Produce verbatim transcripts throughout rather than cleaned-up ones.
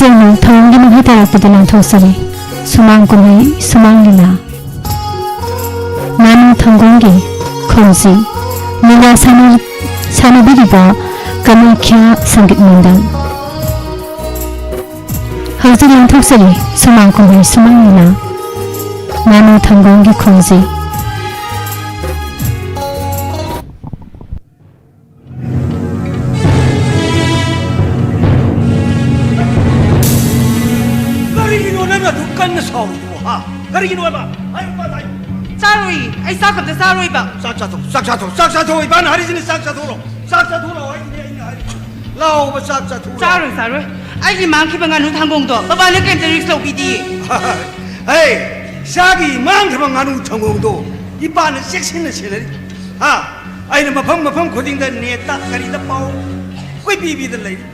ꯍꯧꯖꯤꯛꯅ ꯊꯧꯔꯝꯒꯤ ꯃꯈꯥ ꯇꯥꯔꯛꯄꯗ ꯂꯥꯟꯊꯣꯛꯆꯔꯤ꯫ ꯁꯨꯃꯥꯡ ꯀꯨꯝꯍꯩ, ꯁꯨꯃꯥꯡ ꯂꯤꯂꯥ꯫ ꯉꯥꯅꯨ ꯊꯪꯒꯣꯡꯒꯤ ꯈꯣꯡꯖꯤ꯫ ꯂꯤꯂꯥ ꯁꯥꯟꯅ-, ꯁꯥꯟꯅꯕꯤꯔꯤꯕ ꯀꯃꯈ꯭ꯌꯥ ꯁꯪꯒꯤꯠ ꯃꯟꯗꯜ꯫ ꯍꯧꯖꯤꯛ ꯂꯥꯟꯊꯣꯛꯆꯔꯤ ꯁꯨꯃꯥꯡ ꯀꯨꯝꯍꯩ, ꯁꯨꯃꯥꯡ ꯂꯤꯂꯥ꯫ ꯉꯥꯅꯨ ꯊꯪꯒꯣꯡꯒꯤ ꯈꯣꯡꯖꯤ꯫ ꯀꯔꯤꯒꯤꯅꯣ ꯅꯪꯅ ꯑꯗꯨꯛ ꯀꯟꯅ ꯁꯥꯎꯔꯤꯗꯨꯕꯣ, ꯍꯥ? ꯀꯔꯤꯒꯤꯅꯣ ꯍꯥꯏꯕ? ꯍꯥꯏꯌꯨ, ꯏꯄꯥꯗ ꯍꯥꯏꯌꯨ꯫ ꯆꯥꯔꯣꯏ, ꯑꯩ ꯆꯥꯛ ꯑꯝꯇ ꯆꯥꯔꯣꯏꯕ꯫ ꯆꯥꯛ ꯆꯥꯊꯣꯛ, ꯆꯥꯛ ꯆꯥꯊꯣꯛ, ꯆꯥꯛ ꯆꯥꯊꯣꯛꯑꯣ꯫ ꯏꯄꯥꯅ ꯍꯥꯏꯔꯤꯁꯤꯅꯤ, ꯆꯥꯛ ꯆꯥꯊꯣꯛꯑꯣ꯫ ꯆꯥꯛ ꯆꯥꯊꯣꯛꯑꯣ ꯍꯥꯏꯁꯤꯅꯤ ꯑꯩꯅ ꯍꯥꯏꯔꯤꯁꯤ꯫ ꯂꯥꯛꯑꯣꯕ, ꯆꯥꯛ ꯆꯥꯊꯣꯛꯑꯣ꯫ ꯆꯥꯔꯣꯏ, ꯆꯥꯔꯣꯏ꯫ ꯑꯩꯒꯤ ꯃꯥꯡꯈꯤꯕ ꯉꯥꯅꯨ ꯊꯪꯒꯣꯡꯗꯣ ꯕꯕꯥꯅ ꯀꯩꯝꯇ risk ꯂꯧꯕꯤꯗꯤꯌꯦ꯫ ꯍꯦ, ꯏꯆꯥꯒꯤ ꯃꯥꯡꯈꯤꯕ ꯉꯥꯅꯨ ꯊꯪꯒꯣꯡꯗꯣ ꯏꯄꯥꯅ ꯆꯦꯛꯁꯤꯟꯅ ꯁꯦꯟꯅꯔꯤ꯫ ꯍꯥ? ꯑꯩꯅ ꯃꯐꯝ ꯃꯐꯝ ꯈꯨꯗꯤꯡꯗ net ꯇ ꯀꯔꯤꯗ ꯄꯥꯎ ꯀꯣꯏꯄꯤ ꯄꯤꯗꯅ ꯂꯩꯔꯤ꯫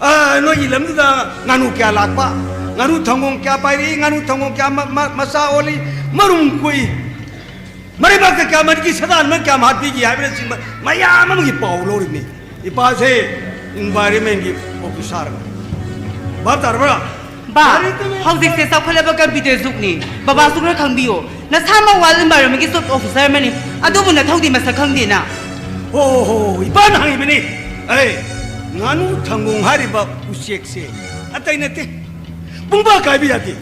ꯑꯥ, ꯅꯣꯏꯒꯤ ꯂꯝꯗꯨꯗ ꯉꯥꯅꯨ ꯀꯌꯥ ꯂꯥꯛꯄ, ꯉꯥꯅꯨ ꯊꯪꯒꯣꯡ ꯀꯌꯥ ꯄꯥꯏꯔꯛꯏ, ꯉꯥꯅꯨ ꯊꯪꯒꯣꯡ ꯀꯌꯥ ꯃ-, ꯃ-, ꯃꯆꯥ ꯑꯣꯜꯂꯤ, ꯃꯔꯨꯝ ꯀꯣꯛꯏ, ꯃꯔꯩꯕꯥꯛꯇ ꯀꯌꯥ ꯃꯔꯤꯒꯤ ꯁꯗꯥꯟ ꯑꯃ ꯀꯌꯥꯝ ꯍꯥꯠꯄꯤꯒꯦ ꯍꯥꯏꯕꯅꯆꯤꯡꯕ ꯃꯌꯥꯝ ꯑꯃꯒꯤ ꯄꯥꯎ ꯂꯧꯔꯤꯕꯅꯤ꯫ ꯏꯄꯥꯁꯦ environment ꯀꯤ officer ꯑꯃ꯫ ꯚꯥꯞ ꯇꯥꯔꯕ꯭ꯔꯥ? ꯕꯥ, ꯂꯥꯏꯔꯤꯛ ꯇꯝꯃꯤ꯫ ꯍꯧꯖꯤꯛꯁꯦ ꯆꯥꯎꯈꯠꯂꯕ computer ꯖꯨꯒꯅꯤ꯫ ꯕꯕꯥꯁꯨ ꯈꯔ ꯈꯪꯕꯤꯌꯣ꯫ ꯅꯁꯥꯃꯛ wild environment ꯀꯤ chief officer ꯑꯃꯅꯤ꯫ ꯑꯗꯨꯕꯨ ꯅꯊꯧꯗꯤ ꯃꯁꯛ ꯈꯪꯗꯦꯅ꯫ ꯍꯣ, ꯍꯣ, ꯍꯣ, ꯏꯄꯥꯅ ꯍꯪꯉꯤꯕꯅꯤ꯫ ꯑꯩ ꯉꯥꯅꯨ ꯊꯪꯒꯣꯡ ꯍꯥꯏꯔꯤꯕ ꯎꯆꯦꯛꯁꯦ ꯑꯇꯩ ꯅꯠꯇꯦ꯫ ꯄꯨꯡꯕꯥ ꯀꯥꯏꯕ ꯌꯥꯗꯦ꯫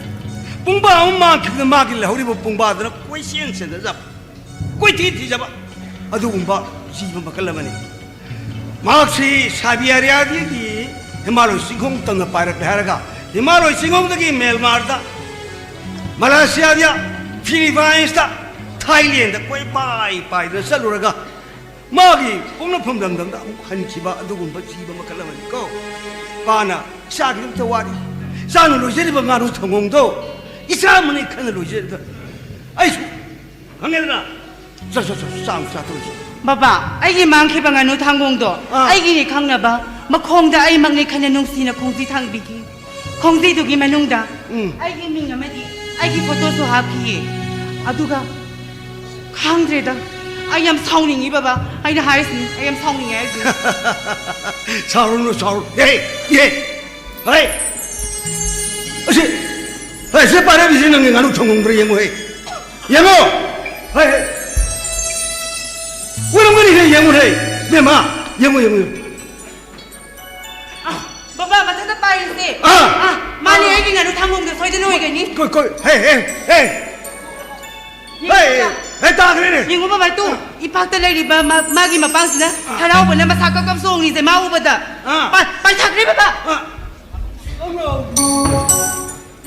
ꯄꯨꯡꯕꯥ ꯑꯃ ꯃꯥꯡꯈꯤꯕꯗ ꯃꯥꯒꯤ ꯂꯩꯍꯧꯔꯤꯕ ꯄꯨꯡꯕꯥꯗꯨꯅ ꯀꯣꯏꯆꯦꯟ ꯆꯦꯟꯖꯕ, ꯀꯣꯏꯊꯤ ꯊꯤꯖꯕ ꯑꯗꯨꯒꯨꯝꯕ ꯖꯤꯕ ꯃꯈꯜ ꯑꯃꯅꯤ꯫ ꯃꯍꯥꯛꯁꯤ ꯁꯥꯏꯕꯤꯌꯥꯔꯤꯌꯥꯗꯒꯤ ꯍꯤꯃꯥꯂꯣꯏ ꯆꯤꯡꯈꯣꯡ ꯇꯝꯅ ꯄꯥꯏꯔꯛꯂꯦ ꯍꯥꯏꯔꯒ, ꯍꯤꯃꯥꯂꯣꯏ ꯆꯤꯡꯈꯣꯡꯗꯒꯤ ꯃ꯭ꯌꯥꯟꯃꯥꯔꯗ, ꯃꯂꯥꯁꯤꯌꯥꯗ, ꯐꯤꯂꯤꯄꯥꯏꯟꯁꯇ, ꯊꯥꯏꯂꯦꯟꯗ ꯀꯣꯏꯄꯥꯏ ꯄꯥꯏꯗꯅ ꯆꯠꯂꯨꯔꯒ, ꯃꯥꯒꯤ ꯄꯣꯛꯅꯐꯝ ꯂꯝꯗꯝꯗ ꯑꯃꯨꯛ ꯍꯟꯈꯤꯕ ꯑꯗꯨꯒꯨꯝꯕ ꯖꯤꯕ ꯃꯈꯜ ꯑꯃꯅꯤꯀꯣ꯫ ꯏꯄꯥꯅ ꯏꯆꯥꯒꯤ ꯑꯝꯇ ꯋꯥꯔꯤ, ꯏꯆꯥꯅ ꯂꯣꯏꯖꯔꯤꯕ ꯉꯥꯅꯨ ꯊꯪꯒꯣꯡꯗꯣ ꯏꯆꯥ ꯑꯃꯅꯤ ꯈꯟꯅ ꯂꯣꯏꯖꯔꯤꯕ꯫ ꯑꯩꯁꯨ ꯈꯪꯉꯦꯗꯅ, ꯆꯠ, ꯆꯠ, ꯆꯠ, ꯆꯥꯛ ꯆꯥꯊꯣꯛꯑꯁꯤ꯫ ꯕꯕꯥ, ꯑꯩꯒꯤ ꯃꯥꯡꯈꯤꯕ ꯉꯥꯅꯨ ꯊꯪꯒꯣꯡꯗꯣ ꯑꯥ꯫ ꯑꯩꯒꯤꯅꯤ ꯈꯪꯅꯕ ꯃꯈꯣꯡꯗ ꯑꯩꯃꯛꯅꯤ ꯈꯟꯅ ꯅꯨꯡꯁꯤꯅ ꯈꯣꯡꯖꯤ ꯊꯥꯡꯕꯤꯈꯤ꯫ ꯈꯣꯡꯖꯤꯗꯨꯒꯤ ꯃꯅꯨꯡꯗ ꯎꯝ꯫ ꯑꯩꯒꯤ ꯃꯤꯡ ꯑꯃꯗꯤ ꯑꯩꯒꯤ ꯐꯣꯇꯣꯁꯨ ꯍꯥꯞꯈꯤꯌꯦ꯫ ꯑꯗꯨꯒ ꯈꯪꯗ꯭ꯔꯦꯗ, ꯑꯩ ꯌꯥꯝ ꯁꯥꯎꯅꯤꯡꯉꯤ ꯕꯕꯥ꯫ ꯑꯩꯅ ꯍꯥꯏꯔꯤꯁꯤꯅꯤ, ꯑꯩ ꯌꯥꯝ ꯁꯥꯎꯅꯤꯡꯉꯦ ꯍꯥꯏꯔꯤꯁꯤꯅꯤ꯫ ꯁꯥꯎꯔꯨꯅꯨ, ꯁꯥꯎꯔꯨ-, ꯑꯦ, ꯑꯦ, ꯍꯦ! ꯑꯦ, ꯁꯤ ꯄꯥꯏꯔꯛꯏꯁꯤ ꯅꯪꯒꯤ ꯉꯥꯅꯨ ꯊꯝꯒꯣꯡꯗꯨꯔ ꯌꯦꯡꯉꯨꯍꯦ꯫ ꯌꯦꯡꯉꯣ꯫ ꯍꯦ, ꯍꯦ꯫ ꯑꯣꯏꯔꯝꯒꯅꯤꯍꯦ, ꯌꯦꯡꯉꯨꯍꯦ꯫ ꯕꯦꯝꯃ, ꯌꯦꯡꯉꯨ, ꯌꯦꯡꯉꯨ, ꯌꯦꯡꯉꯨ꯫ ꯑꯥ, ꯕꯕꯥ, ꯃꯊꯛꯇ ꯄꯥꯏꯔꯤꯁꯦ꯫ ꯑꯥ꯫ ꯑꯥ, ꯃꯥꯅꯦ, ꯑꯥ꯫ ꯑꯩꯒꯤ ꯉꯥꯅꯨ ꯊꯝꯒꯣꯡꯗꯣ ꯁꯣꯏꯗꯅ ꯑꯣꯏꯒꯅꯤ꯫ ꯀꯣꯏ, ꯀꯣꯏ, ꯍꯦ, ꯍꯦ, ꯍꯦ꯫ ꯌꯦꯡꯉꯨ ꯍꯦ, ꯕꯕꯥ꯫ ꯍꯦ, ꯇꯥꯈ꯭ꯔꯦꯅꯦ꯫ ꯌꯦꯡꯉꯨ ꯕꯕꯥ, ꯇꯨ, ꯑꯥ꯫ ꯏꯄꯥꯛꯇ ꯂꯩꯔꯤꯕ ꯃꯥ-, ꯃꯥꯒꯤ ꯃꯄꯥꯁꯤꯅ ꯑꯥ꯫ ꯍꯔꯥꯎꯕꯅ ꯃꯁꯥ ꯀꯞ ꯀꯞ ꯆꯣꯡꯉꯤꯁꯦ ꯃꯥ ꯎꯕꯗ꯫ ꯑꯥ꯫ ꯄꯥꯏ-, ꯄꯥꯏꯊꯈ꯭ꯔꯦ ꯕꯕꯥ꯫ ꯑꯥ꯫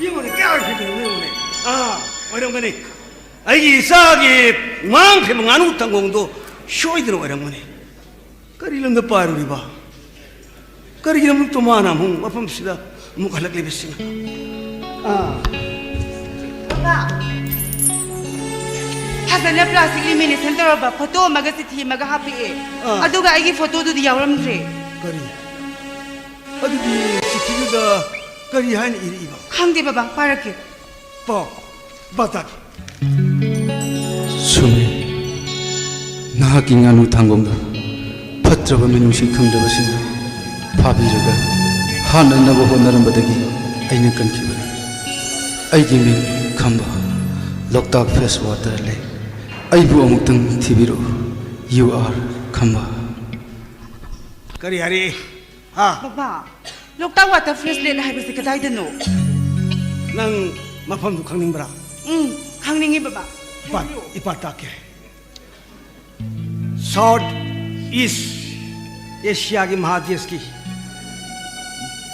ꯌꯦꯡꯉꯨꯅꯦ, ꯀꯌꯥ ꯍꯥꯏꯈꯤꯕꯅꯣ ꯌꯦꯡꯉꯨꯅꯦ꯫ ꯑꯥ, ꯑꯣꯏꯔꯝꯒꯅꯤ꯫ ꯑꯩꯒꯤ ꯏꯆꯥꯒꯤ ꯃꯥꯡꯈ꯭ꯔꯤꯕ ꯉꯥꯅꯨ ꯊꯝꯒꯣꯡꯗꯣ ꯁꯣꯏꯗꯅ ꯑꯣꯏꯔꯝꯒꯅꯤ꯫ ꯀꯔꯤ ꯂꯝꯗ ꯄꯥꯏꯔꯨꯔꯤꯕ? ꯀꯔꯤꯒꯤꯗꯃꯛꯇ ꯃꯥꯅ ꯑꯃꯨꯛ ꯃꯐꯝꯁꯤꯗ ꯑꯃꯨꯛ ꯍꯜꯂꯛꯂꯤꯕꯁꯤꯅ? ꯑꯥ꯫ ꯕꯕꯥ, ꯐꯖꯅ plastic lamination ꯇꯧꯔꯕ photo ꯑꯃꯒ ꯆꯤꯊꯤ ꯑꯃꯒ ꯍꯥꯞꯄꯛꯑꯦ꯫ ꯑꯥ꯫ ꯑꯗꯨꯒ ꯑꯩꯒꯤ photoꯗꯨꯗꯤ ꯌꯥꯎꯔꯝꯗ꯭ꯔꯦ꯫ ꯀꯔꯤ? ꯑꯗꯨꯗꯤ ꯆꯤꯊꯤꯗꯨꯗ ꯀꯔꯤ ꯍꯥꯏꯅ ꯏꯔꯛꯏꯕ? ꯈꯪꯗꯦ ꯕꯕꯥ, ꯄꯥꯔꯛꯀꯦ꯫ ꯄꯥꯎ, ꯄꯥꯎ ꯇꯥꯒꯦ꯫ ꯁꯨꯃꯤ, ꯅꯍꯥꯛꯀꯤ ꯉꯥꯅꯨ ꯊꯥꯡꯒꯣꯡꯗ ꯐꯠꯇ꯭ꯔꯕ ꯃꯤꯅꯨꯡꯁꯤ ꯈꯪꯗꯕꯁꯤꯡꯅ ꯐꯥꯕꯤꯔꯒ ꯍꯥꯠꯅꯅꯕ ꯍꯣꯠꯅꯔꯝꯕꯗꯒꯤ ꯑꯩꯅ ꯀꯟꯈꯤꯕꯅꯤ꯫ ꯑꯩꯒꯤ ꯃꯤꯡ ꯈꯝꯕ, ꯂꯣꯛꯇꯥꯛ fresh water lake꯫ ꯑꯩꯕꯨ ꯑꯃꯨꯛꯇꯪ ꯊꯤꯕꯤꯔꯛꯎ꯫ You are ꯈꯝꯕ꯫ ꯀꯔꯤ ꯍꯥꯏꯔꯤ? ꯍꯥ? ꯕꯕꯥ, ꯂꯣꯛꯇꯥꯛ water fresh lake ꯍꯥꯏꯕꯁꯤ ꯀꯗꯥꯏꯗꯅꯣ? ꯅꯪ ꯃꯐꯝꯗꯨ ꯈꯪꯅꯤꯡꯕ꯭ꯔꯥ? ꯎꯝ, ꯈꯪꯅꯤꯡꯉꯤ ꯕꯕꯥ꯫ ꯏꯄꯥ, ꯍꯥꯏꯕꯤꯌꯨ꯫ ꯏꯄꯥ ꯇꯥꯛꯀꯦ꯫ South East Asiaꯒꯤ ꯃꯍꯥꯗꯦꯁꯀꯤ,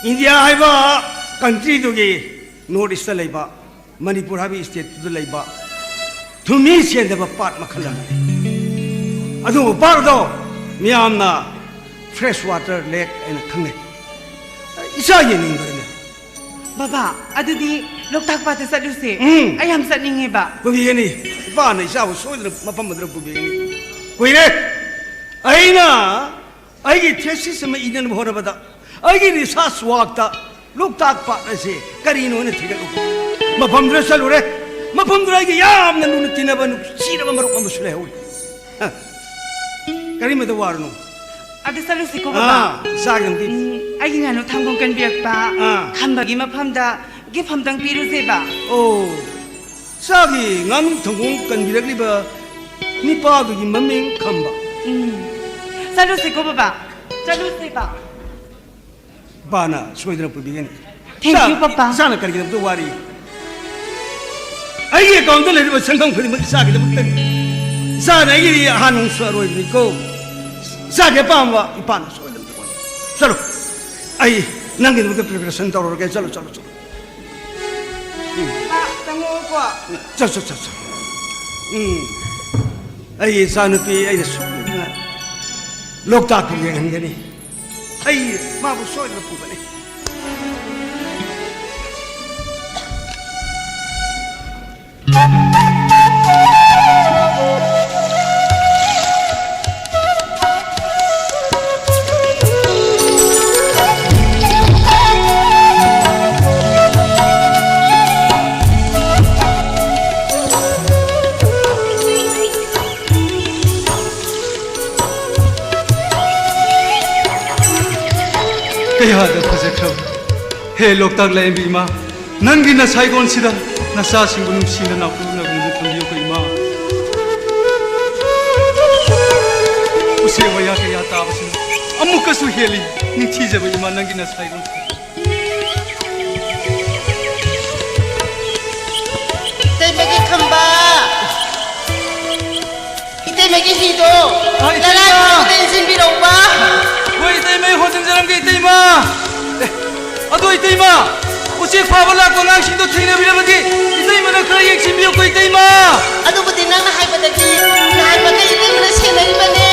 ꯏꯟꯗꯤꯌꯥ ꯍꯥꯏꯕ countryꯗꯨꯒꯤ North Eastꯇ ꯂꯩꯕ ꯃꯅꯤꯄꯨꯔ ꯍꯥꯏꯕ stateꯇꯨꯗ ꯂꯩꯕ ꯊꯨꯝꯃꯤ ꯆꯦꯟꯗꯕ ꯄꯥꯠ ꯃꯈꯜ ꯑꯃꯅꯤ꯫ ꯑꯗꯨꯒꯨꯝꯕ ꯄꯥꯠ ꯑꯗꯣ ꯃꯤꯌꯥꯝꯅ fresh water lake ꯍꯥꯏꯅ ꯈꯪꯅꯩ꯫ ꯏꯆꯥ ꯌꯦꯡꯅꯤꯡꯕ꯭ꯔꯅꯦ? ꯕꯕꯥ, ꯑꯗꯨꯗꯤ ꯂꯣꯛꯇꯥꯛ ꯄꯥꯠꯇ ꯆꯠꯂꯨꯁꯦ꯫ ꯎꯝ꯫ ꯑꯩ ꯌꯥꯝ ꯆꯠꯅꯤꯡꯉꯦꯕ꯫ ꯄꯨꯕꯤꯒꯅꯤ꯫ ꯏꯄꯥꯅ ꯏꯆꯥꯕꯨ ꯁꯣꯏꯗꯅ ꯃꯐꯝ ꯑꯗꯨꯗ ꯄꯨꯕꯤꯒꯅꯤ꯫ ꯀꯨꯏꯔꯦ꯫ ꯑꯩꯅ ꯑꯩꯒꯤ thesis ꯑꯃ ꯏꯅꯅꯕ ꯍꯣꯠꯅꯕꯗ ꯑꯩꯒꯤ research workꯇ ꯂꯣꯛꯇꯥꯛ ꯄꯥꯠ ꯑꯁꯤ ꯀꯔꯤꯅꯣ ꯍꯥꯏꯅ ꯊꯤꯒꯠꯂꯨ꯫ ꯃꯐꯝꯗꯨꯗ ꯆꯠꯂꯨꯔꯦ꯫ ꯃꯐꯝꯗꯨꯗ ꯑꯩꯒꯤ ꯌꯥꯝꯅ ꯂꯨꯅ ꯇꯤꯟꯅꯕ ꯅꯨꯡꯁꯤꯔꯕ ꯃꯔꯨꯞ ꯑꯃꯁꯨ ꯂꯩꯍꯧꯔꯤ꯫ ꯍ꯫ ꯀꯔꯤꯃꯇ ꯋꯥꯔꯨꯅꯨ꯫ ꯑꯗꯨ ꯆꯠꯂꯨꯁꯤꯀꯣ, ꯕꯕꯥ꯫ ꯑꯥ, ꯆꯥꯒꯦ ꯑꯝꯇ꯫ ꯎꯝ, ꯑꯩꯒꯤ ꯉꯥꯅꯨ ꯊꯥꯡꯒꯣꯡ ꯀꯟꯕꯤꯔꯛꯄ ꯑꯥ꯫ ꯈꯝꯕꯒꯤ ꯃꯐꯝꯗ ꯒꯤꯐ ꯑꯝꯇꯪ ꯄꯤꯔꯨꯁꯦꯕ꯫ ꯑꯣ, ꯏꯆꯥꯒꯤ ꯉꯥꯅꯨ ꯊꯪꯒꯣꯡ ꯀꯟꯕꯤꯔꯛꯂꯤꯕ ꯅꯤꯄꯥꯗꯨꯒꯤ ꯃꯃꯤꯡ ꯈꯝꯕ꯫ ꯎꯝ, ꯆꯠꯂꯨꯁꯤꯀꯣ ꯕꯕꯥ, ꯆꯠꯂꯨꯁꯦꯕ꯫ ꯕꯥꯅ ꯁꯣꯏꯗꯅ ꯄꯨꯕꯤꯒꯅꯤ꯫ Thank you, ꯏꯆꯥ, ꯄꯄꯥ꯫ ꯏꯆꯥꯅ ꯀꯔꯤꯒꯤꯗꯃꯛꯇ ꯋꯥꯔꯤ? ꯑꯩꯒꯤ ꯑꯦꯀꯥꯎꯟꯗ ꯂꯩꯔꯤꯕ ꯁꯦꯟꯐꯝ ꯈꯨꯗꯤꯡꯃꯛ ꯏꯆꯥꯒꯤꯗꯃꯛꯇꯅꯤ꯫ ꯏꯆꯥꯅ ꯑꯩꯒꯤ ꯑꯍꯥꯟꯕꯁꯨ ꯑꯔꯣꯏꯕꯅꯤꯀꯣ꯫ ꯏꯆꯥꯒꯤ ꯑꯄꯥꯝꯕ ꯏꯄꯥꯅ ꯁꯣꯏꯗꯅ ꯇꯧꯒꯅꯤ꯫ ꯆꯠꯂꯣ, ꯑꯩ ꯅꯪꯒꯤꯗꯃꯛꯇ ꯄ꯭ꯔꯤꯄꯦꯔꯦꯁꯟ ꯇꯧꯔꯨꯔꯒꯦ꯫ ꯆꯠꯂꯣ, ꯆꯠꯂꯣ, ꯆꯠꯂꯣ꯫ ꯎꯝ꯫ ꯆꯪꯉꯛꯑꯣꯀꯣ꯫ ꯆꯠ, ꯆꯠ, ꯆꯠ, ꯆꯠ꯫ ꯎꯝ꯫ ꯑꯩꯒꯤ ꯏꯆꯥꯅꯨꯄꯤ ꯑꯩꯅ ꯁꯣꯏꯗꯅ ꯂꯣꯛꯇꯥꯛꯇ ꯌꯦꯡꯍꯟꯒꯅꯤ꯫ ꯑꯩ ꯃꯥꯕꯨ ꯁꯣꯏꯗꯅ ꯄꯨꯒꯅꯤ꯫ ꯀꯌꯥꯗ ꯐꯖꯈ꯭ꯔꯕ ꯍꯦ ꯂꯣꯛꯇꯥꯛ ꯂꯥꯏꯔꯦꯝꯕꯤ ꯏꯃꯥ, ꯅꯪꯒꯤ ꯅꯁꯥꯏꯒꯣꯟꯁꯤꯗ ꯅꯆꯥꯁꯤꯡꯕꯨ ꯅꯨꯡꯁꯤꯅ ꯅꯥꯀꯣꯛꯅꯕꯤꯗ ꯊꯝꯕꯤꯌꯨꯀꯣ ꯏꯃꯥ꯫ ꯎꯆꯦꯛ ꯋꯥꯌꯥ ꯀꯌꯥ ꯇꯥꯕꯁꯤꯅ ꯑꯃꯨꯛꯀꯁꯨ ꯍꯦꯜꯂꯤ ꯅꯤꯡꯊꯤꯖꯕ ꯏꯃꯥ ꯅꯪꯒꯤ ꯅꯁꯥꯏꯒꯣꯟꯁꯤꯗ꯫ ꯏꯇꯩꯃꯒꯤ ꯈꯝꯕ, ꯏꯇꯩꯃꯒꯤ ꯍꯤꯗꯣ ꯑ, ꯏꯇꯩꯃ! ꯅꯅꯥꯛꯇ ꯏꯟꯁꯤꯟꯕꯤꯔꯛꯎꯕ꯫ ꯍꯣꯏ, ꯏꯇꯩꯃ, ꯑꯩ ꯍꯣꯟꯖꯤꯟꯖꯔꯝꯒꯦ, ꯏꯇꯩꯃ꯫ ꯑꯦ, ꯑꯗꯣ, ꯏꯇꯩꯃ, ꯎꯆꯦꯛ ꯐꯥꯕ ꯂꯥꯛꯄ ꯑꯉꯥꯡꯁꯤꯡꯗꯣ ꯊꯦꯡꯅꯕꯤꯔꯕꯗꯤ ꯏꯇꯩꯃꯅ ꯈꯔ ꯌꯦꯡꯁꯤꯟꯕꯤꯌꯨꯀꯣ, ꯏꯇꯩꯃ꯫ ꯑꯗꯨꯕꯨꯗꯤ ꯅꯪꯅ ꯍꯥꯏꯕꯗꯒꯤ ꯅꯍꯥꯟ ꯃꯈꯩ ꯏꯇꯩꯃꯅ ꯁꯦꯟꯅꯔꯤꯕꯅꯦ꯫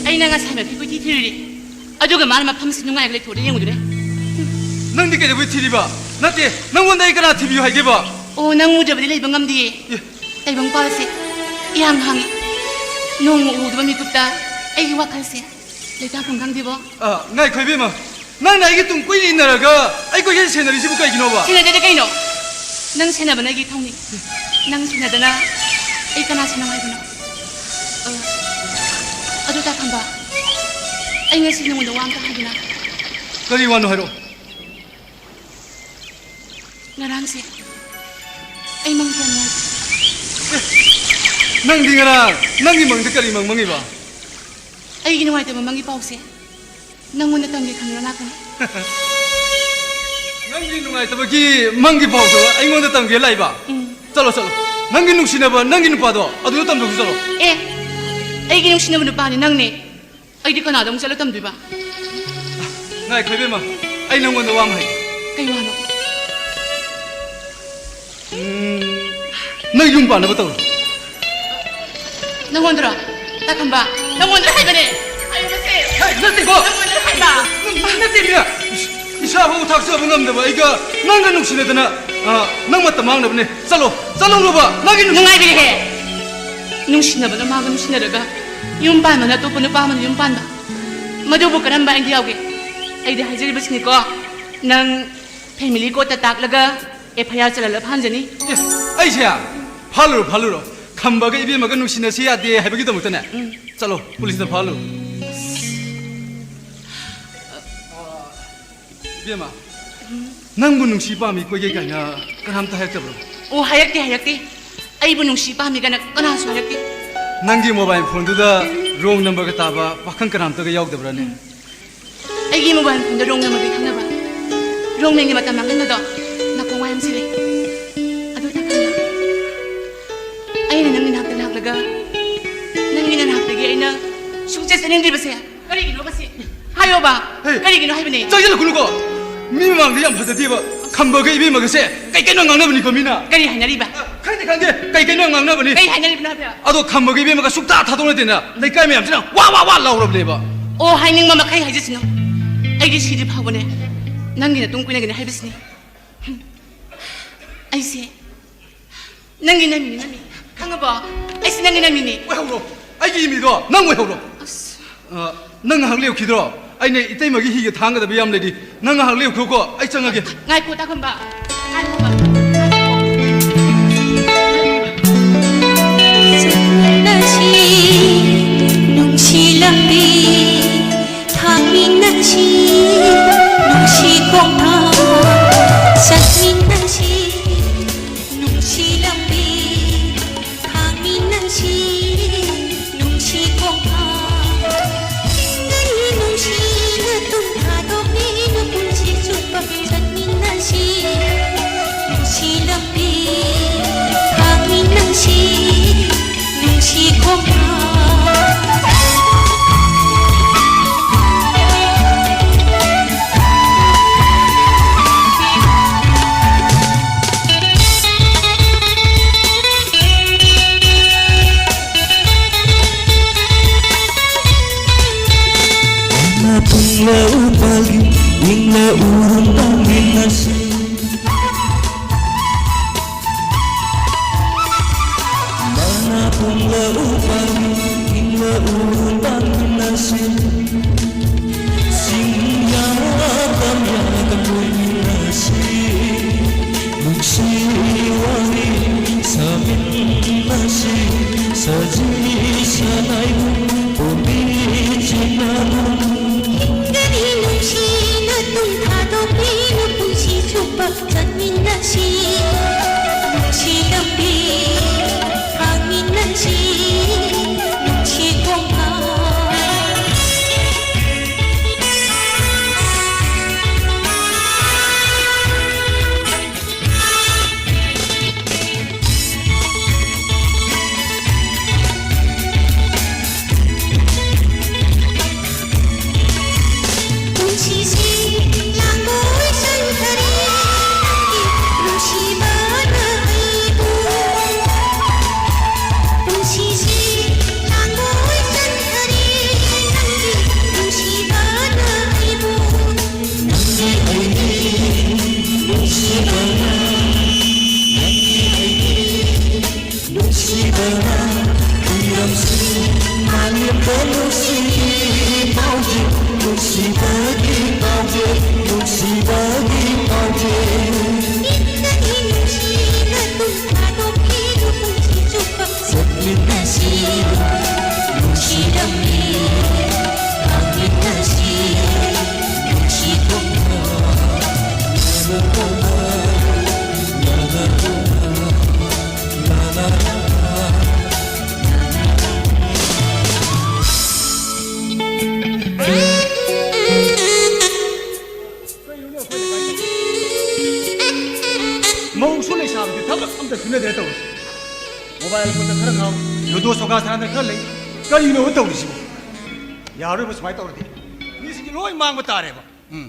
ꯑꯩꯅ ꯉꯁꯥꯏ ꯃꯄꯤ ꯀꯣꯏꯊꯤ ꯊꯤꯔꯨꯔꯦ꯫ ꯑꯗꯨꯒ ꯃꯥꯅ ꯃꯐꯝꯁꯤ ꯅꯨꯡꯉꯥꯏꯔꯒ ꯂꯩꯊꯣꯛꯑꯒ ꯌꯦꯡꯉꯨꯗꯨꯅꯦ꯫ ꯅꯪꯗꯤ ꯀꯩꯗꯧꯕꯩ ꯊꯤꯔꯤꯕ? ꯅꯠꯇꯦ, ꯅꯪꯉꯣꯟꯗ ꯑꯩ ꯀꯅꯥ ꯊꯤꯕꯤꯌꯨ ꯍꯥꯏꯒꯦꯕ? ꯑꯣ, ꯅꯪ ꯎꯗ꯭ꯔꯕꯗꯤ ꯂꯩꯕ ꯉꯝꯗꯤꯌꯦ꯫ ꯑꯦ꯫ ꯇꯥꯏꯕꯪ ꯄꯥꯜꯁꯦ ꯏꯍꯥꯡ ꯍꯥꯡꯉꯤ꯫ ꯅꯣꯡꯃ ꯎꯍꯧꯗꯕ ꯃꯤꯀꯨꯞꯇ ꯑꯩꯒꯤ ꯋꯥꯈꯜꯁꯦ ꯂꯩꯇꯥꯐꯝ ꯈꯪꯗꯦꯕꯣ꯫ ꯑ, ꯉꯥꯏꯈꯣ ꯏꯕꯦꯝꯃ, ꯅꯪꯅ ꯑꯩꯒꯤ ꯇꯨꯡ ꯀꯨꯏꯅ ꯏꯟꯅꯔꯒ ꯑꯩ ꯀꯣꯏꯆꯦꯟ ꯁꯦꯟꯅꯔꯤꯁꯤꯕꯨ ꯀꯩꯒꯤꯅꯣꯕ? ꯁꯦꯟꯅꯗꯦꯗ ꯀꯩꯅꯣ? ꯅꯪ ꯁꯦꯟꯅꯕꯅ ꯑꯩꯒꯤ ꯏꯊꯧꯅꯤ꯫ ꯅꯪ ꯁꯦꯟꯅꯗꯅ ꯑꯩ ꯀꯅꯥ ꯁꯦꯟꯅꯧ ꯍꯥꯏꯕꯅꯣ? ꯑ, ꯑꯗꯨ ꯇꯥ ꯈꯝꯕ, ꯑꯩ ꯉꯁꯤ ꯅꯉꯣꯟꯗ ꯋꯥ ꯑꯝꯇ ꯍꯥꯏꯒꯦꯅ꯫ ꯀꯔꯤ ꯋꯥꯅꯣ ꯍꯥꯏꯔꯛꯑꯣ꯫ ꯉꯔꯥꯡꯁꯦ ꯑꯩ ꯃꯪ ꯀꯌꯥꯝ ꯅꯨꯡꯉꯥꯏꯇꯦ꯫ ꯅꯪꯗꯤ ꯉꯔꯥꯡ ꯅꯪꯒꯤ ꯃꯪꯗ ꯀꯔꯤ ꯃꯪ ꯃꯪꯉꯤꯕ? ꯑꯩꯒꯤ ꯅꯨꯡꯉꯥꯏꯇꯕ ꯃꯪꯒꯤ ꯄꯥꯎꯁꯦ ꯅꯪꯉꯣꯟꯗ ꯇꯝꯒꯦ ꯈꯟꯗꯨꯅ ꯂꯥꯛꯄꯅꯤ꯫ ꯅꯪꯒꯤ ꯅꯨꯡꯉꯥꯏꯇꯕꯒꯤ ꯃꯪꯒꯤ ꯄꯥꯎꯗꯣ ꯑꯩꯉꯣꯟꯗ ꯇꯝꯒꯦ ꯂꯥꯛꯏꯕ? ꯎꯝ꯫ ꯆꯠꯂꯣ, ꯆꯠꯂꯣ꯫ ꯅꯪꯒꯤ ꯅꯨꯡꯁꯤꯅꯕ ꯅꯪꯒꯤ ꯅꯨꯄꯥꯗꯣ ꯑꯗꯨꯗ ꯇꯝꯗꯧꯁꯤ, ꯆꯠꯂꯣ꯫ ꯑꯦ, ꯑꯩꯒꯤ ꯅꯨꯡꯁꯤꯅꯕ ꯅꯨꯄꯥꯅꯤ ꯅꯪꯅꯦ꯫ ꯑꯩꯗꯤ ꯀꯅꯥꯗ ꯑꯃꯨꯛ ꯆꯠꯂ ꯇꯝꯗꯣꯏꯕ? ꯉꯥꯏꯈꯣ ꯏꯕꯦꯝꯃ, ꯑꯩ ꯅꯪꯉꯣꯟꯗ ꯋꯥ ꯑꯃ ꯍꯥꯏꯒꯦ꯫ ꯀꯩ ꯋꯥꯅꯣ? ꯎꯝ, ꯅꯪ ꯌꯨꯝ ꯄꯥꯟꯅꯕ ꯇꯧꯔꯣ꯫ ꯅꯪꯉꯣꯟꯗꯔꯣ? ꯇꯥꯈꯝꯕ, ꯅꯪꯉꯣꯟꯗ ꯍꯥꯏꯕꯅꯦ꯫ ꯑꯩ ꯃꯁꯦ ꯍꯦ, ꯅꯠꯇꯦꯀꯣ꯫ ꯅꯪꯉꯣꯟꯗ ꯍꯥꯏꯕ꯫ ꯅꯠꯇꯦ, ꯃꯤꯅ ꯏꯁꯥ ꯐꯥꯎ ꯊꯥꯛꯆꯕ ꯉꯝꯗꯕ ꯑꯩꯒ ꯅꯪꯒ ꯅꯨꯡꯁꯤꯅꯗꯅ, ꯑ, ꯅꯪ ꯃꯇꯝ ꯃꯥꯡꯅꯕꯅꯦ꯫ ꯆꯠꯂꯣ, ꯆꯠꯂꯣ ꯅꯨꯡꯉꯥꯏꯕꯤꯔꯦꯍꯦ꯫ ꯅꯨꯡꯁꯤꯅꯕꯅ ꯃꯥꯒ ꯅꯨꯡꯁꯤꯅꯔꯒ ꯌꯨꯝ ꯄꯥꯟꯕꯅ ꯑꯇꯣꯞꯄ ꯅꯨꯄꯥ ꯑꯃꯅ ꯌꯨꯝ ꯄꯥꯟꯕ꯫ ꯃꯗꯨꯕꯨ ꯀꯔꯝꯕ ꯑꯥꯏꯟꯗ ꯌꯥꯎꯒꯦ? ꯑꯩꯗꯤ ꯍꯥꯏꯖꯔꯤꯕꯁꯤꯅꯤꯀꯣ, ꯅꯪ ꯐꯦꯃꯤꯂꯤ ꯀꯣꯔꯠꯇ ꯇꯥꯛꯂꯒ ꯑꯦꯐ ꯑꯥꯏ ꯑꯥꯔ ꯆꯜꯍꯜꯂ ꯐꯥꯍꯟꯖꯅꯤ꯫ ꯑꯦ, ꯑꯩꯁꯦ? ꯐꯥꯜꯂꯨꯔꯣ, ꯐꯥꯜꯂꯨꯔꯣ꯫ ꯈꯝꯕꯒ ꯏꯕꯦꯝꯃꯒ ꯅꯨꯡꯁꯤꯅꯁꯤ ꯌꯥꯗꯦ ꯍꯥꯏꯕꯒꯤꯗꯃꯛꯇꯅꯦ? ꯎꯝ꯫ ꯆꯠꯂꯣ, ꯄꯨꯂꯤꯁꯇ ꯐꯥꯜꯂꯨꯔꯣ꯫ ꯏꯕꯦꯝꯃ, ꯅꯪꯕꯨ ꯅꯨꯡꯁꯤ ꯄꯥꯝꯃꯤ ꯀꯣꯏꯒꯦ ꯀꯥꯏꯅ ꯀꯅꯥꯝꯇ ꯍꯥꯏꯔꯛꯇꯕ꯭ꯔꯣ? ꯑꯣ, ꯍꯥꯏꯔꯛꯇꯦ, ꯍꯥꯏꯔꯛꯇꯦ꯫ ꯑꯩꯕꯨ ꯅꯨꯡꯁꯤ ꯄꯥꯝꯃꯤ ꯀꯥꯏꯅ ꯀꯅꯥꯁꯨ ꯍꯥꯏꯔꯛꯇꯦ꯫ ꯅꯪꯒꯤ ꯃꯣꯕꯥꯏꯜ ꯐꯣꯟꯗꯨꯗ ꯔꯣꯡ ꯅꯝꯕꯔꯒ ꯇꯥꯕ ꯄꯥꯈꯪ ꯀꯅꯥꯝꯇꯒ ꯌꯥꯎꯗꯕ꯭ꯔꯥꯅꯦ? ꯎꯝ꯫ ꯑꯩꯒꯤ ꯃꯣꯕꯥꯏꯜ ꯐꯣꯟꯗ ꯔꯣꯡ ꯅꯝꯕꯔꯗꯤ ꯈꯪꯅꯕ? ꯔꯣꯡ ꯃꯦꯟꯒꯤ ꯃꯇꯝ ꯃꯥꯡꯍꯟꯕꯗꯣ ꯅꯥꯀꯣꯡ ꯋꯥꯏ ꯑꯃ ꯁꯤꯜꯂꯤ꯫ ꯑꯗꯨ ꯇꯥꯈꯜꯂꯣ꯫ ꯑꯩꯅ ꯅꯪꯒꯤ ꯅꯥꯛꯇ ꯂꯥꯛꯂꯒ ꯅꯪꯒꯤ ꯅꯅꯥꯛꯇꯒꯤ ꯑꯩꯅ ꯁꯨꯡꯆꯠ ꯆꯠꯅꯤꯡꯗ꯭ꯔꯤꯕꯁꯦ ꯀꯔꯤꯒꯤꯅꯣꯕ ꯁꯤ? ꯍꯥꯏꯌꯣꯕ꯫ ꯍꯦ, ꯀꯔꯤꯒꯤꯅꯣ ꯍꯥꯏꯕꯅꯦ? ꯆꯪꯁꯤꯜꯂꯛꯀꯅꯨꯀꯣ꯫ ꯃꯤ ꯃꯃꯥꯡꯗ ꯌꯥꯝ ꯐꯖꯗꯦꯕ꯫ ꯈꯝꯕꯒ ꯏꯕꯦꯝꯃꯒꯁꯦ ꯀꯩ ꯀꯩꯅꯣ ꯉꯥꯡꯅꯕꯅꯤꯀꯣ ꯃꯤꯅ꯫ ꯀꯔꯤ ꯍꯥꯏꯅꯔꯤꯕ? ꯈꯪꯗꯦ, ꯈꯪꯗꯦ꯫ ꯀꯩ ꯀꯩꯅꯣ ꯌꯥꯝ ꯉꯥꯡꯅꯕꯅꯤ꯫ ꯀꯔꯤ ꯍꯥꯏꯅꯔꯤꯕꯅꯣ ꯍꯥꯏꯕ? ꯑꯗꯣ ꯈꯝꯕꯒ ꯏꯕꯦꯝꯃꯒ ꯁꯨꯛꯇꯥ ꯊꯥꯗꯣꯛꯅꯗꯦꯅ ꯂꯩꯀꯥꯏ ꯃꯌꯥꯝꯁꯤꯅ ꯋꯥ ꯋꯥ ꯋꯥ ꯂꯥꯎꯔꯕꯅꯦꯕ꯫ ꯑꯣ, ꯍꯥꯏꯅꯤꯡꯕ ꯃꯈꯩ ꯍꯥꯏꯖꯁꯅꯨ꯫ ꯑꯩꯗꯤ ꯁꯤꯗ꯭ꯔꯤ ꯐꯥꯎꯕꯅꯦ ꯅꯪꯒꯤ ꯅꯇꯨꯡ ꯀꯣꯏꯅꯒꯅꯤ ꯍꯥꯏꯕꯁꯤꯅꯤ꯫ ꯑꯩꯁꯦ ꯅꯪꯒꯤ ꯅꯃꯤꯅꯤ, ꯅꯃꯤ꯫ ꯈꯪꯉꯕꯣ? ꯑꯩꯁꯦ ꯅꯪꯒꯤ ꯅꯃꯤꯅꯤ꯫ ꯑꯣꯏꯍꯧꯔꯣ꯫ ꯑꯩꯒꯤ ꯏꯃꯤꯗꯣ ꯅꯪ ꯑꯣꯏꯍꯧꯔꯣ꯫ ꯑꯁ꯫ ꯑ, ꯅꯪ ꯉꯥꯏꯍꯥꯛ ꯂꯦꯞꯈꯤꯗ꯭ꯔꯣ? ꯑꯩꯅ ꯏꯇꯩꯃꯒꯤ ꯍꯤꯒ ꯊꯥꯡꯒꯗꯕ ꯌꯥꯝ ꯂꯩꯔꯤ꯫ ꯅꯪ ꯉꯥꯏꯍꯥꯛ ꯂꯦꯞꯈꯣꯀꯣ, ꯑꯩ ꯆꯪꯉꯒꯦ꯫ ꯉꯥꯏꯈꯣ, ꯇꯥꯈꯝꯕ꯫ ꯉꯥꯏꯈꯣꯕ꯫ ꯆꯠꯂꯁꯤ ꯅꯨꯡꯁꯤ ꯂꯝꯕꯤ ꯎꯔꯨꯝ ꯇꯧꯃꯤꯟꯅꯁꯤ꯫ ꯃꯅꯥ ꯄꯨꯡꯂ ꯎꯄꯥꯝꯕꯤ, ꯏꯪꯂ ꯎꯔꯨꯝ ꯇꯧꯃꯤꯟꯅꯁꯤ꯫ ꯆꯤꯡꯌꯥ ꯇꯝꯌꯥꯒ ꯀꯣꯏꯃꯤꯟꯅꯁꯤ꯫ ꯅꯨꯡꯁꯤ ꯋꯥꯔꯤ ꯁꯥꯃꯤꯟꯅꯁꯤ꯫ ꯁꯖꯤ ꯁꯅꯥꯏꯕꯨ ꯄꯣꯝꯕꯤ ꯆꯤꯡꯅꯕꯨ꯫ ꯍꯤꯡꯒꯅꯤ ꯅꯨꯡꯁꯤꯅ ꯇꯨꯡ ꯊꯥꯗꯣꯛꯄꯤꯅꯨ ꯄꯨꯟꯁꯤ ꯆꯨꯞꯄ ꯆꯠꯃꯤꯟꯅꯁꯤ꯫ ꯅꯨꯡꯁꯤ ꯂꯝꯕꯤ ꯍꯥꯡꯃꯤꯟꯅꯁꯤ꯫ ꯅꯨꯡꯁꯤ ꯈꯣꯡꯊꯥꯡ꯫ ꯄꯨꯟꯁꯤꯁꯤ ꯂꯥꯡꯒꯣꯏ ꯆꯟꯈꯔꯦ ꯅꯪꯒꯤ ꯅꯨꯡꯁꯤꯕꯅ ꯑꯩꯕꯨ꯫ ꯄꯨꯟꯁꯤꯁꯤ ꯂꯥꯡꯒꯣꯏ ꯆꯟꯈꯔꯦ ꯅꯪꯒꯤ ꯅꯨꯡꯁꯤꯕꯅ ꯑꯩꯕꯨ꯫ ꯅꯪꯒꯤ ꯑꯩꯒꯤ ꯅꯨꯡꯁꯤꯕꯅ, ꯅꯪꯒꯤ ꯑꯩꯒꯤ ꯅꯨꯡꯁꯤꯕꯅ ꯈꯨꯌꯥꯝꯁꯤ ꯃꯥꯂꯦꯝꯗ ꯅꯨꯡꯁꯤꯒꯤ ꯄꯥꯎꯖꯦꯜ, ꯅꯨꯡꯁꯤꯕꯒꯤ ꯄꯥꯎꯖꯦꯜ, ꯅꯨꯡꯁꯤꯕꯒꯤ ꯄꯥꯎꯖꯦꯜ꯫ ꯏꯪꯒꯅꯤ ꯅꯨꯡꯁꯤꯅ ꯇꯨꯡ ꯊꯥꯗꯣꯛꯈꯤꯅꯨ ꯄꯨꯟꯁꯤ ꯆꯨꯞꯄ ꯆꯠꯃꯤꯟꯅꯁꯤ꯫ ꯅꯨꯡꯁꯤꯔꯝꯃꯤ ꯂꯥꯛꯃꯤꯟꯅꯁꯤ꯫ ꯅꯨꯡꯁꯤ ꯊꯨꯡꯅ ꯌꯥꯅ ꯇꯧꯅ, ꯌꯥꯅ ꯇꯧꯅ꯫ ꯃꯧꯁꯨ ꯂꯩꯁꯥꯕꯤꯁꯨ ꯊꯕꯛ ꯑꯝꯇ ꯁꯨꯅꯗ꯭ꯔꯦ ꯇꯧꯔꯤꯁꯦ꯫ ꯃꯣꯕꯥꯏꯜ ꯐꯣꯟꯗ ꯈꯔ ꯉꯥꯎ, ꯂꯨꯗꯣ ꯁꯣꯒꯥ ꯁꯥꯟꯅꯗꯅ ꯈꯔ ꯂꯩ꯫ ꯀꯔꯤꯅꯣꯕ ꯇꯧꯔꯤꯁꯤꯕꯣ? ꯌꯥꯔꯣꯏꯕ ꯁꯨꯃꯥꯏꯅ ꯇꯧꯔꯗꯤ꯫ ꯃꯤꯁꯤꯡꯁꯦ ꯂꯣꯏ ꯃꯥꯡꯕ ꯇꯥꯔꯦꯕ꯫ ꯎꯝ꯫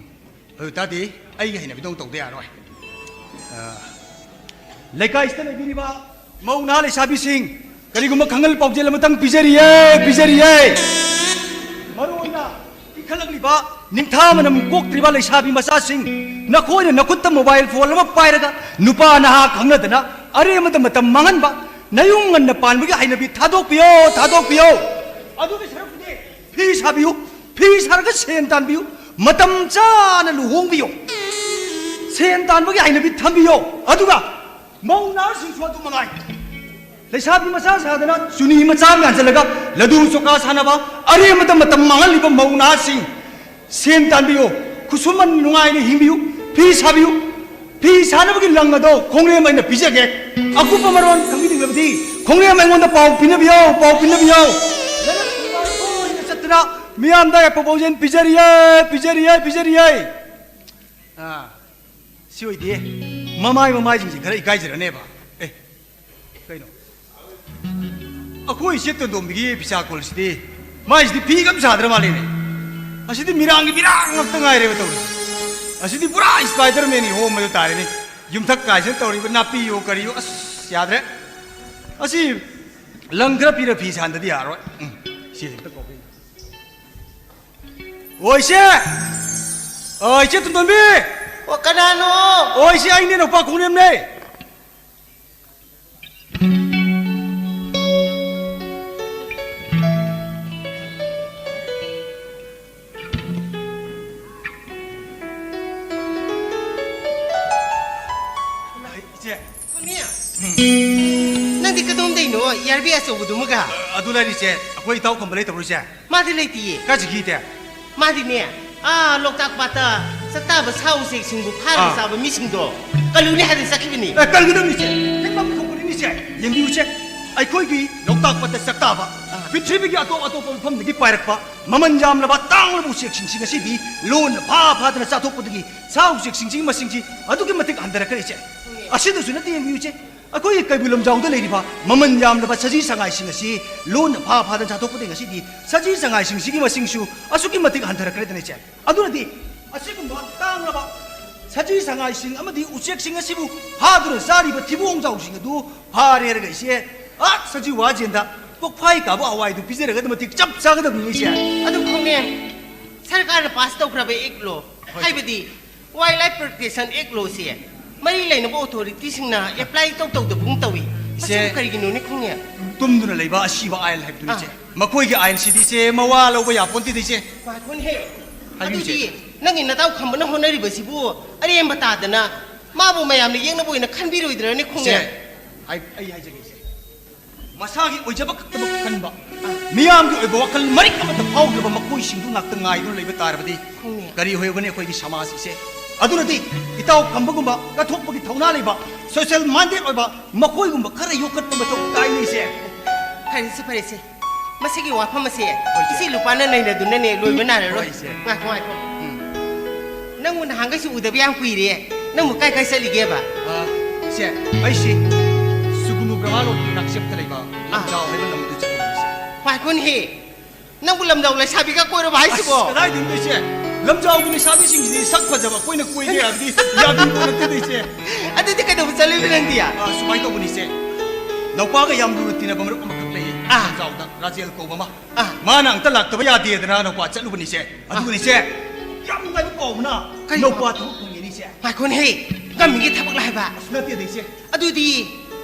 ꯑꯗꯨ ꯇꯥꯔꯗꯤ ꯑꯩꯒꯤ ꯍꯩꯅꯕꯤꯗꯧ ꯇꯧꯗ ꯌꯥꯔꯣꯏ꯫ ꯑ, ꯂꯩꯀꯥꯏꯁꯤꯗ ꯂꯩꯕꯤꯔꯤꯕ ꯃꯧ ꯅꯍꯥ ꯂꯩꯁꯥꯕꯤꯁꯤꯡ, ꯀꯔꯤꯒꯨꯝꯕ ꯈꯪꯍꯜ ꯄꯥꯎꯖꯦꯜ ꯑꯃꯇꯪ ꯄꯤꯖꯔꯤꯌꯦ, ꯄꯤꯖꯔꯤꯌꯦ꯫ ꯃꯔꯨ ꯑꯣꯏꯅ ꯏꯟꯈꯠꯂꯛꯂꯤꯕ ꯅꯤꯡꯊꯥ ꯃꯅꯝ ꯀꯣꯛꯇ꯭ꯔꯤꯕ ꯂꯩꯁꯥꯕꯤ ꯃꯆꯥꯁꯤꯡ, ꯅꯈꯣꯏꯅ ꯅꯈꯨꯠꯇ mobile phone ꯑꯃ ꯄꯥꯏꯔꯒ ꯅꯨꯄꯥ ꯅꯍꯥ ꯈꯪꯅꯗꯅ ꯑꯔꯦꯝꯕꯗ ꯃꯇꯝ ꯃꯥꯡꯍꯟꯕ, ꯅꯌꯨꯝ ꯉꯟꯅ ꯄꯥꯟꯕꯒꯤ ꯍꯩꯅꯕꯤ ꯊꯥꯗꯣꯛꯄꯤꯌꯣ, ꯊꯥꯗꯣꯛꯄꯤꯌꯣ꯫ ꯑꯗꯨꯒꯤ ꯁꯔꯨꯛꯄꯨꯗꯤ ꯐꯤ ꯁꯥꯕꯤꯌꯨ, ꯐꯤ ꯁꯥꯔꯒ ꯁꯦꯟ ꯇꯥꯟꯕꯤꯌꯨ, ꯃꯇꯝ ꯆꯥꯅ ꯂꯨꯍꯣꯡꯕꯤꯌꯨ꯫ ꯁꯦꯟ ꯇꯥꯟꯕꯒꯤ ꯍꯩꯅꯕꯤ ꯊꯝꯕꯤꯌꯣ꯫ ꯑꯗꯨꯒ ꯃꯧ ꯅꯍꯥꯁꯤꯡꯁꯨ ꯑꯗꯨ ꯃꯉꯥꯏ꯫ ꯂꯩꯁꯥꯕꯤ ꯃꯆꯥ ꯁꯥꯗꯅ ꯆꯨꯅꯤ ꯃꯆꯥ ꯑꯃ ꯌꯥꯟꯁꯤꯜꯂꯒ ꯂꯗꯨ ꯆꯣꯀꯥ ꯁꯥꯟꯅꯕ, ꯑꯔꯦꯝꯕꯗ ꯃꯇꯝ ꯃꯥꯡꯍꯜꯂꯤꯕ ꯃꯧ ꯅꯍꯥꯁꯤꯡ, ꯁꯦꯟ ꯇꯥꯟꯕꯤꯌꯨ, ꯈꯨꯠꯁꯨꯃꯟ ꯅꯨꯡꯉꯥꯏꯅ ꯍꯤꯡꯕꯤꯌꯨ, ꯐꯤ ꯁꯥꯕꯤꯌꯨ꯫ ꯐꯤ ꯁꯥꯅꯕꯒꯤ ꯂꯪ ꯑꯗꯣ ꯈꯣꯡꯂꯦꯝ ꯑꯩꯅ ꯄꯤꯖꯒꯦ꯫ ꯑꯀꯨꯞꯄ ꯃꯔꯣꯜ ꯈꯪꯕꯤꯅꯤꯡꯂꯕꯗꯤ ꯈꯣꯡꯂꯦꯝ ꯑꯩꯉꯣꯟꯗ ꯄꯥꯎ ꯄꯤꯅꯕꯤꯌꯨ, ꯄꯥꯎ ꯄꯤꯅꯕꯤꯌꯨ꯫ ꯂꯩꯔꯛ ꯂꯩꯔꯛ ꯀꯣꯏꯅ ꯆꯠꯇꯅ ꯃꯤꯌꯥꯝꯗ ꯑꯦꯄꯣꯕꯣꯖꯦꯟ ꯄꯤꯖꯔꯤꯌꯦ, ꯄꯤꯖꯔꯤꯌꯦ, ꯄꯤꯖꯔꯤꯌꯦ꯫ ꯑꯥ, ꯁꯤ ꯑꯣꯏꯗꯦ꯫ ꯃꯃꯥꯏ ꯃꯃꯥꯏꯁꯤꯡꯁꯦ ꯈꯔ ꯏꯀꯥꯏꯖꯔꯅꯦꯕ꯫ ꯑꯦ, ꯀꯩꯅꯣ? ꯑꯩꯈꯣꯏ ꯏꯆꯦ ꯇꯣꯟꯗꯣꯝꯕꯤꯒꯤ ꯄꯤꯆꯥ ꯀꯣꯜꯁꯤꯗꯤ, ꯃꯥꯏꯁꯤꯗꯤ ꯐꯤꯒ ꯑꯝ ꯁꯥꯗ꯭ꯔ ꯃꯥꯜꯂꯦꯅꯦ꯫ ꯑꯁꯤꯗꯤ ꯃꯤꯔꯥꯡꯒꯤ ꯃꯤꯔꯥꯡ ꯉꯥꯛꯇ ꯉꯥꯏꯔꯦꯕ ꯇꯧꯔꯤꯁꯦ꯫ ꯑꯁꯤꯗꯤ ꯄꯨꯔꯥ Spiderman ꯒꯤ ꯍꯣꯝꯕꯗꯨ ꯇꯥꯔꯦꯅꯦ꯫ ꯌꯨꯝꯊꯛ ꯀꯥꯏꯁꯤꯅ ꯇꯧꯔꯤꯕ ꯅꯥꯄꯤꯌꯣ ꯀꯔꯤꯌꯣ, ꯑꯁ, ꯌꯥꯗ꯭ꯔꯦ꯫ ꯑꯁꯤ ꯂꯪ ꯈꯔ ꯄꯤꯔ ꯐꯤ ꯁꯥꯍꯟꯗꯗꯤ ꯌꯥꯔꯣꯏ꯫ ꯎꯝ, ꯁꯤ ꯑꯝꯇ ꯀꯧꯕꯤꯌꯨ꯫ ꯑꯣ, ꯏꯆꯦ! ꯑꯣ, ꯏꯆꯦ ꯇꯣꯟꯗꯣꯟꯕꯤ! ꯑꯣ, ꯀꯅꯥꯅꯣ? ꯑꯣ, ꯏꯆꯦ, ꯑꯩꯅꯦ, ꯅꯨꯄꯥ ꯈꯣꯡꯅꯦꯝꯅꯦ꯫ ꯏꯆꯦ꯫ ꯈꯣꯡꯅꯦꯝ? ꯅꯪꯗꯤ ꯀꯗꯣꯝꯗꯩꯅꯣ? ꯌꯥꯔꯕꯤ ꯑꯆꯧꯕꯗꯨꯃꯒ? ꯑꯗꯨ ꯂꯩꯔꯤꯁꯦ, ꯑꯩꯈꯣꯏ ꯏꯇꯥꯎ ꯈꯝꯕ ꯂꯩꯇꯕ꯭ꯔꯣ, ꯏꯆꯦ? ꯃꯥꯗꯤ ꯂꯩꯇꯤꯌꯦ꯫ ꯀꯥꯏ ꯆꯠꯈꯤꯒꯦ? ꯃꯥꯗꯤꯅꯦ, ꯑꯥ, ꯂꯣꯛꯇꯥꯛ ꯄꯥꯠꯇ ꯆꯥꯛꯇꯥꯕ ꯁꯥ ꯎꯆꯦꯛꯁꯤꯡꯕꯨ ꯐꯥꯔꯒ ꯑꯥ꯫ ꯆꯥꯕ ꯃꯤꯁꯤꯡꯗꯣ ꯀꯜꯂꯨꯅꯤ ꯍꯥꯏꯗꯅ ꯆꯠꯈꯤꯕꯅꯤ꯫ ꯑꯦ, ꯀꯜꯒꯗꯕꯅꯤ, ꯏꯆꯦ꯫ ꯍꯦꯛ ꯂꯥꯞꯊꯣꯛꯄꯅꯤꯅꯦ, ꯏꯆꯦ꯫ ꯌꯦꯡꯕꯤꯌꯨ, ꯏꯆꯦ꯫ ꯑꯩꯈꯣꯏꯒꯤ ꯂꯣꯛꯇꯥꯛ ꯄꯥꯠꯇ ꯆꯥꯛꯇꯥꯕ, ꯑꯥ꯫ ꯄ꯭ꯔꯤꯊꯤꯕꯤꯒꯤ ꯑꯇꯣꯞ ꯑꯇꯣꯞꯄ ꯃꯐꯝꯗꯒꯤ ꯄꯥꯏꯔꯛꯄ ꯃꯃꯜ ꯌꯥꯝꯂꯕ ꯇꯥꯡꯂꯕ ꯎꯆꯦꯛꯁꯤꯡꯁꯤ ꯉꯁꯤꯗꯤ ꯂꯣꯟꯅ ꯐꯥ ꯐꯥꯗꯅ ꯆꯥꯊꯣꯛꯄꯗꯒꯤ ꯁꯥ ꯎꯆꯦꯛꯁꯤꯡꯁꯤꯒꯤ ꯃꯁꯤꯡꯁꯤ ꯑꯗꯨꯛꯀꯤ ꯃꯇꯤꯛ ꯍꯟꯊꯔꯛꯈ꯭ꯔꯦ, ꯏꯆꯦ꯫ ꯑꯁꯤꯗꯁꯨ ꯅꯠꯇꯦ, ꯌꯦꯡꯕꯤꯌꯨ, ꯏꯆꯦ꯫ ꯑꯩꯈꯣꯏꯒꯤ ꯀꯩꯕꯨꯜ ꯂꯝꯖꯥꯎꯗ ꯂꯩꯔꯤꯕ ꯃꯃꯜ ꯌꯥꯝꯂꯕ ꯁꯖꯤ ꯁꯉꯥꯏꯁꯤꯡ ꯑꯁꯤ ꯂꯣꯟꯅ ꯐꯥ ꯐꯥꯗꯅ ꯆꯥꯊꯣꯛꯄꯗꯒꯤ ꯉꯁꯤꯗꯤ ꯁꯖꯤ ꯁꯉꯥꯏꯁꯤꯡꯁꯤꯒꯤ ꯃꯁꯤꯡꯁꯨ ꯑꯁꯨꯛꯀꯤ ꯃꯇꯤꯛ ꯍꯟꯊꯔꯛꯈ꯭ꯔꯦꯗꯅ, ꯏꯆꯦ꯫ ꯑꯗꯨꯅꯗꯤ ꯑꯁꯤꯒꯨꯝꯕ ꯇꯥꯡꯂꯕ ꯁꯖꯤ ꯁꯉꯥꯏꯁꯤꯡ ꯑꯃꯗꯤ ꯎꯆꯦꯛꯁꯤꯡ ꯑꯁꯤꯕꯨ ꯐꯥꯗꯨꯅ ꯆꯥꯔꯤꯕ ꯊꯤꯕꯣꯡꯖꯥꯎꯁꯤꯡ ꯑꯗꯨ ꯐꯥꯔꯦ ꯍꯥꯏꯔꯒ ꯏꯆꯦ, ꯑꯥ, ꯁꯖꯤ ꯋꯥꯖꯦꯟꯗ ꯀꯣꯛꯐꯥꯏ ꯀꯥꯕ ꯍꯋꯥꯏꯗꯨ ꯄꯤꯖꯔꯒꯗ ꯃꯇꯤꯛ ꯆꯞ ꯆꯥꯒꯗꯕꯅꯤ, ꯏꯆꯦ꯫ ꯑꯗꯨ ꯈꯣꯡꯅꯦꯝ, ꯁꯔꯀꯥꯔꯅ ꯄꯥꯁ ꯇꯧꯈ꯭ꯔꯕ ꯑꯦꯛꯂꯣ? ꯍꯣꯏ꯫ ꯍꯥꯏꯕꯗꯤ ꯋꯥꯏꯜ ꯂꯥꯏꯐ ꯄ꯭ꯔꯣꯇꯦꯛꯁꯟ ꯑꯦꯛꯂꯣ ꯁꯦ? ꯃꯔꯤ ꯂꯩꯅꯕ ꯑꯣꯊꯣꯔꯤꯇꯤꯁꯤꯡꯅ ꯑꯦꯄ꯭ꯂꯥꯏ ꯇꯧ ꯇꯧꯗꯕꯒꯨꯝ ꯇꯧꯏ꯫ ꯏꯆꯦ, ꯃꯁꯤꯕꯨ ꯀꯔꯤꯒꯤꯅꯣꯅꯦ ꯈꯣꯡꯅꯦ? ꯇꯨꯝꯗꯨꯅ ꯂꯩꯕ ꯑꯁꯤꯕ ꯑꯥꯏꯟ ꯍꯥꯏꯕꯗꯨꯅꯤ, ꯑꯥ꯫ ꯏꯆꯦ꯫ ꯃꯈꯣꯏꯒꯤ ꯑꯥꯏꯟꯁꯤꯗꯤ, ꯏꯆꯦ, ꯃꯋꯥ ꯂꯧꯕ ꯌꯥꯄꯣꯟꯇꯦꯗ, ꯏꯆꯦ꯫ ꯉꯥꯏꯈꯣꯅꯦꯍꯦ꯫ ꯍꯥꯏꯕꯤꯌꯨ, ꯏꯆꯦ꯫ ꯑꯗꯨꯗꯤ ꯅꯪꯒꯤ ꯅꯇꯥꯎ ꯈꯝꯕꯅ ꯍꯣꯠꯅꯔꯤꯕꯁꯤꯕꯨ ꯑꯔꯦꯝꯕ ꯇꯥꯗꯅ ꯃꯥꯕꯨ ꯃꯌꯥꯝꯅ ꯌꯦꯛꯅꯕ ꯑꯣꯏꯅ ꯈꯟꯕꯤꯔꯣꯏꯗ꯭ꯔꯅꯦ ꯈꯣꯡꯅꯦ? ꯏꯆꯦ, ꯑꯩ, ꯑꯩ ꯍꯥꯏꯖꯒꯦ, ꯏꯆꯦ꯫ ꯃꯁꯥꯒꯤ ꯑꯣꯏꯖꯕ ꯈꯛꯇꯃꯛ ꯈꯟꯕ, ꯃꯤꯌꯥꯝꯒꯤ ꯑꯣꯏꯕ ꯋꯥꯈꯜ ꯃꯔꯤꯛ ꯑꯃꯠꯇ ꯐꯥꯎꯗ꯭ꯔꯕ ꯃꯈꯣꯏꯁꯤꯡꯗꯨ ꯉꯥꯛꯇ ꯉꯥꯏꯗꯨꯅ ꯂꯩꯕ ꯇꯥꯔꯕꯗꯤ ꯈꯪꯉꯦ꯫ ꯀꯔꯤ ꯑꯣꯏꯒꯅꯤ ꯑꯩꯈꯣꯏꯒꯤ ꯁꯃꯥꯖ ꯑꯁꯦ? ꯑꯗꯨꯅꯗꯤ ꯏꯇꯥꯎ ꯈꯝꯕꯒꯨꯝꯕ ꯀꯠꯊꯣꯛꯄꯒꯤ ꯊꯧꯅꯥ ꯂꯩꯕ, ꯁꯣꯁꯦꯜ ꯃꯥꯏꯟꯗꯦꯗ ꯑꯣꯏꯕ ꯃꯈꯣꯏꯒꯨꯝꯕ ꯈꯔ ꯌꯣꯛꯈꯠꯄ ꯃꯊꯧ ꯇꯥꯏꯅꯦ, ꯏꯆꯦ꯫ ꯐꯔꯦꯁꯦ, ꯐꯔꯦꯁꯦ꯫ ꯃꯁꯤꯒꯤ ꯋꯥꯐꯝ ꯑꯁꯦ ꯍꯣꯏ, ꯏꯆꯦ꯫ ꯏꯆꯦ ꯂꯨꯄꯥꯅ ꯅꯩꯅꯗꯨꯅꯅꯦ ꯂꯣꯏꯕ ꯅꯥꯏꯔꯔꯣꯏ꯫ ꯍꯣꯏ, ꯏꯆꯦ꯫ ꯉꯥꯏꯈꯣ, ꯉꯥꯏꯈꯣ꯫ ꯎꯝ꯫ ꯅꯪꯕꯨ ꯅꯍꯥꯟꯈꯩꯁꯨ ꯎꯗꯕ ꯌꯥꯝ ꯀꯨꯏꯔꯦ꯫ ꯅꯪꯕꯨ ꯀꯥꯏ ꯀꯥꯏ ꯆꯠꯂꯤꯒꯦꯕ? ꯑ, ꯏꯆꯦ, ꯑꯩꯁꯤ ꯁꯨꯒꯨꯅꯨ ꯕ꯭ꯔꯍ꯭ꯃ ꯔꯣꯗꯀꯤ ꯅꯥꯛꯆꯦꯞꯇ ꯂꯩꯕ ꯑꯥ꯫ ꯂꯝꯖꯥꯎ ꯍꯥꯏꯕ ꯂꯝꯗꯨ ꯆꯠꯂꯨꯕꯅꯤ, ꯏꯆꯦ꯫ ꯉꯥꯏꯈꯣꯅꯦꯍꯦ꯫ ꯅꯪꯕꯨ ꯂꯝꯖꯥꯎ ꯂꯩꯁꯥꯕꯤꯒ ꯀꯣꯏꯔꯕ ꯍꯥꯏꯁꯤꯕꯣ? ꯑꯁ, ꯀꯗꯥꯏꯗꯩꯅꯣ, ꯏꯆꯦ? ꯂꯝꯖꯥꯎꯒꯤ ꯂꯩꯁꯥꯕꯤꯁꯤꯡꯁꯤꯗꯤ ꯁꯛ ꯐꯖꯕ ꯑꯩꯈꯣꯏꯅ ꯀꯣꯏꯒꯦ ꯍꯥꯏꯕꯗꯤ ꯌꯥꯕꯤꯕ ꯅꯠꯇꯦꯗ, ꯏꯆꯦ꯫ ꯑꯗꯨꯗꯤ ꯀꯩꯗꯧꯕ ꯆꯠꯂꯨꯏꯕ ꯅꯪꯗꯤ? ꯑ, ꯁꯨꯃꯥꯏꯅ ꯇꯧꯕꯅꯤ, ꯏꯆꯦ꯫ ꯅꯧꯄꯥꯒ ꯌꯥꯝ ꯂꯨꯅ ꯇꯤꯟꯅꯕ ꯃꯔꯨꯞ ꯑꯃꯈꯛ ꯂꯩꯌꯦ, ꯑꯥ꯫ ꯂꯝꯖꯥꯎꯗ, ꯔꯥꯖꯦꯜ ꯀꯧꯕ ꯑꯃ꯫ ꯑꯥ꯫ ꯃꯥꯅ ꯑꯝꯇ ꯂꯥꯛꯇꯕ ꯌꯥꯗꯦꯗꯅ ꯅꯧꯄꯥ ꯆꯠꯂꯨꯕꯅꯤ, ꯏꯆꯦ꯫ ꯑꯗꯨꯒꯅꯤ, ꯑꯥ꯫ ꯏꯆꯦ, ꯌꯥꯝ ꯅꯨꯡꯉꯥꯏꯕ ꯄꯥꯎ ꯑꯃꯅ ꯀꯔꯤ ꯅꯧꯄꯥ ꯄꯥꯎ? ꯊꯕꯛ ꯐꯪꯉꯦꯅꯦ, ꯏꯆꯦ꯫ ꯉꯥꯏꯈꯣꯅꯦꯍꯦ, ꯀꯝꯃꯤꯒꯤ ꯊꯕꯛ ꯂꯥꯛ ꯍꯥꯏꯕ? ꯑꯁ, ꯅꯠꯇꯦꯗ, ꯏꯆꯦ꯫ ꯑꯗꯨꯗꯤ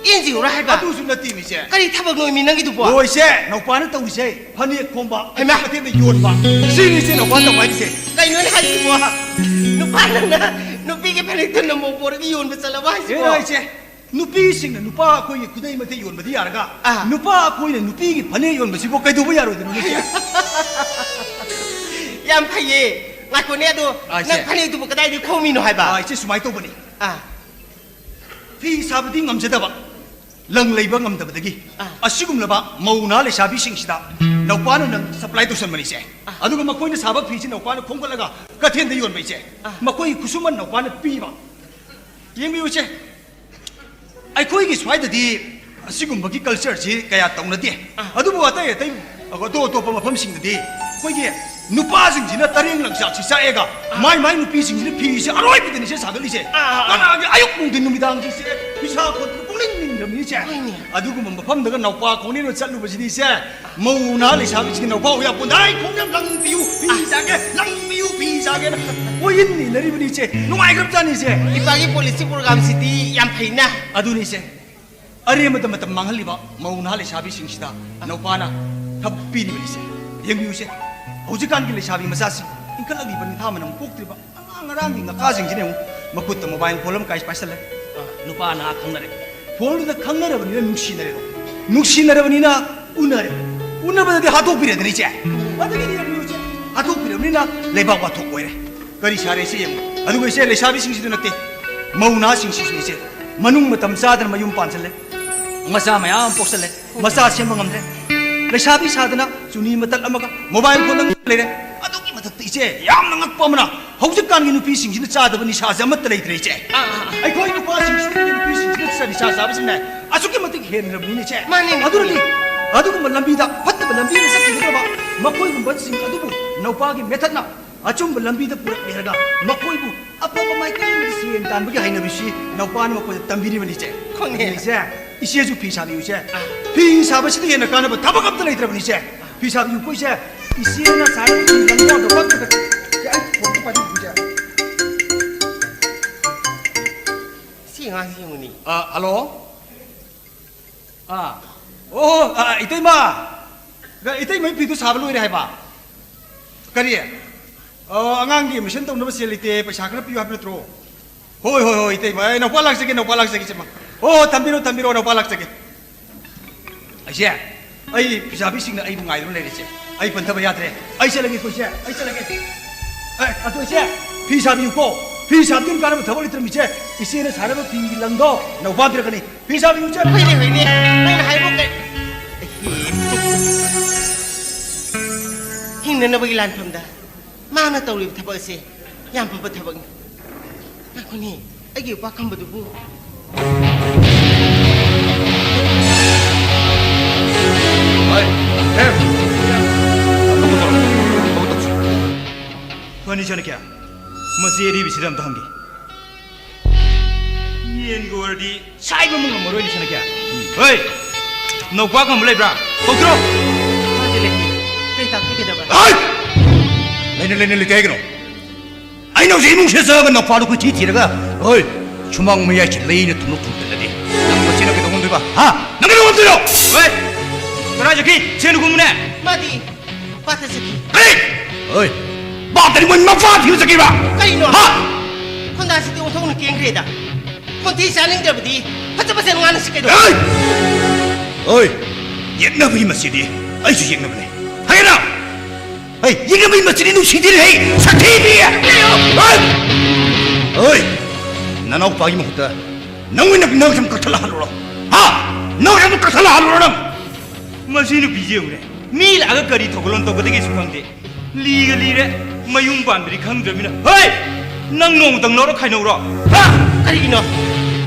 ꯑꯦꯟ ꯖꯤ ꯑꯣꯔ ꯍꯥꯏꯕ? ꯑꯗꯨꯁꯨ ꯅꯠꯇꯦꯃꯤ, ꯏꯆꯦ꯫ ꯀꯔꯤ ꯊꯕꯛꯅꯣꯃꯤ ꯅꯪꯒꯤꯗꯨꯕꯣ? ꯂꯣꯏꯁꯦ, ꯅꯧꯄꯥꯅ ꯇꯧꯔꯤꯁꯦ ꯐꯅꯦꯛ ꯈꯣꯝꯕ, ꯍꯩꯃꯥ! ꯀꯩꯊꯦꯜꯗ ꯌꯣꯟꯕ꯫ ꯁꯤꯅꯤ, ꯏꯆꯦ, ꯅꯧꯄꯥꯅ ꯇꯧꯕ ꯍꯥꯏꯁꯦ꯫ ꯀꯩꯅꯣꯅꯦ ꯍꯥꯏꯁꯤꯕꯣ? ꯅꯨꯄꯥ ꯅꯪꯅ ꯅꯨꯄꯤꯒꯤ ꯐꯅꯦꯛꯇꯨ ꯅꯃꯧ ꯄꯣꯔꯒ ꯌꯣꯟꯕ ꯆꯠꯂꯕ ꯍꯥꯏꯁꯤꯕꯣ? ꯀꯩꯅꯣ ꯍꯥꯏꯁꯦ, ꯅꯨꯄꯤꯁꯤꯡꯅ ꯅꯨꯄꯥ ꯑꯩꯈꯣꯏꯒꯤ ꯈꯨꯗꯩ ꯃꯊꯦꯛ ꯌꯣꯟꯕꯗꯤ ꯌꯥꯔꯒ, ꯑꯥ꯫ ꯅꯨꯄꯥ ꯑꯩꯈꯣꯏꯅ ꯅꯨꯄꯤꯒꯤ ꯐꯅꯦꯛ ꯌꯣꯟꯕꯁꯤꯕꯨ ꯀꯩꯗꯧꯕ ꯌꯥꯔꯣꯏꯗꯣꯏꯅꯣ, ꯏꯆꯦ? ꯌꯥꯝ ꯐꯩꯌꯦ꯫ ꯉꯥꯏꯈꯣꯅꯦ, ꯑꯗꯣ ꯑꯥ, ꯏꯆꯦ꯫ ꯅꯪ ꯐꯅꯦꯛꯇꯨꯕꯨ ꯀꯗꯥꯏꯗꯒꯤ ꯈꯣꯝꯃꯤꯅꯣ ꯍꯥꯏꯕ? ꯑꯥ, ꯏꯆꯦ, ꯁꯨꯃꯥꯏꯅ ꯇꯧꯕꯅꯤ꯫ ꯑꯥ꯫ ꯐꯤ ꯁꯥꯕꯗꯤ ꯉꯝꯖꯗꯕ, ꯂꯪ ꯂꯩꯕ ꯉꯝꯗꯕꯗꯒꯤ ꯑꯥ꯫ ꯑꯁꯤꯒꯨꯝꯂꯕ ꯃꯧ ꯅꯍꯥ ꯂꯩꯁꯥꯕꯤꯁꯤꯡꯁꯤꯗ ꯅꯧꯄꯥꯅ ꯅꯪ ꯁꯄ꯭ꯂꯥꯏ ꯇꯧꯁꯟꯕꯅꯤꯁꯦ꯫ ꯑꯥ꯫ ꯑꯗꯨꯒ ꯃꯈꯣꯏꯅ ꯁꯥꯕ ꯐꯤꯁꯤ ꯅꯧꯄꯥꯅ ꯈꯣꯝꯒꯠꯂꯒ ꯀꯩꯊꯦꯜꯗ ꯌꯣꯟꯕ, ꯏꯆꯦ꯫ ꯑꯥ꯫ ꯃꯈꯣꯏꯒꯤ ꯈꯨꯠꯁꯨꯃꯟ ꯅꯧꯄꯥꯅ ꯄꯤꯕ꯫ ꯌꯦꯡꯕꯤꯌꯨ, ꯏꯆꯦ꯫ ꯑꯩꯈꯣꯏꯒꯤ ꯁ꯭ꯋꯥꯏꯗꯗꯤ ꯑꯁꯤꯒꯨꯝꯕꯒꯤ ꯀꯜꯆꯔꯁꯤ ꯀꯌꯥ ꯇꯧꯅꯗꯦ꯫ ꯑꯥ꯫ ꯑꯗꯨꯕꯨ ꯑꯇꯩ ꯑꯇꯩ ꯑꯇꯣꯞ ꯑꯇꯣꯞꯄ ꯃꯐꯝꯁꯤꯡꯗꯗꯤ ꯑꯩꯈꯣꯏꯒꯤ ꯅꯨꯄꯥꯁꯤꯡꯁꯤꯅ ꯇꯔꯦꯡ ꯂꯪꯆꯥꯛꯁꯤ ꯆꯥꯛꯑꯦꯒ ꯑꯥ꯫ ꯃꯥꯏ ꯃꯥꯏ ꯅꯨꯄꯤꯁꯤꯡꯁꯤꯅ ꯐꯤꯁꯦ ꯑꯔꯣꯏꯕꯤꯗꯅꯤꯁꯦ ꯁꯥꯒꯠꯂꯤꯁꯦ꯫ ꯑꯥ, ꯑꯥ, ꯑꯥ꯫ ꯀꯅꯥꯒꯤ ꯑꯌꯨꯛ ꯅꯨꯡꯊꯤꯟ ꯅꯨꯃꯤꯗꯥꯡꯁꯤꯁꯦ ꯐꯤꯁꯥ ꯈꯣꯠꯇꯅ ꯄꯨꯛꯅꯤꯡ ꯅꯤꯡꯗ꯭ꯔꯕ ꯏꯆꯦ, ꯍꯣꯏꯅꯦ꯫ ꯑꯗꯨꯒꯨꯝꯕ ꯃꯐꯝꯗꯒ ꯅꯧꯄꯥ ꯈꯣꯡꯅꯦꯅ ꯆꯠꯂꯨꯕꯁꯤꯗꯤ ꯏꯆꯦ, ꯃꯧ ꯅꯍꯥ ꯂꯩꯁꯥꯕꯤꯁꯤꯡ ꯅꯧꯄꯥ ꯍꯧ ꯌꯥꯄꯣꯟꯗꯦ꯫ "ꯑꯩ ꯈꯣꯡꯅꯦ ꯂꯪꯕꯤꯌꯨ, ꯐꯤ ꯁꯥꯒꯦ, ꯂꯪꯕꯤꯌꯨ, ꯐꯤ ꯁꯥꯒꯦꯅ" ꯀꯣꯏꯏꯟ ꯏꯟꯅꯔꯤꯕꯅꯤ ꯏꯆꯦ꯫ ꯅꯨꯡꯉꯥꯏꯈ꯭ꯔꯕꯖꯥꯠꯅꯤ ꯏꯆꯦ꯫ ꯏꯄꯥꯒꯤ ꯄꯣꯂꯤꯁꯤ ꯄ꯭ꯔꯣꯒ꯭ꯔꯥꯝꯁꯤꯗꯤ ꯌꯥꯝ ꯐꯩꯅ꯫ ꯑꯗꯨꯅꯤ ꯏꯆꯦ, ꯑꯔꯦꯝꯕꯗ ꯃꯇꯝ ꯃꯥꯡꯍꯜꯂꯤꯕ ꯃꯧ ꯅꯍꯥ ꯂꯩꯁꯥꯕꯤꯁꯤꯡꯁꯤꯗ ꯅꯧꯄꯥꯅ ꯊꯕꯛ ꯄꯤꯔꯤꯕꯅꯤ ꯏꯆꯦ꯫ ꯌꯦꯡꯕꯤꯌꯨ ꯏꯆꯦ, ꯍꯧꯖꯤꯛꯀꯥꯟꯒꯤ ꯂꯩꯁꯥꯕꯤ ꯃꯆꯥꯁꯤꯡ, ꯏꯟꯈꯠꯂꯛꯂꯤꯕ ꯅꯤꯡꯊꯥ ꯃꯅꯝ ꯀꯣꯛꯇ꯭ꯔꯤꯕ ꯑꯉꯥꯡ ꯉꯔꯥꯡꯒꯤ ꯉꯈꯥꯁꯤꯡꯁꯤꯅ ꯌꯦꯡꯉꯨ, ꯃꯈꯨꯠꯇ ꯃꯣꯕꯥꯏꯜ ꯐꯣꯟ ꯑꯃ ꯀꯥꯏ ꯄꯥꯏꯁꯜꯂꯦ꯫ ꯑ, ꯅꯨꯄꯥ ꯅꯍꯥ ꯈꯪꯅꯔꯦ꯫ ꯐꯣꯟꯗꯨꯗ ꯈꯪꯅꯔꯕꯅꯤꯅ ꯅꯨꯡꯁꯤꯅꯔꯦꯗꯣ꯫ ꯅꯨꯡꯁꯤꯅꯔꯕꯅꯤꯅ ꯎꯅꯔꯦ꯫ ꯎꯅꯕꯗꯗꯤ ꯍꯥꯠꯇꯣꯛꯄꯤꯔꯦꯗꯅ ꯏꯆꯦ꯫ ꯑꯗꯒꯤꯗꯤ ꯌꯦꯡꯉꯨ ꯏꯆꯦ, ꯍꯥꯠꯇꯣꯛꯄꯤꯔꯕꯅꯤꯅ ꯂꯩꯕꯥꯛ ꯋꯥꯊꯣꯛ ꯑꯣꯏꯔꯦ꯫ ꯀꯔꯤ ꯁꯥꯔꯦ ꯁꯤ ꯌꯦꯡꯉꯨ꯫ ꯑꯗꯨꯒ ꯏꯆꯦ, ꯂꯩꯁꯥꯕꯤꯁꯤꯡꯁꯤꯗ ꯅꯠꯇꯦ, ꯃꯧ ꯅꯍꯥꯁꯤꯡꯁꯤꯁꯨ ꯏꯆꯦ, ꯃꯅꯨꯡ ꯃꯇꯝ ꯆꯥꯗꯅ ꯃꯌꯨꯝ ꯄꯥꯟꯁꯜꯂꯦ꯫ ꯃꯆꯥ ꯃꯌꯥꯝ ꯑꯃ ꯄꯣꯛꯁꯜꯂꯦ꯫ ꯃꯆꯥ ꯁꯦꯝꯕ ꯉꯝꯗ꯭ꯔꯦ꯫ ꯂꯩꯁꯥꯕꯤ ꯁꯥꯗꯅ ꯆꯨꯅꯤ ꯃꯇꯠ ꯑꯃꯒ ꯃꯣꯕꯥꯏꯜ ꯐꯣꯟꯗ ꯂꯩꯔꯦ꯫ ꯑꯗꯨꯒꯤ ꯃꯊꯛꯇ ꯏꯆꯦ, ꯌꯥꯝꯅ ꯉꯛꯄ ꯑꯃꯅ, ꯍꯧꯖꯤꯛꯀꯥꯟꯒꯤ ꯅꯨꯄꯤꯁꯤꯡꯁꯤꯅ ꯆꯥꯗꯕ ꯅꯤꯁꯥꯁꯦ ꯑꯃꯠꯇ ꯂꯩꯇ꯭ꯔꯦ ꯏꯆꯦ꯫ ꯑꯥ, ꯑꯥ, ꯑꯥ꯫ ꯑꯩꯈꯣꯏ ꯅꯨꯄꯥꯁꯤꯡꯁꯤꯅ ꯅꯨꯄꯤꯁꯤꯡꯁꯤꯅ ꯅꯤꯁꯥ ꯆꯥꯕꯁꯤꯅꯦ ꯑꯁꯨꯛꯀꯤ ꯃꯇꯤꯛ ꯍꯦꯟꯈ꯭ꯔꯕꯅꯤꯅꯦ ꯏꯆꯦ꯫ ꯃꯥꯅꯦ, ꯃꯥꯅꯦ꯫ ꯑꯗꯨꯅꯗꯤ ꯑꯗꯨꯒꯨꯝꯕ ꯂꯝꯕꯤꯗ, ꯐꯠꯇꯕ ꯂꯝꯕꯤꯗ ꯆꯠꯈꯤꯒꯗꯕ ꯃꯈꯣꯏꯒꯨꯝꯕꯁꯤꯡ ꯑꯗꯨꯕꯨ ꯅꯧꯄꯥꯒꯤ ꯃꯦꯊꯠꯅ ꯑꯆꯨꯝꯕ ꯂꯝꯕꯤꯗ ꯄꯨꯔꯛꯂꯦ ꯍꯥꯏꯔꯒ ꯃꯈꯣꯏꯕꯨ ꯑꯐꯕ ꯃꯥꯏꯀꯩ ꯑꯃꯗ ꯁꯦꯟ ꯇꯥꯟꯕꯒꯤ ꯍꯩꯅꯕꯤꯁꯤ ꯅꯧꯄꯥꯅ ꯃꯈꯣꯏꯗ ꯇꯝꯕꯤꯔꯤꯕꯅꯤ ꯏꯆꯦ꯫ ꯈꯪꯉꯦ꯫ ꯏꯆꯦ, ꯏꯆꯦꯁꯨ ꯐꯤ ꯁꯥꯕꯤꯌꯨ ꯏꯆꯦ꯫ ꯑꯥ꯫ ꯐꯤ ꯁꯥꯕꯁꯤꯗ ꯍꯦꯟꯅ ꯀꯥꯟꯅꯕ ꯊꯕꯛ ꯑꯝꯇ ꯂꯩꯇ꯭ꯔꯕꯅꯤ ꯏꯆꯦ꯫ ꯐꯤ ꯁꯥꯕꯤꯌꯨꯀꯣ ꯏꯆꯦ꯫ ꯏꯆꯦꯅ ꯁꯥꯔꯤꯕ ꯐꯤ ꯂꯪꯗꯣ ꯑꯝꯇ ꯄꯛꯇꯕ꯫ ꯏꯆꯦ, ꯑꯩ ꯐꯣꯟꯗꯣ ꯄꯥꯏꯕꯤꯌꯨ ꯏꯆꯦ꯫ ꯁꯤ ꯑꯉꯥꯡꯁꯤ ꯌꯦꯡꯉꯨꯅꯤ꯫ ꯑ, ꯍꯜꯂꯣ꯫ ꯑꯥ꯫ ꯑꯣ, ꯑꯥ, ꯏꯇꯩꯃ! ꯏꯇꯩꯃ, ꯐꯤꯗꯨ ꯁꯥꯕ ꯂꯣꯏꯔꯦ ꯍꯥꯏꯕ? ꯀꯔꯤ? ꯑꯣ, ꯑꯉꯥꯡꯒꯤ ꯑꯦꯗꯃꯤꯁꯟ ꯇꯧꯅꯕ ꯁꯦꯜ ꯂꯩꯇꯦ, ꯄꯩꯁꯥ ꯈꯔ ꯄꯤꯌꯨ ꯍꯥꯏꯕ ꯅꯠꯇ꯭ꯔꯣ? ꯍꯣꯏ, ꯍꯣꯏ, ꯍꯣꯏ, ꯏꯇꯩꯃ꯫ ꯑꯦ, ꯅꯧꯄꯥ ꯂꯥꯛꯆꯒꯦ, ꯅꯧꯄꯥ ꯂꯥꯛꯆꯒꯦ, ꯏꯆꯦꯃ꯫ ꯑꯣ, ꯊꯝꯕꯤꯔꯣ, ꯊꯝꯕꯤꯔꯣ, ꯅꯧꯄꯥ ꯂꯥꯛꯆꯒꯦ꯫ ꯑꯩꯁꯦ, ꯑꯩ ꯐꯤꯁꯥꯕꯤꯁꯤꯡꯅ ꯑꯩꯕꯨ ꯉꯥꯏꯗꯨꯅ ꯂꯩꯔꯦꯁꯦ꯫ ꯑꯩ ꯄꯟꯊꯕ ꯌꯥꯗ꯭ꯔꯦ꯫ ꯑꯩ ꯆꯠꯂꯒꯦꯀꯣ, ꯏꯆꯦ, ꯑꯩ ꯆꯠꯂꯒꯦ꯫ ꯑꯦ, ꯑꯗꯣ ꯏꯆꯦ, ꯐꯤ ꯁꯥꯕꯤꯌꯨꯀꯣ꯫ ꯐꯤ ꯁꯥꯕꯗꯤ ꯀꯥꯟꯅꯕ ꯊꯕꯛ ꯂꯩꯇ꯭ꯔꯕꯅꯤ, ꯏꯆꯦ꯫ ꯏꯆꯦꯅ ꯁꯥꯔꯕ ꯐꯤꯒꯤ ꯂꯪꯗꯣ ꯅꯧꯄꯥ ꯄꯤꯔꯛꯀꯅꯤ꯫ ꯐꯤ ꯁꯥꯕꯤꯌꯨ, ꯏꯆꯦ꯫ ꯍꯣꯏꯅꯦ, ꯍꯣꯏꯅꯦ꯫ ꯅꯪꯅ ꯍꯥꯏꯕ ꯀꯩ-, ꯍꯤꯡꯅꯅꯕꯒꯤ ꯂꯥꯟꯐꯝꯗ ꯃꯥꯅ ꯇꯧꯔꯤꯕ ꯊꯕꯛ ꯑꯁꯦ ꯌꯥꯝ ꯐꯕ ꯊꯕꯛꯅꯤ꯫ ꯉꯥꯏꯈꯣꯅꯦ, ꯑꯩꯒꯤ ꯎꯄꯥ ꯈꯝꯕꯗꯨꯕꯨ꯫ ꯍꯣꯏ, ꯍꯦ꯫ ꯐꯅꯤ, ꯆꯅꯀ꯭ꯌꯥ꯫ ꯃꯁꯤ ꯑꯔꯤꯕꯁꯤꯗ ꯑꯝꯇ ꯍꯪꯒꯦ꯫ ꯌꯦꯟꯒ ꯑꯣꯏꯔꯗꯤ ꯁꯥꯏꯕ ꯑꯃꯨꯛ ꯉꯝꯃꯔꯣꯏꯅꯦ, ꯁꯅꯥꯀ꯭ꯌꯥ꯫ ꯍꯣꯏ, ꯅꯧꯄꯥ ꯈꯪꯕ ꯂꯩꯕ꯭ꯔꯥ? ꯀꯧꯊꯣꯔꯛꯑꯣ꯫ ꯃꯥꯗꯤ ꯂꯩꯇꯦ꯫ ꯀꯩ ꯇꯥꯛꯄꯤꯒꯗꯕ? ꯍꯣꯏ! ꯂꯩꯅ, ꯂꯩꯅ ꯂꯩꯇꯦ ꯍꯥꯏꯒꯅꯣ꯫ ꯑꯩꯅ ꯍꯧꯖꯤꯛ ꯏꯃꯨꯡ ꯁꯦꯖꯕ ꯅꯧꯄꯥꯗꯣ ꯀꯣꯏꯊꯤ ꯊꯤꯔꯒ, ꯍꯣꯏ, ꯁꯨꯃꯥꯡ ꯃꯌꯥꯏꯁꯤ ꯂꯩꯅ ꯊꯨꯝꯂꯣꯛ ꯊꯨꯝꯖꯤꯜꯂꯗꯤ ꯅꯪ ꯃꯁꯤꯅ ꯀꯩꯗꯧ ꯉꯝꯗꯣꯏꯕ? ꯍꯥ? ꯅꯪ ꯀꯩꯗꯧ ꯉꯝꯗꯣꯏꯅꯣ? ꯍꯣꯏ! ꯀꯗꯥꯏ ꯆꯠꯈꯤ? ꯁꯦꯟ ꯈꯨꯝꯕꯅꯦ? ꯃꯥꯗꯤ ꯄꯥꯠꯇ ꯆꯠꯈꯤ꯫ ꯀꯔꯤ? ꯍꯣꯏ! ꯄꯥꯠꯇꯗꯤ ꯃꯣꯏ ꯃꯄꯥ ꯊꯤꯕ ꯆꯠꯈꯤꯕ? ꯀꯩꯅꯣ? ꯍꯥ? ꯈꯣꯟꯗꯥꯁꯤꯗꯤ ꯑꯣꯟꯊꯣꯛꯅ ꯀꯦꯟꯈ꯭ꯔꯦꯗ꯫ ꯈꯣꯟꯊꯤ ꯆꯥꯅꯤꯡꯗ꯭ꯔꯕꯗꯤ ꯐꯖ ꯐꯖꯅ ꯉꯥꯡꯅꯁꯤ ꯀꯩꯅꯣ? ꯍꯣꯏ! ꯍꯣꯏ! ꯌꯦꯛꯅꯕꯒꯤ ꯃꯆꯤꯗꯤ ꯑꯩꯁꯨ ꯌꯦꯛꯅꯕꯅꯦ꯫ ꯍꯥꯏꯒꯦꯔꯥ? ꯍꯩ, ꯌꯦꯛꯅꯕꯒꯤ ꯃꯆꯤꯗꯤ ꯅꯨꯡꯁꯤꯗꯤꯔꯦ, ꯍꯩ, ꯁꯛꯊꯤꯕꯤ! ꯍꯩ! ꯍꯩ! ꯅꯅꯥꯎꯄꯥꯒꯤ ꯃꯍꯨꯠꯇ ꯅꯪ ꯑꯣꯏꯅ ꯅꯪ ꯁꯨꯝ ꯀꯛꯊꯠꯂ ꯍꯜꯂꯨꯔꯣ꯫ ꯍꯥ? ꯅꯪ ꯁꯨꯝ ꯀꯛꯊꯠꯂ ꯍꯜꯂꯨꯔꯣ ꯅꯪ? ꯃꯁꯤ ꯅꯨꯄꯤꯁꯤ ꯌꯦꯡꯉꯨꯅꯦ꯫ ꯃꯤ ꯂꯥꯛꯑꯒ ꯀꯔꯤ ꯊꯧꯒꯜꯂꯣꯟ ꯇꯧꯒꯗꯒꯦꯁꯨ ꯈꯪꯗꯦ꯫ ꯂꯤꯒ ꯂꯤꯔꯦ, ꯃꯌꯨꯝ ꯄꯥꯟꯕꯗꯤ ꯈꯪꯗ꯭ꯔꯃꯤꯅ꯫ ꯍꯩ! ꯅꯪ ꯅꯣꯡꯃꯇꯪ ꯂꯧꯔ ꯈꯥꯏꯅꯧꯔꯣ? ꯍꯥ? ꯀꯔꯤꯒꯤꯅꯣ?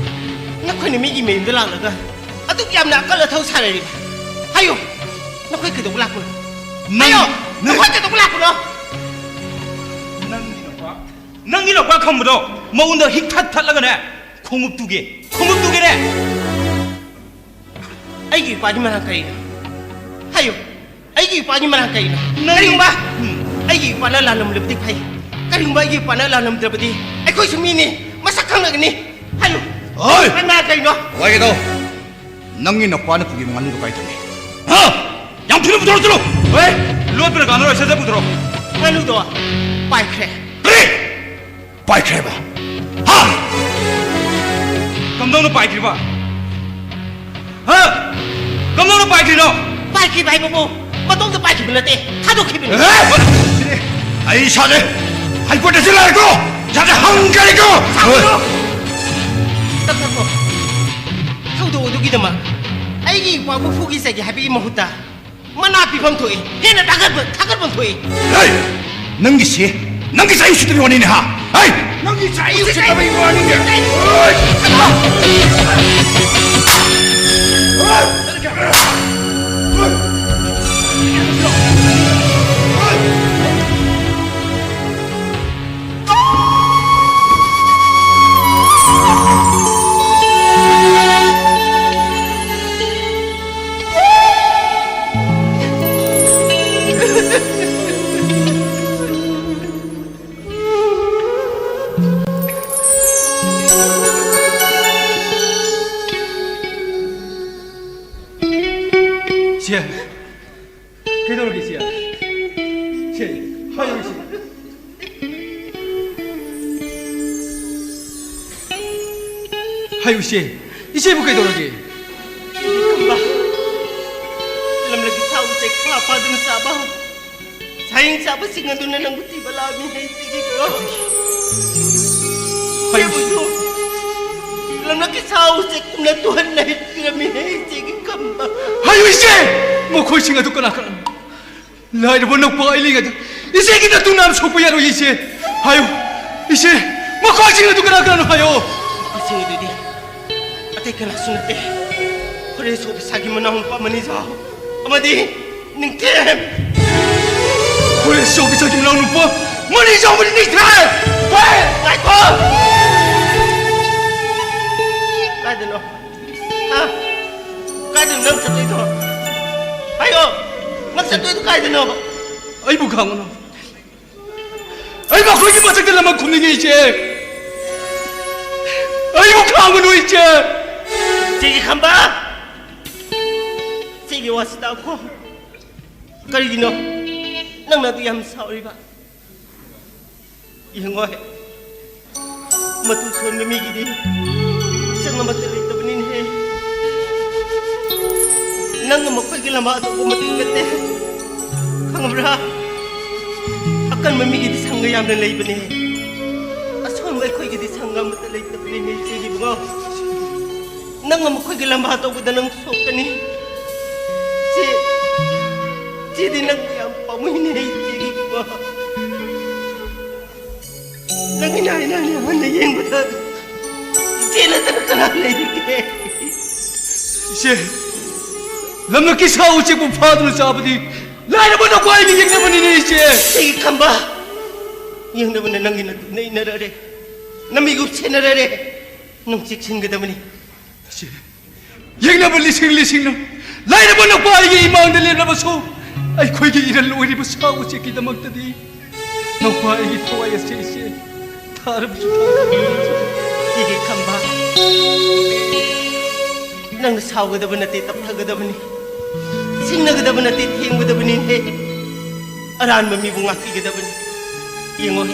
ꯅꯈꯣꯏꯅ ꯃꯤꯒꯤ ꯃꯌꯨꯝꯗ ꯂꯥꯛꯂꯒ ꯑꯗꯨꯛ ꯌꯥꯝꯅ ꯑꯀꯜ ꯑꯊꯧ ꯁꯥꯟꯅꯔꯤꯕ? ꯍꯥꯏꯌꯨ! ꯅꯈꯣꯏ ꯀꯩꯗꯧꯕ ꯂꯥꯛꯄꯅꯣ? ꯅꯪ, ꯍꯥꯏꯌꯣ! ꯅꯪ ꯅꯈꯣꯏ ꯀꯩꯗꯧꯕ ꯂꯥꯛꯄꯅꯣ? ꯅꯪꯒꯤ ꯅꯨꯄꯥ, ꯅꯪꯒꯤ ꯅꯨꯄꯥ ꯈꯪꯕꯗꯣ ꯃꯉꯣꯟꯗ ꯍꯤꯛ ꯊꯠ ꯊꯠꯂꯒꯅꯦ, ꯈꯣꯡꯎꯞ ꯇꯨꯒꯦ, ꯈꯣꯡꯎꯞ ꯇꯨꯒꯦꯅꯦ꯫ ꯑꯩꯒꯤ ꯏꯄꯥꯒꯤ ꯃꯔꯥꯡ ꯀꯔꯤꯅꯣ? ꯍꯥꯏꯌꯨ! ꯑꯩꯒꯤ ꯏꯄꯥꯒꯤ ꯃꯔꯥꯡ ꯀꯔꯤꯅꯣ? ꯅꯪ ꯀꯔꯤꯒꯨꯝꯕ ꯎꯝ꯫ ꯑꯩꯒꯤ ꯏꯄꯥꯅ ꯂꯥꯜꯂꯝꯂꯕꯗꯤ ꯐꯩ꯫ ꯀꯔꯤꯒꯨꯝꯕ ꯑꯩꯒꯤ ꯏꯄꯥꯅ ꯂꯥꯜꯂꯝꯗ꯭ꯔꯕꯗꯤ ꯑꯩꯈꯣꯏꯁꯨ ꯃꯤꯅꯤ, ꯃꯁꯛ ꯈꯪꯂꯒꯅꯤ꯫ ꯍꯥꯏꯌꯨ! ꯍꯣꯏ! ꯏꯄꯥꯒꯤ ꯃꯔꯥꯡ ꯀꯔꯤꯅꯣ? ꯋꯥꯏꯒꯦꯗꯧ! ꯅꯪꯒꯤ ꯅꯄꯥꯅ ꯄꯨꯈ꯭ꯔꯤ ꯉꯥꯅꯨꯗꯣ ꯀꯥꯏ ꯊꯝꯃꯤ? ꯍꯥ? ꯌꯥꯝ ꯊꯨꯅ ꯄꯨꯊꯣꯔꯛꯑꯣ, ꯆꯠꯂꯣ! ꯍꯣꯏ! ꯂꯣꯠꯄꯅ ꯀꯥꯟꯅꯔꯣꯏ, ꯁꯠ ꯁꯠ ꯄꯨꯊꯣꯔꯛꯑꯣ꯫ ꯉꯥꯅꯨꯗꯣ ꯄꯥꯏꯈ꯭ꯔꯦ꯫ ꯀꯔꯤ? ꯄꯥꯏꯈ꯭ꯔꯦꯕ? ꯍꯥ? ꯀꯝꯗꯧꯅ ꯄꯥꯏꯈ꯭ꯔꯤꯕ? ꯍꯥ? ꯀꯝꯗꯧꯅ ꯄꯥꯏꯈ꯭ꯔꯤꯅꯣ? ꯄꯥꯏꯈꯤꯕ ꯍꯥꯏꯕꯕꯨ ꯃꯇꯣꯝꯇ ꯄꯥꯏꯈꯤꯕ ꯅꯠꯇꯦ, ꯊꯥꯗꯣꯛꯈꯤꯕꯅꯤ꯫ ꯑꯦ! ꯑꯩ ꯏꯁꯥꯁꯦ ꯍꯥꯏꯄꯔ ꯇꯦꯟꯁꯟ ꯂꯥꯛꯑꯦꯀꯣ! ꯏꯁꯥꯁꯦ ꯍꯪꯒꯔꯦꯀꯣ! ꯁꯥꯎꯒꯅꯨ! ꯇꯞ ꯇꯞ ꯀꯣ꯫ ꯊꯧꯗꯣꯛ ꯑꯗꯨꯒꯤꯗꯃꯛ ꯑꯩꯒꯤ ꯏꯄꯥꯕꯨ ꯐꯨꯈꯤ ꯆꯩꯒꯦ ꯍꯥꯏꯕꯒꯤ ꯃꯍꯨꯠꯇ ꯃꯅꯥ ꯄꯤꯐꯝ ꯊꯣꯛꯏ, ꯍꯦꯟꯅ ꯊꯥꯒꯠꯄ, ꯊꯥꯒꯠꯐꯝ ꯊꯣꯛꯏ꯫ ꯍꯦ! ꯅꯪꯒꯤꯁꯤ, ꯅꯪꯒꯤꯁꯤ ꯑꯩ ꯎꯁꯤꯠꯇꯕꯒꯤ ꯋꯥꯅꯤꯅꯦ, ꯍꯥ? ꯍꯦ! ꯅꯪꯒꯤꯁꯤ ꯑꯩ ꯎꯁꯤꯠꯇꯕꯒꯤ ꯋꯥꯅꯤꯅꯦ꯫ ꯍꯦ! ꯏꯆꯦ, ꯍꯥꯏꯌꯨ ꯏꯆꯦ꯫ ꯍꯥꯏꯌꯨ ꯏꯆꯦ꯫ ꯏꯆꯦꯕꯨ ꯀꯩꯗꯧꯔꯒꯦ? ꯈꯝꯕ, ꯂꯝꯂꯛꯀꯤ ꯁꯥ ꯎꯆꯦꯛ ꯐꯥ ꯐꯥꯗꯨꯅ ꯆꯥꯕ, ꯁꯥꯌꯦꯡ ꯆꯥꯕꯁꯤꯡ ꯑꯗꯨꯅ ꯅꯪꯕꯨ ꯊꯤꯕ ꯂꯥꯛꯑꯝꯃꯤ ꯍꯦ ꯏꯆꯦꯒꯤ ꯀꯣ꯫ ꯍꯥꯏꯌꯨ ꯏꯆꯦ꯫ ꯏꯆꯦꯕꯨꯁꯨ ꯂꯝꯂꯛꯀꯤ ꯁꯥ ꯎꯆꯦꯛ ꯀꯨꯝꯅ ꯇꯨꯍꯟꯅ ꯍꯦꯛꯄꯤꯔꯝꯃꯤ ꯍꯦ ꯏꯆꯦꯒꯤ ꯈꯝꯕ꯫ ꯍꯥꯏꯌꯨ ꯏꯆꯦ! ꯃꯈꯣꯏꯁꯤꯡ ꯑꯗꯨ ꯀꯅꯥ ꯀꯅꯥꯅꯣ? ꯂꯥꯏꯔꯕ ꯅꯛꯄ ꯑꯩ ꯂꯩꯉꯩꯗ ꯏꯆꯦꯒꯤ ꯅꯇꯨ ꯅꯥꯝ ꯁꯣꯛꯄ ꯌꯥꯔꯣꯏ ꯏꯆꯦ꯫ ꯍꯥꯏꯌꯨ ꯏꯆꯦ, ꯃꯈꯣꯏꯁꯤꯡ ꯑꯗꯨ ꯀꯅꯥ ꯀꯅꯥꯅꯣ ꯍꯥꯏꯌꯣ꯫ ꯃꯈꯣꯏꯁꯤꯡ ꯑꯗꯨꯗꯤ ꯑꯇꯩ ꯀꯅꯥꯁꯨ ꯅꯠꯇꯦ, ꯈꯣꯔꯦꯁ ꯑꯣꯐꯤꯁꯥꯔꯒꯤ ꯃꯅꯥꯎꯅꯨꯄꯥ ꯃꯅꯤꯖꯥꯎ ꯑꯃꯗꯤ ꯅꯤꯡꯊꯦꯝ꯫ ꯈꯣꯔꯦꯁ ꯑꯣꯐꯤꯁꯥꯔꯒꯤ ꯃꯅꯥꯎꯅꯨꯄꯥ ꯃꯅꯤꯖꯥꯎ ꯑꯃꯗꯤ ꯅꯤꯡꯊꯦꯝ꯫ ꯍꯣꯏ, ꯉꯥꯏꯈꯣ꯫ ꯀꯥꯏꯗꯅꯣ? ꯍꯥ? ꯀꯥꯏꯗꯅꯣ ꯅꯪ ꯆꯠꯇꯣꯏꯗꯣ? ꯍꯥꯏꯌꯣ, ꯅꯪ ꯆꯠꯇꯣꯏꯗꯣ ꯀꯥꯏꯗꯅꯣ? ꯑꯩꯕꯨ ꯈꯥꯡꯉꯨꯅꯨ꯫ ꯑꯩ ꯃꯈꯣꯏꯒꯤ ꯃꯊꯛꯇ ꯂꯃꯟ ꯈꯨꯝꯅꯤꯡꯉꯤ, ꯏꯆꯦ꯫ ꯑꯩꯕꯨ ꯈꯥꯡꯉꯨꯅꯨ, ꯏꯆꯦ꯫ ꯏꯆꯦꯒꯤ ꯈꯝꯕ, ꯏꯆꯦꯒꯤ ꯋꯥꯁꯤ ꯇꯥꯈꯣ꯫ ꯀꯔꯤꯒꯤꯅꯣ ꯅꯪꯅ ꯑꯗꯨ ꯌꯥꯝ ꯁꯥꯎꯔꯤꯕ? ꯌꯦꯡꯉꯣ, ꯃꯇꯨ ꯁꯣꯟꯕ ꯃꯤꯒꯤꯗꯤ ꯃꯤꯆꯪ ꯑꯃꯠꯇ ꯂꯩꯇꯕꯅꯤꯅꯦꯍꯦ꯫ ꯅꯪꯅ ꯃꯈꯣꯏꯒꯤ ꯂꯝꯕꯥ ꯇꯧꯕ ꯃꯇꯤꯛ ꯅꯠꯇꯦ, ꯈꯪꯕ꯭ꯔꯥ? ꯑꯀꯟꯕ ꯃꯤꯒꯤꯗꯤ ꯁꯪꯒ ꯌꯥꯝꯅ ꯂꯩꯕꯅꯦ, ꯑꯁꯣꯟꯕ ꯑꯩꯈꯣꯏꯒꯤꯗꯤ ꯁꯪꯒ ꯑꯃꯠꯇ ꯂꯩꯇꯕꯅꯤꯅꯦ, ꯏꯆꯦꯒꯤ ꯏꯕꯨꯡꯉꯣ꯫ ꯅꯪꯅ ꯃꯈꯣꯏꯒꯤ ꯂꯝꯕꯥ ꯇꯧꯕꯗ ꯅꯪ ꯁꯣꯛꯀꯅꯤ꯫ ꯆꯦ, ꯆꯦꯗꯤ ꯅꯪ ꯌꯥꯝ ꯄꯥꯝꯃꯨꯏꯅꯦ, ꯏꯆꯦꯒꯤ ꯏꯕꯨꯡꯉꯣ꯫ ꯅꯪꯒꯤ ꯅꯥꯏ ꯅꯥꯏꯅ ꯍꯟꯅ ꯌꯦꯡꯕꯗ ꯏꯆꯦ ꯅꯠꯇꯅ ꯀꯅꯥ ꯂꯩꯔꯤꯒꯦ? ꯏꯆꯦ, ꯂꯝꯂꯛꯀꯤ ꯁꯥ ꯎꯆꯦꯛꯄꯨ ꯐꯥꯗꯨꯅ ꯆꯥꯕꯗꯤ ꯂꯥꯏꯔꯕ ꯅꯈꯣꯏꯒꯤ ꯌꯦꯛꯅꯕꯅꯤꯅꯦ, ꯏꯆꯦ꯫ ꯏꯆꯦꯒꯤ ꯈꯝꯕ, ꯌꯦꯡꯅꯕꯅ ꯅꯪꯒꯤ ꯅꯇꯨ ꯅꯩꯅꯔꯔꯦ, ꯅꯃꯤꯒꯨꯞ ꯁꯦꯟꯅꯔꯔꯦ, ꯅꯪ ꯆꯦꯛꯁꯤꯟꯒꯗꯕꯅꯤ꯫ ꯏꯆꯦ, ꯌꯦꯛꯅꯕ ꯂꯤꯁꯤꯡ ꯂꯤꯁꯤꯡꯅ ꯂꯥꯏꯔꯕ ꯅꯨꯄꯥ ꯑꯩꯒꯤ ꯏꯃꯥꯡꯗ ꯂꯦꯞꯂꯕꯁꯨ, ꯑꯩꯈꯣꯏꯒꯤ ꯏꯔꯜ ꯑꯣꯏꯔꯤꯕ ꯁꯥ ꯎꯆꯦꯛꯀꯤꯗꯃꯛꯇꯗꯤ ꯅꯨꯄꯥ ꯑꯩꯒꯤ ꯊꯋꯥꯏ ꯑꯁꯦ ꯏꯆꯦ ꯊꯥꯔꯕꯁꯨ ꯊꯥꯔꯕꯅꯤ꯫ ꯏꯆꯦꯒꯤ ꯈꯝꯕ, ꯅꯪꯅ ꯁꯥꯎꯒꯗꯕ ꯅꯠꯇꯦ, ꯇꯞꯊꯒꯗꯕꯅꯤ꯫ ꯁꯤꯡꯅꯒꯗꯕ ꯅꯠꯇꯦ, ꯊꯦꯝꯒꯗꯕꯅꯤꯅꯦ꯫ ꯑꯔꯥꯟꯕ ꯃꯤꯕꯨ ꯉꯥꯛꯄꯤꯒꯗꯕꯅꯤ꯫ ꯌꯦꯡꯉꯣ,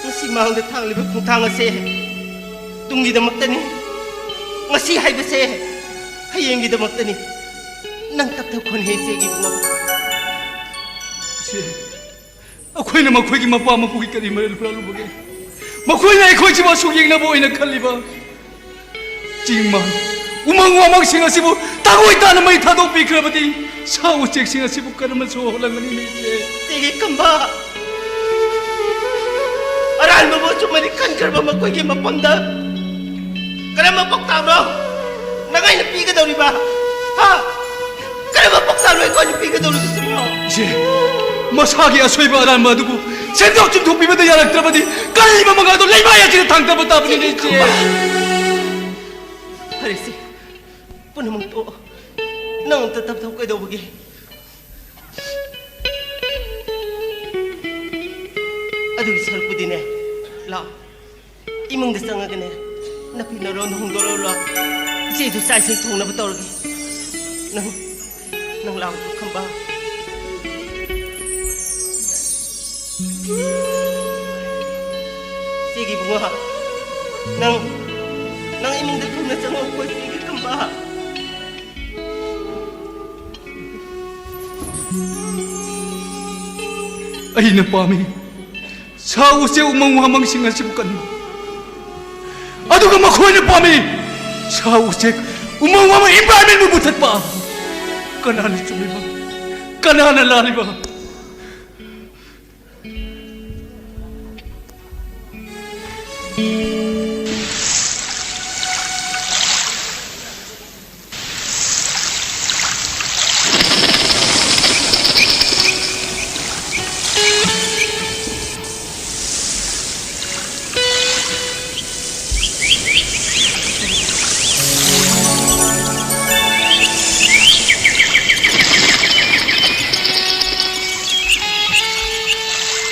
ꯉꯁꯤ ꯃꯥꯡꯗ ꯊꯥꯡꯂꯤꯕ ꯈꯣꯡꯊꯥꯡ ꯑꯁꯦ ꯇꯨꯡꯒꯤꯗꯃꯛꯇꯅꯤ꯫ ꯉꯁꯤ ꯍꯥꯏꯕꯁꯦ ꯍꯌꯦꯡꯒꯤꯗꯃꯛꯇꯅꯤ꯫ ꯅꯪ ꯇꯞꯊꯈꯣꯅꯦ, ꯏꯆꯦꯒꯤ ꯏꯕꯨꯡꯉꯣ꯫ ꯏꯆꯦ, ꯑꯩꯈꯣꯏꯅ ꯃꯈꯣꯏꯒꯤ ꯃꯄꯥ ꯃꯄꯨꯒꯤ ꯀꯔꯤ ꯃꯔꯜ ꯍꯨꯔꯥꯜꯂꯨꯕꯒꯦ? ꯃꯈꯣꯏꯅ ꯑꯩꯈꯣꯏꯁꯤꯕꯨ ꯑꯁꯨꯛ ꯌꯦꯡꯅꯕ ꯑꯣꯏꯅ ꯈꯜꯂꯤꯕ? ꯆꯤꯡ ꯃꯥꯟ, ꯎꯃꯪ ꯋꯥꯃꯪꯁꯤꯡ ꯑꯁꯤꯕꯨ ꯇꯪꯑꯣꯏ ꯇꯥꯅ ꯃꯩ ꯊꯥꯗꯣꯛꯄꯤꯈ꯭ꯔꯕꯗꯤ ꯁꯥ ꯎꯆꯦꯛꯁꯤꯡ ꯑꯁꯤꯕꯨ ꯀꯔꯝꯅ ꯁꯣꯛꯍꯜꯂꯝꯒꯅꯤ, ꯏꯆꯦ? ꯏꯆꯦꯒꯤ ꯈꯝꯕ, ꯑꯔꯥꯟꯕꯕꯨ ꯑꯆꯨꯝꯕꯗꯤ ꯈꯟꯈ꯭ꯔꯕ ꯃꯈꯣꯏꯒꯤ ꯃꯐꯝꯗ ꯀꯔꯝꯕ ꯄꯥꯎꯇꯥꯛꯅꯣ ꯅꯪ ꯑꯩꯅ ꯄꯤꯒꯗꯧꯔꯤꯕ? ꯍꯥ? ꯀꯔꯝꯕ ꯄꯥꯎꯇꯥꯛꯅꯣ ꯑꯩꯈꯣꯏꯅ ꯄꯤꯒꯗꯧꯔꯤꯕꯁꯤꯕꯣ? ꯏꯆꯦ, ꯃꯁꯥꯒꯤ ꯑꯁꯣꯏꯕ ꯑꯔꯥꯟꯕ ꯑꯗꯨꯕꯨ ꯁꯦꯝꯗꯣꯛ ꯆꯨꯝꯊꯣꯛꯄꯤꯕꯗ ꯌꯥꯔꯛꯇ꯭ꯔꯕꯗꯤ ꯀꯜꯂꯤꯕ ꯃꯉꯥꯗꯣ ꯂꯩꯃꯥꯏ ꯑꯁꯤꯗ ꯊꯥꯡꯊꯕ ꯇꯥꯕꯅꯤꯅꯦ, ꯏꯆꯦ꯫ ꯐꯔꯦꯁꯦ, ꯄꯨꯝꯅꯃꯛ ꯇꯣꯛꯑꯣ꯫ ꯅꯪ ꯑꯝꯇ ꯇꯞꯊꯧ꯫ ꯀꯩꯗꯧꯕꯒꯦ? ꯑꯗꯨꯒꯤ ꯁꯔꯨꯛꯄꯨꯗꯤꯅꯦ, ꯂꯥꯛꯑꯣ, ꯏꯃꯨꯡꯗ ꯆꯪꯉꯒꯅꯦ, ꯅꯄꯤ ꯅꯔꯣꯟꯗꯣ ꯍꯣꯡꯗꯣꯛꯂꯛꯎ ꯂꯥꯛꯑꯣ꯫ ꯏꯆꯦꯗꯨ ꯆꯥꯛ ꯏꯁꯤꯡ ꯊꯣꯡꯅꯕ ꯇꯧꯔꯒꯦ꯫ ꯅꯪ, ꯅꯪ ꯂꯥꯛꯑꯣ, ꯈꯝꯕ꯫ ꯏꯆꯦꯒꯤ ꯏꯕꯨꯡꯉꯣ, ꯅꯪ, ꯅꯪ ꯏꯃꯨꯡꯗ ꯊꯨꯅ ꯆꯪꯉꯛꯎꯀꯣ, ꯏꯆꯦꯒꯤ ꯈꯝꯕ꯫ ꯑꯩꯅ ꯄꯥꯝꯃꯤ ꯁꯥ ꯎꯆꯦꯛ ꯎꯃꯪ ꯋꯥꯃꯪꯁꯤꯡ ꯑꯁꯤꯕꯨ ꯀꯟꯕ, ꯑꯗꯨꯒ ꯃꯈꯣꯏꯅ ꯄꯥꯝꯃꯤ ꯁꯥ ꯎꯆꯦꯛ ꯎꯃꯪ ꯋꯥꯃꯪ environment ꯄꯨ ꯃꯨꯊꯠꯄ꯫ ꯀꯅꯥꯅ ꯆꯨꯝꯃꯤꯕ? ꯀꯅꯥꯅ ꯂꯥꯜꯂꯤꯕ?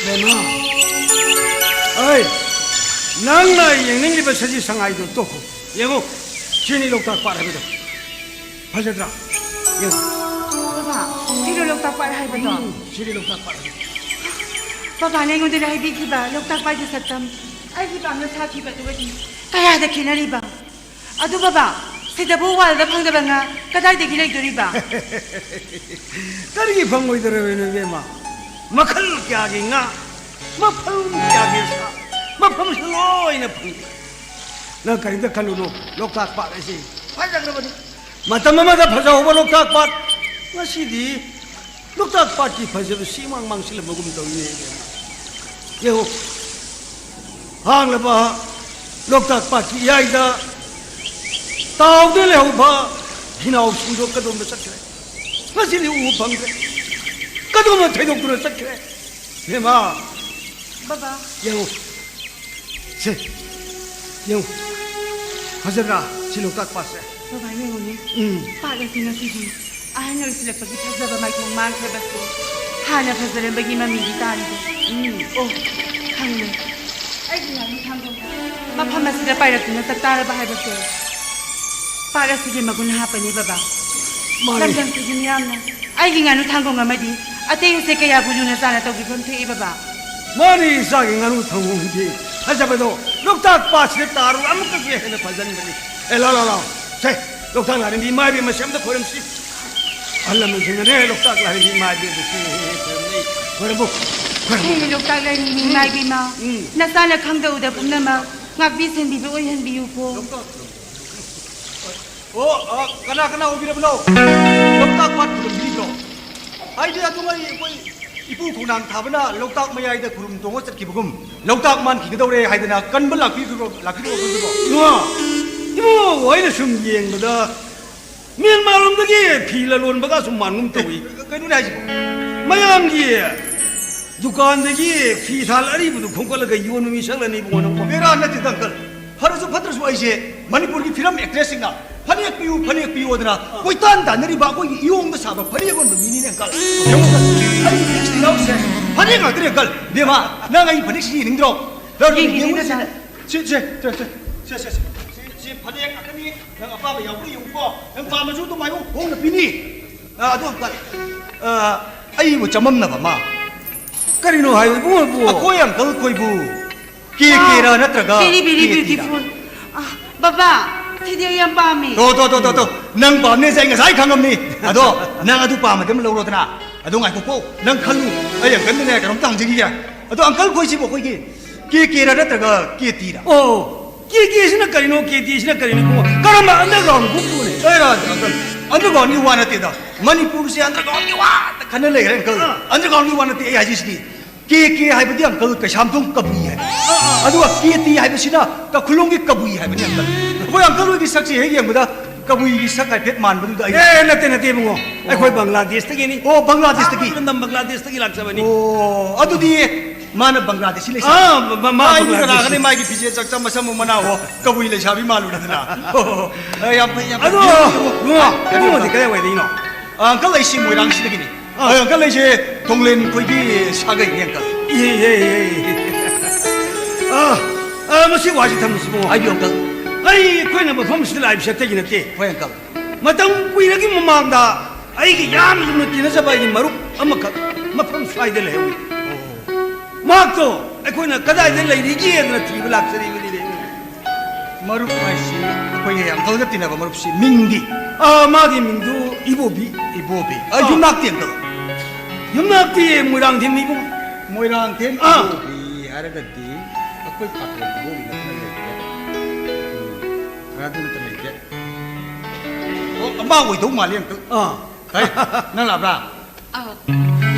ꯕꯦꯝꯃ, ꯑꯩ, ꯅꯪꯅ ꯌꯦꯡꯅꯤꯡꯂꯤꯕ ꯁꯖꯤ ꯁꯉꯥꯏꯗꯣ ꯇꯣꯛꯈꯣ꯫ ꯌꯦꯡꯉꯨ, ꯁꯤꯅꯤ ꯂꯣꯛꯇꯥꯛ ꯄꯥꯠ ꯍꯥꯏꯕꯗꯣ꯫ ꯐꯖꯗ꯭ꯔꯥ? ꯌꯦꯡꯉꯨ꯫ ꯕꯕꯥ, ꯁꯤꯔꯣ ꯂꯣꯛꯇꯥꯛ ꯄꯥꯠ ꯍꯥꯏꯕꯗꯣ? ꯎꯝ, ꯁꯤꯔꯤ ꯂꯣꯛꯇꯥꯛ ꯄꯥꯠ ꯍꯥꯏꯕꯗꯣ꯫ ꯕꯕꯥꯅ ꯑꯩꯉꯣꯟꯗ ꯍꯥꯏꯕꯤꯈꯤꯕ ꯂꯣꯛꯇꯥꯛ ꯄꯥꯠꯀꯤ ꯁꯛꯇꯝ, ꯑꯩꯒꯤ ꯄꯥꯝꯅ ꯁꯥꯈꯤꯕꯗꯨꯒꯗꯤ ꯀꯌꯥꯗ ꯈꯦꯠꯅꯔꯤꯕ? ꯑꯗꯨ ꯕꯕꯥ, ꯁꯤꯗꯕꯨ ꯋꯥꯜꯗ ꯐꯪꯗꯕ ꯉꯥ ꯀꯗꯥꯏꯗꯒꯤ ꯂꯩꯗꯣꯔꯤꯕ? ꯀꯔꯤꯒꯤ ꯐꯪꯉꯣꯏꯗꯧꯔꯤꯕꯅꯣ, ꯏꯕꯦꯝꯃ? ꯃꯈꯜ ꯀꯌꯥꯒꯤ ꯉꯥ, ꯃꯐꯝ ꯀꯌꯥꯒꯤ ꯁꯥ, ꯃꯐꯝꯁꯨ ꯂꯣꯏꯅ ꯐꯪꯉꯤ꯫ ꯅꯪ ꯀꯔꯤꯝꯇ ꯈꯜꯂꯨꯅꯨ, ꯂꯣꯛꯇꯥꯛ ꯄꯥꯠ ꯑꯁꯤ ꯐꯖꯈ꯭ꯔꯕꯅꯤ꯫ ꯃꯇꯝ ꯑꯃꯗ ꯐꯖꯍꯧꯕ ꯂꯣꯛꯇꯥꯛ ꯄꯥꯠ ꯉꯁꯤꯗꯤ ꯂꯣꯛꯇꯥꯛ ꯄꯥꯠꯀꯤ ꯐꯖꯕꯁꯤ ꯏꯃꯥꯡ ꯃꯥꯡꯁꯤꯜꯂꯝꯕꯒꯨꯝ ꯇꯧꯏꯅꯦ꯫ ꯌꯦꯡꯉꯨ, ꯍꯥꯡꯂꯕ ꯂꯣꯛꯇꯥꯛ ꯄꯥꯠꯀꯤ ꯏꯌꯥꯏꯗ ꯇꯥꯎꯗꯨꯅ ꯂꯩꯍꯧꯕ ꯍꯤꯅꯥꯎꯁꯤꯡꯗꯣ ꯀꯗꯣꯝꯗ ꯆꯠꯈ꯭ꯔꯦ? ꯉꯁꯤꯗꯤ ꯎꯕ ꯐꯪꯗ꯭ꯔꯦ꯫ ꯀꯗꯣꯝꯗ ꯊꯩꯗꯣꯛꯇꯨꯅ ꯆꯠꯈ꯭ꯔꯦ? ꯏꯕꯦꯝꯃ, ꯕꯕꯥ, ꯌꯦꯡꯉꯨ, ꯁꯦ, ꯌꯦꯡꯉꯨ, ꯐꯖꯗ꯭ꯔꯥ ꯁꯤ ꯂꯣꯛꯇꯥꯛ ꯄꯥꯠꯁꯦ? ꯕꯕꯥ, ꯌꯦꯡꯉꯨꯅꯦ꯫ ꯎꯝ꯫ ꯄꯥꯠ ꯑꯁꯤ ꯉꯁꯤꯗꯤ ꯑꯍꯟ ꯑꯣꯏꯁꯤꯜꯂꯛꯄꯒꯤ ꯐꯖꯕ ꯃꯥꯏꯊꯣꯡ ꯃꯥꯡꯈ꯭ꯔꯕꯁꯨ, ꯍꯥꯟꯅ ꯐꯖꯔꯝꯕꯒꯤ ꯃꯃꯤꯗꯤ ꯇꯥꯔꯤꯕ꯫ ꯎꯝ꯫ ꯑꯣ, ꯈꯪꯂꯦ꯫ ꯑꯩꯒꯤ ꯉꯥꯅꯨ ꯊꯥꯡꯒꯣꯡ ꯃꯐꯝ ꯑꯁꯤꯗ ꯄꯥꯏꯔꯛꯇꯨꯅ ꯆꯠꯇꯥꯔꯕ ꯍꯥꯏꯕꯁꯦ, ꯄꯥꯠ ꯑꯁꯤꯒꯤ ꯃꯒꯨꯟ ꯍꯥꯞꯄꯅꯤ, ꯕꯕꯥ꯫ ꯃꯥꯅꯤ꯫ ꯂꯝꯗꯝꯁꯤꯒꯤ ꯃꯤꯌꯥꯝꯅ ꯑꯩꯒꯤ ꯉꯥꯅꯨ ꯊꯥꯡꯒꯣꯡ ꯑꯃꯗꯤ ꯑꯇꯩ ꯎꯆꯦꯛ ꯀꯌꯥꯕꯨ ꯂꯨꯅ ꯆꯥꯅ ꯇꯧꯕꯤꯐꯝ ꯊꯣꯛꯏ, ꯕꯕꯥ꯫ ꯃꯥꯅꯤ, ꯏꯆꯥꯒꯤ ꯉꯥꯅꯨ ꯊꯥꯡꯒꯣꯡꯗꯤ ꯐꯖꯕꯗꯣ ꯂꯣꯛꯇꯥꯛ ꯄꯥꯠꯁꯤꯗ ꯇꯥꯔꯨ ꯑꯃꯨꯛꯀꯁꯨ ꯍꯦꯟꯅ ꯐꯖꯍꯟꯕꯅꯤ꯫ ꯑꯦ, ꯂꯥ, ꯂꯥ, ꯂꯥ꯫ ꯁꯦ, ꯂꯣꯛꯇꯥꯛ ꯂꯥꯏꯔꯦꯝꯕꯤ ꯏꯃꯥ ꯏꯕꯦꯝꯃ ꯁꯦ ꯑꯝꯇ ꯈꯣꯏꯔꯝꯁꯤ꯫ ꯑꯍꯜ ꯂꯃꯟꯁꯤꯡꯅꯅꯦ ꯂꯣꯛꯇꯥꯛ ꯂꯥꯏꯔꯦꯝꯕꯤ ꯏꯃꯥ ꯏꯕꯦꯝꯃ ꯁꯦ ꯍꯦ ꯍꯦ ꯈꯣꯏꯔꯝꯅꯩ꯫ ꯈꯣꯏꯔꯝꯃꯨ, ꯈꯣꯏꯔꯝꯃꯨ꯫ ꯍꯦ ꯂꯣꯛꯇꯥꯛ ꯂꯥꯏꯔꯦꯝꯕꯤ ꯏꯃꯥ ꯏꯕꯦꯝꯃ, ꯎꯝ꯫ ꯅꯆꯥꯅ ꯈꯪꯗ ꯎꯗ ꯄꯨꯝꯅꯃꯛ ꯉꯥꯛꯄꯤ ꯁꯦꯟꯕꯤꯕ ꯑꯣꯏꯍꯟꯕꯤꯌꯨꯀꯣ꯫ ꯑꯣ, ꯑ, ꯀꯅꯥ ꯀꯅꯥ ꯑꯣꯏꯕꯤꯔꯕꯅꯣ? ꯂꯣꯛꯇꯥꯛ ꯄꯥꯠ ꯈꯨꯔꯨꯝꯕꯤꯔꯤꯕ꯭ꯔꯣ? ꯍꯥꯏꯗꯤ ꯑꯗꯨꯉꯩ ꯑꯩꯈꯣꯏ ꯏꯄꯨ ꯈꯣꯡꯅꯥꯡ ꯊꯥꯕꯅ ꯂꯣꯛꯇꯥꯛ ꯃꯌꯥꯏꯗ ꯈꯨꯔꯨꯝ ꯇꯣꯡꯉ ꯆꯠꯈꯤꯕꯒꯨꯝ ꯂꯣꯛꯇꯥꯛ ꯃꯥꯟꯈꯤꯒꯗꯧꯔꯦ ꯍꯥꯏꯗꯅ ꯀꯟꯕ ꯂꯥꯛꯄꯤꯈ꯭ꯔꯣ, ꯂꯥꯛꯄꯤꯈ꯭ꯔꯣ, ꯂꯥꯛꯄꯤꯈ꯭ꯔꯣ꯫ ꯏꯃꯥ, ꯏꯃꯥ, ꯑꯩꯅ ꯁꯨꯝ ꯌꯦꯡꯕꯗ ꯃ꯭ꯌꯥꯟꯃꯥꯔ ꯂꯣꯝꯗꯒꯤ ꯐꯤ ꯂꯂꯣꯟꯕꯒ ꯁꯨꯝ ꯃꯥꯟꯒꯨꯝ ꯇꯧꯏ꯫ ꯀꯩꯅꯣꯅꯦ ꯍꯥꯏꯁꯤꯕꯣ? ꯃꯌꯥꯝꯒꯤ ꯗꯨꯀꯥꯟꯗꯒꯤ ꯐꯤ ꯁꯥꯜ ꯑꯔꯤꯕꯗꯨ ꯈꯣꯝꯀꯠꯂꯒ ꯌꯣꯟꯕ ꯃꯤꯁꯛꯂꯅꯤ ꯏꯕꯨꯡꯉꯣ ꯅꯪꯕꯣ꯫ ꯕꯦꯔꯥ ꯅꯠꯇꯦꯗ, ꯑꯪꯀꯜ꯫ ꯐꯔꯁꯨ ꯐꯠꯇ꯭ꯔꯁꯨ ꯑꯩꯁꯦ ꯃꯅꯤꯄꯨꯔꯒꯤ ꯐꯤꯂꯝ ꯑꯦꯛꯇ꯭ꯔꯦꯁꯁꯤꯡꯅ "ꯐꯅꯦꯛ ꯄꯤꯌꯨ, ꯐꯅꯦꯛ ꯄꯤꯌꯨ" ꯑꯗꯨꯅ ꯀꯣꯏꯇꯥꯟ ꯇꯥꯟꯅꯔꯤꯕ ꯑꯩꯈꯣꯏꯒꯤ ꯏꯌꯣꯡꯗ ꯁꯥꯕ ꯐꯅꯦꯛ ꯌꯣꯟꯕ ꯃꯤꯅꯤꯅꯦ, ꯑꯪꯀꯜ꯫ ꯌꯦꯡꯉꯨ, ꯑꯪꯀꯜ, ꯑꯩꯒꯤ ꯐꯅꯦꯛꯁꯤꯗ ꯌꯥꯎꯔꯤꯁꯦ ꯐꯅꯦꯛ ꯉꯥꯛꯇꯅꯦ, ꯑꯪꯀꯜ꯫ ꯕꯦꯝꯃ, ꯅꯪ ꯑꯩꯒꯤ ꯐꯅꯦꯛꯁꯤ ꯌꯦꯡꯅꯤꯡꯗ꯭ꯔꯣ? ꯌꯦꯡꯅꯤꯡꯉꯤꯗ, ꯌꯦꯡꯉꯨꯁꯤꯅꯦ꯫ ꯁꯤ, ꯁꯦ, ꯁꯦ, ꯁꯦ, ꯁꯤ, ꯁꯤ ꯐꯅꯦꯛ ꯉꯥꯛꯇꯅꯤ꯫ ꯅꯪ ꯑꯄꯥꯝꯕ ꯌꯥꯎꯕ꯭ꯔꯥ ꯌꯦꯡꯉꯨꯀꯣ꯫ ꯅꯪ ꯄꯥꯝꯃꯁꯨ ꯑꯗꯨꯝ ꯍꯥꯏꯌꯨ, ꯍꯣꯡꯅ ꯄꯤꯅꯤ꯫ ꯑ, ꯑꯗꯨ ꯑꯪꯀꯜ, ꯑ, ꯑꯩꯕꯨ ꯆꯃꯝꯅꯕ ꯑꯃ꯫ ꯀꯔꯤꯅꯣ ꯍꯥꯏꯌꯨ, ꯏꯕꯨꯡꯉꯣ, ꯏꯕꯨꯡꯉꯣ? ꯑꯩꯈꯣꯏ ꯑꯪꯀꯜ ꯈꯣꯏꯕꯨ ꯀꯦ ꯀꯦꯔꯥ ꯅꯠꯇ꯭ꯔꯒ very, very ꯀꯦ ꯇꯤꯔꯥ? Beautiful. ꯑ, ꯕꯕꯥ, ꯁꯤꯗꯤ ꯑꯩ ꯌꯥꯝ ꯄꯥꯝꯃꯦ꯫ ꯇꯣ, ꯇꯣ, ꯇꯣ, ꯇꯣ, ꯇꯣ꯫ ꯅꯪ ꯄꯥꯝꯅꯦꯁꯦ ꯑꯩ ꯉꯁꯥꯏ ꯈꯪꯉꯝꯅꯤ꯫ ꯑꯗꯣ, ꯅꯪ ꯑꯗꯨ ꯄꯥꯝꯃꯗꯤ ꯑꯃ ꯂꯧꯔꯣꯗꯅ꯫ ꯑꯗꯣ ꯉꯥꯏꯈꯣꯀꯣ, ꯅꯪ ꯈꯜꯂꯨ꯫ ꯑꯩ ꯑꯪꯀꯜꯗꯅꯦ ꯀꯩꯅꯣꯝꯇ ꯍꯪꯖꯈꯤꯒꯦ꯫ ꯑꯗꯣ ꯑꯪꯀꯜ ꯈꯣꯏꯁꯤꯕꯨ ꯑꯩꯈꯣꯏꯒꯤ ꯀꯦ ꯀꯦꯔꯥ ꯅꯠꯇ꯭ꯔꯒ ꯀꯦ ꯇꯤꯔꯥ? ꯑꯣ, ꯀꯦ ꯀꯦꯁꯤꯅ ꯀꯔꯤꯅꯣ, ꯀꯦ ꯇꯤꯁꯤꯅ ꯀꯔꯤꯅꯣ ꯏꯕꯨꯡꯉꯣ? ꯀꯔꯝꯕ underground groupꯅꯣꯅꯦ? ꯑꯦ, ꯔꯥꯖ, ꯑꯪꯀꯜ, undergroundꯒꯤ ꯋꯥ ꯅꯠꯇꯦꯗ꯫ ꯃꯅꯤꯄꯨꯔꯁꯦ undergroundꯒꯤ ꯋꯥ ꯈꯟꯅ ꯂꯩꯈ꯭ꯔꯦ, ꯑꯪꯀꯜ꯫ ꯑꯥ꯫ Undergroundꯒꯤ ꯋꯥ ꯅꯠꯇꯦ ꯑꯩ ꯍꯥꯏꯖꯩꯁꯤꯗꯤ꯫ ꯀꯦ ꯀꯦ ꯍꯥꯏꯕꯗꯤ, ꯑꯪꯀꯜ, ꯀꯩꯁꯥꯝꯊꯣꯡ ꯀꯕꯨꯏ ꯍꯥꯏꯕ꯫ ꯑꯥ, ꯑꯥ꯫ ꯑꯗꯨꯒ ꯀꯦ ꯇꯤ ꯍꯥꯏꯕꯁꯤꯅ ꯀꯈꯨꯂꯣꯡꯒꯤ ꯀꯕꯨꯏ ꯍꯥꯏꯕꯅꯤ, ꯑꯪꯀꯜ꯫ ꯑꯩꯈꯣꯏ ꯑꯪꯀꯜ ꯍꯣꯏꯒꯤ ꯁꯛꯁꯦ ꯍꯦꯛ ꯌꯦꯡꯕꯗ ꯀꯕꯨꯏꯒꯤ ꯁꯛ ꯍꯥꯏꯐꯦꯠ ꯃꯥꯟꯕꯗꯨꯗ ꯑꯩ ꯑꯦ, ꯅꯠꯇꯦ, ꯅꯠꯇꯦ, ꯏꯕꯨꯡꯉꯣ꯫ ꯑꯩꯈꯣꯏ ꯕꯪꯒ꯭ꯂꯥꯗꯦꯁꯇꯒꯤꯅꯤ꯫ ꯑꯣ, ꯕꯪꯒ꯭ꯂꯥꯗꯦꯁꯇꯒꯤ꯫ ꯂꯝꯗꯝ ꯕꯪꯒ꯭ꯂꯥꯗꯦꯁꯇꯒꯤ ꯂꯥꯛꯆꯕꯅꯤ꯫ ꯑꯣ, ꯑꯗꯨꯗꯤ ꯃꯥꯅ ꯕꯪꯒ꯭ꯂꯥꯗꯦꯁꯤ ꯂꯩꯁꯥꯕꯤ꯫ ꯑꯥ, ꯃ-, ꯃ-, ꯃꯥ ꯃꯥꯏ ꯕꯪꯒ꯭ꯂꯥꯗꯦꯁꯤ꯫ ꯀꯅꯥꯒꯅꯤ? ꯃꯥꯒꯤ ꯐꯤꯖꯦꯠ ꯆꯥꯛꯆꯝ ꯃꯁꯝ ꯃꯅꯥ ꯍꯣ, ꯀꯕꯨꯏ ꯂꯩꯁꯥꯕꯤ ꯃꯥꯜꯂꯨꯔꯗꯅ꯫ ꯑꯣ, ꯑꯦ, ꯌꯥꯝ ꯐꯩ, ꯌꯥꯝ ꯐꯩ꯫ ꯑꯗꯣ, ꯏꯕꯨꯡꯉꯣ, ꯏꯕꯨꯡꯉꯣ, ꯏꯕꯨꯡꯉꯣꯗꯤ ꯀꯗꯥꯏꯋꯥꯏꯗꯒꯤꯅꯣ? ꯑꯪꯀꯜ, ꯑꯩꯁꯤ ꯃꯣꯏꯔꯥꯡꯁꯤꯗꯒꯤꯅꯤ꯫ ꯑꯥ꯫ ꯑꯪꯀꯜ, ꯑꯩꯁꯦ ꯊꯣꯡꯂꯦꯟ ꯈꯣꯏꯒꯤ ꯁꯥꯒꯩꯅꯦ, ꯑꯪꯀꯜ꯫ ꯏꯍꯦ, ꯏꯍꯦ, ꯏꯍꯦ, ꯏꯍꯦ꯫ ꯑꯥ, ꯑꯥ, ꯃꯁꯤ ꯋꯥꯁꯤ ꯊꯝꯃꯁꯤꯕꯨ꯫ ꯍꯥꯏꯕꯤꯌꯨ, ꯑꯪꯀꯜ꯫ ꯑꯩ, ꯑꯩꯈꯣꯏꯅ ꯃꯐꯝꯁꯤꯗ ꯂꯥꯛꯏꯕꯁꯦ ꯑꯇꯩꯒꯤ ꯅꯠꯇꯦ꯫ ꯍꯣꯏ, ꯑꯪꯀꯜ꯫ ꯃꯇꯝ ꯀꯨꯏꯔꯒꯤ ꯃꯃꯥꯡꯗ ꯑꯩꯒꯤ ꯌꯥꯝꯅ ꯂꯨꯅ ꯇꯤꯟꯅꯖꯕ ꯑꯩꯒꯤ ꯃꯔꯨꯞ ꯑꯃꯈꯛ ꯃꯐꯝ ꯁ꯭ꯋꯥꯏꯗ ꯂꯩꯍꯧꯏ꯫ ꯑꯣ꯫ ꯃꯍꯥꯛꯇꯣ ꯑꯩꯈꯣꯏꯅ ꯀꯗꯥꯏꯗ ꯂꯩꯔꯤꯒꯦꯗꯅ ꯊꯤꯕ ꯂꯥꯛꯆꯔꯤꯕꯅꯤꯅꯦ꯫ ꯃꯔꯨꯞ ꯍꯥꯏꯁꯤ ꯑꯩꯈꯣꯏꯒꯤ ꯌꯥꯝ ꯐꯖꯅ ꯇꯤꯟꯅꯕ ꯃꯔꯨꯞꯁꯤ ꯃꯤꯡꯗꯤ? ꯑꯥ, ꯃꯥꯒꯤ ꯃꯤꯡꯗꯨ ꯏꯕꯣꯕꯤ꯫ ꯏꯕꯣꯕꯤ꯫ ꯑ, ꯑꯥ꯫ ꯌꯨꯝꯅꯥꯛꯇꯤ ꯑꯪꯀꯜ? ꯌꯨꯝꯅꯥꯛꯇꯤ ꯃꯣꯏꯔꯥꯡꯊꯦꯝꯅꯤ ꯏꯕꯨꯡ꯫ ꯃꯣꯏꯔꯥꯡꯊꯦꯝ ꯑꯥ꯫ ꯏꯕꯣꯕꯤ ꯍꯥꯏꯔꯒꯗꯤ ꯑꯩꯈꯣꯏ ꯄꯥꯇꯣꯟ ꯏꯕꯣꯕꯤ ꯅꯠꯇꯅ ꯂꯩꯇꯦ꯫ ꯎꯝ, ꯑꯗꯨ ꯅꯠꯇꯅ ꯂꯩꯇꯦ꯫ ꯑꯣ, ꯑꯃ ꯑꯣꯏꯗꯧ ꯃꯥꯜꯂꯤ ꯑꯪꯀꯜ꯫ ꯑꯥ꯫ ꯍꯩ, ꯅꯪ ꯂꯥꯛꯄ꯭ꯔꯥ? ꯑꯥ,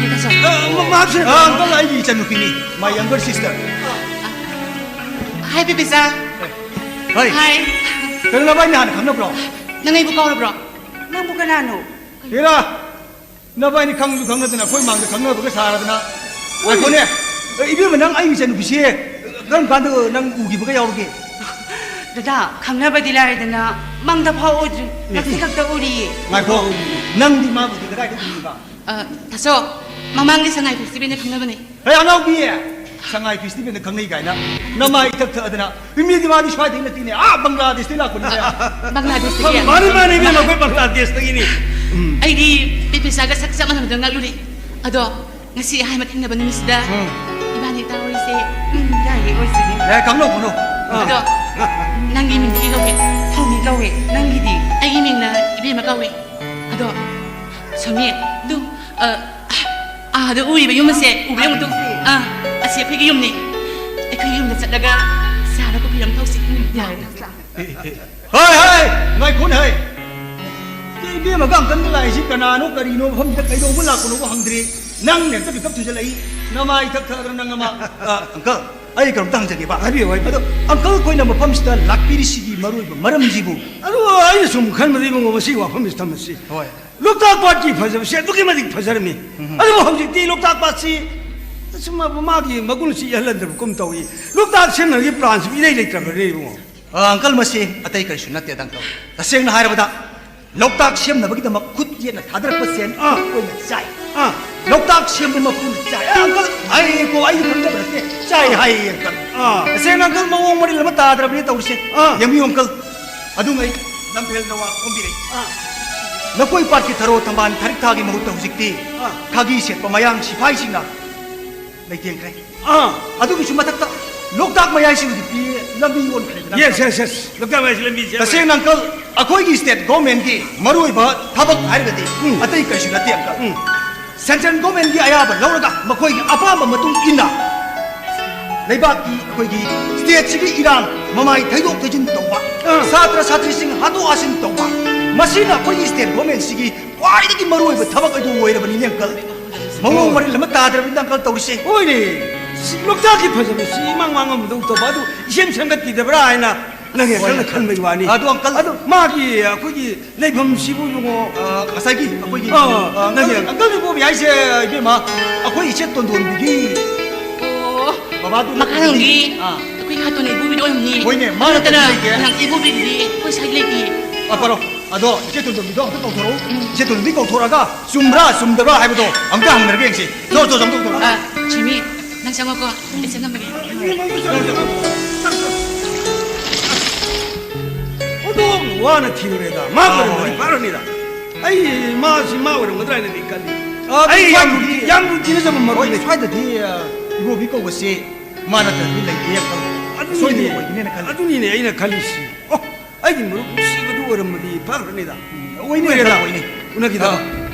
ꯌꯦꯡꯉꯁꯦ꯫ ꯑ, ꯃ-, ꯃꯍꯥꯛꯁꯤꯅ ꯑ, ꯑꯪꯀꯜ, ꯑꯩꯒꯤ ꯏꯆꯟꯅꯨꯄꯤꯅꯤ, my younger sister꯫ ꯍꯥꯏ, ꯕꯦꯕꯤꯆꯥ꯫ ꯍꯣꯏ꯫ ꯍꯥꯏ꯫ ꯀꯩꯅꯣ, ꯅꯕꯥꯏꯅꯤ ꯍꯥꯟꯅ ꯈꯪꯅꯕ꯭ꯔꯣ? ꯅꯪ ꯑꯩꯕꯨ ꯀꯥꯎꯔꯕ꯭ꯔꯣ? ꯅꯪꯕꯨ ꯀꯅꯥꯅꯣ? ꯍꯦꯔꯥ, ꯅꯕꯥꯏꯅꯤ ꯈꯪꯁꯨ ꯈꯪꯅꯗꯅ ꯑꯩꯈꯣꯏ ꯃꯥꯡꯗ ꯈꯪꯅꯕꯒ ꯁꯥꯔꯗꯅ꯫ ꯉꯥꯏꯈꯣꯅꯦ, ꯑ, ꯏꯕꯦꯝꯃ, ꯅꯪ ꯑꯩꯒꯤ ꯏꯆꯟꯅꯨꯄꯤꯁꯦ ꯀꯔꯝ ꯀꯥꯟꯗ ꯅꯪ ꯎꯈꯤꯕꯒ ꯌꯥꯎꯔꯒꯦ? ꯗꯗꯥ, ꯈꯪꯅꯕꯗꯤ ꯂꯥꯏꯔꯗꯅ ꯃꯪꯗ ꯐꯥꯎ ꯎꯗ꯭ꯔꯤ꯫ ꯉꯁꯤ ꯈꯛꯇ ꯎꯔꯤꯌꯦ꯫ ꯉꯥꯏꯈꯣ, ꯅꯪꯗꯤ ꯃꯥꯕꯨꯗꯤ ꯀꯗꯥꯏꯗ ꯎꯈꯤꯕ? ꯑ, ꯇꯥꯆꯧ, ꯃꯃꯥꯡꯒꯤ ꯁꯉꯥꯏ ꯐꯦꯁꯇꯤꯚꯦꯜꯗ ꯈꯪꯅꯕꯅꯦ꯫ ꯍꯦ, ꯑꯉꯥꯎꯕꯤ! ꯁꯉꯥꯏ ꯐꯦꯁꯇꯤꯚꯦꯜꯗ ꯈꯪꯅꯩ ꯀꯥꯏꯅ ꯅꯃꯥꯏ ꯏꯊꯛ ꯊꯛꯑꯗꯅ꯫ ꯃꯤꯗꯤ ꯃꯥꯗꯤ ꯁ꯭ꯋꯥꯏꯗꯩ ꯅꯠꯇꯦꯅꯦ, ꯑꯥ ꯕꯪꯒ꯭ꯂꯥꯗꯦꯁꯇꯩ ꯂꯥꯛꯄꯅꯤꯅꯦ꯫ ꯕꯪꯒ꯭ꯂꯥꯗꯦꯁꯇꯒꯤ? ꯃꯥꯅꯤ, ꯃꯥꯅꯤ, ꯏꯕꯦꯝꯃ, ꯑꯩꯈꯣꯏ ꯕꯪꯒ꯭ꯂꯥꯗꯦꯁꯇꯒꯤꯅꯤ꯫ ꯑꯩꯗꯤ ꯄꯦꯄꯦꯆꯥꯒ ꯁꯛ ꯆꯞ ꯃꯥꯟꯅꯕꯗꯣ ꯉꯛꯂꯨꯔꯦ꯫ ꯑꯗꯣ ꯉꯁꯤ ꯑꯍꯥꯟꯕ ꯊꯦꯡꯅꯕ ꯅꯨꯃꯤꯠꯁꯤꯗ ꯎꯝ꯫ ꯏꯕꯥꯅꯤ ꯇꯥꯔꯣꯏꯁꯦ꯫ ꯎꯝ, ꯌꯥꯏꯌꯦ, ꯑꯣꯏꯁꯤꯅꯦ꯫ ꯌꯥꯏ, ꯈꯪꯅꯧ, ꯈꯪꯅꯧ꯫ ꯑꯥ꯫ ꯑꯗꯣ ꯅꯪꯒꯤ ꯃꯤꯡꯗꯤ ꯀꯩ ꯀꯧꯒꯦ? ꯁꯣꯃꯤ ꯀꯧꯋꯦ꯫ ꯅꯪꯒꯤꯗꯤ? ꯑꯩꯒꯤ ꯃꯤꯡꯅ ꯏꯕꯦꯝꯃ ꯀꯧꯋꯦ꯫ ꯑꯗꯣ ꯁꯣꯃꯤ, ꯑꯗꯨ, ꯑ, ꯑꯥꯗ ꯎꯔꯤꯕ ꯌꯨꯝ ꯑꯁꯦ ꯎꯕ꯭ꯔꯥ ꯌꯦꯡꯉꯨꯇꯣ? ꯑꯥ, ꯑꯁꯤ ꯑꯩꯈꯣꯏꯒꯤ ꯌꯨꯝꯅꯤ꯫ ꯑꯩꯈꯣꯏꯒꯤ ꯌꯨꯝꯗ ꯆꯠꯂꯒ ꯆꯥꯔ ꯀꯣꯐꯤ ꯑꯃ ꯊꯛꯁꯤ꯫ ꯎꯝ, ꯌꯥꯏꯌꯦ꯫ ꯍꯣꯏ, ꯍꯣꯏ, ꯉꯥꯏꯈꯣꯅꯦ, ꯍꯣꯏ꯫ ꯏꯕꯦꯝꯃꯒ ꯑꯪꯀꯜꯒ ꯂꯥꯛꯏꯁꯤ ꯀꯅꯥꯅꯣ, ꯀꯔꯤꯅꯣ, ꯃꯐꯝꯁꯤꯗ ꯀꯩꯗꯧꯕ ꯂꯥꯛꯄꯅꯣꯕꯨ ꯍꯪꯗ꯭ꯔꯤ꯫ ꯅꯪꯅ ꯍꯦꯛꯇ ꯄꯤꯀꯞ ꯊꯨꯖꯜꯂꯛꯏ꯫ ꯅꯃꯥꯏ ꯏꯊꯛ ꯊꯛꯑꯗ꯭ꯔꯥ ꯅꯪ ꯑꯃ? ꯑ, ꯑꯪꯀꯜ, ꯑꯩ ꯀꯩꯅꯣꯝꯇ ꯍꯪꯖꯒꯦꯕ꯫ ꯍꯥꯏꯕꯤꯌꯨ, ꯍꯥꯏꯕꯤꯌꯨ꯫ ꯑꯗꯣ, ꯑꯪꯀꯜ, ꯑꯩꯈꯣꯏꯅ ꯃꯐꯝꯁꯤꯗ ꯂꯥꯛꯄꯤꯔꯤꯁꯤꯒꯤ ꯃꯔꯨꯑꯣꯏꯕ ꯃꯔꯝꯁꯤꯕꯨ? ꯑꯗꯨ ꯑꯩꯅ ꯁꯨꯝ ꯈꯟꯕꯗ ꯏꯕꯨꯡꯉꯣ, ꯃꯁꯤꯒꯤ ꯋꯥꯐꯝꯁꯤ ꯊꯝꯃꯁꯤ꯫ ꯍꯣꯏ꯫ ꯂꯣꯛꯇꯥꯛ ꯄꯥꯠꯀꯤ ꯐꯖꯕꯁꯤ ꯑꯗꯨꯛꯀꯤ ꯃꯇꯤꯛ ꯐꯖꯔꯝꯃꯤ꯫ ꯎꯝ꯫ ꯑꯗꯨꯕꯨ ꯍꯧꯖꯤꯛꯇꯤ ꯂꯣꯛꯇꯥꯛ ꯄꯥꯠꯁꯤ ꯁꯨꯝ ꯃꯥꯒꯤ ꯃꯒꯨꯟꯁꯤ ꯏꯍꯜꯍꯟꯗꯕꯒꯨꯝ ꯇꯧꯏ꯫ ꯂꯣꯛꯇꯥꯛ ꯁꯦꯝꯅꯕꯒꯤ ꯄ꯭ꯂꯥꯟꯁꯤ ꯏꯂꯩ ꯂꯩꯇ꯭ꯔꯕꯅꯦ ꯏꯕꯨꯡꯉꯣ꯫ ꯑ, ꯑꯪꯀꯜ, ꯃꯁꯤ ꯑꯇꯩ ꯀꯔꯤꯁꯨ ꯅꯠꯇꯦꯗ, ꯑꯪꯀꯜ꯫ ꯇꯁꯦꯡꯅ ꯍꯥꯏꯔꯕꯗ, ꯂꯣꯛꯇꯥꯛ ꯁꯦꯝꯅꯕꯒꯤꯗꯃꯛ ꯈꯨꯠ ꯌꯦꯠꯅ ꯊꯥꯗꯔꯛꯄ ꯁꯦꯟ ꯑꯥ꯫ ꯑꯩꯈꯣꯏꯅ ꯆꯥꯏ꯫ ꯑꯥ꯫ ꯂꯣꯛꯇꯥꯛ ꯁꯦꯝꯕ ꯃꯄꯨꯅ ꯆꯥꯏ꯫ ꯑꯦ, ꯑꯪꯀꯜ, ꯑꯩ ꯀꯣ, ꯑꯩꯅ ꯈꯪꯖꯕ ꯅꯠꯇꯦ꯫ ꯆꯥꯏ ꯍꯥꯏꯌꯦ, ꯑꯪꯀꯜ꯫ ꯑꯥ꯫ ꯇꯁꯦꯡꯅ, ꯑꯪꯀꯜ, ꯃꯑꯣꯡ ꯃꯔꯤꯜ ꯑꯃ ꯇꯥꯗ꯭ꯔꯕꯅꯤ ꯇꯧꯔꯤꯁꯦ꯫ ꯑꯥ꯫ ꯌꯦꯡꯕꯤꯌꯨ, ꯑꯪꯀꯜ꯫ ꯑꯗꯨꯉꯩ ꯂꯝꯐꯦꯜ ꯅꯋꯥ ꯈꯣꯝꯕꯤꯔꯛꯏ꯫ ꯑꯥ꯫ ꯂꯀꯣꯏ ꯄꯥꯠꯀꯤ ꯊꯔꯣ ꯊꯝꯕꯥꯜ ꯊꯔꯤꯛ ꯊꯥꯒꯤ ꯃꯍꯨꯠꯇ ꯍꯧꯖꯤꯛꯇꯤ ꯑꯥ꯫ ꯈꯥꯒꯤ ꯁꯦꯠꯄ ꯃꯌꯥꯡ ꯁꯤꯐꯥꯏꯁꯤꯡꯅ ꯂꯩꯇꯦꯡꯈ꯭ꯔꯦ꯫ ꯑꯥ꯫ ꯑꯗꯨꯒꯤꯁꯨ ꯃꯊꯛꯇ ꯂꯣꯛꯇꯥꯛ ꯃꯌꯥꯏꯁꯤ ꯍꯧꯖꯤꯛꯇꯤ ꯂꯝꯕꯤ ꯑꯣꯟꯈ꯭ꯔꯦꯗꯅ꯫ Yes, yes, yes. ꯂꯣꯛꯇꯥꯛ ꯃꯌꯥꯏꯁꯤ ꯂꯝꯕꯤꯁꯦ꯫ ꯇꯁꯦꯡꯅ, ꯑꯪꯀꯜ, ꯑꯩꯈꯣꯏꯒꯤ state governmentꯀꯤ ꯃꯔꯨꯑꯣꯏꯕ ꯊꯕꯛ ꯍꯥꯏꯔꯒꯗꯤ ꯎꯝ꯫ ꯑꯇꯩ ꯀꯔꯤꯁꯨ ꯅꯠꯇꯦ, ꯑꯪꯀꯜ꯫ ꯎꯝ꯫ Central governmentꯀꯤ ꯑꯌꯥꯕ ꯂꯧꯔꯒ ꯃꯈꯣꯏꯒꯤ ꯑꯄꯥꯝꯕ ꯃꯇꯨꯡ ꯏꯟꯅ ꯂꯩꯕꯥꯛꯀꯤ, ꯑꯩꯈꯣꯏꯒꯤ stateꯁꯤꯒꯤ ꯏꯔꯥꯡ ꯃꯃꯥꯏ ꯊꯩꯗꯣꯛ ꯊꯩꯖꯤꯟ ꯇꯧꯕ, ꯑꯥ꯫ ꯁꯥꯇ꯭ꯔ ꯁꯥꯇ꯭ꯔꯤꯁꯤꯡ ꯍꯥꯠꯇꯣꯛ ꯍꯥꯠꯆꯤꯟ ꯇꯧꯕ, ꯃꯁꯤꯅ ꯑꯩꯈꯣꯏꯒꯤ state governmentꯁꯤꯒꯤ ꯈ꯭ꯋꯥꯏꯗꯒꯤ ꯃꯔꯨꯑꯣꯏꯕ ꯊꯕꯛ ꯑꯗꯨ ꯑꯣꯏꯔꯕꯅꯤꯅꯦ, ꯑꯪꯀꯜ꯫ ꯃꯑꯣꯡ ꯑꯣ꯫ ꯃꯔꯤꯜ ꯑꯃ ꯇꯥꯗ꯭ꯔꯕꯅꯤꯅ, ꯑꯪꯀꯜ, ꯇꯧꯔꯤꯁꯦ꯫ ꯍꯣꯏꯅꯦ, ꯁꯤ ꯂꯣꯛꯇꯥꯛꯀꯤ ꯐꯖꯕꯁꯤ ꯏꯃꯥꯡ ꯃꯥꯡꯉꯝꯕꯗꯧ ꯇꯧꯕ, ꯑꯗꯨ ꯏꯁꯦꯝ ꯁꯦꯝꯒꯠꯄꯤꯗꯕ꯭ꯔꯥ ꯍꯥꯏꯅ ꯅꯪ ꯍꯦꯛ ꯍꯣꯏ, ꯈꯜꯂ ꯑꯪꯀꯜ꯫ ꯈꯟꯕꯒꯤ ꯋꯥꯅꯤ꯫ ꯑꯗꯣ, ꯑꯪꯀꯜ꯫ ꯑꯗꯣ ꯃꯥꯒꯤ, ꯑꯩꯈꯣꯏꯒꯤ ꯂꯩꯐꯝꯁꯤꯕꯨ ꯌꯦꯡꯉꯣ꯫ ꯑ, ꯉꯁꯥꯏꯒꯤ ꯑꯩꯈꯣꯏꯒꯤ, ꯑꯥ, ꯑ, ꯅꯪꯒꯤ ꯑꯪꯀꯜ, ꯑꯪꯀꯜ ꯏꯕꯣꯕꯤ ꯍꯥꯏꯁꯦ, ꯏꯕꯦꯝꯃ, ꯑꯩꯈꯣꯏ ꯏꯆꯦ ꯇꯣꯟꯗꯣꯟꯕꯤꯒꯤ ꯑꯣ, ꯕꯕꯥꯗꯨ ꯃꯈꯥꯔꯣꯝꯒꯤ ꯅꯠꯇ꯭ꯔꯗꯤ, ꯑꯥ꯫ ꯑꯩꯈꯣꯏ ꯍꯥꯇꯣꯟ ꯏꯕꯣꯕꯤꯗꯣ ꯑꯣꯏꯔꯝꯅꯤ꯫ ꯍꯣꯏꯅꯦ, ꯃꯥ ꯅꯠꯇꯅ ꯅꯠꯇ꯭ꯔꯗꯤ ꯂꯩꯇꯦ꯫ ꯅꯪ ꯏꯕꯣꯕꯤꯗꯨꯗꯤ ꯑꯩꯈꯣꯏ ꯁ꯭ꯋꯥꯏ ꯂꯩꯇꯦ꯫ ꯑ, ꯄꯔꯣ꯫ ꯑꯗꯣ ꯏꯆꯦ ꯇꯣꯟꯗꯣꯟꯕꯤꯗꯣ ꯑꯝꯇ ꯀꯧꯊꯣꯔꯛꯎ꯫ ꯎꯝ꯫ ꯏꯆꯦ ꯇꯣꯟꯗꯣꯟꯕꯤ ꯀꯧꯊꯣꯔꯛꯑꯒ ꯆꯨꯝꯕ꯭ꯔꯥ ꯆꯨꯝꯗꯕ꯭ꯔꯥ ꯍꯥꯏꯕꯗꯣ ꯑꯝꯇ ꯍꯪꯅꯔꯒ ꯌꯦꯡꯁꯤ꯫ ꯆꯣ, ꯆꯣ, ꯆꯣ, ꯑꯝꯇ ꯀꯧꯊꯣꯔꯛꯑꯣ꯫ ꯑ, ꯁꯤꯃꯤ, ꯅꯪ ꯆꯪꯉꯣꯀꯣ꯫ ꯑꯩ ꯆꯪꯉꯝꯃꯒꯦ꯫ ꯑꯣꯟꯊꯣꯛꯅ ꯋꯥꯅ ꯊꯤꯔꯨꯔꯦꯗ꯫ ꯃꯥ ꯑ, ꯀꯔꯤ ꯍꯣꯏ꯫ ꯃꯔꯤ ꯐꯥꯔꯅꯤꯗ꯫ ꯑꯩ ꯃꯥꯁꯤ ꯃꯥ ꯑꯣꯏꯔꯝꯒꯗ꯭ꯔꯥ ꯍꯥꯏꯅꯗꯤ ꯈꯜꯂꯤ꯫ ꯑ, ꯑꯩ ꯌꯥꯝ ꯁ꯭ꯋꯥꯏꯗꯗꯤ ꯌꯥꯝ ꯅꯨꯡꯁꯤꯅꯖꯕ ꯍꯣꯏ, ꯃꯔꯨꯞꯅꯤ꯫ ꯁ꯭ꯋꯥꯏꯗꯗꯤ, ꯑ, ꯏꯕꯣꯕꯤ ꯀꯧꯕꯁꯦ ꯃꯥ ꯅꯠꯇ꯭ꯔꯗꯤ ꯂꯩꯇꯦ ꯑꯪꯀꯜ꯫ ꯑꯗꯨꯅꯤꯅꯦ꯫ ꯁꯣꯏꯗꯅ ꯑꯣꯏꯒꯅꯦꯅ ꯈꯜꯂꯤ꯫ ꯑꯗꯨꯅꯤꯅꯦ ꯑꯩꯅ ꯈꯜꯂꯤꯁꯤ꯫ ꯑꯣ, ꯑꯩꯒꯤ ꯃꯔꯨꯞ ꯅꯨꯡꯁꯤꯕꯗꯨ ꯑꯣꯏꯔꯝꯃꯗꯤ ꯐꯈ꯭ꯔꯅꯤꯗ꯫ ꯑꯣꯏꯅꯤ, ꯑꯣꯏꯔꯦꯗ꯫ ꯑꯣꯏꯅꯤ꯫ ꯎꯅꯈꯤꯗꯕ꯫ ꯑ,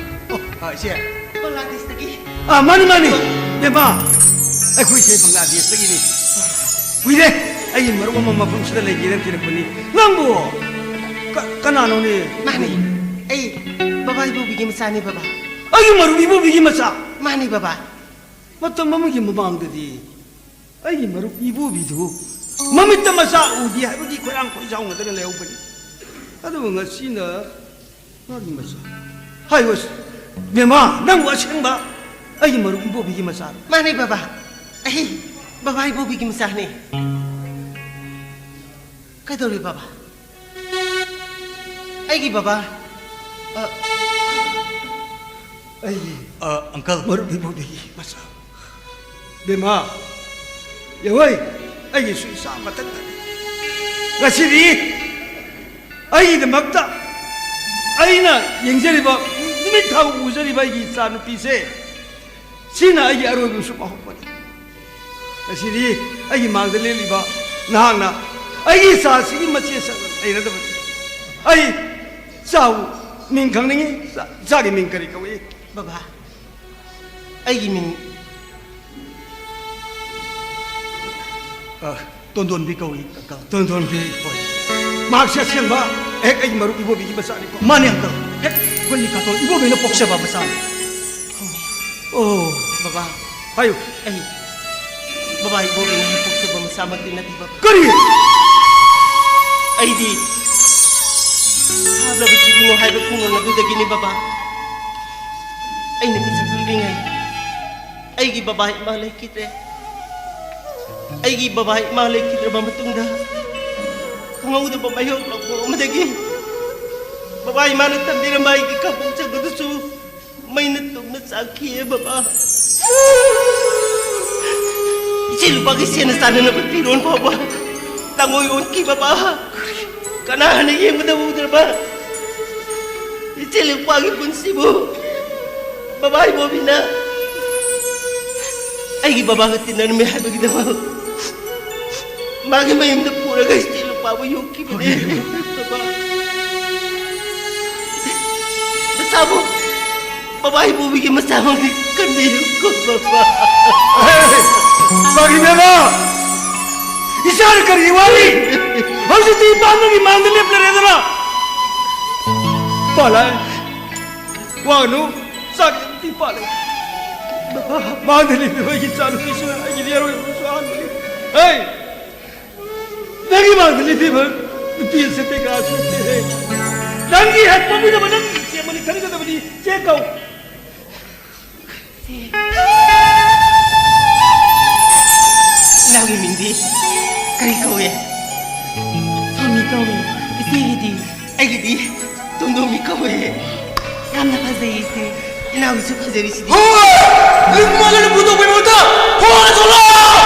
ꯑꯣ, ꯑ, ꯏꯆꯦ꯫ ꯕꯪꯒ꯭ꯂꯥꯗꯦꯁꯇꯒꯤ꯫ ꯑ, ꯃꯥꯅꯤ, ꯃꯥꯅꯤ꯫ ꯕꯦꯝꯃ, ꯑꯩꯈꯣꯏꯁꯦ ꯕꯪꯒ꯭ꯂꯥꯗꯦꯁꯇꯒꯤꯅꯤ꯫ ꯀꯨꯏꯔꯦ꯫ ꯑꯩꯒꯤ ꯃꯔꯨꯞ ꯑꯃ ꯃꯐꯝꯁꯤꯗ ꯂꯩꯒꯦꯅ ꯊꯤꯔꯛꯄꯅꯤ꯫ ꯅꯪꯕꯨ ꯀ-, ꯀꯅꯥꯅꯣꯅꯦ? ꯃꯥꯅꯤ꯫ ꯑꯩ ꯕꯕꯥ ꯏꯕꯣꯕꯤꯒꯤ ꯃꯆꯥꯅꯤ, ꯕꯕꯥ꯫ ꯑꯩꯒꯤ ꯃꯔꯨꯞ ꯏꯕꯣꯕꯤꯒꯤ ꯃꯆꯥ? ꯃꯥꯅꯤ, ꯕꯕꯥ꯫ ꯃꯇꯝ ꯑꯃꯒꯤ ꯃꯃꯥꯡꯗꯗꯤ ꯑꯩꯒꯤ ꯃꯔꯨꯞ ꯏꯕꯣꯕꯤꯗꯨ ꯃꯃꯤꯠꯇ ꯃꯆꯥ ꯎꯗꯦ ꯍꯥꯏꯕꯒꯤ ꯈꯣꯏꯔꯥꯡ ꯈꯣꯏꯖꯥꯎꯅꯗꯅ ꯂꯩꯍꯧꯕꯅꯤ꯫ ꯑꯗꯨꯕꯨ ꯉꯁꯤꯅ ꯃꯥꯒꯤ ꯃꯆꯥ꯫ ꯍꯥꯏꯌꯨ, ꯕꯦꯝꯃ, ꯅꯪꯕꯨ ꯑꯁꯦꯡꯕ ꯑꯩꯒꯤ ꯃꯔꯨꯞ ꯏꯕꯣꯕꯤꯒꯤ ꯃꯆꯥꯔꯣ? ꯃꯥꯅꯦ, ꯕꯕꯥ꯫ ꯑꯩ ꯕꯕꯥ ꯏꯕꯣꯕꯤꯒꯤ ꯃꯆꯥꯅꯦ꯫ ꯀꯩꯗꯧꯔꯦ, ꯕꯕꯥ? ꯑꯩꯒꯤ ꯕꯕꯥ, ꯑ, ꯑꯩꯒꯤ ꯑ, ꯑꯪꯀꯜ꯫ ꯃꯔꯨꯞ ꯏꯕꯣꯕꯤꯒꯤ ꯃꯆꯥ꯫ ꯕꯦꯝꯃ, ꯌꯦꯡꯉꯣꯏ, ꯑꯩꯒꯤꯁꯨ ꯏꯆꯥ ꯃꯊꯟꯇꯅꯤ꯫ ꯉꯁꯤꯗꯤ ꯑꯩꯒꯤꯗꯃꯛꯇ ꯑꯩꯅ ꯌꯦꯡꯖꯔꯤꯕ, ꯅꯨꯃꯤꯠ ꯊꯥ ꯎꯖꯔꯤꯕ ꯑꯩꯒꯤ ꯏꯆꯥ ꯅꯨꯄꯤꯁꯦ, ꯁꯤꯅ ꯑꯩꯒꯤ ꯑꯔꯣꯏꯕ ꯃꯤꯁꯨꯝ ꯑꯍꯧꯕꯅꯤ꯫ ꯉꯁꯤꯗꯤ ꯑꯩꯒꯤ ꯃꯥꯡꯗ ꯂꯦꯞꯂꯤꯕ ꯅꯍꯥꯛꯅ ꯑꯩꯒꯤ ꯏꯆꯥꯁꯤꯒꯤ ꯃꯆꯦ ꯁꯛꯅ ꯂꯩꯔꯗꯕꯅꯤ꯫ ꯑꯩ ꯏꯆꯥꯕꯨ ꯃꯤꯡ ꯈꯪꯅꯤꯡꯉꯤ꯫ ꯏꯆꯥ-, ꯏꯆꯥꯒꯤ ꯃꯤꯡ ꯀꯔꯤ ꯀꯧꯏ? ꯕꯕꯥ, ꯑꯩꯒꯤ ꯃꯤꯡ ꯑ, ꯇꯣꯟꯗꯣꯟꯕꯤ ꯀꯧꯏ, ꯑꯪꯀꯜ꯫ ꯇꯣꯟꯗꯣꯟꯕꯤ꯫ ꯍꯣꯏ꯫ ꯃꯍꯥꯛꯁꯦ ꯑꯁꯦꯡꯕ ꯍꯦꯛ ꯑꯩꯒꯤ ꯃꯔꯨꯞ ꯏꯕꯣꯕꯤꯒꯤ ꯃꯆꯥꯅꯤꯀꯣ? ꯃꯥꯅꯦ, ꯑꯪꯀꯜ꯫ ꯍꯦꯛ ꯑꯩꯈꯣꯏꯒꯤ ꯀꯥꯇꯣꯟ ꯏꯕꯣꯕꯤꯅ ꯄꯣꯛꯆꯕ ꯃꯆꯥꯅꯤ꯫ ꯑꯣ꯫ ꯕꯕꯥ, ꯍꯥꯏꯌꯨ꯫ ꯑꯩ ꯕꯕꯥ ꯏꯕꯣꯕꯤꯅ ꯍꯦꯛ ꯄꯣꯛꯆꯕ ꯃꯆꯥꯃꯛꯇꯤ ꯅꯠꯇꯦ, ꯕꯕꯥ꯫ ꯀꯔꯤ? ꯑꯩꯗꯤ ꯁꯥꯕ꯭ꯔꯕ ꯆꯤꯒꯨꯅꯨ ꯍꯥꯏꯕ ꯈꯨꯡꯒꯪ ꯑꯗꯨꯗꯒꯤꯅꯤ, ꯕꯕꯥ꯫ ꯑꯩꯅ ꯄꯤꯁꯛ ꯄꯤꯛꯂꯤꯉꯩ ꯑꯩꯒꯤ ꯕꯕꯥ ꯏꯃꯥ ꯂꯩꯈꯤꯗ꯭ꯔꯦ꯫ ꯑꯩꯒꯤ ꯕꯕꯥ ꯏꯃꯥ ꯂꯩꯈꯤꯗ꯭ꯔꯕ ꯃꯇꯨꯡꯗ ꯈꯪꯍꯧꯗꯕ ꯃꯥꯌꯣꯛ ꯂꯧꯊꯣꯛ ꯑꯃꯗꯒꯤ ꯕꯕꯥ ꯏꯃꯥꯅ ꯊꯝꯕꯤꯔꯝꯕ ꯑꯩꯒꯤ ꯀꯕꯣꯛ ꯆꯪ ꯑꯗꯨꯁꯨ ꯃꯩꯅ ꯇꯨꯝꯅ ꯆꯥꯛꯈꯤꯌꯦ, ꯕꯕꯥ꯫ ꯏꯆꯦ ꯂꯨꯄꯥꯒꯤ ꯁꯦꯟꯅ ꯆꯥꯅꯅꯕ ꯐꯤꯔꯣꯜ ꯐꯥꯎꯕ ꯇꯥꯡꯑꯣꯏ ꯑꯣꯟꯈꯤ, ꯕꯕꯥ꯫ ꯀꯅꯥꯅ ꯌꯦꯡꯕꯗ ꯎꯗ꯭ꯔꯕ ꯏꯆꯦ ꯂꯨꯄꯥꯒꯤ ꯄꯨꯟꯁꯤꯕꯨ ꯕꯕꯥ ꯏꯕꯣꯕꯤꯅ ꯑꯩꯒꯤ ꯕꯕꯥꯒ ꯇꯤꯟꯅꯔꯝꯃꯦ ꯍꯥꯏꯕꯒꯤꯗꯃꯛ ꯃꯥꯒꯤ ꯃꯌꯨꯝꯗ ꯄꯨꯔꯒ ꯏꯆꯦ ꯂꯨꯄꯥꯕꯨ ꯌꯣꯛꯈꯤꯕꯅꯦ꯫ ꯕꯕꯥ, ꯃꯆꯥꯕꯨ ꯕꯕꯥ ꯏꯕꯣꯕꯤꯒꯤ ꯃꯆꯥꯃꯛꯅꯤ ꯈꯟꯕꯤꯌꯨꯀꯣ ꯕꯕꯥ꯫ ꯃꯥꯒꯤ ꯕꯦꯝꯃ! ꯏꯆꯥꯅ ꯀꯔꯤ ꯋꯥꯔꯤ? ꯍꯧꯖꯤꯛꯇꯤ ꯏꯄꯥ ꯅꯪꯒꯤ ꯃꯥꯡꯗ ꯂꯦꯞꯂꯔꯦꯗꯅ꯫ ꯄꯥꯂꯥꯏ, ꯋꯥꯒꯅꯨ, ꯆꯥꯛ ꯌꯥꯝ ꯄꯥꯂꯦ꯫ ꯃꯥꯡꯗ ꯂꯦꯞꯂꯤꯕ ꯑꯩꯒꯤ ꯏꯆꯥꯅꯨꯄꯤꯁꯤꯅ ꯑꯩꯒꯤꯗꯤ ꯑꯔꯣꯏꯕꯁꯨ ꯑꯍꯥꯟꯕꯅꯤ꯫ ꯍꯦ! ꯅꯪꯒꯤ ꯃꯥꯡꯗ ꯂꯦꯞꯂꯤꯕ ꯅꯨꯄꯤ ꯑꯁꯤ ꯀꯩꯀꯥꯁꯨ ꯅꯠꯇꯦꯍꯦ꯫ ꯅꯪꯒꯤ ꯍꯦꯛ ꯄꯣꯛꯃꯤꯟꯅꯕ ꯅꯪꯒꯤ ꯏꯆꯦ ꯑꯃꯅꯤ ꯈꯟꯒꯗꯕꯅꯤ, ꯏꯆꯦ ꯀꯧ꯫ ꯏꯅꯥꯎꯒꯤ ꯃꯤꯡꯗꯤ ꯀꯔꯤ ꯀꯧꯏ? ꯁꯣꯃꯤ ꯀꯧꯏ꯫ ꯏꯆꯦꯒꯤꯗꯤ? ꯑꯩꯒꯤꯗꯤ ꯇꯣꯟꯗꯣꯃꯤ ꯀꯧꯏ꯫ ꯌꯥꯝꯅ ꯐꯖꯩ ꯏꯆꯦ꯫ ꯏꯅꯥꯎꯒꯤꯁꯨ ꯐꯖꯔꯤꯁꯤꯗꯤ꯫ ꯍꯣꯏ! ꯂꯤꯛ ꯃꯥꯜꯂꯅ ꯄꯨꯊꯣꯛꯄꯩ ꯃꯍꯨꯠꯇ ꯐꯣꯟ ꯊꯣꯛꯂꯛꯑꯣ!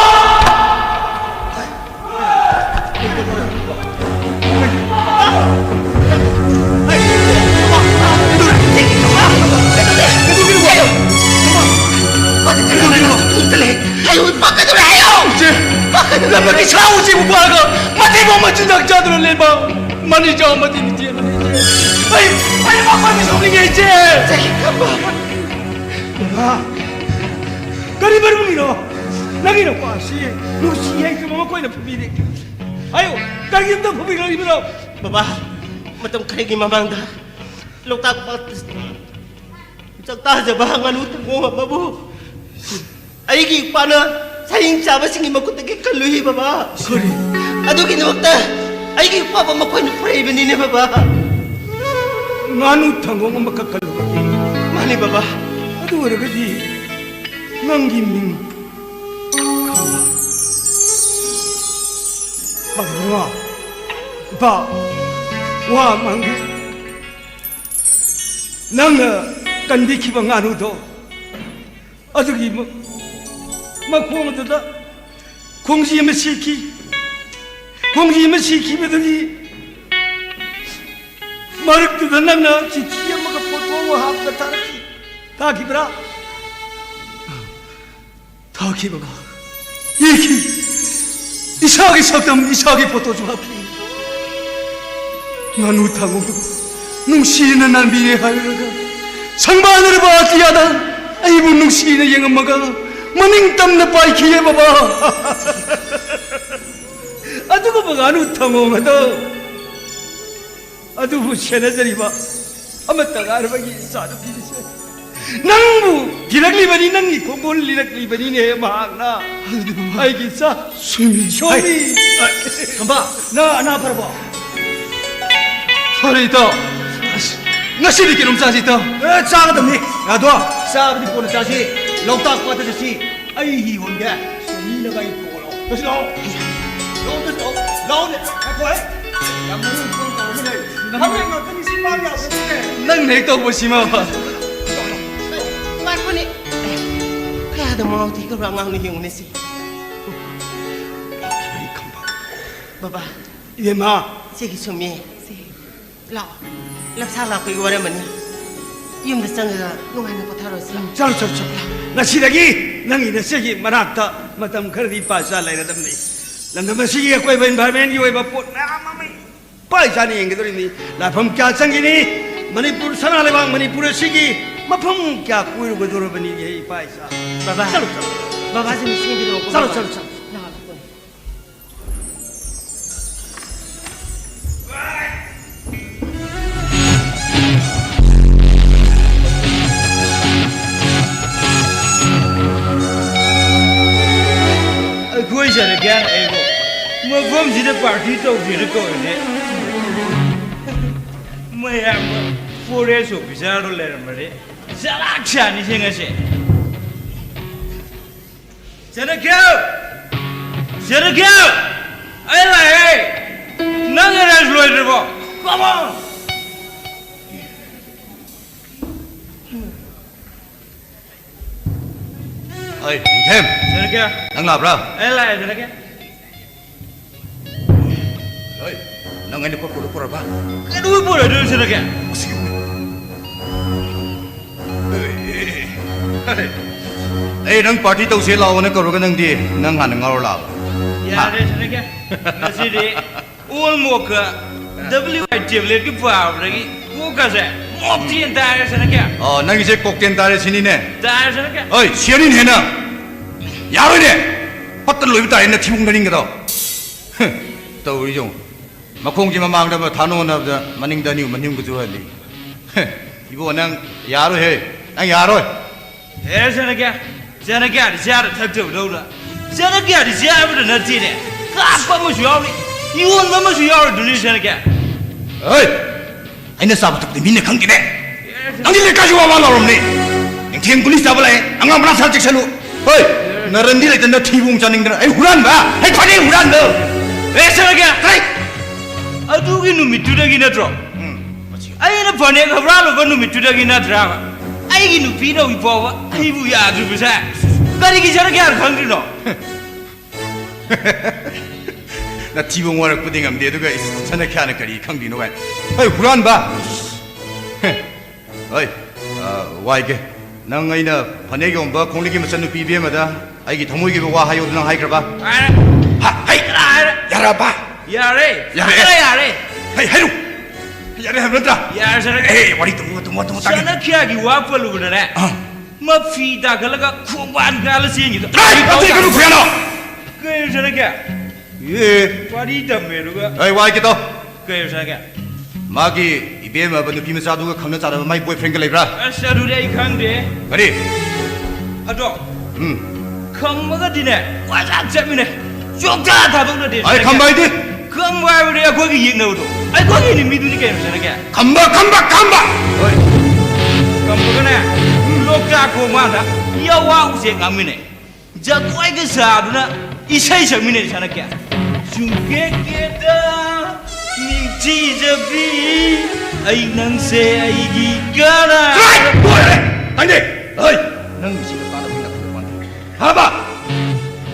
ꯏꯆꯦ, ꯂꯝꯗꯒꯤ ꯁꯥ ꯎꯆꯦꯛꯄꯨ ꯐꯥꯔꯒ ꯃꯊꯤꯕꯣꯡ ꯃꯆꯤꯟꯖꯥꯛ ꯆꯥꯗꯨꯅ ꯂꯦꯟꯕ ꯃꯅꯤ ꯆꯥꯎ ꯃꯇꯤꯛ ꯅꯤꯡꯊꯤꯕꯅꯤ, ꯏꯆꯦ꯫ ꯑꯩ, ꯑꯩ ꯃꯈꯣꯏꯗꯤ ꯁꯥꯎꯅꯤꯡꯉꯦ, ꯏꯆꯦ꯫ ꯕꯕꯥ, ꯀꯔꯤ ꯃꯔꯝꯒꯤꯅꯣ? ꯅꯪꯒꯤ ꯅꯨꯄꯥꯁꯤ ꯅꯨꯡꯁꯤ ꯍꯩꯇꯕ ꯃꯈꯣꯏꯅ ꯐꯨꯕꯤꯔꯤ꯫ ꯍꯥꯏꯌꯨ, ꯀꯔꯤꯒꯤꯗꯃꯛ ꯐꯨꯕꯤꯔꯛꯂꯤꯕꯅꯣ? ꯕꯕꯥ, ꯃꯇꯝ ꯈꯔꯒꯤ ꯃꯃꯥꯡꯗ ꯂꯣꯛꯇꯥꯛ ꯄꯥꯠꯇ ꯆꯥꯛꯇꯥꯖꯕ ꯉꯥꯅꯨ ꯊꯪꯒꯣꯡ ꯑꯃꯕꯨ ꯑꯩꯒꯤ ꯏꯄꯥꯅ ꯁꯥꯍꯤꯡ ꯆꯥꯕꯁꯤꯡꯒꯤ ꯃꯈꯨꯠꯇꯒꯤ ꯀꯜꯂꯨꯏ, ꯕꯕꯥ꯫ ꯀꯔꯤ? ꯑꯗꯨꯒꯤꯗꯃꯛꯇ ꯑꯩꯒꯤ ꯏꯄꯥꯕꯨ ꯃꯈꯣꯏꯅ ꯐꯨꯔꯛꯏꯕꯅꯤꯅꯦ, ꯕꯕꯥ꯫ ꯉꯥꯅꯨ ꯊꯪꯒꯣꯡ ꯑꯃꯈꯛ ꯀꯜꯂꯨꯕꯒꯤ? ꯃꯥꯅꯤ, ꯕꯕꯥ꯫ ꯑꯗꯨ ꯑꯣꯏꯔꯒꯗꯤ ꯅꯪꯒꯤ ꯃꯤꯡ ꯄꯥꯕꯨꯡꯉꯣ, ꯏꯄꯥ, ꯋꯥ ꯑꯃ ꯍꯪꯒꯦ꯫ ꯅꯪꯅ ꯀꯟꯕꯤꯈꯤꯕ ꯉꯥꯅꯨꯗꯣ, ꯑꯗꯨꯒꯤ ꯃ-, ꯃꯈꯣꯡ ꯑꯗꯨꯗ ꯈꯣꯡꯖꯤ ꯑꯃ ꯁꯤꯈꯤ꯫ ꯈꯣꯡꯖꯤ ꯑꯃ ꯁꯤꯈꯤꯕꯗꯨꯒꯤ ꯃꯔꯛꯇꯨꯗ ꯅꯪꯅ ꯆꯤꯊꯤ ꯑꯃ ꯍꯥꯞꯄ ꯊꯥꯔꯛꯈꯤ꯫ ꯊꯥꯈꯤꯕ꯭ꯔꯥ? ꯊꯥꯈꯤ ꯕꯕꯥ꯫ ꯏꯈꯤ꯫ ꯏꯁꯥꯒꯤ ꯁꯛꯇꯝ, ꯏꯁꯥꯒꯤ ꯐꯣꯇꯣꯁꯨ ꯍꯥꯞꯈꯤ꯫ ꯉꯥꯅꯨ ꯊꯥꯡꯉꯧꯗꯨ ꯅꯨꯡꯁꯤꯅ ꯅꯥꯟꯕꯤꯔꯦ ꯍꯥꯏꯔꯒ, ꯁꯪꯕꯥꯟꯅꯔꯕ ꯑꯇꯤꯌꯥꯗ ꯑꯩꯕꯨ ꯅꯨꯡꯁꯤꯅ ꯌꯦꯡꯉꯝꯃꯒ, ꯃꯅꯤꯡ ꯇꯝꯅ ꯄꯥꯏꯈꯤꯌꯦ ꯕꯕꯥ꯫ ꯑꯗꯨꯒꯨꯝꯕ ꯉꯥꯅꯨ ꯊꯥꯡꯉꯧ ꯑꯗꯣ ꯑꯗꯨꯕꯨ ꯁꯦꯟꯅꯖꯔꯤꯕ ꯑꯃꯠꯇ ꯉꯥꯏꯔꯕ ꯑꯩꯒꯤ ꯏꯆꯥꯅꯨꯄꯤꯁꯦ ꯅꯪꯕꯨ ꯊꯤꯔꯛꯂꯤꯕꯅꯤ, ꯅꯪꯒꯤ ꯈꯣꯡꯒꯨꯜ ꯂꯤꯔꯛꯂꯤꯕꯅꯤꯅꯦ ꯃꯍꯥꯛꯅ꯫ ꯑꯗꯨꯗꯤ ꯕꯕꯥ, ꯑꯩꯒꯤ ꯏꯆꯥ꯫ ꯁꯣꯏꯃꯤ꯫ ꯁꯣꯏꯃꯤ꯫ ꯑꯩ, ꯑ, ꯈꯝꯕ, ꯅꯪ ꯑꯅꯥ ꯐꯔꯕꯣ? ꯐꯔꯦ, ꯏꯇꯥꯎ꯫ ꯑꯁ, ꯉꯁꯤꯗꯤ ꯀꯩꯅꯣꯝ ꯆꯥꯁꯤ, ꯏꯇꯥꯎ꯫ ꯑꯦ, ꯆꯥꯒꯗꯕꯅꯤ꯫ ꯑꯗꯣ, ꯆꯥꯕꯗꯤ ꯀꯣꯟꯅ ꯆꯥꯁꯤ꯫ ꯂꯣꯛꯇꯥꯛ ꯄꯥꯠꯇ ꯆꯠꯁꯤ꯫ ꯑꯩ ꯍꯤ ꯍꯣꯟꯒꯦ꯫ ꯁꯣꯃꯤꯅ ꯒꯥꯔꯤ ꯇꯣꯡꯉꯣ꯫ ꯂꯥꯛꯑꯣ꯫ ꯆꯠꯁꯤ ꯂꯥꯛꯑꯣ꯫ ꯂꯥꯛꯑꯣ, ꯆꯠꯁꯤ ꯂꯥꯛꯑꯣ꯫ ꯂꯥꯛꯑꯣꯅꯦ꯫ ꯉꯥꯏꯈꯣ, ꯍꯦ꯫ ꯌꯥꯝ ꯃꯑꯣꯡ ꯃꯑꯣꯡ ꯇꯧꯔꯝꯃꯤꯅꯦ꯫ ꯈꯝꯕ ꯉꯥꯛꯇꯅꯤ ꯁꯤ ꯃꯥ ꯌꯥꯗꯕꯁꯦ꯫ ꯅꯪꯅ ꯍꯦꯛ ꯇꯧꯕꯁꯤꯃ꯫ ꯉꯥꯏꯈꯣꯅꯦ꯫ ꯀꯌꯥꯗ ꯃꯉꯥꯎ ꯊꯤꯈ꯭ꯔꯕ ꯑꯉꯥꯡꯅꯣ ꯌꯦꯡꯉꯨꯅꯦ ꯁꯤ꯫ ꯕꯕꯥ꯫ ꯏꯕꯦꯝꯃ꯫ ꯁꯤꯒꯤ ꯁꯨꯝꯃꯤ꯫ ꯂꯥꯛꯑꯣ꯫ ꯂꯝꯁꯥ ꯂꯥꯛꯄꯒꯤ ꯋꯥꯔꯝꯃꯅꯤ꯫ ꯌꯨꯝꯗ ꯆꯪꯉꯒ ꯅꯨꯡꯉꯥꯏꯅ ꯄꯣꯊꯥꯔꯣꯁꯤ꯫ ꯆꯠꯂꯣ, ꯆꯠꯂꯣ, ꯆꯠꯂꯣ꯫ ꯉꯁꯤꯗꯒꯤ ꯅꯪꯒꯤ ꯅꯆꯦꯒꯤ ꯃꯅꯥꯛꯇ ꯃꯇꯝ ꯈꯔꯗꯤ ꯏꯄꯥ ꯏꯆꯥ ꯂꯩꯔꯗꯕꯅꯤ꯫ ꯂꯝꯗꯝ ꯑꯁꯤꯒꯤ ꯑꯀꯣꯏꯕ environment ꯀꯤ ꯑꯣꯏꯕ ꯄꯣꯠ ꯃꯌꯥꯝ ꯑꯃ ꯏꯄꯥ ꯏꯆꯥꯅ ꯌꯦꯡꯒꯗꯧꯔꯤꯕꯅꯤ꯫ ꯂꯥꯏꯐꯝ ꯀꯌꯥ ꯆꯪꯈꯤꯅꯤ꯫ ꯃꯅꯤꯄꯨꯔ, ꯁꯅꯥ ꯂꯩꯕꯥꯛ ꯃꯅꯤꯄꯨꯔ ꯑꯁꯤꯒꯤ ꯃꯐꯝ ꯀꯌꯥ ꯀꯣꯏꯔꯨꯒꯗꯧꯔꯕꯅꯤ ꯏꯄꯥ ꯏꯆꯥ꯫ ꯕꯕꯥ꯫ ꯆꯠꯂꯣ, ꯆꯠꯂꯣ꯫ ꯕꯕꯥꯁꯦ ꯅꯤꯡꯁꯤꯡꯕꯤꯔꯛꯑꯣꯀꯣ, ꯆꯠꯂꯣ, ꯕꯕꯥ꯫ ꯆꯠꯂꯣ, ꯆꯠꯂꯣ꯫ ꯂꯥꯛꯑꯣ꯫ ꯑꯩꯈꯣꯏ ꯁꯔꯀꯥꯔꯅ ꯑꯩꯕꯨ ꯃꯐꯝꯁꯤꯗ party ꯇꯧꯁꯤꯅ ꯀꯧꯔꯤꯅꯦ꯫ ꯃꯌꯥꯝꯕ forest officer ꯗꯣ ꯂꯩꯔꯝꯃꯗꯤ ꯆꯂꯥꯛ ꯁꯥꯅꯤꯁꯦ ꯉꯁꯤ꯫ ꯆꯅꯈ꯭ꯌꯥ! ꯆꯅꯈ꯭ꯌꯥ! ꯑꯩ ꯂꯥꯛꯑꯦ! ꯅꯪ arrest ꯂꯣꯏꯗ꯭ꯔꯤꯕꯣ? Come on! ꯑꯩ, ꯅꯤꯡꯊꯦꯝ! ꯆꯅꯈ꯭ꯌꯥ! ꯅꯪ ꯂꯥꯛꯄ꯭ꯔꯥ? ꯑꯩ ꯂꯥꯛꯑꯦ, ꯆꯅꯈ꯭ꯌꯥ! ꯍꯣꯏ, ꯅꯪ ꯑꯩꯅ ꯄꯨꯔꯛꯄꯗꯣ ꯄꯨꯔꯛꯄ? ꯀꯩꯗꯧꯕꯩ ꯄꯨꯔꯛꯑꯣꯏꯗꯣꯏꯅꯣ, ꯆꯅꯈ꯭ꯌꯥ? ꯃꯁꯤ ꯑꯩ ꯅꯪ ꯄꯥꯔꯇꯤ ꯇꯧꯁꯦ ꯂꯥꯛꯑꯣꯅ ꯀꯧꯔꯒ ꯅꯪꯗꯤ ꯅꯪ ꯍꯥꯟꯅ ꯉꯥꯎꯔ ꯂꯥꯛꯑꯕ? ꯌꯥꯔꯦ ꯁꯅꯀꯦ, ꯉꯁꯤꯗꯤ ꯑꯣꯜ ꯃꯣꯛꯀ ꯗꯕ꯭ꯂꯤꯎ ꯑꯥꯏ ꯇꯦꯕ꯭ꯂꯦꯠꯀꯤ ꯄꯥꯕꯗꯒꯤ ꯀꯣꯛꯀꯁꯦ ꯃꯣꯞꯇꯦꯟ ꯇꯥꯔꯦ ꯁꯅꯀꯦ꯫ ꯑꯣ, ꯅꯪꯒꯤꯁꯦ ꯀꯣꯛꯇꯦꯟ ꯇꯥꯔꯦ ꯁꯤꯅꯤꯅꯦ? ꯇꯥꯔꯦ ꯁꯅꯀꯦ꯫ ꯑꯣꯏ, ꯁꯤꯌꯔꯤꯟ ꯍꯦꯟꯅ ꯌꯥꯔꯣꯏꯅꯦ꯫ ꯐꯠꯇ ꯂꯣꯏꯕ ꯇꯥꯔꯦ ꯅꯊꯤꯕꯣꯡ ꯅꯔꯤꯡꯒꯗꯣ꯫ ꯇꯧꯔꯤꯁꯦ ꯌꯦꯡꯉꯨ꯫ ꯃꯈꯣꯡꯁꯦ ꯃꯃꯥꯡꯗ ꯑꯃ ꯊꯥꯅꯣ ꯍꯣꯠꯅꯕꯗ ꯃꯅꯤꯡꯗ ꯑꯅꯤ, ꯃꯅꯤꯡꯒꯁꯨ ꯍꯜꯂꯤ꯫ ꯏꯕꯣ, ꯅꯪ ꯌꯥꯔꯣꯏꯍꯦ꯫ ꯅꯪ ꯌꯥꯔꯣꯏ꯫ ꯑꯦ ꯁꯅꯀꯦ, ꯁꯅꯀꯦꯗꯤ ꯆꯥꯔ ꯊꯛꯇꯕꯗꯧꯅ꯫ ꯁꯅꯀꯦꯗꯤ ꯆꯥꯕꯗ ꯅꯠꯇꯦꯅꯦ, ꯀꯥꯞꯄ ꯑꯃꯁꯨ ꯌꯥꯎꯔꯤ, ꯌꯣꯟꯕ ꯑꯃꯁꯨ ꯌꯥꯎꯔꯤꯗꯨꯅꯤ ꯁꯅꯀꯦ꯫ ꯍꯣꯏ, ꯑꯩꯅ ꯆꯥꯕ ꯊꯛꯄꯗꯤ ꯃꯤꯅ ꯈꯪꯗꯦꯅꯦ꯫ ꯅꯪꯗꯤ ꯂꯩꯀꯥꯏꯁꯤ ꯋꯥ ꯋꯥ ꯂꯥꯎꯔꯝꯅꯤ꯫ ꯅꯤꯡꯊꯦꯝ ꯒꯨꯂꯤ ꯆꯥꯕ ꯂꯥꯛꯑꯦ, ꯑꯉꯥꯡ ꯃꯅꯥ ꯁꯥ ꯆꯦꯛꯁꯜꯂꯨ꯫ ꯍꯣꯏ, ꯅꯔꯟꯗꯤ ꯂꯩꯇꯅ ꯊꯤꯕꯣꯡ ꯆꯥꯅꯤꯡꯗꯅ ꯑꯩ ꯍꯨꯔꯥꯟꯕ, ꯑꯩ ꯐꯅꯦꯛ ꯍꯨꯔꯥꯟꯕ꯫ ꯑꯦ ꯁꯅꯀꯦ, ꯀꯔꯤ? ꯑꯗꯨꯒꯤ ꯅꯨꯃꯤꯠꯇꯨꯗꯒꯤ ꯅꯠꯇ꯭ꯔꯣ? ꯎꯝ, ꯃꯁꯤ ꯑꯩꯅ ꯐꯅꯦꯛ ꯍꯨꯔꯥꯜꯂꯨꯕ ꯅꯨꯃꯤꯠꯇꯨꯗꯒꯤ ꯅꯠꯇ꯭ꯔꯥꯕ ꯑꯩꯒꯤ ꯅꯨꯄꯤꯅ ꯍꯧꯖꯤꯛ ꯐꯥꯎꯕ ꯑꯩꯕꯨ ꯌꯥꯗ꯭ꯔꯤꯕꯁꯦ? ꯀꯔꯤꯒꯤ ꯁꯅꯀꯦꯅ ꯈꯪꯗ꯭ꯔꯤꯅꯣ? ꯅꯊꯤꯕꯣꯡ ꯋꯥꯔꯛꯄꯗꯤ ꯉꯝꯗꯦ, ꯑꯗꯨꯒ ꯏꯁ, ꯁꯅꯈ꯭ꯌꯥꯅ ꯀꯔꯤ ꯈꯪꯗꯣꯏꯅꯣ ꯀꯥꯏꯅ꯫ ꯍꯣꯏ, ꯍꯨꯔꯥꯟꯕ! ꯍꯣꯏ, ꯑ, ꯋꯥꯏꯒꯦ꯫ ꯅꯪ ꯑꯩꯅ ꯐꯅꯦꯛ ꯌꯣꯟꯕ ꯈꯣꯡꯂꯩꯒꯤ ꯃꯆꯟꯅꯨꯄꯤ ꯏꯕꯦꯝꯃꯗ ꯑꯩꯒꯤ ꯊꯃꯣꯏꯒꯤ ꯑꯣꯏꯕ ꯋꯥ ꯍꯥꯏꯌꯣ ꯑꯗꯨ ꯅꯪ ꯍꯥꯏꯈ꯭ꯔꯕ? ꯍꯥꯏꯔꯦ꯫ ꯍꯥ, ꯍꯩ! ꯍꯥꯏꯔꯦ꯫ ꯌꯥꯔꯕ? ꯌꯥꯔꯦ꯫ ꯌꯥꯔꯦ꯫ ꯐꯖꯅ ꯌꯥꯔꯦ꯫ ꯍꯩ, ꯍꯥꯏꯔꯨ! ꯌꯥꯔꯦ ꯍꯥꯏꯕ ꯅꯠꯇ꯭ꯔꯥ? ꯌꯥꯔꯦ, ꯁꯅꯀꯦ꯫ ꯑꯦ, ꯋꯥꯔꯤ ꯇꯨꯝꯃꯨ, ꯇꯨꯝꯃꯨ, ꯇꯨꯝꯃꯨ, ꯇꯥꯒꯦ꯫ ꯁꯅꯈ꯭ꯌꯥꯒꯤ ꯋꯥ ꯄꯜꯂꯨꯕꯗꯅꯦ꯫ ꯑꯥ꯫ ꯃꯐꯤ ꯇꯥꯈꯠꯂꯒ ꯈꯣꯡꯕꯥꯟ ꯀꯥꯜꯂ ꯆꯦꯟꯈꯤꯗꯣ꯫ ꯇꯥꯏ, ꯀꯔꯤ ꯀꯩꯅꯣ ꯈꯨꯌꯥꯅꯣ? ꯀꯩꯅꯣ ꯁꯅꯀꯦ? ꯑꯦ꯫ ꯋꯥꯔꯤ ꯇꯝꯃꯦ ꯑꯗꯨꯒ꯫ ꯑꯩ ꯋꯥꯏꯒꯦ ꯇꯧ꯫ ꯀꯩꯅꯣ ꯁꯅꯀꯦ? ꯃꯥꯒꯤ ꯏꯕꯦꯝꯃꯕ ꯅꯨꯄꯤ ꯃꯆꯥꯗꯨꯒ ꯈꯪꯅ ꯆꯥꯟꯅꯕ ꯃꯥꯏ ꯕꯣꯏꯐ꯭ꯔꯦꯟꯒ ꯂꯩꯕ꯭ꯔꯥ? ꯑꯁ, ꯑꯗꯨꯗꯤ ꯑꯩ ꯈꯪꯗꯦ꯫ ꯀꯔꯤ? ꯑꯗꯣ ꯎꯝ꯫ ꯈꯝꯕꯒꯗꯤꯅꯦ ꯋꯥꯖꯥꯛ ꯆꯠꯃꯤꯟꯅꯩ꯫ ꯆꯣꯛꯇꯥ ꯊꯥꯗꯣꯛꯅꯗꯦ꯫ ꯑꯩ ꯈꯝꯕ ꯍꯥꯏꯗꯤ? ꯈꯝꯕ ꯍꯥꯏꯕꯗꯤ ꯑꯩꯈꯣꯏꯒꯤ ꯌꯦꯛꯅꯕꯗꯣ꯫ ꯑꯩꯈꯣꯏꯒꯤ ꯅꯨꯃꯤꯗꯨꯅꯤ ꯀꯩꯅꯣ ꯁꯅꯀꯦ? ꯈꯝꯕ, ꯈꯝꯕ, ꯈꯝꯕ! ꯍꯣꯏ꯫ ꯈꯝꯕꯒꯅꯦ ꯂꯣꯛꯇꯥꯛ ꯈꯣꯡꯕꯥꯟꯗ ꯌꯥꯋꯥ ꯎꯆꯦꯛ ꯉꯥꯡꯃꯤꯟꯅꯩ꯫ ꯖꯒꯣꯏꯒ ꯁꯥꯗꯨꯅ ꯏꯁꯩ ꯁꯛꯃꯤꯟꯅꯩ ꯁꯅꯀꯦ꯫ ꯆꯨꯝꯀꯦ ꯀꯦꯗ ꯅꯤꯡꯊꯤꯖꯕꯤ, ꯑꯩ ꯅꯪꯁꯦ ꯑꯩꯒꯤ ꯀꯅꯥ? ꯂꯣꯏꯔꯦ! ꯇꯥꯏꯅꯦ! ꯍꯣꯏ! ꯅꯪꯒꯤꯁꯤꯒ ꯇꯥꯗꯕ ꯃꯤꯅ ꯈꯪꯗꯕ ꯋꯥꯅꯤ꯫ ꯍꯥꯕ!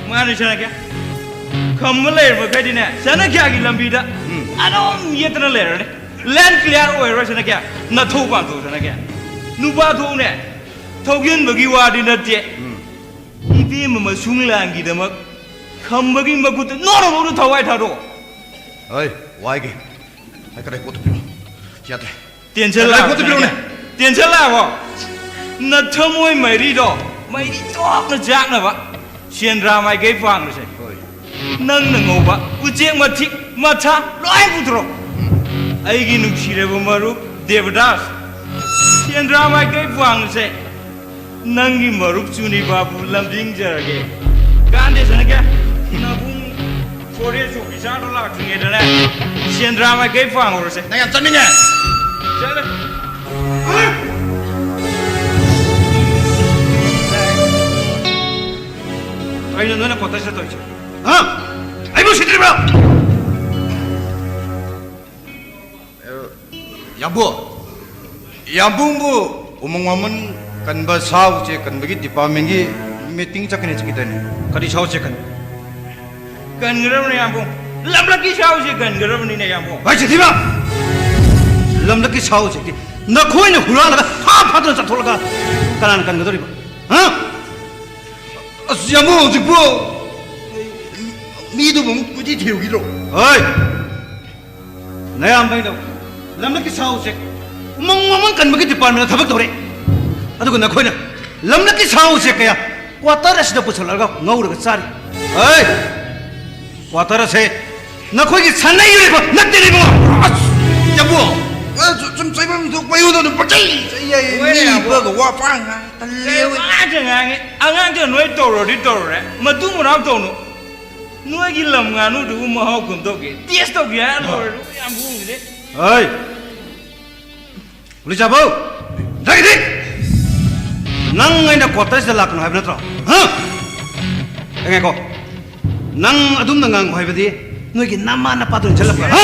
ꯃꯥꯅꯤ ꯁꯅꯀꯦ꯫ ꯈꯝꯕ ꯂꯩꯔꯕ ꯃꯈꯩꯗꯤꯅꯦ ꯁꯅꯀꯦꯒꯤ ꯂꯝꯕꯤꯗ ꯎꯝ꯫ ꯑꯗꯨꯝ ꯌꯦꯠꯇꯅ ꯂꯩꯔꯅꯤ꯫ ꯂꯦꯟ ꯀ꯭ꯂꯤꯌꯥꯔ ꯑꯣꯏꯔꯣꯏ ꯁꯅꯀꯦ꯫ ꯅꯊꯧ ꯄꯥꯟꯊꯣꯛꯎ ꯁꯅꯀꯦ꯫ ꯅꯨꯄꯥ ꯊꯣꯛꯎꯅꯦ꯫ ꯊꯧꯖꯤꯟꯕꯒꯤ ꯋꯥꯗꯤ ꯅꯠꯇꯦ꯫ ꯎꯝ꯫ ꯏꯕꯦꯝꯃ ꯃꯁꯨꯡ ꯂꯥꯡꯒꯤꯗꯃꯛ ꯈꯝꯕꯒꯤ ꯃꯈꯨꯠꯇ ꯅꯣꯔꯣ ꯅꯣꯔꯣ ꯊꯋꯥꯏ ꯊꯥꯗꯣꯛꯑꯣ꯫ ꯍꯣꯏ, ꯋꯥꯏꯒꯦ꯫ ꯑꯩ ꯀꯗꯥꯏ ꯄꯣꯠꯇ ꯄꯤꯔꯣ? ꯌꯥꯗ꯭ꯔꯦ꯫ ꯇꯦꯟꯁꯟ ꯀꯗꯥꯏ ꯂꯥꯛꯑꯕ ꯄꯣꯠꯇ ꯄꯤꯔꯣꯅꯦ? ꯅꯪ? ꯇꯦꯟꯁꯟ ꯂꯥꯛꯑꯕꯣ? ꯅꯊꯃꯣꯏ ꯃꯩꯔꯤꯗꯣ ꯃꯩꯔꯤ ꯇꯣꯛꯅ ꯆꯥꯛꯅꯕ ꯁꯦꯟꯗ꯭ꯔꯥ ꯃꯥꯏꯀꯩ ꯄꯥꯡꯂꯁꯦ꯫ ꯍꯣꯏ꯫ ꯅꯪꯅ ꯉꯧꯕ ꯎꯆꯦꯛ ꯃꯊꯤ ꯃꯊꯥ ꯂꯣꯏ ꯄꯨꯊꯣꯔꯛꯑꯣ꯫ ꯑꯩꯒꯤ ꯅꯨꯡꯁꯤꯔꯕ ꯃꯔꯨꯞ ꯗꯦꯕꯗꯥꯁ, ꯁꯦꯟꯗ꯭ꯔꯥ ꯃꯥꯏꯀꯩ ꯄꯥꯡꯂꯁꯦ꯫ ꯅꯪꯒꯤ ꯃꯔꯨꯞ ꯆꯨꯅꯤ ꯕꯥꯕꯨ ꯂꯝꯖꯤꯡꯖꯔꯒꯦ꯫ ꯀꯥꯟꯗꯦ ꯆꯪꯉꯛꯀꯦ꯫ ꯅꯕꯨꯡ ꯐꯣꯔꯦꯁ ꯑꯣꯐꯤꯁꯥꯔꯗꯣ ꯂꯥꯛꯇ꯭ꯔꯤꯉꯩꯗꯅꯦ ꯁꯦꯟꯗ꯭ꯔꯥ ꯃꯥꯏꯀꯩ ꯄꯥꯡꯉꯨꯔꯁꯦ꯫ ꯅꯪ ꯌꯥꯝ ꯆꯠꯅꯤꯡꯉꯦ꯫ ꯆꯠꯂꯦ꯫ ꯀꯩꯅꯣ ꯅꯣꯏꯅ ꯀꯣꯠꯇ ꯆꯠꯇꯣꯏꯁꯦ? ꯍꯥ? ꯑꯩꯕꯨ ꯁꯤꯗ꯭ꯔꯤꯕ꯭ꯔꯣ? ꯌꯥꯝꯕꯨ, ꯌꯥꯝꯕꯨꯡꯕꯨ ꯎꯃꯪ ꯋꯥꯃꯪ ꯀꯟꯕ, ꯁꯥ ꯎꯆꯦꯛ ꯀꯟꯕꯒꯤ ꯗꯤꯄꯥꯔꯠꯃꯦꯟꯒꯤ ꯃꯤꯇꯤꯡ ꯆꯠꯀꯅꯤ ꯆꯠꯈꯤꯗꯥꯏꯅꯦ? ꯀꯔꯤ ꯁꯥ ꯎꯆꯦꯛ ꯀꯟꯕ? ꯀꯟꯒꯗꯕꯅꯤ, ꯌꯥꯝꯕꯨꯡ꯫ ꯂꯝꯂꯛꯀꯤ ꯁꯥ ꯎꯆꯦꯛ ꯀꯟꯒꯗꯕꯅꯤꯅꯦ, ꯌꯥꯝꯕꯨꯡ꯫ ꯍꯣꯏ, ꯁꯤꯊꯤꯕ! ꯂꯝꯂꯛꯀꯤ ꯁꯥ ꯎꯆꯦꯛꯇꯤ ꯅꯈꯣꯏꯅ ꯍꯨꯔꯥꯜꯂꯒ ꯐꯥ ꯐꯥꯗꯅ ꯆꯥꯊꯣꯛꯂꯒ ꯀꯅꯥꯅ ꯀꯟꯒꯗꯧꯔꯤꯕ? ꯍꯥ? ꯑꯁ, ꯌꯥꯝꯕꯨꯡ, ꯍꯧꯖꯤꯛꯄꯨ ꯃꯤꯗꯨꯕꯨ ꯑꯃꯨꯛ ꯀꯣꯏꯊꯤ ꯊꯤꯔꯨꯈꯤꯗ꯭ꯔꯣ? ꯍꯣꯏ! ꯅꯌꯥꯝꯕꯩꯅ ꯂꯝꯂꯛꯀꯤ ꯁꯥ ꯎꯆꯦꯛ ꯎꯃꯪ ꯋꯥꯃꯪ ꯀꯟꯕꯒꯤ ꯗꯤꯄꯥꯔꯠꯃꯦꯟꯗ ꯊꯕꯛ ꯇꯧꯔꯦ, ꯑꯗꯨꯒ ꯅꯈꯣꯏꯅ ꯂꯝꯂꯛꯀꯤ ꯁꯥ ꯎꯆꯦꯛ ꯀꯌꯥ ꯀ꯭ꯋꯥꯇꯔ ꯑꯁꯤꯗ ꯄꯨꯁꯜꯂꯛꯂꯒ ꯉꯧꯔꯒ ꯆꯥꯔꯤ꯫ ꯍꯩ! ꯀ꯭ꯋꯥꯇꯔ ꯑꯁꯦ ꯅꯈꯣꯏꯒꯤ ꯁꯥꯟꯅꯩ ꯂꯩꯕ ꯅꯠꯇꯦ, ꯏꯕꯨꯡꯉꯣ꯫ ꯑꯁ! ꯌꯥꯝꯕꯨ! ꯑ, ꯁꯨ-, ꯁꯨꯝ ꯆꯩꯐꯝ ꯊꯣꯛꯄ ꯑꯩꯉꯣꯟꯗ ꯑꯗꯨꯝ ꯄꯪꯆꯩ ꯆꯩ ꯌꯥꯏꯌꯦ꯫ ꯍꯣꯏ, ꯃꯤ ꯌꯥꯝꯕꯨ꯫ ꯏꯄꯥꯒ ꯋꯥ ꯄꯥꯡ ꯉꯥꯡ ꯇꯜꯂꯦ, ꯍꯣꯏ꯫ ꯉꯥꯡꯁꯦ ꯉꯥꯡꯉꯦ꯫ ꯑꯉꯥꯡꯁꯦ ꯅꯣꯏ ꯇꯧꯔꯗꯤ ꯇꯧꯔꯨꯔꯦ, ꯃꯇꯨ ꯃꯅꯥꯎ ꯇꯧꯅꯨ꯫ ꯅꯣꯏꯒꯤ ꯂꯝ ꯉꯥꯅꯨꯗꯨꯕꯨ ꯃꯍꯥꯎ ꯀꯝꯗꯧꯒꯦ? ꯇꯦꯁ ꯇꯧꯒꯦ ꯍꯥꯏꯔ ꯂꯣꯏꯔꯦ, ꯑꯗꯨꯕꯨ ꯌꯥꯝ ꯍꯣꯡꯉꯤꯁꯦ꯫ ꯍꯩ! ꯎꯂꯤꯆꯥꯕꯧ! ꯗ꯭ꯔꯒꯤꯗꯤ! ꯅꯪ ꯑꯩꯅ ꯀ꯭ꯋꯥꯇꯔꯁꯤꯗ ꯂꯥꯛꯀꯅꯨ ꯍꯥꯏꯕ ꯅꯠꯇ꯭ꯔꯣ? ꯍꯥ? ꯑꯦ, ꯉꯥꯏꯈꯣ꯫ ꯅꯪ ꯑꯗꯨꯝꯅ ꯉꯥꯡꯉꯨ ꯍꯥꯏꯕꯗꯤ ꯅꯣꯏꯒꯤ ꯅꯃꯥ ꯅꯄꯥꯗꯨꯅ ꯏꯟꯁꯤꯜꯂꯛꯄ꯭ꯔꯥ? ꯍꯥ?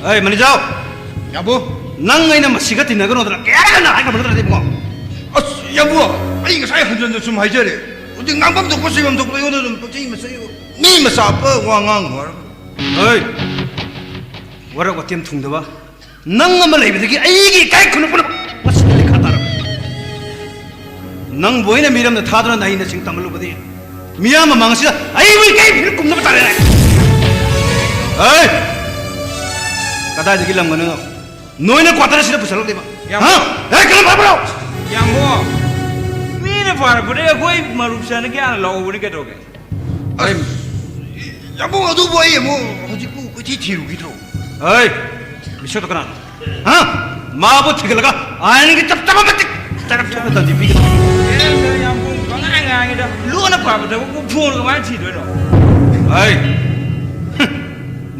ꯑꯩ, ꯃꯅꯤꯖꯥꯎ! ꯌꯥꯕꯨ! ꯅꯪ ꯑꯩꯅ ꯃꯁꯤꯒ ꯇꯤꯟꯅꯒꯅꯣꯗꯅ ꯀꯌꯥ ꯍꯟꯅ ꯍꯥꯏꯈ꯭ꯔꯕ ꯅꯠꯇ꯭ꯔꯗꯤ, ꯏꯕꯨꯡꯉꯣ? ꯑꯁ, ꯌꯥꯕꯨ! ꯑꯩ ꯉꯁꯥꯏ ꯍꯟꯖꯟ ꯍꯟꯖꯟ ꯁꯨꯝ ꯍꯥꯏꯖꯔꯦ꯫ ꯍꯧꯖꯤꯛ ꯉꯥꯡꯐꯝ ꯊꯣꯛꯄ ꯆꯩꯐꯝ ꯊꯣꯛꯄꯗ ꯑꯩꯉꯣꯟꯗ ꯑꯗꯨꯝ ꯄꯪꯆꯩ ꯃꯆꯩ, ꯃꯤ ꯃꯆꯥ ꯑꯐꯕ ꯋꯥ ꯉꯥꯡꯒꯅꯨ ꯍꯥꯏꯔꯒ꯫ ꯍꯩ! ꯋꯥꯔꯛ ꯋꯥꯇꯦꯝ ꯊꯨꯡꯗꯕ ꯅꯪ ꯑꯃ ꯂꯩꯕꯗꯒꯤ ꯑꯩꯒꯤ ꯏꯀꯥꯏ ꯈꯨꯝꯅ ꯄꯨꯝꯅꯃꯛ ꯃꯁꯤꯗ ꯂꯩꯈꯥ ꯇꯥꯔꯕꯅꯤ꯫ ꯅꯪꯕꯨ ꯑꯩꯅ ꯃꯤꯔꯝꯗ ꯊꯥꯗꯨꯅ ꯅꯍꯩ ꯅꯁꯤꯡ ꯇꯝꯍꯜꯂꯨꯕꯗꯤ ꯃꯤꯌꯥꯝ ꯃꯃꯥꯡꯁꯤꯗ ꯑꯩꯕꯨ ꯏꯀꯥꯏ ꯐꯤꯔ ꯀꯨꯝꯅꯕ ꯇꯥꯔꯦꯅꯦ꯫ ꯑꯩ ꯀꯗꯥꯏꯗꯒꯤ ꯂꯝꯒꯅꯣ ꯅꯣꯏꯅ ꯀ꯭ꯋꯥꯇꯔ ꯑꯁꯤꯗ ꯄꯨꯁꯜꯂꯛꯂꯤꯕ? ꯌꯥꯝ ꯍꯥ? ꯑꯦ, ꯀꯔꯝ ꯐꯕ꯭ꯔꯣ? ꯌꯥꯝꯕꯣ, ꯃꯤꯅ ꯐꯥꯔꯛꯄꯗꯒꯤ ꯑꯩꯈꯣꯏ ꯃꯔꯨꯞ ꯆꯥꯅ ꯀꯌꯥꯅ ꯂꯧꯍꯧꯕꯅꯤ ꯀꯩꯗꯧꯒꯦ? ꯑꯩ ꯌꯥꯝꯕꯨꯡ, ꯑꯗꯨꯕꯨ ꯑꯩ ꯑꯃꯨꯛ ꯍꯧꯖꯤꯛꯄꯨ ꯀꯣꯏꯊꯤ ꯊꯤꯔꯨꯈꯤꯗ꯭ꯔꯣ? ꯍꯩ! ꯃꯤꯁꯛꯇꯣ ꯀꯅꯥꯅꯣ? ꯍꯥ? ꯃꯥꯕꯨ ꯊꯤꯒꯠꯂꯒ ꯑꯥꯏꯟꯒꯤ ꯆꯞ ꯆꯥꯕ ꯃꯇꯤꯛ ꯆꯔꯛ ꯊꯣꯛꯄ ꯇꯟꯗꯤ ꯄꯤꯒꯦ꯫ ꯑꯦ, ꯌꯥꯝꯕꯨꯡ, ꯄꯉꯥꯡ ꯉꯥꯡꯉꯤꯗ꯫ ꯂꯣꯟꯅ ꯐꯕ ꯊꯕꯛꯄꯨ ꯐꯣꯟ ꯀꯃꯥꯏꯅ ꯊꯤꯗꯣꯏꯅꯣ? ꯍꯩ!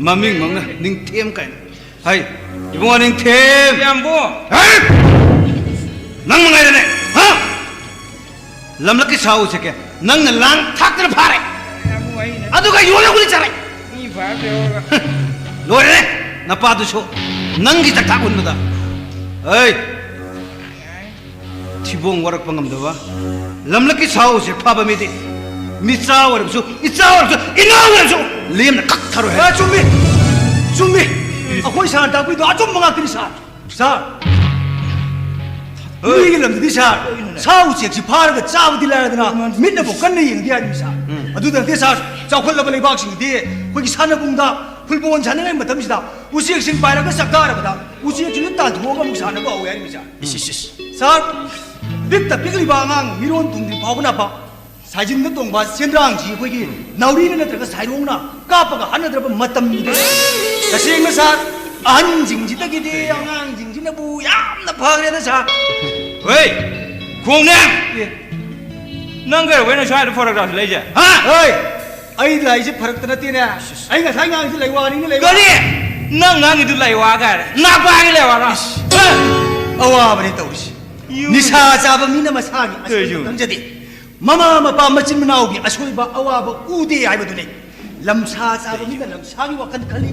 ꯃꯃꯤꯡ ꯃꯪꯅ ꯅꯤꯡꯊꯦꯝ ꯀꯥꯏꯅ꯫ ꯍꯩ! ꯏꯕꯨꯡꯉꯣ ꯅꯤꯡꯊꯦꯝ! ꯌꯥꯝꯕꯨꯡ! ꯍꯩ! ꯅꯪ ꯃꯉꯥꯏꯔꯦꯅꯦ! ꯍꯥ? ꯂꯝꯂꯛꯀꯤ ꯁꯥ ꯎꯆꯦꯛꯀꯦ ꯅꯪꯅ ꯂꯥꯡ ꯊꯥꯛꯇꯅ ꯐꯥꯔꯦ꯫ ꯌꯥꯝꯕꯨꯡ, ꯑꯩꯅ ꯑꯗꯨꯒ ꯌꯣꯜꯂꯒ ꯒꯨꯂꯤ ꯆꯥꯔꯦ꯫ ꯃꯤ ꯐꯥꯔ ꯂꯩꯍꯧꯔꯒ꯫ ꯂꯣꯏꯔꯦ ꯅꯄꯥꯗꯨꯁꯨ ꯅꯪꯒꯤ ꯆꯥꯛꯊꯥꯛ ꯍꯨꯟꯕꯗ꯫ ꯑꯩ ꯊꯤꯕꯣꯡ ꯋꯥꯔꯛꯄ ꯉꯝꯗꯕ ꯂꯝꯂꯛꯀꯤ ꯁꯥ ꯎꯆꯦꯛ ꯐꯥꯕ ꯃꯤꯗꯤ ꯃꯤꯆꯥ ꯑꯣꯏꯔꯕꯁꯨ, ꯏꯆꯥ ꯑꯣꯏꯔꯕꯁꯨ, ꯏꯅꯥꯎ ꯑꯣꯏꯔꯕꯁꯨ ꯂꯦꯝꯅ ꯀꯛꯊꯔꯣꯏ ꯍꯥꯏ꯫ ꯑ, ꯆꯨꯝꯃꯤ, ꯆꯨꯝꯃꯤ꯫ ꯑꯩꯈꯣꯏ ꯁꯥꯔꯅ ꯇꯥꯛꯄꯤꯗꯣ ꯑꯆꯨꯝꯕ ꯉꯥꯛꯇꯅꯤ ꯁꯥꯔ꯫ ꯁꯥꯔ, ꯍꯣꯏ꯫ ꯃꯤꯒꯤ ꯂꯝꯗꯗꯤ ꯁꯥꯔ, ꯀꯩꯅꯣꯅꯦ? ꯁꯥ ꯎꯆꯦꯛꯁꯤ ꯐꯥꯔꯒ ꯆꯥꯕꯗꯤ ꯂꯥꯏꯔꯗꯅ ꯃꯥꯅꯤ꯫ ꯃꯤꯠꯅꯕꯨ ꯀꯟꯅ ꯌꯦꯡꯗꯦ ꯍꯥꯏꯔꯤꯕ ꯁꯥꯔ꯫ ꯎꯝ꯫ ꯑꯗꯨꯗ ꯅꯠꯇꯦ ꯁꯥꯔ, ꯆꯥꯎꯈꯠꯂꯕ ꯂꯩꯕꯥꯛꯁꯤꯡꯗꯤ ꯑꯩꯈꯣꯏꯒꯤ ꯁꯥꯟꯅꯕꯨꯡꯗ ꯐꯨꯠꯕꯣꯜ ꯁꯥꯟꯅꯉꯩ ꯃꯇꯝꯁꯤꯗ ꯎꯆꯦꯛꯁꯤꯡ ꯄꯥꯏꯔꯒ ꯆꯥꯛꯇꯥꯔꯕꯗ ꯎꯆꯦꯛꯁꯤꯡꯗꯨ ꯇꯥꯟꯊꯣꯛꯑꯒ ꯑꯃꯨꯛ ꯁꯥꯟꯅꯕ ꯍꯧꯋꯦ ꯍꯥꯏꯔꯤꯕ ꯁꯥꯔ꯫ ꯏꯁ, ꯏꯁ, ꯏꯁ꯫ ꯁꯥꯔ, ꯄꯤꯛꯇ ꯄꯤꯛꯂꯤꯕ ꯑꯉꯥꯡ ꯃꯤꯔꯣꯟ ꯊꯨꯡꯗ꯭ꯔꯤ ꯐꯥꯎꯕꯅ ꯁꯥꯏꯖꯤꯟꯗ ꯇꯣꯡꯕ ꯁꯦꯟꯗ꯭ꯔꯥꯡꯁꯤ ꯑꯩꯈꯣꯏꯒꯤ ꯅꯥꯎꯔꯤꯅ ꯅꯠꯇ꯭ꯔꯒ ꯁꯥꯏꯔꯣꯡꯅ ꯀꯥꯞꯄꯒ ꯍꯥꯠꯅꯗ꯭ꯔꯕ ꯃꯇꯝꯗꯨꯗ, ꯇꯁꯦꯡꯅ ꯁꯥꯔ, ꯑꯍꯟꯁꯤꯡꯁꯤꯗꯒꯤꯗꯤ ꯑꯉꯥꯡꯁꯤꯡꯁꯤꯅꯕꯨ ꯌꯥꯝꯅ ꯐꯈ꯭ꯔꯦꯗ ꯁꯥꯔ꯫ ꯍꯣꯏ, ꯈꯣꯡꯅꯦ! ꯑꯦ꯫ ꯅꯪ ꯀꯩꯗꯧꯕꯩꯅꯣ ꯁ꯭ꯋꯥꯏꯗ ꯐꯔꯛ ꯇꯥꯁꯤꯜꯂꯛꯏꯁꯦ? ꯍꯥ? ꯍꯣꯏ, ꯑꯩ ꯂꯥꯛꯏꯁꯦ ꯐꯔꯛꯇ ꯅꯠꯇꯦꯅꯦ꯫ ꯑꯩ ꯉꯁꯥꯏ ꯉꯥꯡꯉꯤꯁꯦ ꯂꯩꯋꯥꯅꯤꯅꯦ, ꯂꯩꯋꯥ꯫ ꯀꯔꯤ? ꯅꯪ ꯉꯥꯡꯉꯤꯗꯨ ꯂꯩꯋꯥ ꯀꯥꯏꯅ? ꯅꯥꯄꯥꯒꯤ ꯂꯩꯋꯥꯔꯣ? ꯏꯁ, ꯑꯋꯥꯕꯅꯤ ꯇꯧꯔꯤꯁꯦ꯫ ꯌꯨꯝ ꯅꯤꯁꯥ ꯆꯥꯕ ꯃꯤꯅ ꯃꯁꯥꯒꯤ ꯑꯁꯣꯏꯕ ꯀꯩꯁꯨ ꯈꯪꯖꯗꯦ꯫ ꯃꯃꯥ ꯃꯄꯥ ꯃꯆꯤꯟ ꯃꯅꯥꯎꯒꯤ ꯑꯁꯣꯏꯕ ꯑꯋꯥꯕ ꯎꯗꯦ ꯍꯥꯏꯕꯗꯨꯅꯤ꯫ ꯂꯝꯁꯥ ꯆꯥꯕ ꯃꯤꯅ ꯂꯝꯁꯥꯒꯤ ꯋꯥꯈꯜ ꯈꯜꯂꯤ,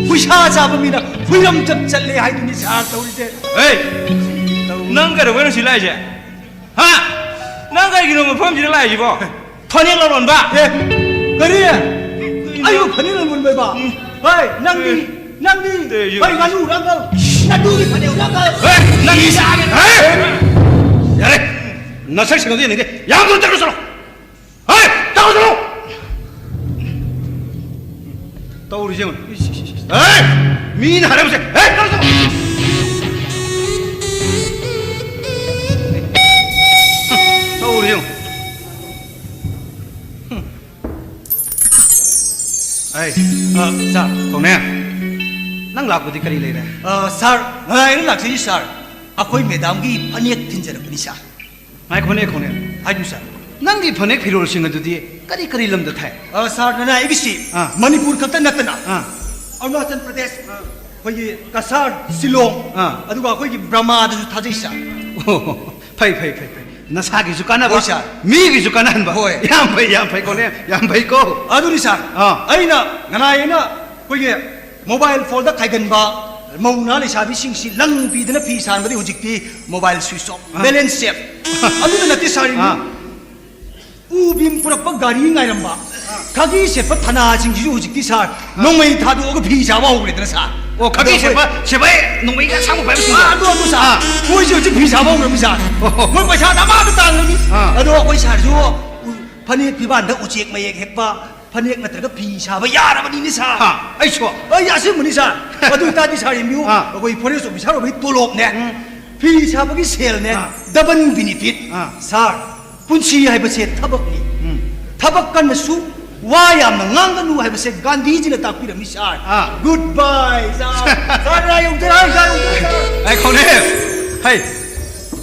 ꯍꯨꯏꯁꯥ ꯆꯥꯕ ꯃꯤꯅ ꯍꯨꯏꯔꯝ ꯆꯠ ꯆꯠꯂꯦ ꯍꯥꯏꯗꯨꯅꯤ ꯁꯥꯔ ꯇꯧꯔꯤꯁꯦ꯫ ꯍꯦ! ꯅꯪ ꯀꯩꯗꯧꯕꯩꯅꯣ ꯁꯤ ꯂꯥꯛꯏꯁꯦ? ꯍꯥ? ꯅꯪ ꯀꯩꯒꯤꯅꯣ ꯃꯐꯝꯁꯤꯗ ꯂꯥꯛꯏꯁꯤꯕꯣ? ꯐꯅꯦꯛ ꯂꯂꯣꯟꯕ? ꯑꯦ, ꯀꯔꯤ? ꯑꯩꯕꯨ ꯐꯅꯦꯛ ꯂꯂꯣꯟꯕ? ꯎꯝ꯫ ꯍꯣꯏ, ꯅꯪꯗꯤ, ꯑꯦ꯫ ꯅꯪꯗꯤ, ꯀꯩꯁꯨ ꯍꯣꯏ, ꯉꯥꯅꯨ ꯍꯨꯔꯥꯟꯕ, ꯉꯥꯅꯨꯒꯤ ꯐꯅꯦꯛ ꯍꯨꯔꯥꯟꯕ꯫ ꯍꯦ! ꯅꯪ ꯏꯁꯥꯒꯤ ꯍꯦ! ꯌꯥꯔꯦ꯫ ꯅꯁꯛꯁꯤꯡ ꯑꯗꯨ ꯌꯦꯡꯅꯤꯡꯗꯦ꯫ ꯌꯥꯝ ꯊꯨꯅ ꯆꯠꯈ꯭ꯔꯣ, ꯆꯠꯂꯣ꯫ ꯍꯩ! ꯇꯧꯔꯨ, ꯆꯠꯂꯣ! ꯇꯧꯔꯤꯁꯦ ꯌꯦꯡꯉꯨ꯫ ꯏꯁ, ꯏꯁ, ꯏꯁ, ꯏꯁ꯫ ꯍꯩ! ꯃꯤꯅ ꯍꯥꯏꯔꯝꯕꯁꯦ꯫ ꯍꯩ! ꯇꯧꯔꯨ, ꯆꯠꯂꯣ! ꯇꯧꯔꯤꯁꯦ ꯌꯦꯡꯉꯨ꯫ ꯑꯩ, ꯑ, ꯁꯥꯔ꯫ ꯀꯧꯅꯦ, ꯅꯪ ꯂꯥꯛꯄꯗꯤ ꯀꯔꯤ ꯂꯩꯔꯦ? ꯑ, ꯁꯥꯔ, ꯉꯥꯏꯔ ꯂꯥꯛꯆꯩꯅꯤ, ꯁꯥꯔ꯫ ꯑꯩꯈꯣꯏ ꯃꯦꯗꯥꯝꯒꯤ ꯐꯅꯦꯛ ꯊꯤꯟꯖꯔꯛꯄꯅꯤ, ꯁꯥꯔ꯫ ꯉꯥꯏꯈꯣꯅꯦ, ꯀꯧꯅꯦ꯫ ꯍꯥꯏꯕꯤꯌꯨ, ꯁꯥꯔ꯫ ꯅꯪꯒꯤ ꯐꯅꯦꯛ ꯐꯤꯔꯣꯜꯁꯤꯡ ꯑꯗꯨꯗꯤ ꯀꯔꯤ ꯀꯔꯤ ꯂꯝꯗ ꯊꯥꯏ? ꯑ, ꯁꯥꯔ, ꯅꯅꯥ ꯑꯩꯒꯤꯁꯤ ꯑꯥ꯫ ꯃꯅꯤꯄꯨꯔ ꯈꯛꯇ ꯅꯠꯇꯅ ꯑꯥ꯫ ꯑꯔꯨꯅꯥꯆꯜ ꯄ꯭ꯔꯗꯦꯁ, ꯑꯥ꯫ ꯑꯩꯈꯣꯏꯒꯤ ꯀꯁꯥꯔ, ꯁꯤꯂꯣꯡ, ꯑꯥ꯫ ꯑꯗꯨꯒ ꯑꯩꯈꯣꯏꯒꯤ ꯕ꯭ꯔꯃꯥꯗꯁꯨ ꯊꯥꯖꯩ, ꯁꯥꯔ꯫ ꯑꯣ, ꯐꯩ, ꯐꯩ, ꯐꯩ, ꯐꯩ꯫ ꯅꯁꯥꯒꯤꯁꯨ ꯀꯥꯟꯅꯕ, ꯍꯣꯏ, ꯁꯥꯔ꯫ ꯃꯤꯒꯤꯁꯨ ꯀꯥꯟꯅꯍꯟꯕ꯫ ꯍꯣꯏ꯫ ꯌꯥꯝ ꯐꯩ, ꯌꯥꯝ ꯐꯩ, ꯀꯣꯅꯦ, ꯌꯥꯝ ꯐꯩꯀꯣ꯫ ꯑꯗꯨꯅꯤ, ꯁꯥꯔ꯫ ꯑꯥ꯫ ꯑꯩꯅ ꯉꯅꯥꯏ ꯑꯩꯅ ꯑꯩꯈꯣꯏꯒꯤ ꯃꯣꯕꯥꯏꯜ ꯐꯣꯟꯗ ꯈꯥꯏꯒꯟꯕ ꯃꯧ ꯅꯍꯥ ꯂꯩꯁꯥꯕꯤꯁꯤꯡꯁꯤ ꯂꯪ ꯄꯤꯗꯅ ꯐꯤ ꯁꯥꯟꯕꯗꯤ ꯍꯧꯖꯤꯛꯇꯤ mobile switch of, ah. Balance ꯁꯦꯞ꯫ ꯑꯗꯨꯗ ꯅꯠꯇꯦ, ꯁꯥꯔ, ꯑꯥ꯫ ꯎ ꯕꯤꯝ ꯄꯨꯔꯛꯄ ꯒꯥꯔꯤ ꯉꯥꯏꯔꯝꯕ, ꯈꯥꯒꯤ ꯁꯦꯠꯄ ꯊꯅꯥꯁꯤꯡꯁꯤꯁꯨ ꯍꯧꯖꯤꯛꯇꯤ, ꯁꯥꯔ, ꯅꯣꯡꯃꯩ ꯊꯥꯗꯣꯛꯑꯒ ꯐꯤ ꯁꯥꯕ ꯍꯧꯈ꯭ꯔꯦꯗꯅ, ꯁꯥꯔ꯫ ꯑꯣ, ꯈꯥꯒꯤ ꯑꯗꯣ ꯑꯩꯈꯣꯏ ꯁꯦꯠꯄ ꯁꯤꯐꯥꯏ ꯅꯣꯡꯃꯩꯒ ꯑꯁꯥꯡꯕ ꯄꯥꯏꯕꯁꯤꯡꯗꯣ? ꯑꯥ, ꯑꯗꯨ, ꯑꯗꯨ, ꯁꯥꯔ꯫ ꯑꯥ꯫ ꯃꯣꯏꯁꯨ ꯍꯧꯖꯤꯛ ꯐꯤ ꯁꯥꯕ ꯍꯧꯔꯝꯃꯤ, ꯁꯥꯔ꯫ ꯑꯣ꯫ ꯃꯣꯏ ꯄꯩꯁꯥ ꯗꯃꯥꯗ ꯇꯥꯜꯂꯝꯃꯤ꯫ ꯑꯥ꯫ ꯑꯗꯣ ꯑꯩꯈꯣꯏ ꯁꯥꯔꯁꯨ ꯎ-, ꯐꯅꯦꯛ ꯐꯤꯕꯥꯟꯗ ꯎꯆꯦꯛ ꯃꯌꯦꯛ ꯍꯦꯛꯄ, ꯐꯅꯦꯛ ꯅꯠꯇ꯭ꯔꯒ ꯐꯤ ꯁꯥꯕ ꯌꯥꯔꯕꯅꯤꯅꯦ, ꯁꯥꯔ꯫ ꯍꯥ, ꯑꯩꯁꯨ꯫ ꯑꯩ ꯑꯁꯦꯡꯕꯅꯤ, ꯁꯥꯔ꯫ ꯑꯗꯨ ꯑꯣꯏꯇꯥꯔꯗꯤ, ꯁꯥꯔ, ꯌꯦꯡꯕꯤꯌꯨ, ꯑꯥ꯫ ꯑꯩꯈꯣꯏ ꯐꯣꯔꯦꯁ ꯑꯣꯐꯤꯁꯥꯔ ꯑꯣꯏꯕꯒꯤ ꯇꯣꯂꯣꯞꯅꯦ, ꯎꯝ꯫ ꯐꯤ ꯁꯥꯕꯒꯤ ꯁꯦꯜꯅꯦ, ꯑꯥ꯫ Double benefit. ꯑꯥ꯫ ꯁꯥꯔ, ꯄꯨꯟꯁꯤ ꯍꯥꯏꯕꯁꯦ ꯊꯕꯛꯅꯤ꯫ ꯎꯝ꯫ ꯊꯕꯛ ꯀꯟꯅ ꯁꯨ, ꯋꯥ ꯌꯥꯝꯅ ꯉꯥꯡꯒꯅꯨ ꯍꯥꯏꯕꯁꯦ ꯒꯥꯟꯙꯤꯖꯤꯅ ꯇꯥꯛꯄꯤꯔꯝꯃꯤ, ꯁꯥꯔ꯫ ꯑꯥ꯫ ꯒꯨꯗ ꯕꯥꯏ, ꯁꯥꯔ꯫ ꯁꯥꯔ, ꯌꯥ ꯌꯧꯖꯔꯦ, ꯌꯥ ꯌꯧꯖꯔꯦ, ꯁꯥꯔ꯫ ꯑꯩ ꯈꯪꯉꯦ꯫ ꯍꯩ,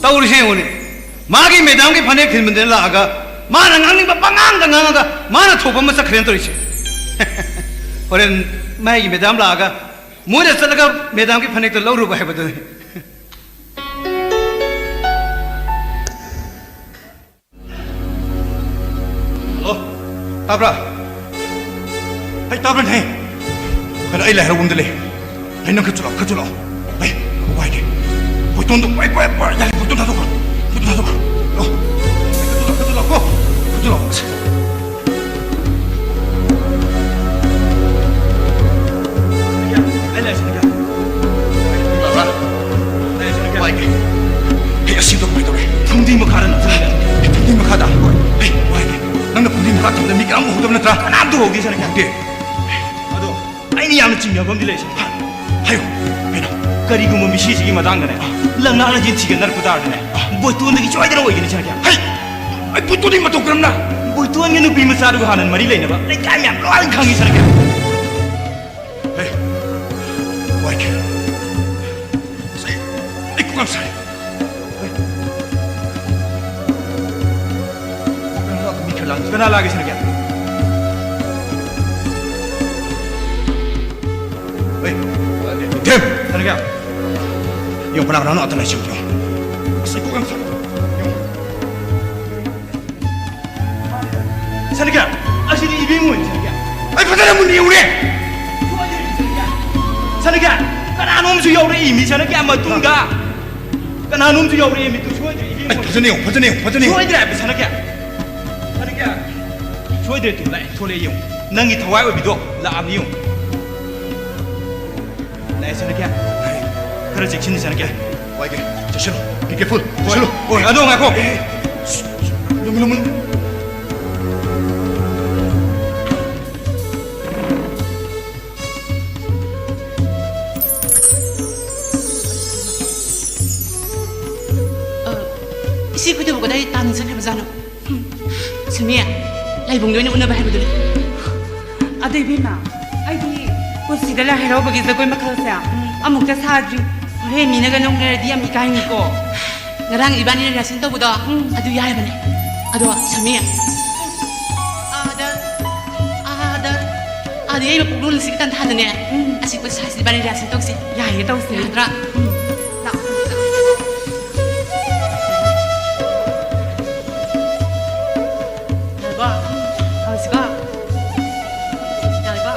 ꯇꯧꯔꯤꯁꯦ ꯌꯦꯡꯉꯨꯅꯦ꯫ ꯃꯥꯒꯤ ꯃꯦꯗꯥꯝꯒꯤ ꯐꯅꯦꯛ ꯊꯤꯟꯕꯗ ꯂꯥꯛꯑꯒ ꯃꯥꯅ ꯉꯥꯡꯅꯤꯡꯕ ꯄꯉꯥꯡꯗ ꯉꯥꯡꯉꯒ ꯃꯥꯅ ꯊꯣꯛꯄ ꯑꯃ ꯆꯠꯈ꯭ꯔꯦꯅ ꯇꯧꯔꯤꯁꯦ꯫ ꯍꯣꯔꯦꯟ ꯃꯥꯒꯤ ꯃꯦꯗꯥꯝ ꯂꯥꯛꯑꯒ ꯃꯣꯏꯗ ꯆꯠꯂꯒ ꯃꯦꯗꯥꯝꯒꯤ ꯐꯅꯦꯛꯇꯣ ꯂꯧꯔꯨꯕ ꯍꯥꯏꯕꯗꯨꯅꯤ꯫ ꯍꯜꯂꯣ, ꯇꯥꯕ꯭ꯔꯥ? ꯍꯩ, ꯇꯥꯕ꯭ꯔꯥꯅꯦ? ꯀꯩꯅꯣ, ꯑꯩ ꯂꯥꯏ ꯍꯔꯥꯎꯐꯝꯗ ꯂꯩ꯫ ꯍꯩ, ꯅꯪ ꯈꯔ ꯆꯠꯂꯣ, ꯈꯔ ꯆꯠꯂꯣ꯫ ꯍꯩ, ꯋꯥꯏꯒꯦ꯫ ꯕꯣꯏꯇꯣꯟꯗꯣ, ꯋꯥꯏ, ꯋꯥꯏ, ꯋꯥꯏ, ꯌꯥꯔꯦ, ꯕꯣꯏꯇꯣꯟ ꯊꯥꯗꯣꯛꯈ꯭ꯔꯣ꯫ ꯕꯣꯏꯇꯣꯟ ꯊꯥꯗꯣꯛꯈ꯭ꯔꯣ꯫ ꯂꯥꯛꯑꯣ꯫ ꯈꯔ ꯆꯠꯂꯣ, ꯈꯔ ꯆꯠꯂꯣ, ꯀꯣ꯫ ꯈꯔ ꯆꯠꯂꯣ꯫ ꯑꯩ ꯂꯥꯏ ꯁꯤꯗ ꯀꯌꯥ? ꯇꯥꯕ꯭ꯔꯥ? ꯂꯥꯏ ꯁꯤꯗ ꯀꯌꯥ? ꯋꯥꯏꯒꯦ꯫ ꯍꯩ, ꯑꯁꯤꯗꯣ ꯀꯃꯥꯏ ꯇꯧꯔꯦ? ꯐꯨꯝꯗꯤ ꯃꯈꯥꯗ ꯅꯞꯁꯤꯜꯂꯦ꯫ ꯍꯩ, ꯋꯥꯏꯒꯦ꯫ ꯅꯪꯅ ꯄꯨꯡꯗꯤ ꯃꯈꯥ ꯊꯝꯕꯗ ꯃꯤ ꯀꯅꯥꯝ ꯎꯍꯧꯗꯕ ꯅꯠꯇ꯭ꯔꯥ? ꯀꯅꯥꯝꯇ ꯎꯍꯧꯗꯦ, ꯁꯅꯥꯀ꯭ꯌꯥ꯫ ꯎꯍꯧꯗꯦ꯫ ꯑꯗꯣ ꯑꯩꯅ ꯌꯥꯝꯅ ꯆꯤꯡꯅꯕ ꯑꯃꯗꯤ ꯂꯩ, ꯁꯅꯥꯀ꯭ꯌꯥ꯫ ꯍꯥꯏꯌꯨ, ꯀꯩꯅꯣ? ꯀꯔꯤꯒꯨꯝꯕ ꯃꯤꯁꯤꯁꯤꯒꯤ ꯃꯇꯥꯡꯗꯅꯦ, ꯂꯪꯂꯥꯛꯅ ꯌꯦꯟ ꯊꯤꯒꯠꯅꯔꯛꯄ ꯇꯥꯔꯗꯤꯅꯦ, ꯕꯣꯏꯇꯣꯟꯗꯒꯤ ꯁꯣꯏꯗꯅ ꯑꯣꯏꯒꯅꯤ, ꯁꯅꯥꯀ꯭ꯌꯥ꯫ ꯍꯩ! ꯑꯩ ꯕꯣꯏꯇꯣꯟꯗꯤ ꯃꯇꯧ ꯀꯔꯝꯅ? ꯕꯣꯏꯇꯣꯟꯒ ꯅꯨꯄꯤ ꯃꯆꯥꯗꯨꯒ ꯍꯥꯟꯅ ꯃꯔꯤ ꯂꯩꯅꯕ ꯂꯩꯀꯥꯏ ꯃꯌꯥꯝ ꯂꯣꯏꯅ ꯈꯪꯉꯤ, ꯁꯅꯥꯀ꯭ꯌꯥ꯫ ꯍꯦ, ꯋꯥꯏꯒꯦ꯫ ꯑꯁ, ꯑꯩ, ꯑꯩ ꯀꯣꯛ ꯌꯥꯝ ꯁꯥꯏ꯫ ꯍꯦ꯫ ꯃꯤ ꯈꯔ ꯂꯥꯡ-, ꯀꯅꯥ ꯂꯥꯛꯒꯦ, ꯁꯅꯥꯀ꯭ꯌꯥ? ꯍꯦ, ꯊꯦꯝ! ꯁꯅꯥꯀ꯭ꯌꯥ! ꯌꯦꯡꯉꯨ, ꯀꯅꯥ ꯀꯅꯥꯅꯣ ꯑꯇ ꯂꯥꯏꯁꯤ ꯌꯦꯡꯉꯨ꯫ ꯑꯁ, ꯑꯩ ꯀꯣꯛ ꯌꯥꯝ ꯁꯥꯏ꯫ ꯌꯦꯡꯉꯨ꯫ ꯁꯅꯥꯀ꯭ꯌꯥ, ꯑꯁꯤꯗꯤ ꯏꯕꯦꯝꯃ ꯑꯣꯏꯅ, ꯁꯅꯥꯀ꯭ꯌꯥ꯫ ꯑꯩ ꯐꯖꯅ ꯃꯨꯟꯅ ꯌꯦꯡꯉꯨꯅꯦ꯫ ꯁꯣꯏꯗ꯭ꯔꯦ, ꯁꯅꯥꯀ꯭ꯌꯥ꯫ ꯁꯅꯥꯀ꯭ꯌꯥ, ꯀꯅꯥꯅꯣꯝꯁꯨ ꯌꯥꯎꯔꯛꯏ ꯃꯤ, ꯁꯅꯥꯀ꯭ꯌꯥ, ꯃꯇꯨꯡꯗ꯫ ꯀꯅꯥꯅꯣꯝꯁꯨ ꯌꯥꯎꯔꯛꯏ ꯃꯤꯗꯨ ꯁꯣꯏꯗ꯭ꯔꯦ, ꯏꯕꯦꯝꯃ ꯑꯩ ꯑꯣꯏꯅ꯫ ꯐꯖꯅ ꯌꯦꯡꯉꯨ, ꯐꯖꯅ ꯌꯦꯡꯉꯨ, ꯐꯖꯅ ꯌꯦꯡꯉꯨ꯫ ꯁꯣꯏꯗ꯭ꯔꯦ ꯍꯥꯏꯕ, ꯁꯅꯥꯀ꯭ꯌꯥ꯫ ꯁꯅꯥꯀ꯭ꯌꯥ, ꯁꯣꯏꯗ꯭ꯔꯦ, ꯇꯨ ꯂꯥꯛꯑꯦ, ꯊꯣꯛꯂꯛꯑꯦ ꯌꯦꯡꯉꯨ꯫ ꯅꯪꯒꯤ ꯊꯋꯥꯏ ꯑꯣꯏꯕꯤꯗꯣ ꯂꯥꯛꯑꯕꯅꯤ ꯌꯦꯡꯉꯨ꯫ ꯂꯥꯛꯑꯦ, ꯁꯅꯥꯀ꯭ꯌꯥ꯫ ꯈꯔ ꯆꯦꯛꯁꯤꯟꯅꯤ, ꯁꯅꯥꯀ꯭ꯌꯥ꯫ ꯋꯥꯏꯒꯦ꯫ ꯆꯦꯛꯁꯤꯜꯂꯨ꯫ Be careful꯫ ꯍꯣꯏ, ꯆꯦꯛꯁꯤꯜꯂꯨ꯫ ꯍꯣꯏ, ꯑꯗꯣ ꯉꯥꯏꯈꯣ꯫ ꯁꯁ, ꯁꯁ, ꯂꯨꯝꯃꯨ, ꯂꯨꯝꯃꯨ꯫ ꯑ, ꯏꯆꯦ ꯈꯣꯏꯗꯕꯨ ꯀꯗꯥꯏ ꯇꯥꯟꯅ ꯆꯠꯈ꯭ꯔꯕꯖꯥꯠꯅꯣ? ꯍꯨꯝ, ꯁꯨꯃꯤ, ꯂꯥꯏꯕꯨꯡꯗ ꯑꯣꯏꯅ ꯎꯅꯕ ꯍꯥꯏꯕꯗꯨꯅꯤ꯫ ꯑꯗꯣ ꯏꯕꯦꯝꯃ, ꯑꯩꯗꯤ ꯄꯨꯟꯁꯤꯗ ꯂꯥꯏ ꯍꯔꯥꯎꯕꯒꯤ ꯖꯒꯣꯏ ꯃꯈꯜꯁꯦ ꯑꯃꯨꯛꯇ ꯁꯥꯗ꯭ꯔꯤ꯫ ꯍꯣꯔꯦꯟ ꯃꯤꯅꯒ ꯅꯣꯛꯅꯔꯗꯤ ꯌꯥꯝ ꯏꯀꯥꯏꯅꯤꯀꯣ꯫ ꯉꯔꯥꯡ ꯏꯕꯥꯅꯤꯅ rehearsal ꯇꯧꯕꯗꯣ, ꯎꯝ꯫ ꯑꯗꯨ ꯌꯥꯔꯕꯅꯦ꯫ ꯑꯗꯣ ꯁꯨꯃꯤ, ꯑꯥꯗ, ꯑꯥꯗ, ꯑꯥꯗ ꯌꯩꯕ ꯄꯨꯛꯂꯣꯟꯁꯤꯒꯤ ꯇꯟꯊꯥꯗꯅꯦ꯫ ꯎꯝ꯫ ꯑꯁꯤꯛꯄ ꯁꯥꯏꯁꯤꯗ ꯏꯕꯥꯅꯤ rehearsal ꯇꯧꯁꯤ꯫ ꯌꯥꯏꯌꯦ, ꯇꯧꯁꯦ꯫ ꯌꯥꯗ꯭ꯔꯥ? ꯎꯝ꯫ ꯂꯥꯛꯑꯣ, ꯂꯥꯛꯑꯣ꯫ ꯌꯥꯔꯕꯣ? ꯍꯧꯔꯁꯤꯀꯣ? ꯌꯥꯔꯕꯣ?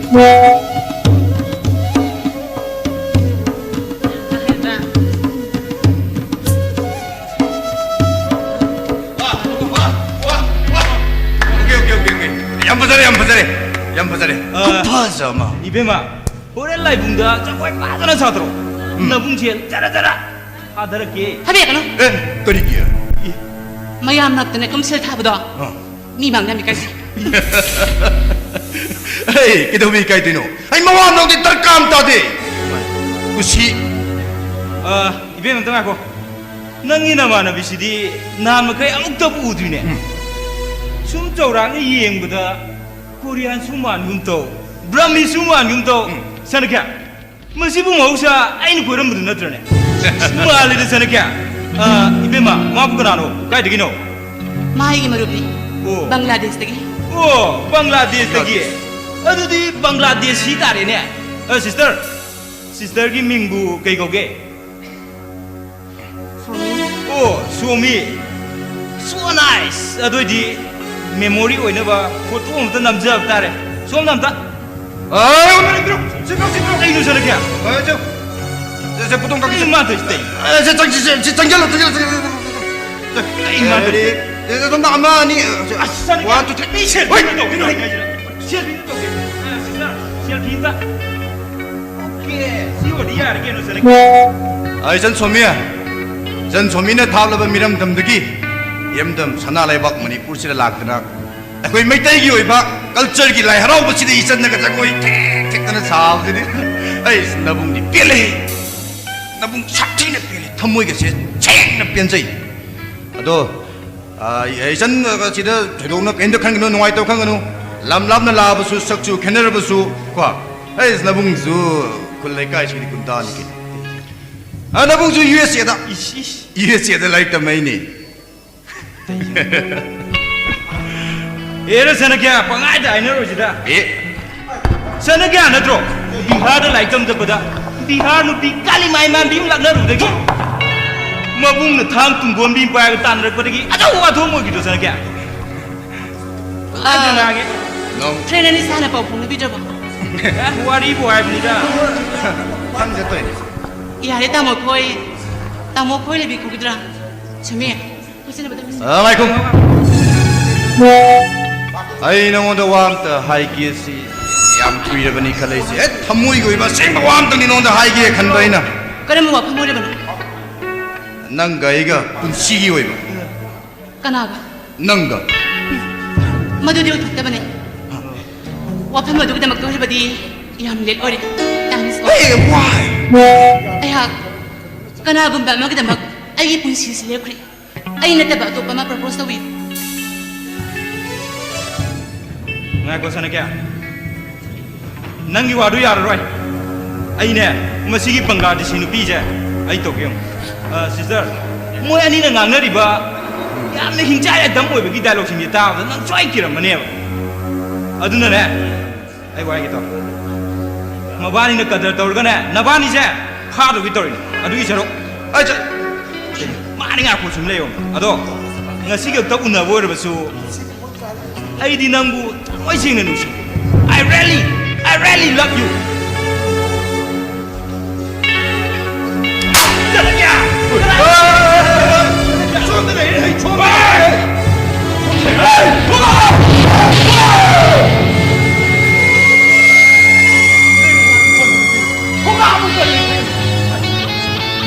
Okay, okay, okay, okay. ꯌꯥꯝ ꯐꯖꯔꯦ, ꯌꯥꯝ ꯐꯖꯔꯦ, ꯌꯥꯝ ꯐꯖꯔꯦ꯫ ꯑ, ꯈꯨꯐꯖ ꯑꯃ꯫ ꯏꯕꯦꯝꯃ, ꯍꯣꯔꯦꯟ ꯂꯥꯏꯕꯨꯡꯗ ꯖꯒꯣꯏ ꯐꯖꯅ ꯁꯥꯗ꯭ꯔꯣ? ꯎꯝ꯫ ꯅꯕꯨꯡꯁꯦ ꯖꯔ ꯖꯔ ꯊꯥꯗꯔꯛꯀꯦ꯫ ꯊꯥꯕꯤꯔꯛꯀꯅꯨ꯫ ꯑꯦ, ꯀꯔꯤꯒꯤ? ꯃꯌꯥꯝ ꯃꯔꯛꯇꯅꯦ ꯀꯨꯝꯁꯦꯜ ꯊꯥꯕꯗꯣ꯫ ꯑ꯫ ꯃꯤ ꯃꯥꯡꯅ ꯃꯤ ꯀꯥꯏꯁꯦ꯫ ꯑꯩ ꯀꯩꯗꯧꯕꯩ ꯏꯀꯥꯏꯗꯣꯏꯅꯣ? ꯑꯩ ꯃꯋꯥ ꯂꯧꯗꯦ, ꯗꯔꯀꯥꯔ ꯑꯃ ꯇꯥꯗꯦ꯫ ꯀꯨꯁꯤ꯫ ꯑ, ꯏꯕꯦꯝ, ꯑꯝꯇ ꯉꯥꯏꯈꯣ꯫ ꯅꯪꯒꯤ ꯅꯃꯥꯟꯅꯕꯤꯁꯤꯗꯤ ꯅꯍꯥꯟ ꯃꯈꯩ ꯑꯃꯨꯛꯇꯕꯨ ꯎꯗ꯭ꯔꯤꯅꯦ꯫ ꯎꯝ꯫ ꯁꯨꯝ ꯆꯧꯔꯥꯛꯅ ꯌꯦꯡꯕꯗ ꯀꯣꯔꯤꯌꯥꯟꯁꯨ ꯃꯥꯟꯒꯨꯝ ꯇꯧ, ꯕ꯭ꯔꯥꯃꯤꯁꯨ ꯃꯥꯟꯒꯨꯝ ꯇꯧ꯫ ꯎꯝ꯫ ꯁꯅꯈ꯭ꯌꯥ, ꯃꯁꯤꯕꯨ ꯃꯍꯧꯁꯥ ꯑꯩꯅ ꯀꯣꯏꯔꯝꯕꯗꯨ ꯅꯠꯇ꯭ꯔꯅꯦ? ꯃꯥꯜꯂꯦꯗ, ꯁꯅꯈ꯭ꯌꯥ꯫ ꯑ, ꯏꯕꯦꯝꯃ, ꯃꯥꯕꯨ ꯀꯅꯥꯅꯣ? ꯀꯥꯏꯗꯒꯤꯅꯣ? ꯃꯥ ꯑꯩꯒꯤ ꯃꯔꯨꯞꯅꯤ꯫ ꯑꯣ꯫ ꯕꯪꯒ꯭ꯂꯥꯗꯦꯁꯇꯒꯤ꯫ ꯑꯣ, ꯕꯪꯒ꯭ꯂꯥꯗꯦꯁꯇꯒꯤ꯫ ꯑꯗꯨꯗꯤ ꯕꯪꯒ꯭ꯂꯥꯗꯦꯁꯤ ꯇꯥꯔꯦꯅꯦ꯫ ꯑ, ꯁꯤꯁꯇꯔ, ꯁꯤꯁꯇꯔꯒꯤ ꯃꯤꯡꯕꯨ ꯀꯩ ꯀꯧꯒꯦ? ꯁꯣꯃꯤ꯫ ꯑꯣ, ꯁꯣꯃꯤ꯫ So nice꯫ ꯑꯗꯨ ꯑꯣꯏꯗꯤ memory ꯑꯣꯏꯅꯕ photo ꯑꯃꯇ ꯅꯝꯖꯕ ꯇꯥꯔꯦ꯫ ꯁꯣꯝꯗ ꯑꯝꯇ꯫ ꯑꯥ, ꯁꯤ ꯄꯤꯔꯣ, ꯁꯤ ꯄꯤꯔꯣ, ꯁꯤ ꯄꯤꯔꯣ꯫ ꯀꯩꯅꯣ, ꯁꯅꯈ꯭ꯌꯥ? ꯑꯥ, ꯁꯦ, ꯁꯦ, ꯁꯦ, ꯄꯨꯊꯣꯡ ꯀꯛꯀꯦ꯫ ꯀꯩꯅꯣ ꯃꯥ ꯇꯧꯔꯤꯁꯤ ꯇꯧꯔꯤꯁꯤ? ꯑꯥ, ꯁꯦ, ꯆꯪ-, ꯁꯦ, ꯁꯦ, ꯁꯦ, ꯆꯪꯁꯤꯜꯂꯣ, ꯆꯪꯁꯤꯜꯂꯣ, ꯆꯪꯁꯤꯜꯂꯣ, ꯆꯪꯁꯤꯜꯂꯣ꯫ ꯀꯩꯅꯣ ꯃꯥ ꯇꯧꯔꯤꯁꯤ? ꯑꯦ, ꯑꯦ, ꯁꯣꯝꯗ ꯑꯃ, ꯑꯅꯤ, ꯑ, ꯁꯦ, ꯑꯁ, ꯁꯅꯈ꯭ꯌꯥ꯫ One, two, three꯫ ꯃꯤ ꯁꯦꯜꯐꯤ ꯍꯣꯏ, ꯑꯃ ꯇꯧꯒꯦ, ꯀꯩꯅꯣ? ꯇꯧꯒꯦ ꯍꯥꯏꯁꯤꯅ꯫ ꯁꯦꯜꯐꯤ ꯑꯃ ꯇꯧꯒꯦ꯫ ꯑꯥ, ꯁꯤꯗ ꯁꯦꯜꯐꯤ ꯑꯝꯇ꯫ ꯑꯣꯀꯦ, ꯁꯤ ꯑꯣꯏꯔꯗꯤ ꯌꯥꯔꯦ ꯀꯩꯅꯣ, ꯁꯅꯈ꯭ꯌꯥ꯫ ꯑꯥ, ꯏꯆꯟ ꯁꯣꯃꯤ, ꯏꯆꯟ ꯁꯣꯃꯤꯅ ꯊꯥꯞꯂꯕ ꯃꯤꯔꯝꯗꯝꯗꯒꯤ ꯏꯔꯝꯗꯝ ꯁꯅꯥ ꯂꯩꯕꯥꯛ ꯃꯅꯤꯄꯨꯔꯁꯤꯗ ꯂꯥꯛꯇꯨꯅ ꯑꯩꯈꯣꯏ ꯃꯩꯇꯩꯒꯤ ꯑꯣꯏꯕ cultureꯒꯤ ꯂꯥꯏ ꯍꯔꯥꯎꯕꯁꯤꯗ ꯏꯆꯟꯅꯒ ꯖꯒꯣꯏ ꯊꯦꯛ ꯊꯦꯛꯇꯅ ꯁꯥꯕꯁꯤꯗꯤ ꯑꯩ ꯅꯕꯨꯡꯗꯤ ꯄꯦꯜꯂꯦ꯫ ꯅꯕꯨꯡ ꯁꯥꯊꯤꯅ ꯄꯦꯜꯂꯦ꯫ ꯊꯃꯣꯏꯒꯁꯦ ꯁꯦꯡꯅ ꯄꯦꯟꯖꯩ꯫ ꯑꯗꯣ, ꯑ, ꯏꯆꯟ, ꯑ, ꯁꯤꯗ ꯊꯣꯏꯗꯣꯛꯅ ꯀꯩꯝꯇ ꯈꯟꯒꯅꯨ, ꯅꯨꯡꯉꯥꯏꯇꯕ ꯈꯟꯒꯅꯨ꯫ ꯂꯝ ꯂꯥꯞꯅ ꯂꯥꯛꯑꯕꯁꯨ, ꯁꯛꯁꯨ ꯈꯦꯠꯅꯔꯕꯁꯨ, ꯀꯣ꯫ ꯑꯩ ꯅꯕꯨꯡꯁꯨ ꯈꯨꯜ ꯂꯩꯀꯥꯏꯁꯤꯒꯤ ꯒꯨꯟꯗꯥꯅꯤ ꯀꯩꯅꯣ꯫ ꯑ, ꯅꯕꯨꯡꯁꯨ ꯌꯨ ꯑꯦꯁ ꯑꯦꯗ, ꯏꯁ, ꯏꯁ꯫ ꯌꯨ ꯑꯦꯁ ꯑꯦꯗ ꯂꯥꯏꯔꯤꯛ ꯇꯝꯃꯛꯏꯅꯦ꯫ ꯑꯦꯔ ꯁꯅꯈ꯭ꯌꯥ, ꯄꯪꯍꯥꯏꯗ ꯍꯥꯏꯅꯔꯣꯏꯁꯤꯗ꯫ ꯑꯦ꯫ ꯁꯅꯈ꯭ꯌꯥ ꯅꯠꯇ꯭ꯔꯣ? ꯕꯤꯍꯥꯔꯗ ꯂꯥꯏꯔꯤꯛ ꯇꯝ ꯆꯠꯄꯗ ꯕꯤꯍꯥꯔ ꯅꯨꯄꯤ ꯀꯥꯂꯤꯃꯥꯏ ꯃꯥꯟꯕꯤ ꯑꯃ ꯂꯥꯛꯅꯔꯨꯕꯗꯒꯤ ꯃꯕꯨꯡꯅ ꯊꯥꯡ ꯇꯨꯡꯒꯣꯟꯕꯤ ꯑꯃ ꯄꯥꯏꯔꯒ ꯇꯥꯟꯅꯔꯛꯄꯗꯒꯤ ꯑꯆꯧꯕ ꯋꯥꯊꯣꯛ ꯑꯃ ꯑꯣꯏꯈꯤꯗ꯭ꯔꯣ, ꯁꯅꯈ꯭ꯌꯥ? ꯑꯗꯨ ꯉꯥꯡꯉꯦ꯫ ꯅꯪ friend ꯑꯅꯤ ꯁꯥꯟꯅ ꯄꯥꯎ ꯐꯥꯎꯅꯕꯤꯗ꯭ꯔꯕꯣ? ꯋꯥꯔꯤꯕꯨ ꯍꯥꯏꯕꯅꯤꯗ꯫ ꯈꯪꯗꯦ ꯇꯧꯔꯤꯁꯦ꯫ ꯌꯥꯔꯦ, ꯇꯥꯃꯣ ꯈꯣꯏ꯫ ꯇꯥꯃꯣ ꯈꯣꯏ ꯂꯩꯕꯤꯈꯤꯗ꯭ꯔꯥ? ꯁꯨꯃꯤ, ꯄꯨꯟꯁꯤꯟꯅꯕꯗ ꯃꯤꯁ꯫ ꯑ, ꯉꯥꯏꯈꯣ꯫ ꯑꯩ ꯅꯉꯣꯟꯗ ꯋꯥ ꯑꯝꯇ ꯍꯥꯏꯒꯦ꯫ ꯁꯤ ꯌꯥꯝ ꯀꯨꯏꯔꯕꯅꯤ ꯈꯜꯂꯛꯏꯁꯦ꯫ ꯍꯦꯛ ꯊꯃꯣꯏꯒꯤ ꯑꯣꯏꯕ ꯑꯁꯦꯡꯕ ꯋꯥ ꯑꯝꯇꯅꯤ ꯅꯉꯣꯟꯗ ꯍꯥꯏꯒꯦ ꯈꯟꯕ ꯑꯩꯅ꯫ ꯀꯔꯝꯕ ꯋꯥꯐꯝ ꯑꯣꯏꯔꯕꯅꯣ? ꯅꯪꯒ ꯑꯩꯒ ꯄꯨꯟꯁꯤꯒꯤ ꯑꯣꯏꯕ꯫ ꯀꯅꯥꯒ? ꯅꯪꯒ꯫ ꯃꯗꯨꯗꯤ ꯑꯣꯏꯊꯣꯛꯇꯕꯅꯤ꯫ ꯋꯥꯐꯝ ꯑꯗꯨꯒꯤꯗꯃꯛꯇ ꯑꯣꯏꯔꯕꯗꯤ ꯌꯥꯝ ꯂꯦꯠ ꯑꯣꯏꯔꯦ꯫ Thanks꯫ Hey, why? ꯑꯩꯍꯥꯛ ꯀꯅꯥꯒꯨꯝꯕ ꯑꯃꯒꯤꯗꯃꯛ ꯑꯩꯒꯤ ꯄꯨꯟꯁꯤꯁꯤ ꯂꯦꯞꯈ꯭ꯔꯦ꯫ ꯑꯩ ꯅꯠꯇꯕ ꯑꯇꯣꯞꯄ ꯑꯃ ꯄ꯭ꯔꯄꯣꯁ ꯇꯧꯕꯤꯌꯨ꯫ ꯉꯥꯏꯈꯣ ꯁꯅꯥꯀ꯭ꯌꯥ, ꯅꯪꯒꯤ ꯋꯥꯗꯨ ꯌꯥꯔꯔꯣꯏ꯫ ꯑꯩꯅꯦ, ꯃꯁꯤꯒꯤ ꯕꯪꯒ꯭ꯂꯥꯗꯦꯁꯤ ꯅꯨꯄꯤꯁꯦ ꯑꯩ ꯇꯧꯒꯦ ꯌꯦꯡꯉꯨ꯫ ꯑ, ꯁꯤꯁꯇꯔ, ꯃꯣꯏ ꯑꯅꯤꯅ ꯉꯥꯡꯅꯔꯤꯕ ꯌꯥꯝꯅ ꯍꯤꯡꯆꯥꯏ ꯑꯗꯝ ꯑꯣꯏꯕꯒꯤ ꯗꯥꯏꯂꯣꯛꯁꯤꯡꯁꯦ ꯇꯥꯕꯗ ꯅꯪ ꯁꯣꯏ ꯀꯤꯔꯝꯃꯅꯦꯕ꯫ ꯑꯗꯨꯅꯅꯦ, ꯑꯩ ꯋꯥ ꯍꯥꯏꯒꯦ ꯇꯧ꯫ ꯃꯕꯥꯅꯤꯅ ꯀꯗꯔ ꯇꯧꯔꯒꯅꯦ, ꯅꯕꯥꯅꯤꯁꯦ ꯐꯥꯗꯧꯒꯤ ꯇꯧꯔꯤꯅꯤ꯫ ꯑꯗꯨꯒꯤ ꯁꯔꯨꯛ, ꯑꯩ ꯆꯠ-, ꯃꯥꯅꯤ ꯉꯥꯏꯈꯣ ꯁꯨꯝ ꯂꯩꯌꯣ꯫ ꯑꯗꯣ, ꯉꯁꯤꯒꯤ ꯑꯝꯇ ꯎꯅꯕ ꯑꯣꯏꯔꯕꯁꯨ, ꯑꯩꯗꯤ ꯅꯪꯕꯨ ꯊꯃꯣꯏ ꯁꯦꯡꯅ ꯅꯨꯡꯁꯤ꯫ I really, I really love you.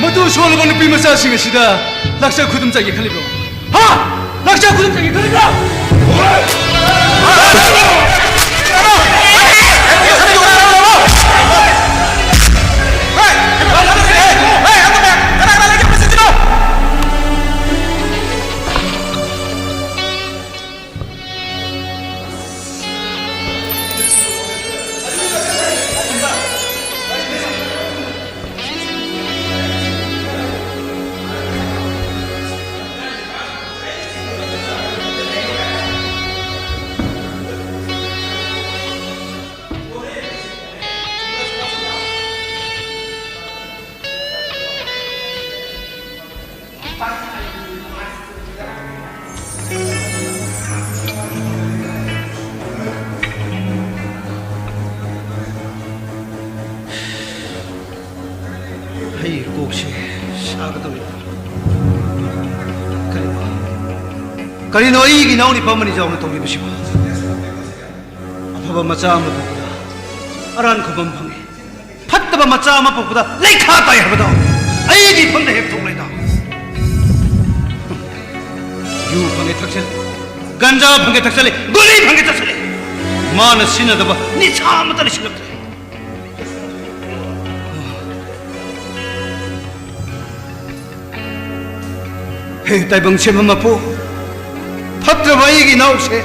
ꯃꯗꯨ ꯁꯣꯜꯂꯕ ꯅꯨꯄꯤ ꯃꯆꯥꯁꯤꯡ ꯑꯁꯤꯗ ꯂꯥꯛꯆ ꯈꯨꯗꯨꯝ ꯆꯥꯏꯒꯦ ꯈꯜꯂꯤꯕ꯭ꯔꯣ? ꯍꯥ? ꯂꯥꯛꯆ ꯈꯨꯗꯨꯝ ꯆꯥꯏꯒꯦ ꯈꯜꯂꯤꯕ꯭ꯔꯣ? ꯀꯔꯤꯅꯣ ꯑꯩꯒꯤ ꯏꯅꯥꯎ ꯅꯨꯄꯥ ꯃꯅꯤꯖꯥꯎꯅ ꯇꯧꯔꯤꯕꯁꯤꯕꯣ? ꯑꯐꯕ ꯃꯆꯥ ꯑꯃ ꯄꯣꯛꯄꯗ ꯑꯔꯥꯟ ꯈꯨꯕꯝ ꯐꯪꯏ, ꯐꯠꯇꯕ ꯃꯆꯥ ꯑꯃ ꯄꯣꯛꯄꯗ ꯂꯩꯈꯥ ꯇꯥꯏ ꯍꯥꯏꯕꯗꯣ ꯑꯩꯒꯤ ꯏꯐꯝꯗ ꯍꯦꯛ ꯊꯣꯛꯂꯦꯗ꯫ ꯌꯨ ꯐꯪꯉꯦ ꯊꯛꯆꯜꯂꯦ, ꯒꯟꯖꯥ ꯐꯪꯉꯦ ꯊꯛꯆꯜꯂꯦ, ꯒꯨꯂꯤ ꯐꯪꯉꯦ ꯆꯠꯁꯜꯂꯦ꯫ ꯃꯥꯅ ꯁꯤꯖꯤꯟꯅꯗꯕ ꯅꯤꯁꯥ ꯑꯃꯠꯇ ꯂꯩꯁꯤꯜꯂꯛꯇ꯭ꯔꯦ꯫ ꯍꯦ ꯇꯥꯏꯕꯪ ꯁꯦꯝꯕ ꯃꯄꯨ, ꯐꯠꯇ꯭ꯔꯕ ꯑꯩꯒꯤ ꯏꯅꯥꯎꯁꯦ,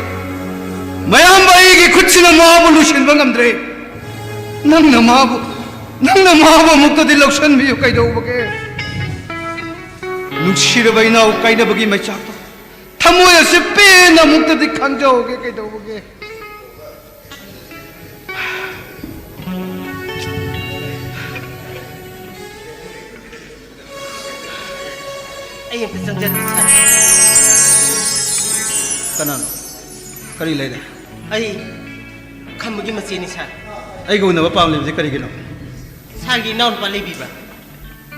ꯃꯌꯥꯝꯕ ꯑꯩꯒꯤ ꯈꯨꯠꯁꯤꯅ ꯃꯥꯕꯨ ꯂꯣꯏꯁꯤꯟꯕ ꯉꯝꯗ꯭ꯔꯦ꯫ ꯅꯪꯅ ꯃꯥꯕꯨ, ꯅꯪꯅ ꯃꯥꯕꯨ ꯑꯃꯨꯛꯇꯗꯤ ꯂꯧꯁꯤꯟꯕꯤꯌꯨ ꯀꯩꯗꯧꯕꯒꯦ? ꯅꯨꯡꯁꯤꯔꯕ ꯏꯅꯥꯎ ꯀꯥꯏꯅꯕꯒꯤ ꯃꯩꯆꯥꯛꯇꯣ ꯊꯃꯣꯏ ꯑꯁꯤ ꯄꯦꯟꯅ ꯑꯃꯨꯛꯇꯗꯤ ꯈꯪꯖꯍꯧꯒꯦ ꯀꯩꯗꯧꯕꯒꯦ? ꯑꯩ ꯑꯝꯇ ꯆꯪꯖꯔꯛꯀꯦ, ꯁꯥꯔ꯫ ꯀꯅꯥꯅꯣ? ꯀꯔꯤ ꯂꯩꯔꯦ? ꯑꯩ ꯈꯝꯕꯒꯤ ꯃꯆꯦꯅꯤ, ꯁꯥꯔ꯫ ꯑꯩꯒ ꯎꯅꯕ ꯄꯥꯝꯂꯤꯕꯁꯤ ꯀꯔꯤꯒꯤꯅꯣ? ꯁꯥꯔꯒꯤ ꯏꯅꯥꯎꯅꯨꯄꯥ ꯂꯩꯕꯤꯕ꯭ꯔꯥ?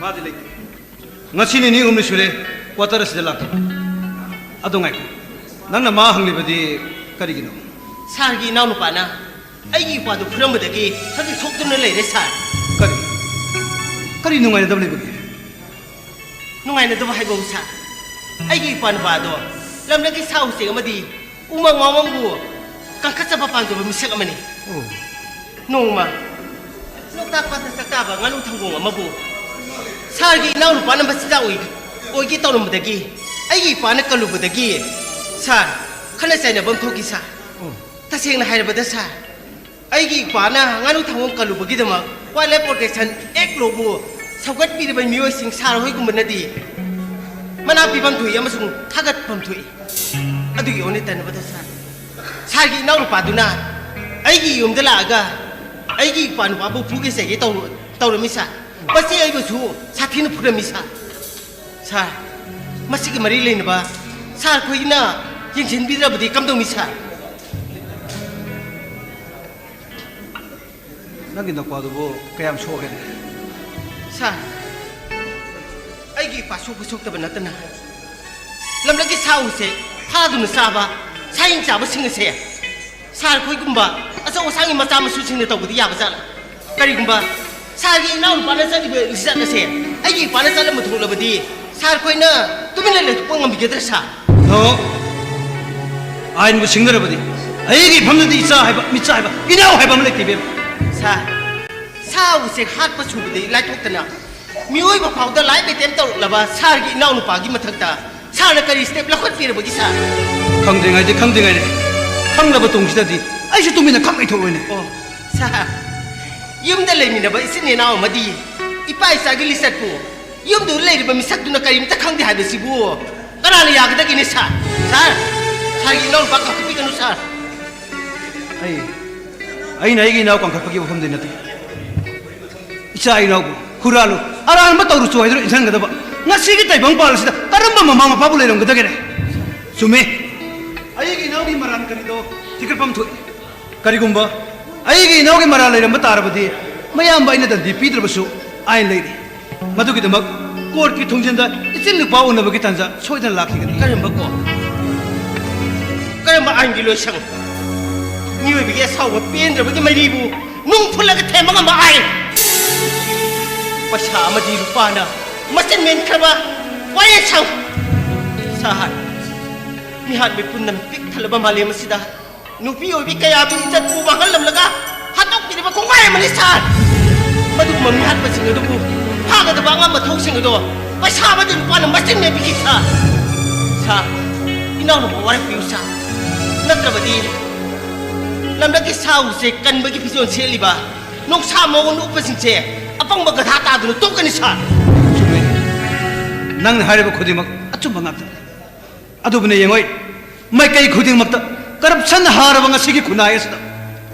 ꯃꯥꯗꯤ ꯂꯩꯇꯦ꯫ ꯉꯁꯤ ꯅꯤꯅꯤ ꯍꯨꯝꯅꯤ ꯁꯨꯔꯦ ꯀ꯭ꯋꯥꯇꯔ ꯑꯁꯤꯗ ꯂꯥꯛꯇꯕ꯫ ꯑꯗꯣ ꯉꯥꯏꯈꯣ, ꯅꯪꯅ ꯃꯥ ꯍꯪꯂꯤꯕꯗꯤ ꯀꯔꯤꯒꯤꯅꯣ? ꯁꯥꯔꯒꯤ ꯏꯅꯥꯎꯅꯨꯄꯥꯅ ꯑꯩꯒꯤ ꯏꯄ꯭ꯋꯥꯗꯨ ꯐꯨꯔꯝꯕꯗꯒꯤ ꯍꯧꯖꯤꯛ ꯁꯣꯛꯇꯨꯅ ꯂꯩꯔꯦ, ꯁꯥꯔ꯫ ꯀꯔꯤ? ꯀꯔꯤ ꯅꯨꯡꯉꯥꯏꯅꯗꯕ ꯂꯩꯕꯒꯦ? ꯅꯨꯡꯉꯥꯏꯅꯗꯕ ꯍꯥꯏꯕꯕꯨ, ꯁꯥꯔ, ꯑꯩꯒꯤ ꯏꯄ꯭ꯋꯥ ꯅꯨꯄꯥꯗꯣ ꯂꯝꯂꯛꯀꯤ ꯁꯥ ꯎꯆꯦꯛ ꯑꯃꯗꯤ ꯎꯃꯪ ꯋꯥꯃꯪꯕꯨ ꯀꯟꯈꯠꯆꯕ ꯄꯥꯝꯖꯕ ꯃꯤꯁꯛ ꯑꯃꯅꯤ꯫ ꯑꯣ꯫ ꯅꯣꯡꯃ ꯂꯣꯛꯇꯥꯛ ꯄꯥꯠꯇ ꯆꯥꯛꯇꯥꯕ ꯉꯥꯅꯨ ꯊꯪꯒꯣꯡ ꯑꯃꯕꯨ ꯁꯥꯔꯒꯤ ꯏꯅꯥꯎꯅꯨꯄꯥꯅ ꯃꯆꯤꯟꯖꯥꯛ ꯑꯣꯏ-, ꯑꯣꯏꯒꯦ ꯇꯧꯔꯝꯕꯗꯒꯤ ꯑꯩꯒꯤ ꯏꯄꯥꯅ ꯀꯜꯂꯨꯕꯗꯒꯤ, ꯁꯥꯔ, ꯈꯠꯅ ꯆꯩꯅꯕ ꯑꯃ ꯊꯣꯛꯈꯤ, ꯁꯥꯔ꯫ ꯑꯣ꯫ ꯇꯁꯦꯡꯅ ꯍꯥꯏꯔꯕꯗ, ꯁꯥꯔ, ꯑꯩꯒꯤ ꯏꯄꯥꯅ ꯉꯥꯅꯨ ꯊꯪꯒꯣꯡ ꯀꯜꯂꯨꯕꯒꯤꯗꯃꯛ Wildlife Protection Act ꯂꯣꯕꯨ ꯁꯧꯒꯠꯄꯤꯔꯤꯕ ꯃꯤꯑꯣꯏꯁꯤꯡ ꯁꯥꯔ ꯍꯣꯏꯒꯨꯝꯕꯅꯗꯤ ꯃꯅꯥ ꯄꯤꯐꯝ ꯊꯣꯛꯏ ꯑꯃꯁꯨꯡ ꯊꯥꯒꯠꯐꯝ ꯊꯣꯛꯏ꯫ ꯑꯗꯨꯒꯤ ꯑꯣꯟꯅ ꯇꯩꯅꯕꯗ, ꯁꯥꯔ, ꯁꯥꯔꯒꯤ ꯏꯅꯥꯎꯅꯨꯄꯥꯗꯨꯅ ꯑꯩꯒꯤ ꯌꯨꯝꯗ ꯂꯥꯛꯑꯒ ꯑꯩꯒꯤ ꯏꯄ꯭ꯋꯥ ꯅꯨꯄꯥꯕꯨ ꯐꯨꯒꯦ ꯆꯩꯒꯦ ꯇꯧꯔ-, ꯇꯧꯔꯝꯃꯤ, ꯁꯥꯔ꯫ ꯃꯁꯤ ꯑꯩꯕꯨꯁꯨ ꯁꯥꯊꯤꯅ ꯐꯨꯔꯝꯃꯤ, ꯁꯥꯔ꯫ ꯁꯥꯔ, ꯃꯁꯤꯒꯤ ꯃꯔꯤ ꯂꯩꯅꯕ ꯁꯥꯔ ꯈꯣꯏꯅ ꯌꯦꯡꯁꯤꯟꯕꯤꯗ꯭ꯔꯕꯗꯤ ꯀꯝꯗꯧꯅꯤ, ꯁꯥꯔ? ꯅꯪꯒꯤ ꯅꯨꯄꯥꯗꯨꯕꯨ ꯀꯌꯥꯝ ꯁꯣꯛꯑꯒꯦꯅꯦ? ꯁꯥꯔ, ꯑꯩꯒꯤ ꯏꯄꯥ ꯁꯣꯛꯄ ꯁꯣꯛꯇꯕ ꯅꯠꯇꯅ ꯂꯝꯂꯛꯀꯤ ꯁꯥ ꯎꯆꯦꯛ ꯐꯥꯗꯨꯅ ꯆꯥꯕ ꯁꯥ ꯌꯦꯟ ꯆꯥꯕꯁꯤꯡ ꯑꯁꯦ ꯁꯥꯔ ꯈꯣꯏꯒꯨꯝꯕ ꯑꯆꯧ ꯑꯁꯥꯡꯒꯤ ꯃꯆꯥ ꯃꯁꯨꯁꯤꯡꯅ ꯇꯧꯕꯗꯤ ꯌꯥꯕ ꯖꯥꯠꯂ? ꯀꯔꯤꯒꯨꯝꯕ ꯁꯥꯔꯒꯤ ꯏꯅꯥꯎꯅꯨꯄꯥꯅ ꯆꯠꯂꯤꯕ ꯂꯤꯆꯠ ꯑꯁꯦ ꯑꯩꯒꯤ ꯏꯄꯥꯅ ꯆꯠꯂꯝꯕ ꯊꯣꯛꯂꯕꯗꯤ ꯁꯥꯔ ꯈꯣꯏꯅ ꯇꯨꯃꯤꯟꯅ ꯂꯩꯊꯣꯛꯄ ꯉꯝꯕꯤꯒꯗ꯭ꯔꯥ ꯁꯥꯔ? ꯑꯣ, ꯑꯥꯏꯟꯕꯨ ꯁꯤꯡꯅꯔꯕꯗꯤ ꯑꯩꯒꯤ ꯏꯐꯝꯗꯗꯤ ꯏꯆꯥ ꯍꯥꯏꯕ, ꯃꯤꯆꯥ ꯍꯥꯏꯕ, ꯏꯅꯥꯎ ꯍꯥꯏꯕ ꯑꯃ ꯂꯩꯇꯦ ꯏꯕꯦꯝꯃ꯫ ꯁꯥꯔ, ꯁꯥ ꯎꯆꯦꯛ ꯍꯥꯠꯄ ꯁꯨꯕꯗꯒꯤ ꯂꯥꯏꯊꯣꯛꯇꯅ ꯃꯤꯑꯣꯏꯕ ꯐꯥꯎꯗ life attempt ꯇꯧꯔꯛꯂꯕ ꯁꯥꯔꯒꯤ ꯏꯅꯥꯎꯅꯨꯄꯥꯒꯤ ꯃꯊꯛꯇ ꯁꯥꯔꯅ ꯀꯔꯤ step ꯂꯧꯈꯠꯄꯤꯔꯕꯒꯦ ꯁꯥꯔ? ꯈꯪꯗ꯭ꯔꯤꯉꯩꯗꯤ ꯈꯪꯗ꯭ꯔꯤꯉꯩꯗ, ꯈꯪꯂꯕ ꯇꯨꯡꯁꯤꯗꯗꯤ ꯑꯩꯁꯨ ꯇꯨꯃꯤꯟꯅ ꯈꯪ ꯂꯩꯊꯣꯛꯂꯣꯏꯅꯦ꯫ ꯑꯣ ꯁꯥꯔ, ꯌꯨꯝꯗ ꯂꯩꯃꯤꯟꯅꯕ ꯏꯆꯤꯟ ꯏꯅꯥꯎ ꯑꯃꯗꯤ ꯏꯄꯥ ꯏꯆꯥꯒꯤ ꯂꯤꯆꯠꯄꯨ ꯌꯨꯝꯗꯨꯗ ꯂꯩꯔꯤꯕ ꯃꯤꯁꯛꯇꯨꯅ ꯀꯔꯤꯝꯇ ꯈꯪꯗꯦ ꯍꯥꯏꯕꯁꯤꯕꯨ ꯀꯅꯥꯅ ꯌꯥꯒꯗꯒꯦꯅꯦ ꯁꯥꯔ? ꯁꯥꯔ, ꯁꯥꯔꯒꯤ ꯏꯅꯥꯎꯅꯨꯄꯥ ꯀꯥꯎꯊꯣꯛꯄꯤꯒꯅꯨ ꯁꯥꯔ꯫ ꯑꯩ, ꯑꯩꯅ ꯑꯩꯒꯤ ꯏꯅꯥꯎ ꯀꯟꯈꯠꯄꯒꯤ ꯋꯥꯐꯝꯗꯤ ꯅꯠꯇꯦ꯫ ꯏꯆꯥ ꯏꯅꯥꯎꯕꯨ ꯍꯨꯔꯥꯜꯂꯨ, ꯑꯔꯥꯟꯕ ꯇꯧꯔꯨꯆꯣ ꯍꯥꯏꯗꯨꯅ ꯏꯟꯁꯤꯟꯒꯗꯕ ꯉꯁꯤꯒꯤ ꯇꯥꯏꯕꯪ ꯄꯥꯜ ꯑꯁꯤꯗ ꯀꯔꯝꯕ ꯃꯃꯥ ꯃꯄꯥꯕꯨ ꯂꯩꯔꯝꯒꯗꯒꯦꯅꯦ? ꯆꯨꯝꯃꯤ, ꯑꯩꯒꯤ ꯏꯅꯥꯎꯒꯤ ꯃꯔꯥꯟ ꯀꯔꯤꯅꯣ ꯊꯤꯒꯠꯐꯝ ꯊꯣꯛꯏ꯫ ꯀꯔꯤꯒꯨꯝꯕ ꯑꯩꯒꯤ ꯏꯅꯥꯎꯒꯤ ꯃꯔꯥꯜ ꯂꯩꯔꯝꯕ ꯇꯥꯔꯕꯗꯤ ꯃꯌꯥꯝꯕ ꯑꯩꯅ ꯗꯟꯗꯤ ꯄꯤꯗ꯭ꯔꯕꯁꯨ ꯑꯥꯏꯟ ꯂꯩꯔꯤ꯫ ꯃꯗꯨꯒꯤꯗꯃꯛ ꯀꯣꯔꯠꯀꯤ ꯊꯣꯡꯖꯤꯟꯗ ꯏꯆꯤꯜ ꯏꯅꯥꯎ ꯎꯅꯕꯒꯤ ꯇꯥꯟꯖꯥ ꯁꯣꯏꯗꯅ ꯂꯥꯛꯈꯤꯒꯅꯤ꯫ ꯀꯔꯝꯕ ꯀꯣꯔꯠ? ꯀꯔꯝꯕ ꯑꯥꯏꯟꯒꯤ ꯂꯣꯏꯁꯪ? ꯃꯤꯑꯣꯏꯕꯒꯤ ꯑꯁꯥꯎꯕ ꯄꯦꯟꯗ꯭ꯔꯕꯒꯤ ꯃꯩꯔꯤꯕꯨ ꯅꯨꯡ ꯐꯨꯜꯂꯒ ꯊꯦꯝꯕ ꯉꯝꯕ ꯑꯥꯏꯟ? ꯄꯩꯁꯥ ꯑꯃꯗꯤ ꯂꯨꯄꯥꯅ ꯃꯆꯤꯟ ꯃꯦꯟꯈ꯭ꯔꯕ ꯋꯥꯌꯦꯜꯁꯪ? ꯁꯥꯔ, ꯃꯤꯍꯥꯠ ꯃꯤꯄꯨꯟꯅ ꯄꯤꯛ ꯊꯜꯂꯕ ꯃꯥꯂꯦꯝ ꯑꯁꯤꯗ ꯅꯨꯄꯤ ꯑꯣꯏꯕꯤ ꯀꯌꯥꯕꯨ ꯏꯖꯠꯄꯨ ꯃꯥꯡꯍꯜꯂꯝꯂꯒ ꯍꯥꯠꯇꯣꯛꯄꯤꯔꯤꯕ ꯀꯣꯡꯒꯥꯏ ꯑꯃꯅꯤ ꯁꯥꯔ꯫ ꯃꯗꯨꯒꯨꯝꯕ ꯃꯤꯍꯥꯠꯄꯁꯤꯡ ꯑꯗꯨꯕꯨ ꯐꯥꯒꯗꯕ ꯑꯉꯝꯕ ꯊꯧꯁꯤꯡ ꯑꯗꯣ ꯄꯩꯁꯥ ꯑꯃꯗꯤ ꯂꯨꯄꯥꯅ ꯃꯆꯤꯟ ꯃꯦꯟꯕꯤꯈꯤ ꯁꯥꯔ꯫ ꯁꯥꯔ, ꯏꯅꯥꯎꯅꯨꯄꯥ ꯋꯥꯔꯛꯄꯤꯌꯨ ꯁꯥꯔ꯫ ꯅꯠꯇ꯭ꯔꯕꯗꯤ ꯂꯝꯂꯛꯀꯤ ꯁꯥ ꯎꯆꯦꯛ ꯀꯟꯕꯒꯤ ꯐꯤꯖꯣꯜ ꯁꯦꯠꯂꯤꯕ ꯅꯣꯡꯁꯥ ꯃꯑꯣꯡ ꯎꯞꯄꯁꯤꯡꯁꯦ ꯑꯄꯪꯕ ꯒꯙꯥ ꯇꯥꯗꯨꯅ ꯇꯣꯛꯀꯅꯤ ꯁꯥꯔ꯫ ꯆꯨꯝꯃꯦ, ꯅꯪꯅ ꯍꯥꯏꯔꯤꯕ ꯈꯨꯗꯤꯡꯃꯛ ꯑꯆꯨꯝꯕ ꯉꯥꯛꯇꯅꯤ꯫ ꯑꯗꯨꯕꯨꯅꯦ ꯌꯦꯡꯉꯣꯏ, ꯃꯥꯏꯀꯩ ꯈꯨꯗꯤꯡꯃꯛꯇ ꯀꯔꯞꯁꯟꯅ ꯍꯥꯔꯕ ꯉꯁꯤꯒꯤ ꯈꯨꯟꯅꯥꯏ ꯑꯁꯤꯗ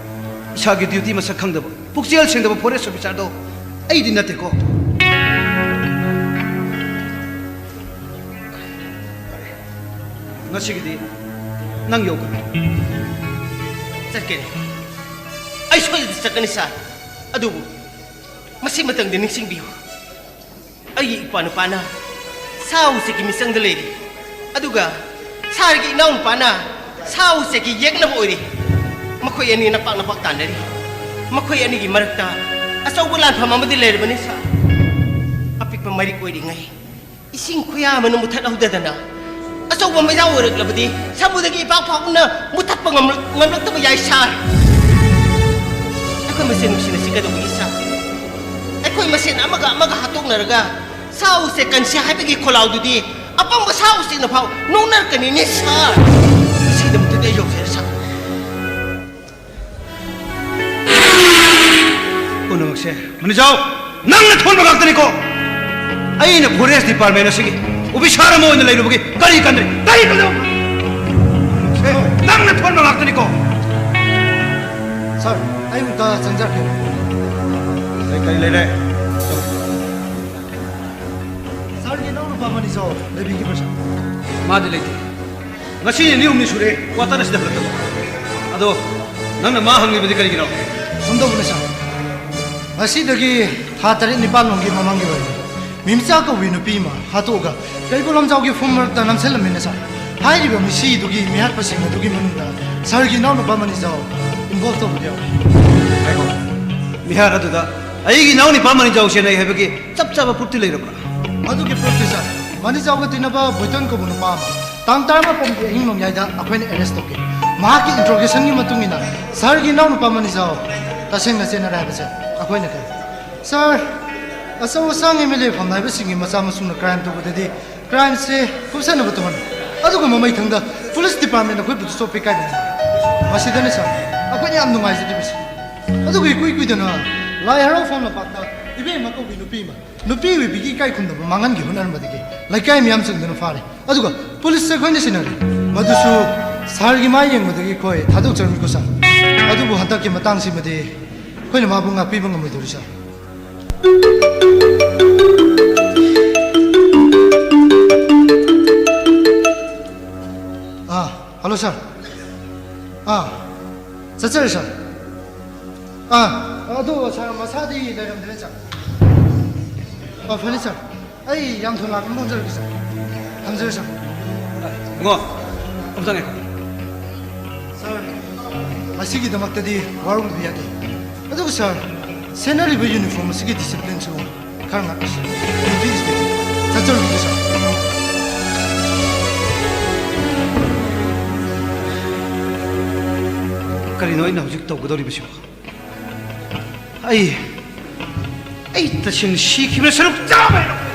ꯏꯁꯥꯒꯤ ꯗ꯭ꯌꯨꯇꯤ ꯃꯁꯛ ꯈꯪꯗꯕ ꯄꯨꯛꯆꯦꯜ ꯁꯦꯡꯗꯕ ꯐꯣꯔꯦꯁ ꯑꯣꯐꯤꯁꯥꯔꯗꯣ ꯑꯩꯗꯤ ꯅꯠꯇꯦꯀꯣ꯫ ꯉꯁꯤꯒꯤꯗꯤ ꯅꯪ ꯌꯧꯈ꯭ꯔꯦ꯫ ꯆꯠꯀꯅꯤ꯫ ꯑꯩ ꯁꯣꯏꯗꯅ ꯆꯠꯀꯅꯤ ꯁꯥꯔ꯫ ꯑꯗꯨꯕꯨ ꯃꯁꯤꯃꯇꯪꯗꯤ ꯅꯤꯡꯁꯤꯡꯕꯤꯌꯨ, ꯑꯩꯒꯤ ꯏꯄ꯭ꯋꯥ ꯅꯨꯄꯥꯅ ꯁꯥ ꯎꯆꯦꯛꯀꯤ ꯃꯤꯆꯪꯗ ꯂꯩꯔꯤ, ꯑꯗꯨꯒ ꯁꯥ ꯁꯥꯔꯒꯤ ꯏꯅꯥꯎꯅꯨꯄꯥꯅ ꯁꯥ ꯎꯆꯦꯛꯀꯤ ꯌꯦꯛꯅꯕ ꯑꯣꯏꯔꯤ꯫ ꯃꯈꯣꯏ ꯑꯅꯤ ꯅꯄꯥꯛ ꯅꯄꯥꯛ ꯇꯥꯟꯅꯔꯤ꯫ ꯃꯈꯣꯏ ꯑꯅꯤꯒꯤ ꯃꯔꯛꯇ ꯑꯆꯧꯕ ꯂꯥꯟꯐꯝ ꯑꯃꯗꯤ ꯂꯩꯔꯕꯅꯤ, ꯁꯥꯔ꯫ ꯑꯄꯤꯛꯄ ꯃꯔꯤꯛ ꯑꯣꯏꯔꯤꯉꯩ ꯏꯁꯤꯡ ꯈꯨꯌꯥ ꯑꯃꯅ ꯃꯨꯊꯠꯍꯧꯗꯗꯅ ꯑꯆꯧꯕ ꯃꯩꯖꯥꯎ ꯑꯣꯏꯔꯛꯂꯕꯗꯤ ꯁꯃꯨꯗ꯭ꯔꯒꯤ ꯏꯄꯥꯛ ꯄꯥꯛꯅ ꯃꯨꯊꯠꯄ ꯉꯝꯂꯛ-, ꯉꯝꯂꯛꯇꯕ ꯌꯥꯏ, ꯁꯥꯔ꯫ ꯑꯩꯈꯣꯏ ꯃꯁꯦꯟ ꯅꯨꯡꯁꯤꯅꯁꯤ ꯀꯩꯗꯧꯕꯒꯤ, ꯁꯥꯔ? ꯑꯩꯈꯣꯏ ꯃꯁꯦꯟ ꯑꯃꯒ ꯑꯃꯒ ꯍꯥꯠꯇꯣꯛꯅꯔꯒ ꯁꯥ ꯎꯆꯦꯛ ꯀꯟꯁꯤ ꯍꯥꯏꯕꯒꯤ ꯈꯣꯜꯂꯥꯎꯗꯨꯗꯤ ꯑꯄꯪꯕ ꯁꯥ ꯎꯆꯦꯛꯅ ꯐꯥꯎ ꯅꯣꯛꯅꯔꯛꯀꯅꯤꯅꯦ, ꯁꯥꯔ꯫ ꯃꯁꯤꯒꯤꯗꯃꯛꯇꯗꯤ ꯑꯩ ꯌꯧꯖꯔꯦ, ꯁꯥꯔ꯫ ꯄꯨꯝꯅꯃꯛꯁꯦ, ꯃꯅꯤꯖꯥꯎ, ꯅꯪꯅ ꯊꯣꯟꯕ ꯉꯥꯛꯇꯅꯤꯀꯣ꯫ ꯑꯩꯅ ꯐꯣꯔꯦꯁ ꯗꯤꯄꯥꯔꯠꯃꯦꯟ ꯑꯁꯤꯒꯤ ꯑꯣꯐꯤꯁꯥꯔ ꯑꯃ ꯑꯣꯏꯅ ꯂꯩꯔꯨꯕꯒꯤ ꯀꯔꯤ ꯀꯥꯟꯅꯔꯤ? ꯀꯔꯤ ꯀꯥꯟꯅꯕ? ꯅꯪꯅ ꯊꯣꯟꯕ ꯉꯥꯛꯇꯅꯤꯀꯣ꯫ ꯁꯥꯔ, ꯑꯩ ꯑꯃꯨꯛꯇ ꯆꯪꯖꯔꯛꯀꯦ꯫ ꯀꯔꯤ, ꯀꯔꯤ ꯂꯩꯔꯦ? ꯁꯥꯔꯒꯤ ꯏꯅꯥꯎꯅꯨꯄꯥ ꯃꯅꯤꯖꯥꯎ ꯂꯩꯕꯤꯈꯤꯕ꯭ꯔꯥ, ꯁꯥꯔ? ꯃꯥꯗꯤ ꯂꯩꯇꯦ꯫ ꯉꯁꯤ ꯅꯤꯅꯤ ꯍꯨꯝꯅꯤ ꯁꯨꯔꯦ ꯀ꯭ꯋꯥꯇꯔ ꯑꯁꯤꯗ ꯍꯜꯂꯛꯇꯕ꯫ ꯑꯗꯣ ꯅꯪꯅ ꯃꯥ ꯍꯪꯂꯤꯕꯗꯤ ꯀꯔꯤꯒꯤꯅꯣ? ꯁꯨꯝ ꯇꯧꯕꯅꯦ, ꯁꯥꯔ꯫ ꯉꯁꯤꯗꯒꯤ ꯊꯥ ꯇꯔꯦꯠ ꯅꯤꯄꯥꯜ ꯂꯣꯝꯒꯤ ꯃꯃꯥꯡꯒꯤ ꯋꯥꯔꯤꯅꯤ꯫ ꯃꯤꯝꯆꯥ ꯀꯧꯕꯤ ꯅꯨꯄꯤ ꯑꯃ ꯍꯥꯠꯇꯣꯛꯑꯒ ꯀꯩꯕꯨꯜ ꯂꯝꯖꯥꯎꯒꯤ ꯐꯨꯝ ꯃꯔꯛꯇ ꯅꯝꯁꯤꯜꯂꯝꯃꯤꯅꯦ, ꯁꯥꯔ꯫ ꯍꯥꯏꯔꯤꯕ ꯃꯤꯁꯤ ꯑꯗꯨꯒꯤ ꯃꯤꯍꯥꯠꯄꯁꯤꯡ ꯑꯗꯨꯒꯤ ꯃꯅꯨꯡꯗ ꯁꯥꯔꯒꯤ ꯏꯅꯥꯎꯅꯨꯄꯥ ꯃꯅꯤꯖꯥꯎ ꯏꯟꯚꯣꯜꯚ ꯇꯧꯕꯗꯤ ꯌꯥꯎꯏ꯫ ꯉꯥꯏꯈꯣ꯫ ꯃꯤꯍꯥꯠ ꯑꯗꯨꯗ ꯑꯩꯒꯤ ꯏꯅꯥꯎꯅꯨꯄꯥ ꯃꯅꯤꯖꯥꯎ ꯆꯦꯟꯅꯩ ꯍꯥꯏꯕꯒꯤ ꯆꯞ ꯆꯥꯕ ꯄ꯭ꯔꯨꯐꯇꯤ ꯂꯩꯔꯕ꯭ꯔꯥ? ꯑꯗꯨꯒꯤ ꯄ꯭ꯔꯨꯐꯇꯤ, ꯁꯥꯔ, ꯃꯅꯤꯖꯥꯎꯒ ꯇꯤꯟꯅꯕ ꯕꯣꯏꯇꯣꯟ ꯀꯧꯕ ꯅꯨꯄꯥ ꯑꯃ ꯇꯥꯡ ꯇꯔꯥꯃꯥꯄꯟꯒꯤ ꯑꯍꯤꯡ ꯅꯣꯡꯌꯥꯏꯗ ꯑꯩꯈꯣꯏꯅ ꯑꯦꯔꯦꯁ ꯇꯧꯈꯤ꯫ ꯃꯍꯥꯛꯀꯤ ꯏꯟꯇ꯭ꯔꯣꯒꯦꯁꯟꯒꯤ ꯃꯇꯨꯡ ꯏꯟꯅ ꯁꯥꯔꯒꯤ ꯏꯅꯥꯎꯅꯨꯄꯥ ꯃꯅꯤꯖꯥꯎ ꯇꯁꯦꯡꯅ ꯆꯦꯟꯅꯔꯦ ꯍꯥꯏꯕꯁꯦ ꯑꯩꯈꯣꯏꯅ ꯈꯪꯉꯤ꯫ ꯁꯥꯔ, ꯑꯆꯧ ꯑꯁꯥꯡ ꯑꯦꯝ ꯑꯦꯜ ꯑꯦ ꯐꯝꯅꯥꯏꯕꯁꯤꯡꯒꯤ ꯃꯆꯥ ꯃꯁꯨꯅ ꯀ꯭ꯔꯥꯏꯝ ꯇꯧꯕꯗꯗꯤ ꯀ꯭ꯔꯥꯏꯝꯁꯦ ꯀꯨꯞꯁꯟꯅꯕ ꯇꯧꯍꯟꯕ, ꯑꯗꯨꯒ ꯃꯃꯩꯊꯪꯗ ꯄꯨꯂꯤꯁ ꯗꯤꯄꯥꯔꯠꯃꯦꯟ ꯑꯩꯈꯣꯏꯕꯨ ꯆꯣꯞꯄꯤ ꯀꯥꯏꯅ ꯍꯥꯏ꯫ ꯃꯁꯤꯗꯅꯤ ꯁꯥꯔ ꯑꯩꯈꯣꯏꯅ ꯌꯥꯝ ꯅꯨꯡꯉꯥꯏꯖꯗ꯭ꯔꯤꯕꯁꯤ꯫ ꯑꯗꯨꯒ ꯏꯀꯨꯏ ꯀꯨꯏꯗꯅ ꯂꯥꯏ ꯍꯔꯥꯎꯐꯝ ꯂꯝꯄꯥꯛꯇ ꯏꯕꯦꯝꯃ ꯀꯧꯕꯤ ꯅꯨꯄꯤ ꯑꯃ ꯅꯨꯄꯤ ꯑꯣꯏꯕꯤꯒꯤ ꯏꯀꯥꯏ ꯈꯨꯝꯅꯕ ꯃꯥꯡꯍꯟꯒꯦ ꯍꯣꯠꯅꯔꯝꯕꯗꯒꯤ ꯂꯩꯀꯥꯏ ꯃꯤꯌꯥꯝ ꯆꯪꯗꯨꯅ ꯐꯥꯔꯦ꯫ ꯑꯗꯨꯒ ꯄꯨꯂꯤꯁꯁꯦ ꯑꯩꯈꯣꯏꯅ ꯁꯤꯟꯅꯔꯦ꯫ ꯃꯗꯨꯁꯨ ꯁꯥꯔꯒꯤ ꯃꯥꯏ ꯌꯦꯡꯕꯗꯒꯤ ꯑꯩꯈꯣꯏ ꯊꯥꯗꯣꯛꯆꯔꯝꯃꯤꯀꯣ ꯁꯥꯔ꯫ ꯑꯗꯨꯕꯨ ꯍꯟꯗꯛꯀꯤ ꯃꯇꯥꯡꯁꯤꯃꯗꯤ ꯑꯩꯈꯣꯏꯅ ꯃꯥꯕꯨ ꯉꯥꯛꯄꯤꯕ ꯉꯝꯃꯣꯏꯗꯧꯔꯤ ꯁꯥꯔ꯫ ꯑꯥ, ꯍꯜꯂꯣ ꯁꯥꯔ꯫ ꯑꯥ, ꯆꯠꯆꯔꯦ ꯁꯥꯔ꯫ ꯑꯥ, ꯑꯗꯣ ꯁꯥꯔ ꯃꯁꯥꯗꯤ ꯂꯩꯔꯝꯗ꯭ꯔꯦ ꯁꯥꯔ꯫ ꯑꯥ, ꯐꯅꯤ ꯁꯥꯔ꯫ ꯑꯩ ꯌꯥꯝ ꯊꯨꯅ ꯂꯥꯛꯅꯕ ꯍꯣꯠꯅꯖꯔꯛꯀꯦ ꯁꯥꯔ꯫ ꯊꯝꯖꯔꯦ ꯁꯥꯔ꯫ ꯏꯕꯨꯡꯉꯣ, ꯑꯝꯇ ꯉꯥꯏꯈꯣ꯫ ꯁꯥꯔ, ꯃꯁꯤꯒꯤꯗꯃꯛꯇꯗꯤ ꯋꯥꯔꯧꯕꯤꯕ ꯌꯥꯗꯦ꯫ ꯑꯗꯨꯒ ꯁꯥꯔ, ꯁꯦꯠꯅꯔꯤꯕ ꯌꯨꯅꯤꯐꯣꯔꯝ ꯑꯁꯤꯒꯤ ꯗꯤꯁꯤꯄ꯭ꯂꯤꯟꯁꯨ ꯈꯔ ꯉꯥꯛꯄꯤꯁꯤ꯫ ꯗ꯭ꯌꯨꯇꯤ ꯏꯁ ꯗ꯭ꯌꯨꯇꯤ꯫ ꯆꯠꯆꯔꯨꯔꯣ, ꯁꯥꯔ꯫ ꯀꯔꯤꯅꯣ ꯑꯩꯅ ꯍꯧꯖꯤꯛ ꯇꯧꯒꯗꯧꯔꯤꯕꯁꯤꯕꯣ? ꯑꯩ, ꯑꯩ ꯇꯁꯦꯡꯅ ꯁꯤꯈꯤꯕꯅ ꯁꯔꯨꯛ ꯆꯥꯝꯃ ꯍꯦꯜꯂꯝꯒꯅꯤ꯫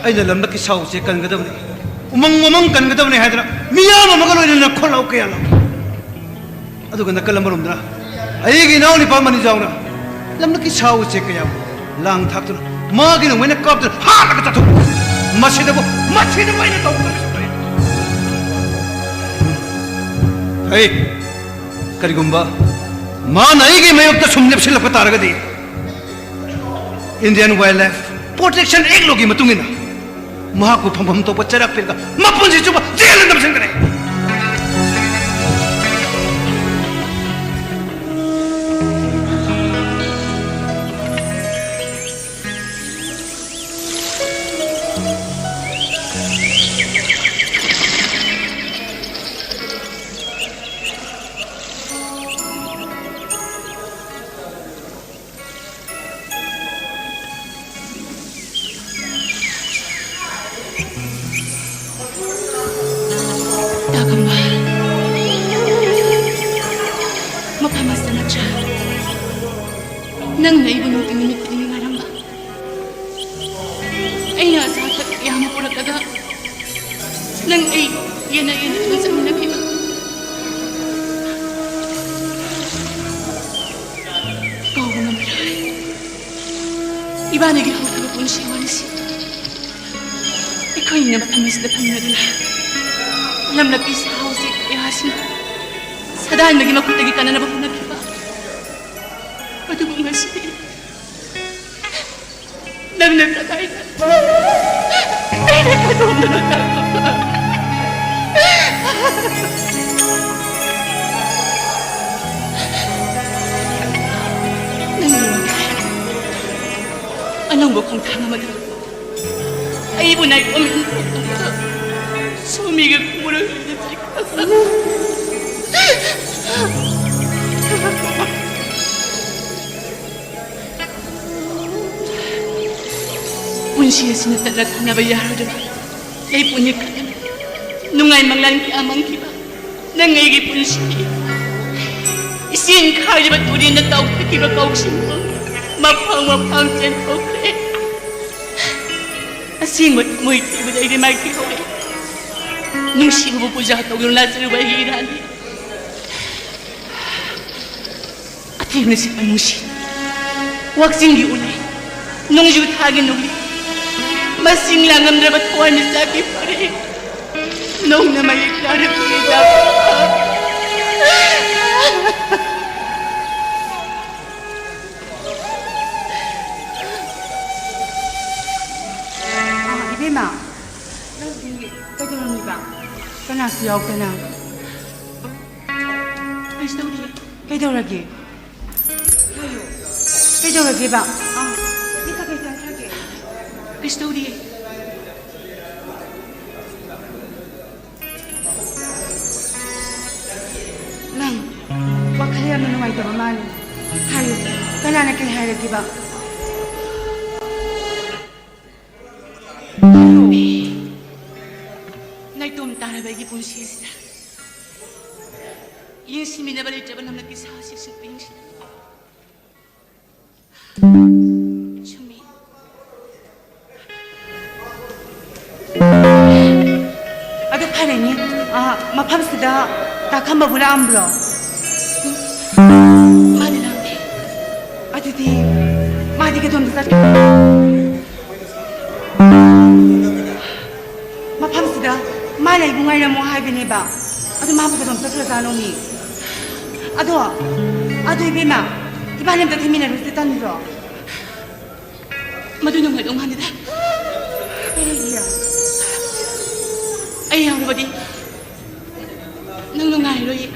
ꯑꯩꯅ ꯂꯝꯂꯛꯀꯤ ꯁꯥ ꯎꯆꯦꯛ ꯀꯟꯒꯗꯕꯅꯤ, ꯎꯃꯪ ꯋꯥꯃꯪ ꯀꯟꯒꯗꯕꯅꯤ ꯍꯥꯏꯗꯅ ꯃꯤꯌꯥꯝ ꯑꯃꯒ ꯂꯣꯏꯅꯅ ꯈꯣꯜꯂꯥꯎ ꯀꯌꯥ ꯂꯥꯎ꯫ ꯑꯗꯨꯒ ꯅꯥꯀꯜ ꯑꯃꯔꯣꯝꯗꯅ ꯑꯩꯒꯤ ꯏꯅꯥꯎꯅꯨꯄꯥ ꯃꯅꯤꯖꯥꯎꯅ ꯂꯝꯂꯛꯀꯤ ꯁꯥ ꯎꯆꯦꯛ ꯀꯌꯥꯕꯨ ꯂꯥꯡ ꯊꯥꯛꯇꯨꯅ, ꯃꯥꯒꯤ ꯅꯣꯡꯃꯩꯅ ꯀꯥꯞꯇꯨꯅ ꯍꯥꯠꯂꯒ ꯆꯥꯊꯣꯛ꯫ ꯃꯁꯤꯗꯕꯨ, ꯃꯁꯤꯗꯕꯨ ꯑꯩꯅ ꯇꯧꯒꯗꯕꯁꯨ ꯂꯩ꯫ ꯍꯩ, ꯀꯔꯤꯒꯨꯝꯕ ꯃꯥꯅ ꯑꯩꯒꯤ ꯃꯥꯌꯣꯛꯇ ꯁꯨꯝ ꯂꯦꯞꯁꯤꯜꯂꯛꯄ ꯇꯥꯔꯒꯗꯤ, Indian Wildlife Protection Act ꯂꯣꯒꯤ ꯃꯇꯨꯡ ꯏꯟꯅ ꯃꯍꯥꯛꯄꯨ ꯐꯝꯐꯝ ꯊꯣꯛꯄ ꯆꯩꯔꯥꯛ ꯄꯤꯔꯒ ꯃꯄꯨꯟꯁꯤ ꯆꯨꯞꯄ ꯖꯦꯜꯗ ꯅꯝꯁꯤꯟꯒꯅꯤ꯫ ꯇꯥꯒꯝꯕ, ꯃꯐꯝ ꯑꯁꯤꯗ ꯅꯠꯇ꯭ꯔꯥ ꯅꯪꯅ ꯑꯩꯕꯨ ꯅꯨꯡꯇꯤ ꯅꯨꯃꯤꯠ ꯈꯨꯗꯤꯡꯒꯤ ꯉꯥꯏꯔꯝꯕ? ꯑꯩꯅ ꯑꯆꯥ ꯑꯊꯛ ꯌꯥꯝꯅ ꯄꯨꯔꯛꯂꯒ ꯅꯪ ꯑꯩ ꯌꯦꯟꯅ ꯌꯦꯟꯅ ꯊꯣꯡ ꯆꯠꯃꯤꯟꯅꯈꯤꯕ ꯀꯥꯎꯕ ꯉꯝꯂꯔꯣꯏ꯫ ꯏꯕꯥꯅꯤꯒꯤ ꯍꯧꯈꯤꯕ ꯄꯨꯟꯁꯤ ꯋꯥꯔꯤꯁꯤ ꯑꯩꯈꯣꯏꯅ ꯃꯐꯝ ꯑꯁꯤꯗ ꯐꯝꯃꯤꯟꯅꯗꯨꯅ ꯂꯝꯂꯛꯀꯤ ꯁꯥ ꯎꯆꯦꯛ ꯀꯌꯥꯁꯤꯡ ꯁꯥꯗꯥꯟꯕꯒꯤ ꯃꯈꯨꯠꯇꯒꯤ ꯀꯟꯅꯅꯕ ꯍꯣꯠꯅꯈꯤꯕ꯫ ꯑꯗꯨꯕꯨ ꯉꯁꯤꯗꯤ ꯅꯪꯅ ꯀꯗꯥꯏꯗ? ꯑꯩꯅ ꯀꯗꯣꯝꯗ? ꯅꯪꯒꯤ ꯋꯥꯈꯜ ꯑꯅꯧꯕ ꯈꯣꯡꯊꯥꯡ ꯑꯃꯗ ꯑꯩꯕꯨ ꯅꯥꯏꯇꯣꯝ ꯏꯟꯊꯣꯛꯇꯨꯅ ꯁꯣꯃꯤꯒ ꯈꯨꯃꯨꯔꯒ ꯂꯩꯅ ꯆꯠꯈ꯭ꯔꯕ꯫ ꯄꯨꯟꯁꯤ ꯑꯁꯤꯅ ꯇꯠꯂ ꯊꯝꯅꯕ ꯌꯥꯔꯣꯏꯗꯕ ꯂꯩꯄꯣꯠꯅꯤ ꯈꯜꯂꯝꯃꯤ꯫ ꯅꯨꯡꯉꯥꯏ ꯃꯪꯂꯥꯟ ꯀꯌꯥ ꯃꯪꯈꯤꯕ ꯅꯪ ꯑꯩꯒꯤ ꯄꯨꯟꯁꯤ꯫ ꯏꯁꯤꯡ ꯈꯥꯏꯔꯤꯕ ꯇꯨꯔꯦꯟꯗ ꯇꯥꯎꯊꯈꯤꯕ ꯀꯧꯁꯤꯡ ꯃꯐꯝ ꯃꯐꯝ ꯆꯦꯟꯊꯣꯛꯈ꯭ꯔꯦ꯫ ꯑꯁꯦꯡꯕ ꯊꯃꯣꯏ ꯊꯤꯕꯗ ꯑꯩꯗꯤ ꯃꯥꯏꯊꯤꯍꯧꯔꯦ꯫ ꯅꯨꯡꯁꯤꯕꯕꯨ ꯄꯨꯖꯥ ꯇꯧꯗꯨꯅ ꯂꯥꯠꯆꯔꯨꯕ ꯑꯩꯒꯤ ꯏꯔꯥꯜꯅꯤ꯫ ꯑꯊꯦꯡꯅ ꯁꯤꯠꯄ ꯅꯨꯡꯁꯤꯠ, ꯋꯥꯛꯆꯤꯡꯒꯤ ꯎꯂꯤ, ꯅꯣꯡꯖꯨ ꯊꯥꯒꯤ ꯅꯨꯡꯂꯤ, ꯃꯁꯤꯡ ꯂꯥꯡꯉꯝꯗ꯭ꯔꯕ ꯊꯋꯥꯟꯃꯤꯆꯥꯛꯀꯤ ꯄꯔꯦꯡ, ꯅꯣꯡꯅ ꯃꯌꯦꯛ ꯂꯥꯔꯛꯂꯤꯗ꯫ ꯑꯥ, ꯏꯕꯦꯝꯃ, ꯅꯪꯗꯤ ꯀꯩꯗꯧꯔꯝꯃꯤꯕ? ꯀꯅꯥꯁꯨ ꯌꯥꯎꯗꯅ꯫ ꯀꯩꯁꯨ ꯇꯧꯗꯤꯌꯦ꯫ ꯀꯩꯗꯧꯔꯒꯦ? ꯍꯥꯏꯌꯣ꯫ ꯀꯩꯗꯧꯔꯒꯦꯕ? ꯑꯥ, ꯅꯪ ꯀꯩ ꯆꯥꯈ꯭ꯔꯒꯦ? ꯀꯩꯁꯨ ꯇꯧꯗꯤꯌꯦ꯫ ꯅꯪ ꯋꯥꯈꯜ ꯌꯥꯝꯅ ꯅꯨꯡꯉꯥꯏꯇꯕ ꯃꯥꯜꯂꯦ꯫ ꯍꯥꯏꯌꯨ, ꯀꯅꯥꯅ ꯀꯩ ꯍꯥꯏꯔꯒꯦꯕ? ꯅꯥꯏꯇꯣꯝ ꯇꯥꯔꯕ ꯑꯩꯒꯤ ꯄꯨꯟꯁꯤ ꯑꯁꯤꯗ ꯌꯦꯡꯁꯤꯟꯃꯤꯟꯅꯕ ꯂꯩꯇ꯭ꯔꯕ ꯅꯪꯅ ꯀꯤꯁꯥ ꯁꯤꯛꯁꯤꯠꯄ ꯌꯦꯡꯁꯤꯟ꯫ ꯆꯨꯝꯃꯤ꯫ ꯑꯗꯨ ꯐꯔꯦꯅꯦ, ꯑ, ꯃꯐꯝꯁꯤꯗ ꯇꯥꯈꯝꯕꯕꯨ ꯂꯥꯛꯑꯝꯕ꯭ꯔꯣ? ꯃꯥꯗꯤ ꯂꯥꯛꯇꯦ꯫ ꯑꯗꯨꯗꯤ ꯃꯥꯗꯤ ꯀꯗꯣꯝꯗ ꯆꯠꯈ꯭ꯔꯦ? ꯃꯐꯝꯁꯤꯗ ꯃꯥ ꯂꯩꯕꯨ ꯉꯥꯏꯔꯝꯃꯣ ꯍꯥꯏꯕꯅꯦꯕ꯫ ꯑꯗꯨ ꯃꯥꯕꯨ ꯀꯗꯣꯝ ꯆꯠꯈ꯭ꯔꯖꯥꯠꯅꯣ ꯃꯤ? ꯑꯗꯣ, ꯑꯗꯨ ꯏꯕꯦꯝꯃ, ꯏꯕꯥꯅꯤ ꯑꯝꯇ ꯊꯤꯃꯤꯟꯅꯔꯨꯁꯦ, ꯇꯟꯗ꯭ꯔꯣ? ꯃꯗꯨ ꯅꯨꯡꯉꯥꯏꯗꯧ ꯃꯥꯟꯗꯦꯗ꯫ ꯀꯔꯤꯒꯤ? ꯑꯩ ꯌꯥꯎꯔꯕꯗꯤ ꯅꯪ ꯅꯨꯡꯉꯥꯏꯔꯣꯏꯌꯦ꯫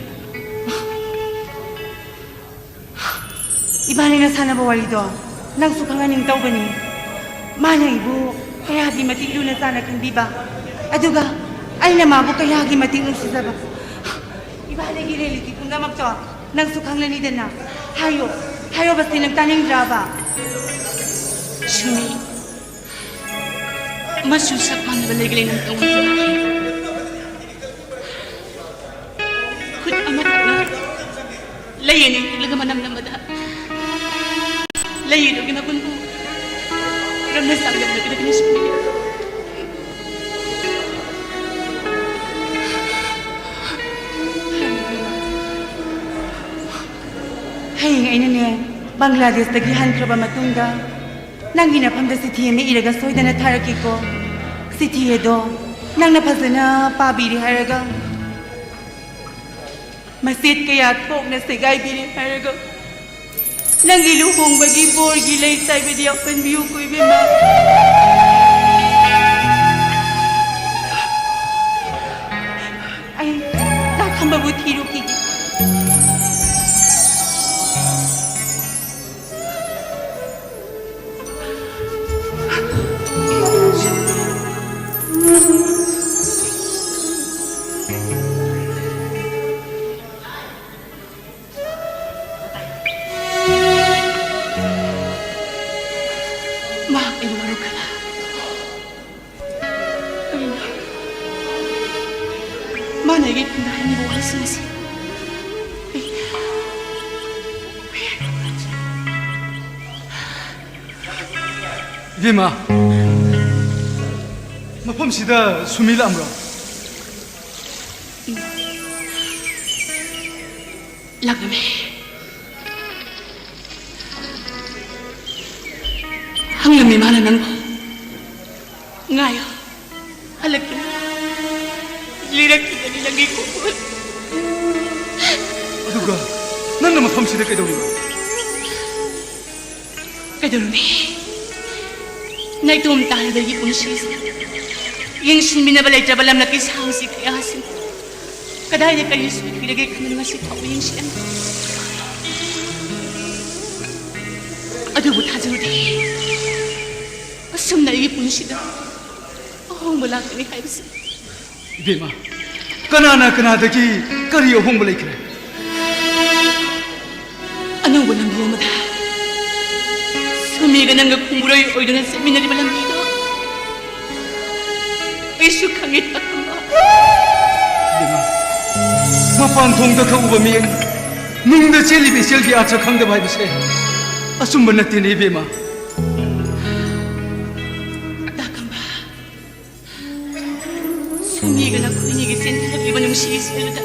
ꯏꯕꯥꯅꯤꯅ ꯁꯥꯟꯅꯕ ꯋꯥꯔꯤꯗꯣ ꯅꯪꯁꯨ ꯈꯪꯍꯟꯅꯤꯡ ꯇꯧꯕꯅꯤ꯫ ꯃꯥꯅ ꯑꯩꯕꯨ ꯀꯌꯥꯒꯤ ꯃꯇꯤꯛ ꯂꯨꯅ ꯆꯥꯅ ꯈꯟꯕꯤꯕ, ꯑꯗꯨꯒ ꯑꯩꯅ ꯃꯥꯕꯨ ꯀꯌꯥꯒꯤ ꯃꯇꯤꯛ ꯅꯨꯡꯁꯤꯖꯕ꯫ ꯏꯕꯥꯅꯤꯒꯤ reality ꯄꯨꯝꯅꯃꯛꯇꯣ ꯅꯪꯁꯨ ꯈꯪꯂꯅꯤꯗꯅ꯫ ꯍꯥꯏꯌꯣ, ꯍꯥꯏꯌꯣ ꯕꯁꯤ, ꯅꯪ ꯇꯥꯅꯤꯡꯗ꯭ꯔꯕ? ꯁꯨꯃꯤ, ꯃꯆꯨ ꯁꯛ ꯃꯥꯟꯅꯕ ꯂꯩꯒ ꯂꯩꯅ ꯇꯧꯕ ꯈꯨꯠ ꯑꯃꯈꯛꯅ ꯂꯩ ꯑꯅꯤ ꯍꯦꯛꯂꯒ ꯃꯅꯝ ꯅꯝꯕꯗ, ꯂꯩ ꯑꯗꯨꯒꯤ ꯃꯒꯨꯟꯕꯨ ꯀꯔꯝꯅ ꯆꯥꯡꯗꯝꯅꯒꯗꯒꯦ ꯁꯨꯃꯤ? ꯍꯌꯦꯡ ꯑꯩꯅꯅꯦ, ꯕꯪꯒ꯭ꯂꯥꯗꯦꯁꯇꯒꯤ ꯍꯟꯈ꯭ꯔꯕ ꯃꯇꯨꯡꯗ ꯅꯪꯒꯤ ꯅꯐꯝꯗ ꯆꯤꯊꯤ ꯑꯃ ꯏꯔꯒ ꯁꯣꯏꯗꯅ ꯊꯥꯔꯛꯀꯦꯀꯣ꯫ ꯆꯤꯊꯤ ꯑꯗꯣ ꯅꯪꯅ ꯐꯖꯅ ꯄꯥꯕꯤꯔꯦ ꯍꯥꯏꯔꯒ, ꯃꯆꯦꯠ ꯀꯌꯥ ꯊꯣꯛꯅ ꯁꯦꯒꯥꯏꯕꯤꯔꯦ ꯍꯥꯏꯔꯒ, ꯅꯪꯒꯤ ꯂꯨꯍꯣꯡꯕꯒꯤ ꯕꯣꯔꯒꯤ ꯂꯩ ꯆꯥꯏꯕꯗꯤ ꯌꯥꯎꯁꯟꯕꯤꯌꯨꯀꯣ, ꯏꯕꯦꯝꯃ꯫ ꯑꯩ ꯂꯥꯛꯈꯝꯕꯕꯨ ꯊꯤꯔꯨꯈꯤꯒꯦ꯫ ꯃꯍꯥꯛ ꯑꯩꯕꯨ ꯃꯔꯨ ꯈꯔ ꯀꯔꯤꯅꯣ? ꯃꯥꯅ ꯑꯩꯒꯤ ꯇꯨꯡꯗ ꯍꯥꯏꯅꯤꯡꯕ ꯋꯥꯍꯩꯁꯤꯡ ꯑꯁꯤ ꯑꯩ ꯏꯕꯦꯝꯃ, ꯃꯐꯝꯁꯤꯗ ꯁꯨꯃꯤ ꯂꯥꯛꯑꯝꯕ꯭ꯔꯣ? ꯂꯥꯛꯂꯝꯃꯦ꯫ ꯍꯪꯂꯝꯃꯤ ꯃꯥꯅ ꯅꯪꯕꯨ꯫ ꯉꯥꯏꯌꯣ, ꯍꯜꯂꯛꯀꯦ꯫ ꯂꯤꯔꯛꯈꯤꯒꯅꯤ ꯅꯪꯒꯤ ꯈꯣꯡꯒꯨꯜ꯫ ꯑꯗꯨꯒ ꯅꯪꯅ ꯃꯐꯝꯁꯤꯗ ꯀꯩꯗꯧꯔꯤꯕ? ꯀꯩꯗꯧꯔꯨꯅꯤ? ꯅꯥꯏꯇꯣꯝ ꯇꯥꯔꯕ ꯑꯩꯒꯤ ꯄꯨꯟꯁꯤꯁꯤꯗ ꯌꯦꯡꯁꯤꯟꯕꯤꯅꯕ ꯂꯩꯇ꯭ꯔꯕ ꯂꯝꯂꯛꯀꯤ ꯁꯥ ꯎꯆꯦꯛ ꯀꯌꯥꯁꯤꯡ ꯀꯗꯥꯏꯗ ꯀꯔꯤ ꯁꯣꯏꯈꯤꯔꯒꯦ ꯈꯟꯗꯨꯅ ꯉꯁꯤ ꯐꯥꯎꯕ ꯌꯦꯡꯁꯤꯜꯂꯝꯃꯤ꯫ ꯑꯗꯨꯕꯨ ꯊꯥꯖꯔꯨꯗꯦ꯫ ꯑꯁꯨꯝꯅ ꯑꯩꯒꯤ ꯄꯨꯟꯁꯤꯗ ꯑꯍꯣꯡꯕ ꯂꯥꯛꯀꯅꯤ ꯍꯥꯏꯕꯁꯤ꯫ ꯏꯕꯦꯝꯃ, ꯀꯅꯥꯅ ꯀꯅꯥꯗꯒꯤ ꯀꯔꯤ ꯑꯍꯣꯡꯕ ꯂꯩꯈ꯭ꯔꯦ? ꯑꯅꯧꯕ ꯂꯝꯕꯤ ꯑꯃꯗ ꯁꯨꯃꯤꯒ ꯅꯪꯒ ꯈꯨꯝꯃꯨꯔꯣꯏ ꯑꯣꯏꯗꯨꯅ ꯆꯠꯃꯤꯟꯅꯔꯤꯕ ꯂꯝꯕꯤꯗꯣ ꯑꯩꯁꯨ ꯈꯪꯉꯤ, ꯇꯥꯀꯝꯕ꯫ ꯏꯕꯦꯝꯃ, ꯃꯄꯥꯟ ꯊꯣꯡꯗ ꯊꯣꯛꯎꯕ ꯃꯤꯠꯌꯦꯡ, ꯅꯨꯡꯗ ꯆꯦꯜꯂꯤꯕ ꯏꯆꯦꯜꯒꯤ ꯑꯥꯔꯊ ꯈꯪꯗꯕ ꯍꯥꯏꯕꯁꯦ ꯑꯆꯨꯝꯕ ꯅꯠꯇꯦꯅꯦ, ꯏꯕꯦꯝꯃ꯫ ꯇꯥꯀꯝꯕ, ꯁꯨꯃꯤꯒ ꯅꯈꯣꯏꯅꯤꯒꯤ ꯆꯦꯟꯊꯔꯛꯂꯤꯕ ꯅꯨꯡꯁꯤ ꯏꯆꯦꯜꯗ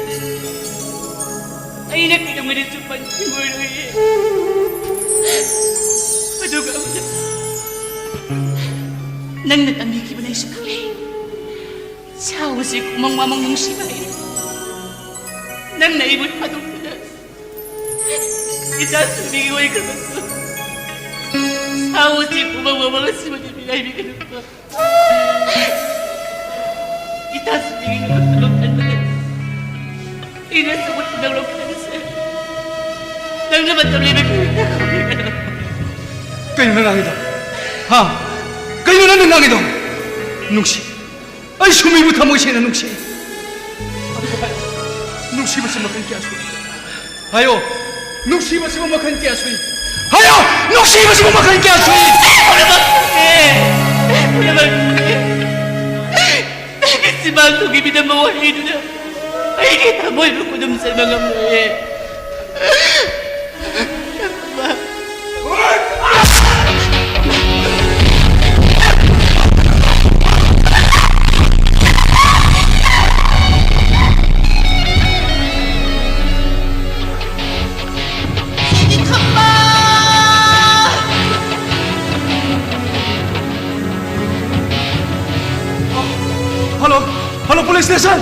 ꯑꯩꯅ ꯀꯩꯗꯧꯉꯩꯗꯁꯨ ꯄꯟꯈꯤꯔꯣꯏꯌꯦ꯫ ꯑꯗꯨꯒ ꯅꯪꯅ ꯇꯝꯕꯤꯈꯤꯕꯅ ꯑꯩꯁꯨ ꯈꯪꯂꯦ꯫ ꯁꯥ ꯎꯆꯦꯛ ꯎꯃꯪ ꯋꯥꯃꯪ ꯅꯨꯡꯁꯤꯕ ꯍꯩ꯫ ꯅꯪꯅ ꯑꯩꯕꯨ ꯊꯥꯗꯣꯛꯇꯨꯅ ꯏꯆꯥꯁꯤꯡꯗꯒꯤ ꯑꯣꯏꯈ꯭ꯔꯕꯁꯨ, ꯁꯥ ꯎꯆꯦꯛ ꯎꯃꯪ ꯋꯥꯃꯪ ꯑꯁꯤꯕꯨꯗꯤ ꯃꯤꯔꯥꯏꯕꯤꯒꯅꯨꯀꯣ꯫ ꯏꯆꯥꯁꯤꯡꯗꯒꯤ ꯅꯉꯥꯛꯇ ꯂꯣꯞꯍꯟꯕꯅꯦ꯫ ꯑꯩꯅ ꯑꯆꯧꯕ ꯊꯧꯗꯥꯡ ꯂꯧꯈꯠꯂꯤꯕꯁꯦ ꯅꯪꯅ ꯃꯇꯝ ꯂꯦꯟꯕ ꯄꯤꯔꯛꯇ ꯈꯪꯕꯤꯒꯅꯨ꯫ ꯀꯩꯅꯣ ꯅꯪ ꯉꯥꯡꯉꯤꯗꯣ? ꯍꯥ? ꯀꯩꯅꯣ ꯅꯪꯅ ꯉꯥꯡꯉꯤꯗꯣ? ꯅꯨꯡꯁꯤ, ꯑꯩꯁꯨ ꯃꯤꯕꯨ ꯊꯃꯣꯏ ꯁꯦꯡꯅ ꯅꯨꯡꯁꯤ꯫ ꯑꯗꯨꯕꯨ ꯍꯥꯏꯌꯣ, ꯅꯨꯡꯁꯤꯕꯁꯤ ꯃꯈꯜ ꯀꯌꯥ ꯁꯨꯏ? ꯍꯥꯏꯌꯣ, ꯅꯨꯡꯁꯤꯕꯁꯤꯕꯨ ꯃꯈꯜ ꯀꯌꯥ ꯁꯨꯏ? ꯍꯥꯏꯌꯣ, ꯅꯨꯡꯁꯤꯕꯁꯤꯕꯨ ꯃꯈꯜ ꯀꯌꯥ ꯁꯨꯏ? ꯄꯨꯝꯅꯃꯛ ꯈꯪꯉꯦ, ꯄꯨꯝꯅꯃꯛ ꯈꯪꯉꯦ꯫ ꯅꯪꯒꯤ ꯆꯤꯟꯕꯥꯟ ꯊꯣꯡꯒꯤ ꯃꯤꯅꯝꯕ ꯋꯥꯍꯩꯗꯨꯅ ꯑꯩꯒꯤ ꯊꯃꯣꯏꯕꯨ ꯈꯨꯗꯨꯝ ꯆꯟꯕ ꯉꯝꯂꯣꯏꯌꯦ꯫ Hello, hello, police station.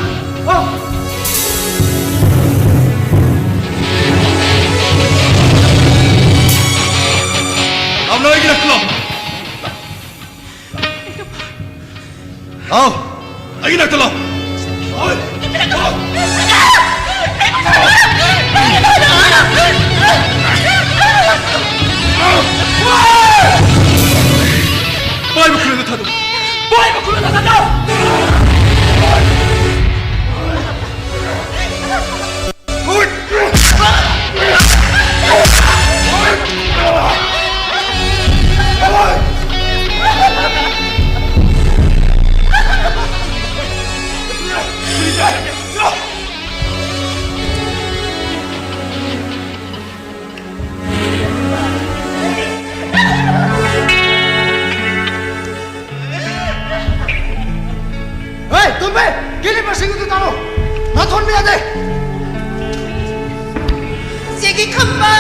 Ah. आप लोग एक रख लो। आओ, आइए ना, चलो। आओ। ꯄꯥꯏꯕ ꯈꯨꯠꯂꯣꯏꯗ ꯊꯥꯗꯣꯛ꯫ ꯄꯥꯏꯕ ꯈꯨꯠꯂꯣꯏꯗ ꯊꯥꯗꯣꯛ꯫ ꯍꯦ, ꯇꯣꯝꯕꯤ! ꯀꯦꯂꯤꯕꯔꯁꯤꯡꯗꯨ ꯇꯥꯔꯣ! ꯅꯥꯊꯣꯟꯕ ꯌꯥꯗꯦ! ꯁꯤꯒꯤ ꯈꯝꯕ!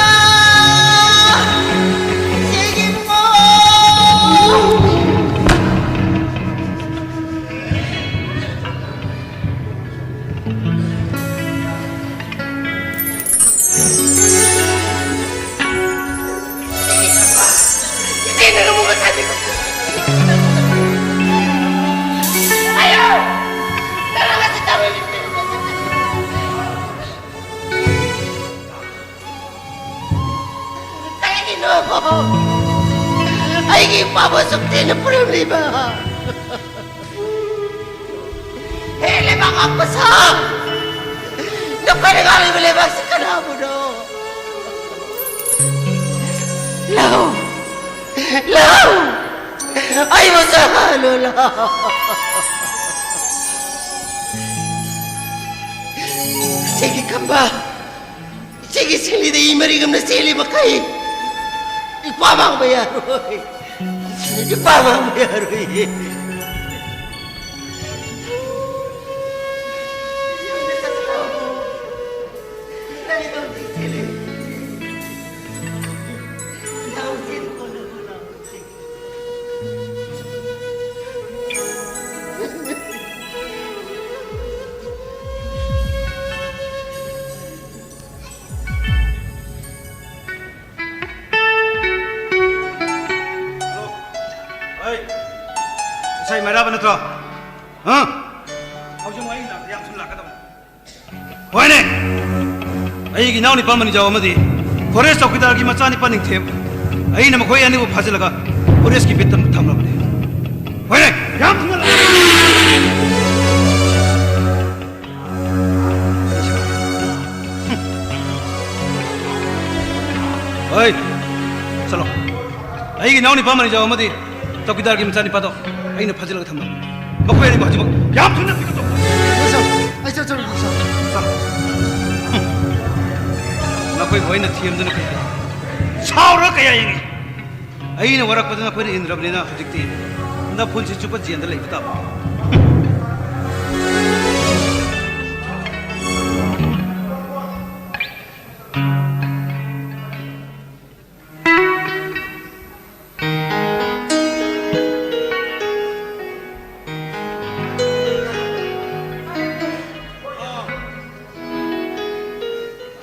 ꯁꯤꯒꯤ ꯏꯕꯨꯡꯉꯣ! ꯀꯔꯤꯒꯤꯅꯣ ꯑꯩꯒꯤ ꯏꯄꯥꯕꯨ ꯑꯁꯨꯛ ꯊꯤꯅ ꯄꯨꯔꯝꯂꯤꯕ? ꯍꯦ ꯂꯩꯕꯥꯛ ꯉꯥꯛꯄ ꯁꯥ! ꯅꯈꯣꯏꯅ ꯉꯥꯡꯂꯤꯕ ꯂꯩꯕꯥꯛꯁꯤ ꯀꯅꯥꯕꯨꯅꯣ? ꯂꯧ! ꯂꯧ! ꯑꯩꯕꯨ ꯆꯥꯍꯜꯂꯨ ꯂꯥꯎ! ꯁꯤꯒꯤ ꯈꯝꯕ! ꯏꯆꯦꯒꯤ ꯁꯤꯡꯂꯤꯗ ꯏ ꯃꯔꯤ ꯑꯃꯅ ꯆꯦꯜꯂꯤ ꯃꯈꯩ ꯏꯄꯥ ꯃꯥꯡꯕ ꯌꯥꯔꯣꯏ꯫ ꯏꯄꯥ ꯃꯥꯡꯕ ꯌꯥꯔꯣꯏ꯫ ꯍꯜꯂꯣ꯫ ꯑꯩ ꯉꯁꯥꯏ ꯃꯩꯔꯥꯕ ꯅꯠꯇ꯭ꯔꯣ? ꯍꯥ? ꯍꯧꯖꯤꯛ ꯑꯩ ꯂꯥꯛ-, ꯌꯥꯝ ꯊꯨꯅ ꯂꯥꯛꯀꯗꯕꯅꯤ꯫ ꯍꯣꯏꯅꯦ꯫ ꯑꯩꯒꯤ ꯏꯅꯥꯎ ꯅꯤꯄꯥ ꯃꯅꯤꯖꯥꯎ ꯑꯃꯗꯤ ꯐꯣꯔꯦꯁ ꯆꯧꯀꯤꯗꯥꯔꯒꯤ ꯃꯆꯥ ꯅꯤꯄꯥ ꯅꯤꯡꯊꯦꯝ, ꯑꯩꯅ ꯃꯈꯣꯏ ꯑꯅꯤꯕꯨ ꯐꯥꯖꯤꯜꯂꯒ ꯐꯣꯔꯦꯁꯀꯤ ꯕꯤꯠꯇ ꯊꯝꯂꯕꯅꯤ꯫ ꯍꯣꯏꯅꯦ, ꯌꯥꯝ ꯊꯨꯅ ꯂꯥꯛꯑꯣ꯫ ꯍꯣꯏ, ꯆꯠꯂꯣ꯫ ꯑꯩꯒꯤ ꯏꯅꯥꯎ ꯅꯤꯄꯥ ꯃꯅꯤꯖꯥꯎ ꯑꯃꯗꯤ ꯆꯧꯀꯤꯗꯥꯔꯒꯤ ꯃꯆꯥꯅꯤꯄꯥꯗꯣ ꯑꯩꯅ ꯐꯥꯖꯤꯜꯂꯒ ꯊꯝꯃꯒꯦ꯫ ꯃꯈꯣꯏ ꯑꯅꯤꯕꯨ ꯍꯧꯖꯤꯛꯃꯛ ꯌꯥꯝ ꯊꯨꯅ ꯄꯤꯛꯑꯞ ꯇꯧ꯫ ꯌꯦꯁ, ꯁꯥꯔ꯫ ꯑꯩ ꯆꯠꯆꯔꯒꯦ, ꯁꯥꯔ꯫ ꯆꯠꯂꯣ꯫ ꯅꯈꯣꯏꯕꯨ ꯑꯩꯅ ꯊꯦꯝꯗꯨꯅ ꯀꯔꯤ? ꯁꯥꯎꯔꯒ ꯀꯌꯥ ꯌꯦꯡꯉꯤ? ꯑꯩꯅ ꯋꯥꯔꯛꯄꯗ ꯅꯈꯣꯏꯅ ꯏꯟꯗ꯭ꯔꯕꯅꯤꯅ ꯍꯧꯖꯤꯛꯇꯤ ꯅꯄꯨꯟꯁꯤ ꯆꯨꯞꯄ ꯖꯦꯜꯗ ꯂꯩꯕ ꯇꯥꯕ꯫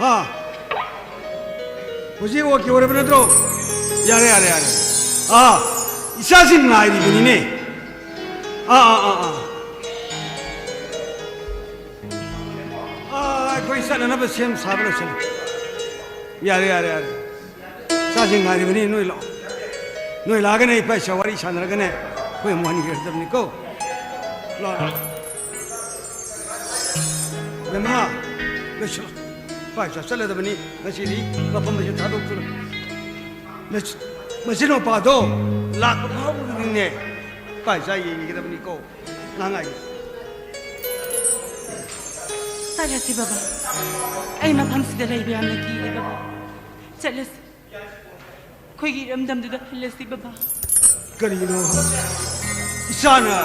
ꯍꯥ? ꯍꯧꯖꯤꯛ ꯑꯣꯀꯦ ꯑꯣꯏꯔꯕ ꯅꯠꯇ꯭ꯔꯣ? ꯌꯥꯔꯦ, ꯌꯥꯔꯦ, ꯌꯥꯔꯦ꯫ ꯑꯥ, ꯏꯆꯥꯁꯤꯡ ꯉꯥꯏꯔꯤꯕꯅꯤꯅꯦ꯫ ꯑꯥ, ꯑꯥ, ꯑꯥ, ꯑꯥ꯫ ꯑꯥ, ꯑꯩꯈꯣꯏ ꯆꯠꯅꯅꯕ ꯁꯦꯝ ꯁꯥꯕ ꯂꯣꯏꯁꯤꯜꯂꯦ꯫ ꯌꯥꯔꯦ, ꯌꯥꯔꯦ, ꯌꯥꯔꯦ꯫ ꯏꯆꯥꯁꯤꯡ ꯉꯥꯏꯔꯤꯕꯅꯤ, ꯅꯣꯏ ꯂꯥꯛꯑꯣ꯫ ꯅꯣꯏ ꯂꯥꯛꯑꯒꯅꯦ ꯏꯄꯥ ꯏꯆꯥ ꯋꯥꯔꯤ ꯁꯥꯟꯅꯔꯒꯅꯦ ꯑꯩꯈꯣꯏ ꯑꯃꯨꯛ ꯍꯟꯈꯤꯒꯗꯕꯅꯤꯀꯣ꯫ ꯂꯥꯛꯑꯣ, ꯂꯥꯛꯑꯣ꯫ ꯕꯦꯝꯃ, ꯂꯣꯏꯁꯤꯜꯂꯣ꯫ ꯏꯄꯥ ꯏꯆꯥ ꯆꯠꯂꯗꯕꯅꯤ꯫ ꯉꯁꯤꯗꯤ ꯃꯐꯝ ꯑꯁꯤ ꯊꯥꯗꯣꯛꯇꯨꯅ꯫ ꯃꯆ-, ꯃꯆꯤꯟ ꯃꯧꯄꯥꯗꯣ ꯂꯥꯛꯄ ꯐꯥꯎꯕꯗꯨꯅꯤꯅꯦ ꯏꯄꯥ ꯏꯆꯥ ꯌꯦꯡꯈꯤꯒꯗꯕꯅꯤꯀꯣ꯫ ꯉꯥꯡꯉꯥꯏ꯫ ꯆꯠꯂꯁꯤ ꯕꯕꯥ꯫ ꯑꯩ ꯃꯐꯝꯁꯤꯗ ꯂꯩꯕ ꯌꯥꯝꯅ ꯀꯤꯔꯦ ꯕꯕꯥ꯫ ꯆꯠꯂꯁꯤ꯫ ꯑꯩꯈꯣꯏꯒꯤ ꯏꯔꯝꯗꯝꯗꯨꯗ ꯍꯜꯂꯁꯤ ꯕꯕꯥ꯫ ꯀꯔꯤꯒꯤꯅꯣ ꯏꯆꯥꯅ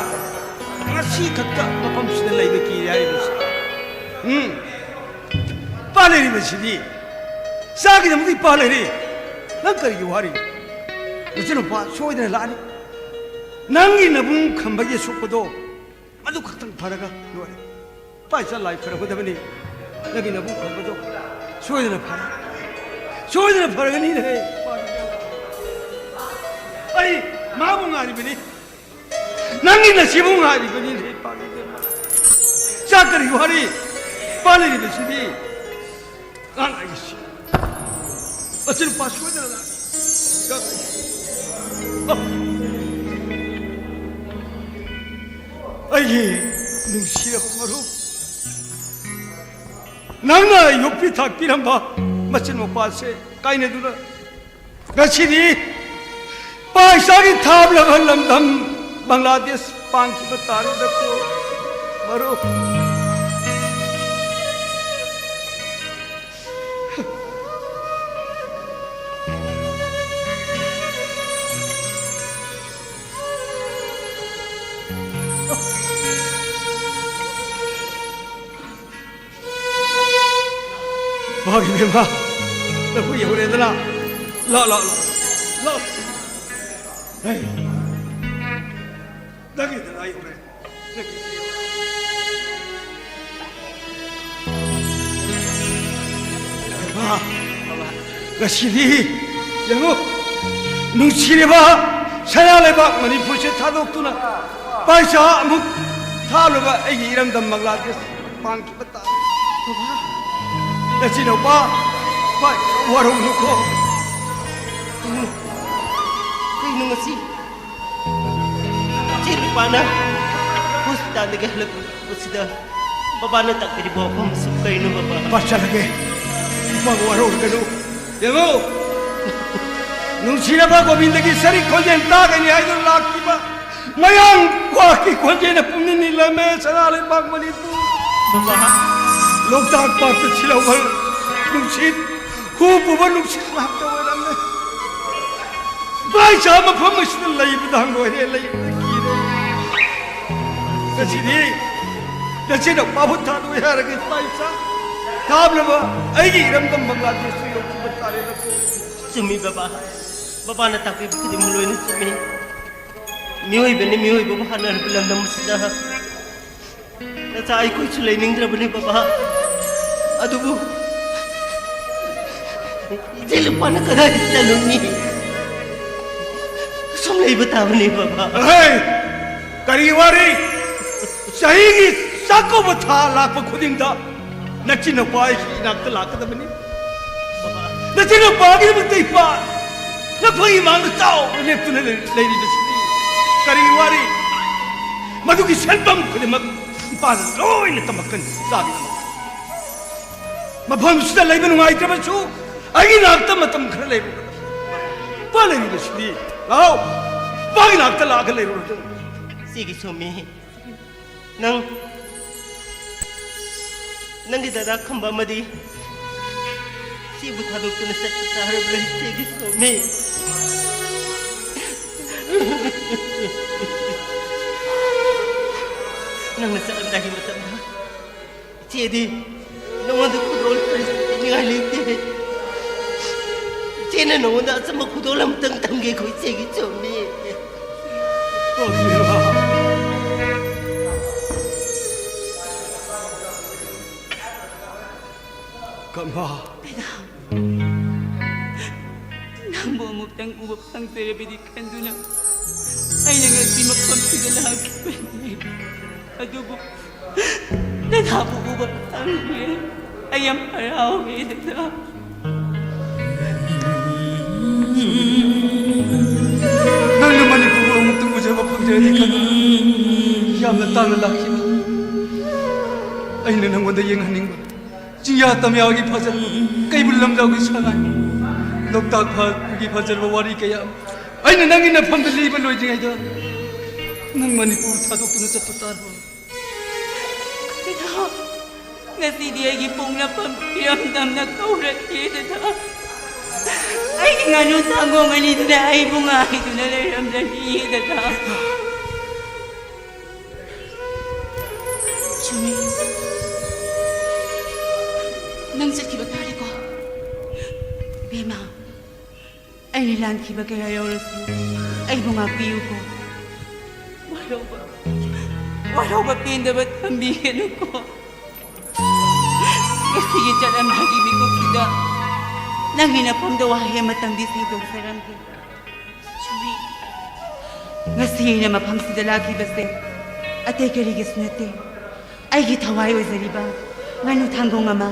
ꯉꯁꯤ ꯈꯛꯇ ꯃꯐꯝꯁꯤꯗ ꯂꯩꯕ ꯀꯤꯔꯦ ꯍꯥꯏꯔꯤꯕꯁꯤ? ꯎꯝ? ꯏꯄꯥ ꯂꯩꯔꯤꯕꯁꯤꯗꯤ, ꯏꯆꯥꯒꯤꯗꯃꯛꯇ ꯏꯄꯥ ꯂꯩꯔꯤ꯫ ꯅꯪ ꯀꯔꯤꯒꯤ ꯋꯥꯔꯤꯅꯣ? ꯅꯆꯤꯟꯅꯨꯄꯥ ꯁꯣꯏꯗꯅ ꯂꯥꯛꯑꯅꯤ꯫ ꯅꯪꯒꯤ ꯅꯕꯨꯡ ꯈꯝꯕꯒꯤ ꯑꯁꯣꯛꯄꯗꯣ ꯃꯗꯨ ꯈꯛꯇꯪ ꯐꯔꯒ ꯂꯣꯏꯔꯦ꯫ ꯄꯥꯏꯆꯥ ꯂꯥꯏ ꯈꯣꯏꯔꯝꯒꯗꯕꯅꯤ꯫ ꯅꯪꯒꯤ ꯅꯕꯨꯡ ꯈꯝꯕꯗꯣ ꯁꯣꯏꯗꯅ ꯐꯔꯦ꯫ ꯁꯣꯏꯗꯅ ꯐꯔꯒꯅꯤꯅꯦꯍꯦ꯫ ꯑꯩ ꯃꯥꯕꯨ ꯉꯥꯏꯔꯤꯕꯅꯤ꯫ ꯅꯪꯒꯤ ꯅꯆꯦꯕꯨ ꯉꯥꯏꯔꯤꯕꯅꯤꯅꯦꯍꯦ꯫ ꯆꯥꯛ ꯀꯔꯤ ꯋꯥꯔꯤ? ꯄꯥ ꯂꯩꯔꯤꯕꯁꯤꯗꯤ꯫ ꯀꯥꯡ ꯑꯩꯁꯤ꯫ ꯃꯆꯤꯟ ꯃꯄꯥ ꯁꯣꯏꯗꯅ ꯂꯥꯛ-, ꯀꯥꯡ ꯑꯩꯁꯤ꯫ ꯑ꯫ ꯑꯩꯒꯤ ꯅꯨꯡꯁꯤꯔꯕ ꯃꯔꯨꯞ, ꯅꯪꯅ ꯌꯣꯛꯄꯤ ꯊꯥꯛꯄꯤꯔꯝꯕ ꯃꯆꯤꯟ ꯃꯧꯄꯥꯁꯦ ꯀꯥꯏꯅꯗꯨꯅ ꯉꯁꯤꯗꯤ ꯄꯥꯏꯁꯥꯒꯤ ꯊꯥꯞꯂꯕ ꯂꯝꯗꯝ ꯕꯪꯒ꯭ꯂꯥꯗꯦꯁ ꯄꯥꯡꯈꯤꯕ ꯇꯥꯔꯦꯗꯀꯣ ꯃꯔꯨꯞ꯫ ꯃꯥꯒꯤ ꯕꯦꯝꯃ, ꯅꯈꯣꯏ ꯌꯧꯔꯦꯗꯅ꯫ ꯂꯥꯛ, ꯂꯥꯛ, ꯂꯥꯛ, ꯂꯥꯛ꯫ ꯍꯩ, ꯅꯪꯒꯤ ꯗꯗꯥ ꯌꯧꯔꯦ꯫ ꯅꯪꯒꯤ ꯗꯗꯥ ꯌꯧꯔꯦ꯫ ꯕꯦꯝꯃ, ꯉꯁꯤꯗꯤ ꯌꯦꯡꯉꯨ, ꯅꯨꯡꯁꯤꯔꯕ ꯁꯅꯥ ꯂꯩꯕꯥꯛ ꯃꯅꯤꯄꯨꯔꯁꯦ ꯊꯥꯗꯣꯛꯇꯨꯅ ꯄꯥꯏꯁꯥ ꯑꯃꯨꯛ ꯊꯥꯂꯨꯕ ꯑꯩꯒꯤ ꯏꯔꯝꯗꯝ ꯕꯪꯒ꯭ꯂꯥꯗꯦꯁ ꯄꯥꯡꯈꯤꯕ ꯇꯥꯔꯦ꯫ ꯕꯕꯥ, ꯅꯆꯤꯟꯅꯨꯄꯥ, ꯄꯥꯏꯁꯥ ꯋꯥꯔꯧꯅꯨꯀꯣ꯫ ꯀꯩꯅꯣ? ꯀꯩꯅꯣ ꯉꯁꯤ? ꯏꯆꯦ ꯅꯨꯄꯥꯅ ꯍꯣꯁꯄꯤꯇꯥꯜꯗꯒꯤ ꯍꯜꯂꯛꯄꯁꯤꯗ ꯕꯕꯥꯅ ꯇꯥꯛꯄꯤꯔꯤꯕ ꯋꯥꯐꯝꯁꯤꯕꯨ ꯀꯩꯅꯣ, ꯕꯕꯥ? ꯄꯥꯁꯜꯂꯒꯦ꯫ ꯏꯄꯥꯕꯨ ꯋꯥꯔꯧꯔꯒꯅꯨ꯫ ꯌꯦꯡꯉꯨ, ꯅꯨꯡꯁꯤꯔꯕ ꯒꯣꯕꯤꯟꯗꯒꯤ ꯁꯔꯤ ꯈꯣꯟꯖꯦꯜ ꯇꯥꯒꯅꯤ ꯍꯥꯏꯗꯨꯅ ꯂꯥꯛꯈꯤꯕ ꯃꯌꯥꯡ ꯀ꯭ꯋꯥꯛꯀꯤ ꯈꯣꯟꯖꯦꯜꯅ ꯄꯨꯝꯅꯤꯡ ꯅꯤꯜꯂꯝꯃꯦ ꯁꯅꯥ ꯂꯩꯕꯥꯛ ꯃꯅꯤꯄꯨꯔ꯫ ꯕꯕꯥ꯫ ꯂꯣꯛꯇꯥꯛ ꯄꯥꯠꯇ ꯁꯤꯜꯍꯧꯕ ꯅꯨꯡꯁꯤꯠ, ꯍꯨ ꯄꯨꯕ ꯅꯨꯡꯁꯤꯠ ꯉꯥꯛꯇ ꯑꯣꯏꯔꯝꯃꯦ꯫ ꯏꯄꯥ ꯏꯆꯥ ꯃꯐꯝ ꯑꯁꯤꯗ ꯂꯩꯕꯗ ꯍꯪꯒꯣꯏꯔꯦ, ꯂꯩꯕꯗ ꯀꯤꯔꯦ꯫ ꯉꯁꯤꯗꯤ ꯅꯆꯤꯟꯅ ꯄꯥꯕꯨ ꯊꯥꯗꯣꯛꯑꯦ ꯍꯥꯏꯔꯒ ꯏꯄꯥ ꯏꯆꯥ ꯊꯥꯞꯂꯕ ꯑꯩꯒꯤ ꯏꯔꯝꯗꯝ ꯕꯪꯒ꯭ꯂꯥꯗꯦꯁꯇ ꯌꯧꯈꯤꯕ ꯇꯥꯔꯦ ꯅꯈꯣꯏ꯫ ꯆꯨꯝꯃꯤ ꯕꯕꯥ, ꯕꯕꯥꯅ ꯇꯥꯛꯄꯤꯕ ꯈꯨꯗꯤꯡꯃꯛ ꯂꯣꯏꯅ ꯆꯨꯝꯃꯤ꯫ ꯃꯤꯑꯣꯏꯕꯅ ꯃꯤꯑꯣꯏꯕꯕꯨ ꯍꯥꯠꯅꯔꯕ ꯂꯝꯗꯝ ꯑꯁꯤꯗ ꯅꯆꯥ ꯑꯩꯈꯣꯏꯁꯨ ꯂꯩꯅꯤꯡꯗ꯭ꯔꯕꯅꯤ ꯕꯕꯥ꯫ ꯑꯗꯨꯕꯨ ꯏꯆꯦ ꯂꯨꯄꯥꯅ ꯀꯗꯥꯏꯗ ꯆꯠꯂꯨꯅꯤ? ꯁꯨꯝ ꯂꯩꯕ ꯇꯥꯕꯅꯤ ꯕꯕꯥ꯫ ꯑꯍꯩ! ꯀꯔꯤ ꯋꯥꯔꯤ? ꯆꯍꯤꯒꯤ ꯆꯥꯛꯀꯧꯕ ꯊꯥ ꯂꯥꯛꯄ ꯈꯨꯗꯤꯡꯗ ꯅꯆꯤꯟꯅꯨꯄꯥ ꯑꯩꯒꯤ ꯏꯅꯥꯛꯇ ꯂꯥꯛꯀꯗꯕꯅꯤ꯫ ꯅꯆꯤꯟꯅꯨꯄꯥꯒꯤꯗꯃꯛꯇ ꯏꯄꯥ ꯅꯈꯣꯏ ꯏꯃꯥꯡꯗ ꯆꯥꯎꯅ ꯂꯦꯞꯇꯨꯅ ꯂꯩ-, ꯂꯩꯔꯤꯕꯁꯤꯗꯤ ꯀꯔꯤ ꯋꯥꯔꯤ? ꯃꯗꯨꯒꯤ ꯁꯦꯟꯐꯝ ꯈꯨꯗꯤꯡꯃꯛ ꯏꯄꯥꯅ ꯂꯣꯏꯅ ꯇꯝꯃꯛꯀꯅꯤ, ꯏꯆꯥꯒꯤꯗꯃꯛ꯫ ꯃꯐꯝꯁꯤꯗ ꯂꯩꯕ ꯅꯨꯡꯉꯥꯏꯇ꯭ꯔꯕꯁꯨ ꯑꯩꯒꯤ ꯅꯥꯛꯇ ꯃꯇꯝ ꯈꯔ ꯂꯩꯔꯨꯔꯣ꯫ ꯏꯄꯥ ꯂꯩꯔꯤꯕꯁꯤꯗꯤ꯫ ꯂꯥꯛꯑꯣ, ꯏꯄꯥꯒꯤ ꯅꯥꯛꯇ ꯂꯥꯛꯑꯒ ꯂꯩꯔꯨꯔꯣ꯫ ꯏꯆꯦꯒꯤ ꯁꯣꯝꯃꯤ, ꯅꯪ, ꯅꯪꯒꯤ ꯗꯗꯥ ꯈꯝꯕ ꯑꯃꯗꯤ ꯏꯆꯦꯕꯨ ꯊꯥꯗꯣꯛꯇꯨꯅ ꯆꯠꯄ ꯇꯥꯔꯕ꯭ꯔꯥ, ꯏꯆꯦꯒꯤ ꯁꯣꯝꯃꯤ? ꯅꯪꯅ ꯆꯠꯂꯝꯗꯥꯏꯒꯤ ꯃꯇꯝꯗ ꯏꯆꯦꯗꯤ ꯅꯉꯣꯟꯗ ꯈꯨꯗꯣꯜ ꯀꯔꯤꯁꯨ ꯄꯤꯅꯤꯡꯉꯥꯏ ꯂꯩꯇꯦ꯫ ꯏꯆꯦꯅ ꯅꯉꯣꯟꯗ ꯑꯆꯝꯕ ꯈꯨꯗꯣꯜ ꯑꯃꯇꯪ ꯊꯝꯒꯦꯀꯣ, ꯏꯆꯦꯒꯤ ꯆꯣꯝꯃꯤ꯫ ꯀꯃꯥ꯫ ꯅꯪꯕꯨ ꯑꯃꯨꯛꯇꯪ ꯎꯕ ꯐꯪꯖꯔꯕꯗꯤ ꯈꯟꯗꯨꯅ ꯑꯩꯅ ꯉꯁꯤ ꯃꯐꯝꯁꯤꯗ ꯂꯥꯛꯈꯤꯕꯅꯤ꯫ ꯑꯗꯨꯕꯨ ꯗꯗꯥꯕꯨ ꯎꯕ ꯐꯪꯂꯦ꯫ ꯑꯩ ꯌꯥꯝ ꯍꯔꯥꯎꯋꯦ, ꯗꯗꯥ꯫ ꯅꯪꯅ ꯃꯅꯤꯄꯨꯔꯕꯨ ꯑꯃꯨꯛꯇꯪ ꯎꯖꯕ ꯐꯪꯖꯔꯗꯤ ꯈꯟꯗꯨꯅ ꯌꯥꯝꯅ ꯇꯥꯡꯅ ꯂꯥꯛꯈꯤꯕ꯫ ꯑꯩꯅ ꯅꯪꯉꯣꯟꯗ ꯌꯦꯡꯍꯟꯅꯤꯡꯕ ꯆꯤꯡꯌꯥ ꯇꯝꯌꯥꯒꯤ ꯐꯖꯔꯕ, ꯀꯩꯕꯨꯜ ꯂꯝꯖꯥꯎꯒꯤ ꯁꯉꯥꯏ, ꯂꯣꯛꯇꯥꯛ ꯄꯥꯠꯀꯤ ꯐꯖꯔꯕ ꯋꯥꯔꯤ ꯀꯌꯥ ꯑꯃ ꯑꯩꯅ ꯅꯪꯒꯤ ꯅꯐꯝꯗ ꯂꯤꯕ ꯂꯣꯏꯗ꯭ꯔꯤꯉꯩꯗ ꯅꯪ ꯃꯅꯤꯄꯨꯔ ꯊꯥꯗꯣꯛꯇꯨꯅ ꯆꯠꯄ ꯇꯥꯔꯕ꯫ ꯗꯗꯥ, ꯉꯁꯤꯗꯤ ꯑꯩꯒꯤ ꯄꯣꯛꯅꯐꯝ ꯏꯔꯝꯗꯝꯅ ꯀꯧꯔꯛꯂꯦ, ꯗꯗꯥ꯫ ꯑꯩꯒꯤ ꯉꯥꯅꯨ ꯁꯪꯒꯣꯝ ꯑꯅꯤꯗꯨꯅ ꯑꯩꯕꯨ ꯉꯥꯏꯗꯨꯅ ꯂꯩꯔꯝꯂꯅꯤ, ꯗꯗꯥ꯫ ꯆꯨꯝꯃꯤ꯫ ꯅꯪ ꯆꯠꯈꯤꯕ ꯇꯥꯔꯦꯀꯣ? ꯏꯕꯦꯝꯃ, ꯑꯩꯅ ꯂꯥꯟꯈꯤꯕ ꯀꯌꯥ ꯌꯧꯔꯁꯨ ꯑꯩꯕꯨ ꯉꯥꯛꯄꯤꯌꯨꯀꯣ꯫ ꯋꯥꯔꯧꯕ, ꯋꯥꯔꯧꯕ ꯄꯦꯟꯗꯕ ꯊꯝꯕꯤꯒꯅꯨꯀꯣ꯫ ꯉꯁꯤꯒꯤ ꯆꯠꯂꯝꯗꯥꯏꯒꯤ ꯃꯤꯀꯨꯞꯁꯤꯗ ꯅꯪꯒꯤ ꯅꯐꯝꯗ ꯋꯥꯍꯩ ꯑꯃꯇꯪꯗꯤ ꯁꯦꯡꯗꯣꯛꯆꯔꯝꯒꯦ꯫ ꯆꯨꯝꯃꯤ꯫ ꯉꯁꯤ ꯑꯩꯅ ꯃꯐꯝꯁꯤꯗ ꯂꯥꯛꯈꯤꯕꯁꯦ ꯑꯇꯩ ꯀꯔꯤꯒꯤꯁꯨ ꯅꯠꯇꯦ꯫ ꯑꯩꯒꯤ ꯊꯋꯥꯏ ꯑꯣꯏꯖꯔꯤꯕ ꯉꯥꯅꯨ ꯊꯥꯡꯒꯣꯡ ꯑꯃ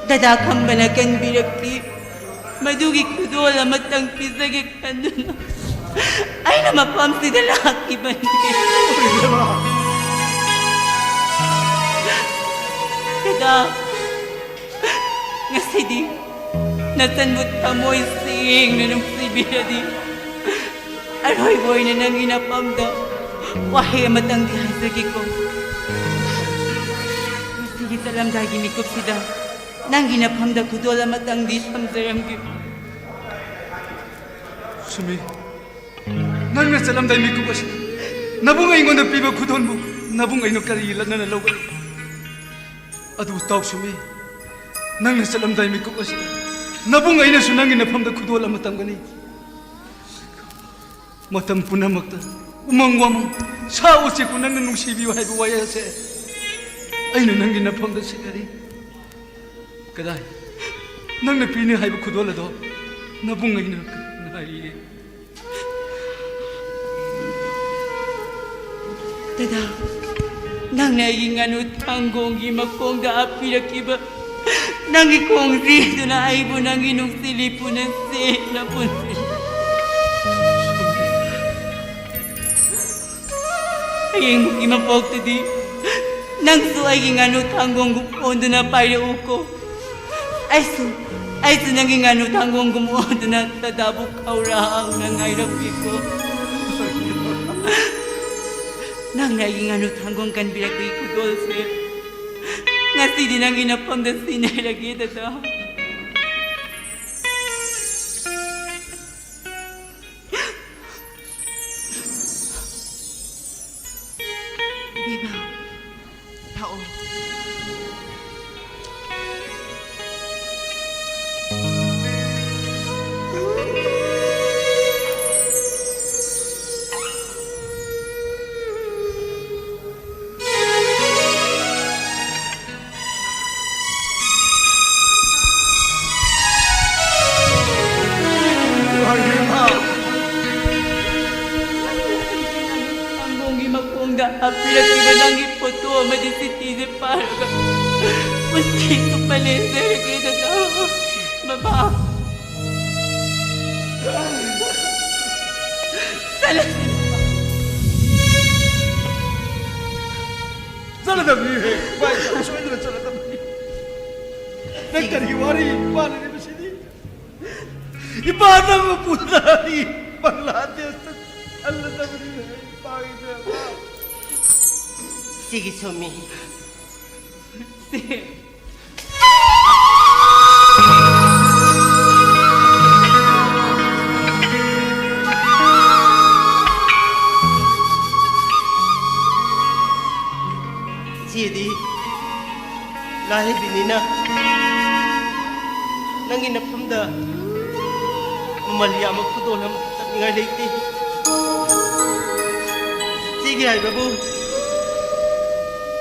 ꯗꯗꯥ ꯈꯝꯕꯅ ꯀꯟꯕꯤꯔꯛꯈꯤ꯫ ꯃꯗꯨꯒꯤ ꯈꯨꯗꯣꯜ ꯑꯃꯇꯪ ꯄꯤꯖꯒꯦ ꯈꯟꯗꯨꯅ ꯑꯩꯅ ꯃꯐꯝꯁꯤꯗ ꯂꯥꯛꯈꯤꯕꯅꯤ꯫ ꯉꯁꯤꯗꯤ ꯅꯆꯟꯕꯨ ꯊꯃꯣꯏ ꯁꯦꯡꯅ ꯅꯨꯡꯁꯤꯕꯤꯔꯗꯤ, ꯑꯔꯣꯏꯕ ꯑꯣꯏꯅ ꯅꯪꯒꯤ ꯅꯐꯝꯗ ꯋꯥꯍꯩ ꯑꯃꯇꯪꯗꯤ ꯍꯥꯏꯖꯒꯦꯀꯣ꯫ ꯉꯁꯤꯒꯤ ꯆꯠꯂꯝꯗꯥꯏꯒꯤ ꯃꯤꯀꯨꯞꯁꯤꯗ ꯅꯪꯒꯤ ꯅꯐꯝꯗ ꯈꯨꯗꯣꯜ ꯑꯃꯇꯪꯗꯤ ꯊꯝꯖꯔꯝꯒꯦ꯫ ꯁꯨꯃꯤ, ꯅꯪꯅ ꯆꯠꯂꯝꯗꯥꯏ ꯃꯤꯀꯨꯞ ꯑꯁꯤꯗ ꯅꯕꯨꯡ ꯑꯩꯉꯣꯟꯗ ꯄꯤꯕ ꯈꯨꯗꯣꯜꯕꯨ ꯅꯕꯨꯡ ꯑꯩꯅ ꯀꯔꯤ ꯂꯛꯅꯅ ꯂꯧꯒꯅꯤ? ꯑꯗꯨꯕꯨ ꯇꯥꯎ ꯁꯨꯃꯤ, ꯅꯪꯅ ꯆꯠꯂꯝꯗꯥꯏ ꯃꯤꯀꯨꯞ ꯑꯁꯤꯗ ꯅꯕꯨꯡ ꯑꯩꯅꯁꯨ ꯅꯪꯒꯤ ꯅꯐꯝꯗ ꯈꯨꯗꯣꯜ ꯑꯃ ꯇꯝꯒꯅꯤ꯫ ꯃꯇꯝ ꯄꯨꯝꯅꯃꯛꯇ ꯎꯃꯪ ꯋꯥꯃꯪ, ꯁꯥ ꯎꯆꯦꯛꯄꯨ ꯅꯪꯅ ꯅꯨꯡꯁꯤꯕꯤꯌꯨ ꯍꯥꯏꯕ ꯋꯥꯍꯩ ꯑꯁꯦ ꯑꯩꯅ ꯅꯪꯒꯤ ꯅꯐꯝꯗ ꯁꯤꯟꯅꯔꯤ꯫ ꯀꯗꯥꯏ, ꯅꯪꯅ ꯄꯤꯅꯤ ꯍꯥꯏꯕ ꯈꯨꯗꯣꯜ ꯑꯗꯣ ꯅꯕꯨꯡ ꯑꯩꯅ ꯉꯥꯏꯔꯤꯌꯦ꯫ ꯗꯗꯥ, ꯅꯪꯅ ꯑꯩꯒꯤ ꯉꯥꯅꯨ ꯊꯥꯡꯒꯣꯡꯒꯤ ꯃꯈꯣꯡꯗ ꯍꯥꯞꯄꯤꯔꯛꯈꯤꯕ ꯅꯪꯒꯤ ꯈꯣꯡꯖꯦꯗꯨꯅ ꯑꯩꯕꯨ ꯅꯪꯒꯤ ꯅꯨꯡꯁꯤꯠ ꯂꯤꯄꯨꯅ ꯆꯦꯠꯅ ꯄꯨꯟꯁꯤꯜꯂꯤ꯫ ꯍꯌꯦꯡꯒꯤ ꯃꯄꯣꯛꯇꯗꯤ ꯅꯪꯁꯨ ꯑꯩꯒꯤ ꯉꯥꯅꯨ ꯊꯥꯡꯒꯣꯡꯒꯨꯝ ꯑꯣꯟꯗꯨꯅ ꯄꯥꯏꯔꯛꯎꯀꯣ꯫ ꯑꯩꯁꯨ, ꯑꯩꯁꯨ ꯅꯪꯒꯤ ꯉꯥꯅꯨ ꯊꯥꯡꯒꯣꯡꯒꯨꯝ ꯑꯣꯟꯗꯨꯅ ꯗꯗꯥꯕꯨ ꯈꯧꯔꯥꯡꯅ ꯉꯥꯏꯔꯝꯒꯦꯀꯣ꯫ ꯅꯪꯅ ꯑꯩꯒꯤ ꯉꯥꯅꯨ ꯊꯥꯡꯒꯣꯡ ꯀꯟꯕꯤꯔꯛꯄꯒꯤ ꯈꯨꯗꯣꯜꯁꯦ ꯉꯁꯤꯗꯤ ꯅꯪꯒꯤ ꯅꯐꯝꯗ ꯁꯤꯟꯅꯔꯒꯦ, ꯗꯗꯥ꯫ ꯏꯕꯦꯝꯃ, ꯊꯛꯑꯣ꯫ ꯊꯥꯡꯒꯣꯡꯒꯤ ꯃꯈꯣꯡꯗ ꯍꯥꯞꯄꯤꯔꯛꯈꯤꯕ ꯅꯪꯒꯤ ꯐꯣꯇꯣ ꯑꯃꯗꯤ ꯆꯤꯊꯤꯁꯦ ꯄꯥꯔꯒ ꯄꯨꯟꯁꯤ ꯆꯨꯞꯄ ꯂꯦꯟꯖꯔꯒꯦ, ꯗꯗꯥ꯫ ꯃꯃꯥ꯫ ꯆꯠꯂꯁꯤ, ꯃꯃꯥ꯫ ꯆꯠꯂꯗꯕꯅꯤ ꯍꯦ, ꯏꯄꯥ ꯏꯆꯥ ꯁꯣꯏꯗꯅ ꯆꯠꯂꯗꯕꯅꯤ꯫ ꯅꯪ ꯀꯔꯤ ꯋꯥꯔꯤ ꯄꯥꯜꯂꯤꯅꯣ ꯃꯁꯤꯗꯤ? ꯏꯄꯥ ꯅꯪ ꯃꯄꯨꯗ ꯑꯩ ꯕꯪꯒ꯭ꯂꯥꯗꯦꯁꯇ ꯆꯠꯂꯗꯕꯅꯤ ꯍꯦ, ꯏꯄꯥꯒꯤ ꯏꯕꯦꯝꯃ꯫ ꯁꯤꯒꯤ ꯁꯣꯝꯃꯤ꯫ ꯁꯤ꯫ ꯏꯆꯦꯗꯤ ꯂꯥꯏꯔꯕꯤꯅꯤꯅ ꯅꯪꯒꯤ ꯅꯐꯝꯗ ꯃꯃꯜ ꯌꯥꯝꯕ ꯈꯨꯗꯣꯜ ꯑꯃ ꯆꯠꯅꯤꯡꯉꯥꯏ ꯂꯩꯇꯦ꯫ ꯏꯆꯦꯒꯤ ꯍꯥꯏꯕꯕꯨ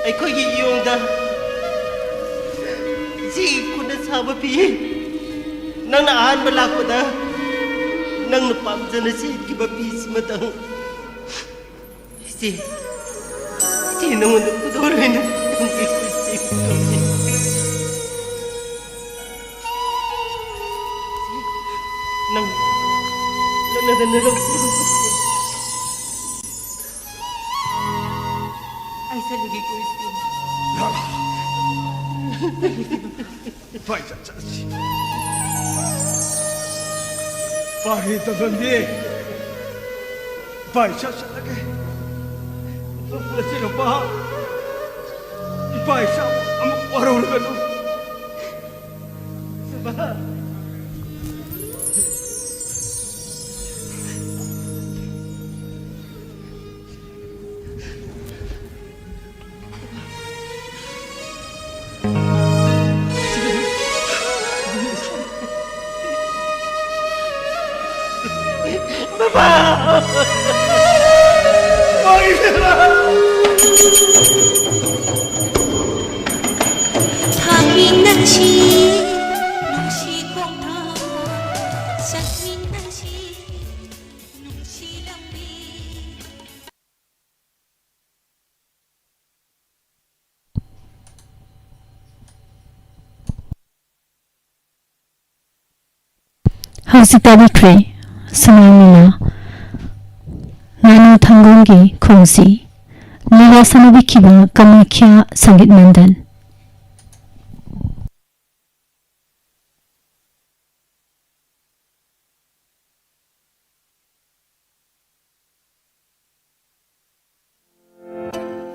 ꯑꯩꯈꯣꯏꯒꯤ ꯏꯌꯣꯡꯗ ꯏꯆꯦꯒꯤ ꯈꯨꯠꯅ ꯁꯥꯕ ꯐꯤ꯫ ꯅꯪꯅ ꯑꯍꯥꯟꯕ ꯂꯥꯛꯄꯗ ꯅꯪꯅ ꯄꯥꯝꯖꯅ ꯁꯦꯠꯈꯤꯕ ꯐꯤꯁꯤꯃꯇꯪ꯫ ꯏꯆꯦ, ꯏꯆꯦ ꯅꯉꯣꯟꯗ ꯈꯨꯗꯣꯜ ꯑꯣꯏꯅ ꯊꯝꯒꯦ, ꯏꯆꯦ꯫ ꯅꯪ, ꯅꯪꯅ ꯅꯪꯅ ꯂꯧꯈꯤꯕ ꯑꯩ ꯆꯠꯂꯒꯦꯀꯣ, ꯏꯆꯦ꯫ ꯂꯥꯛꯂꯣ꯫ ꯏꯄꯥ ꯏꯆꯥ ꯆꯠꯂꯁꯤ꯫ ꯄꯥꯔꯤ ꯇꯧꯁꯟꯕꯤ꯫ ꯏꯄꯥ ꯏꯆꯥ ꯆꯠꯂꯒꯦ꯫ ꯅꯆꯤꯟ ꯅꯨꯄꯥ, ꯏꯄꯥ ꯏꯆꯥ ꯑꯃꯨꯛ ꯋꯥꯔꯧꯔꯒꯅꯨ꯫ ꯕꯕꯥ꯫ ꯊꯥꯡꯃꯤꯟꯅꯁꯤ, ꯅꯨꯡꯁꯤ ꯈꯣꯡꯊꯥꯡ ꯆꯠꯃꯤꯟꯅꯁꯤ, ꯅꯨꯡꯁꯤ ꯂꯝꯕꯤ꯫ ꯍꯧꯖꯤꯛ ꯇꯥꯕꯤꯈ꯭ꯔꯦ ꯁꯨꯃꯥꯡ ꯂꯤꯂꯥ, ꯉꯥꯅꯨ ꯊꯪꯒꯣꯜꯒꯤ ꯈꯣꯡꯁꯤ꯫ ꯂꯤꯂꯥ ꯁꯥꯟꯅꯕꯤꯈꯤꯕ ꯀꯃꯥꯈ꯭ꯌꯥ ꯁꯪꯒꯤꯠ ꯃꯟꯗꯜ꯫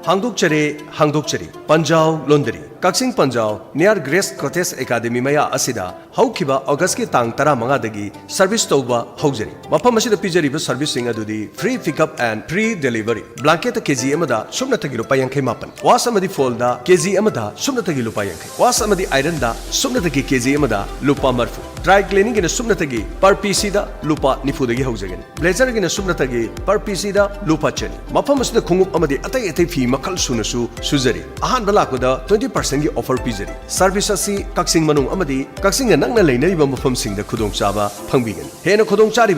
ꯍꯥꯡꯗꯣꯛꯆꯔꯦ, ꯍꯥꯡꯗꯣꯛꯆꯔꯤ꯫ ꯄꯟꯖꯥꯎ ꯂꯣꯟꯗꯔꯤ, ꯀꯛꯆꯤꯡ ꯄꯟꯖꯥꯎ, near Grace Cottage Academy ꯃꯌꯥ ꯑꯁꯤꯗ ꯍꯧꯈꯤꯕ ꯑꯣꯒꯁꯀꯤ ꯇꯥꯡ ꯇꯔꯥꯃꯉꯥꯗꯒꯤ service ꯇꯧꯕ ꯍꯧꯖꯔꯤ꯫ ꯃꯐꯝ ꯑꯁꯤꯗ ꯄꯤꯖꯔꯤꯕ serviceꯁꯤꯡ ꯑꯗꯨꯗꯤ free pickup and free delivery, blanket KG ꯑꯃꯗ ꯁꯨꯞꯅꯇꯒꯤ ꯂꯨꯄꯥ ꯌꯥꯡꯈꯩ ꯃꯥꯄꯟ, wash ꯑꯃꯗꯤ fallꯗ KG ꯑꯃꯗ ꯁꯨꯞꯅꯇꯒꯤ ꯂꯨꯄꯥ ꯌꯥꯡꯈꯩ, wash ꯑꯃꯗꯤ ironꯗ ꯁꯨꯞꯅꯇꯒꯤ KG ꯑꯃꯗ ꯂꯨꯄꯥ ꯃꯔꯤꯐꯨ, dry cleaningꯒꯤꯅ ꯁꯨꯞꯅꯇꯒꯤ per pieceꯗ ꯂꯨꯄꯥ ꯅꯤꯐꯨꯗꯒꯤ ꯍꯧꯖꯒꯅꯤ꯫ Blazerꯒꯤꯅ ꯁꯨꯞꯅꯇꯒꯤ per pieceꯗ ꯂꯨꯄꯥ ꯆꯅꯤ꯫ ꯃꯐꯝ ꯑꯁꯤꯗ ꯈꯣꯡꯎꯞ ꯑꯃꯗꯤ ꯑꯇꯩ ꯑꯇꯩ ꯐꯤ ꯃꯈꯜ ꯁꯨꯅꯁꯨ ꯁꯨꯖꯔꯤ꯫ ꯑꯍꯥꯟꯕ ꯂꯥꯛꯄꯗ twenty percentꯀꯤ offer ꯄꯤꯖꯔꯤ꯫ Service ꯑꯁꯤ ꯀꯛꯆꯤꯡ ꯃꯅꯨꯡ ꯑꯃꯗꯤ ꯀꯛꯆꯤꯡꯒ ꯅꯛꯅ ꯂꯩꯅꯔꯤꯕ ꯃꯐꯝꯁꯤꯡꯗ ꯈꯨꯗꯣꯡꯆꯥꯕ ꯐꯪꯕꯤꯒꯅꯤ꯫ ꯍꯦꯟꯅ ꯈꯨꯗꯣꯡꯆꯥꯔꯤꯕ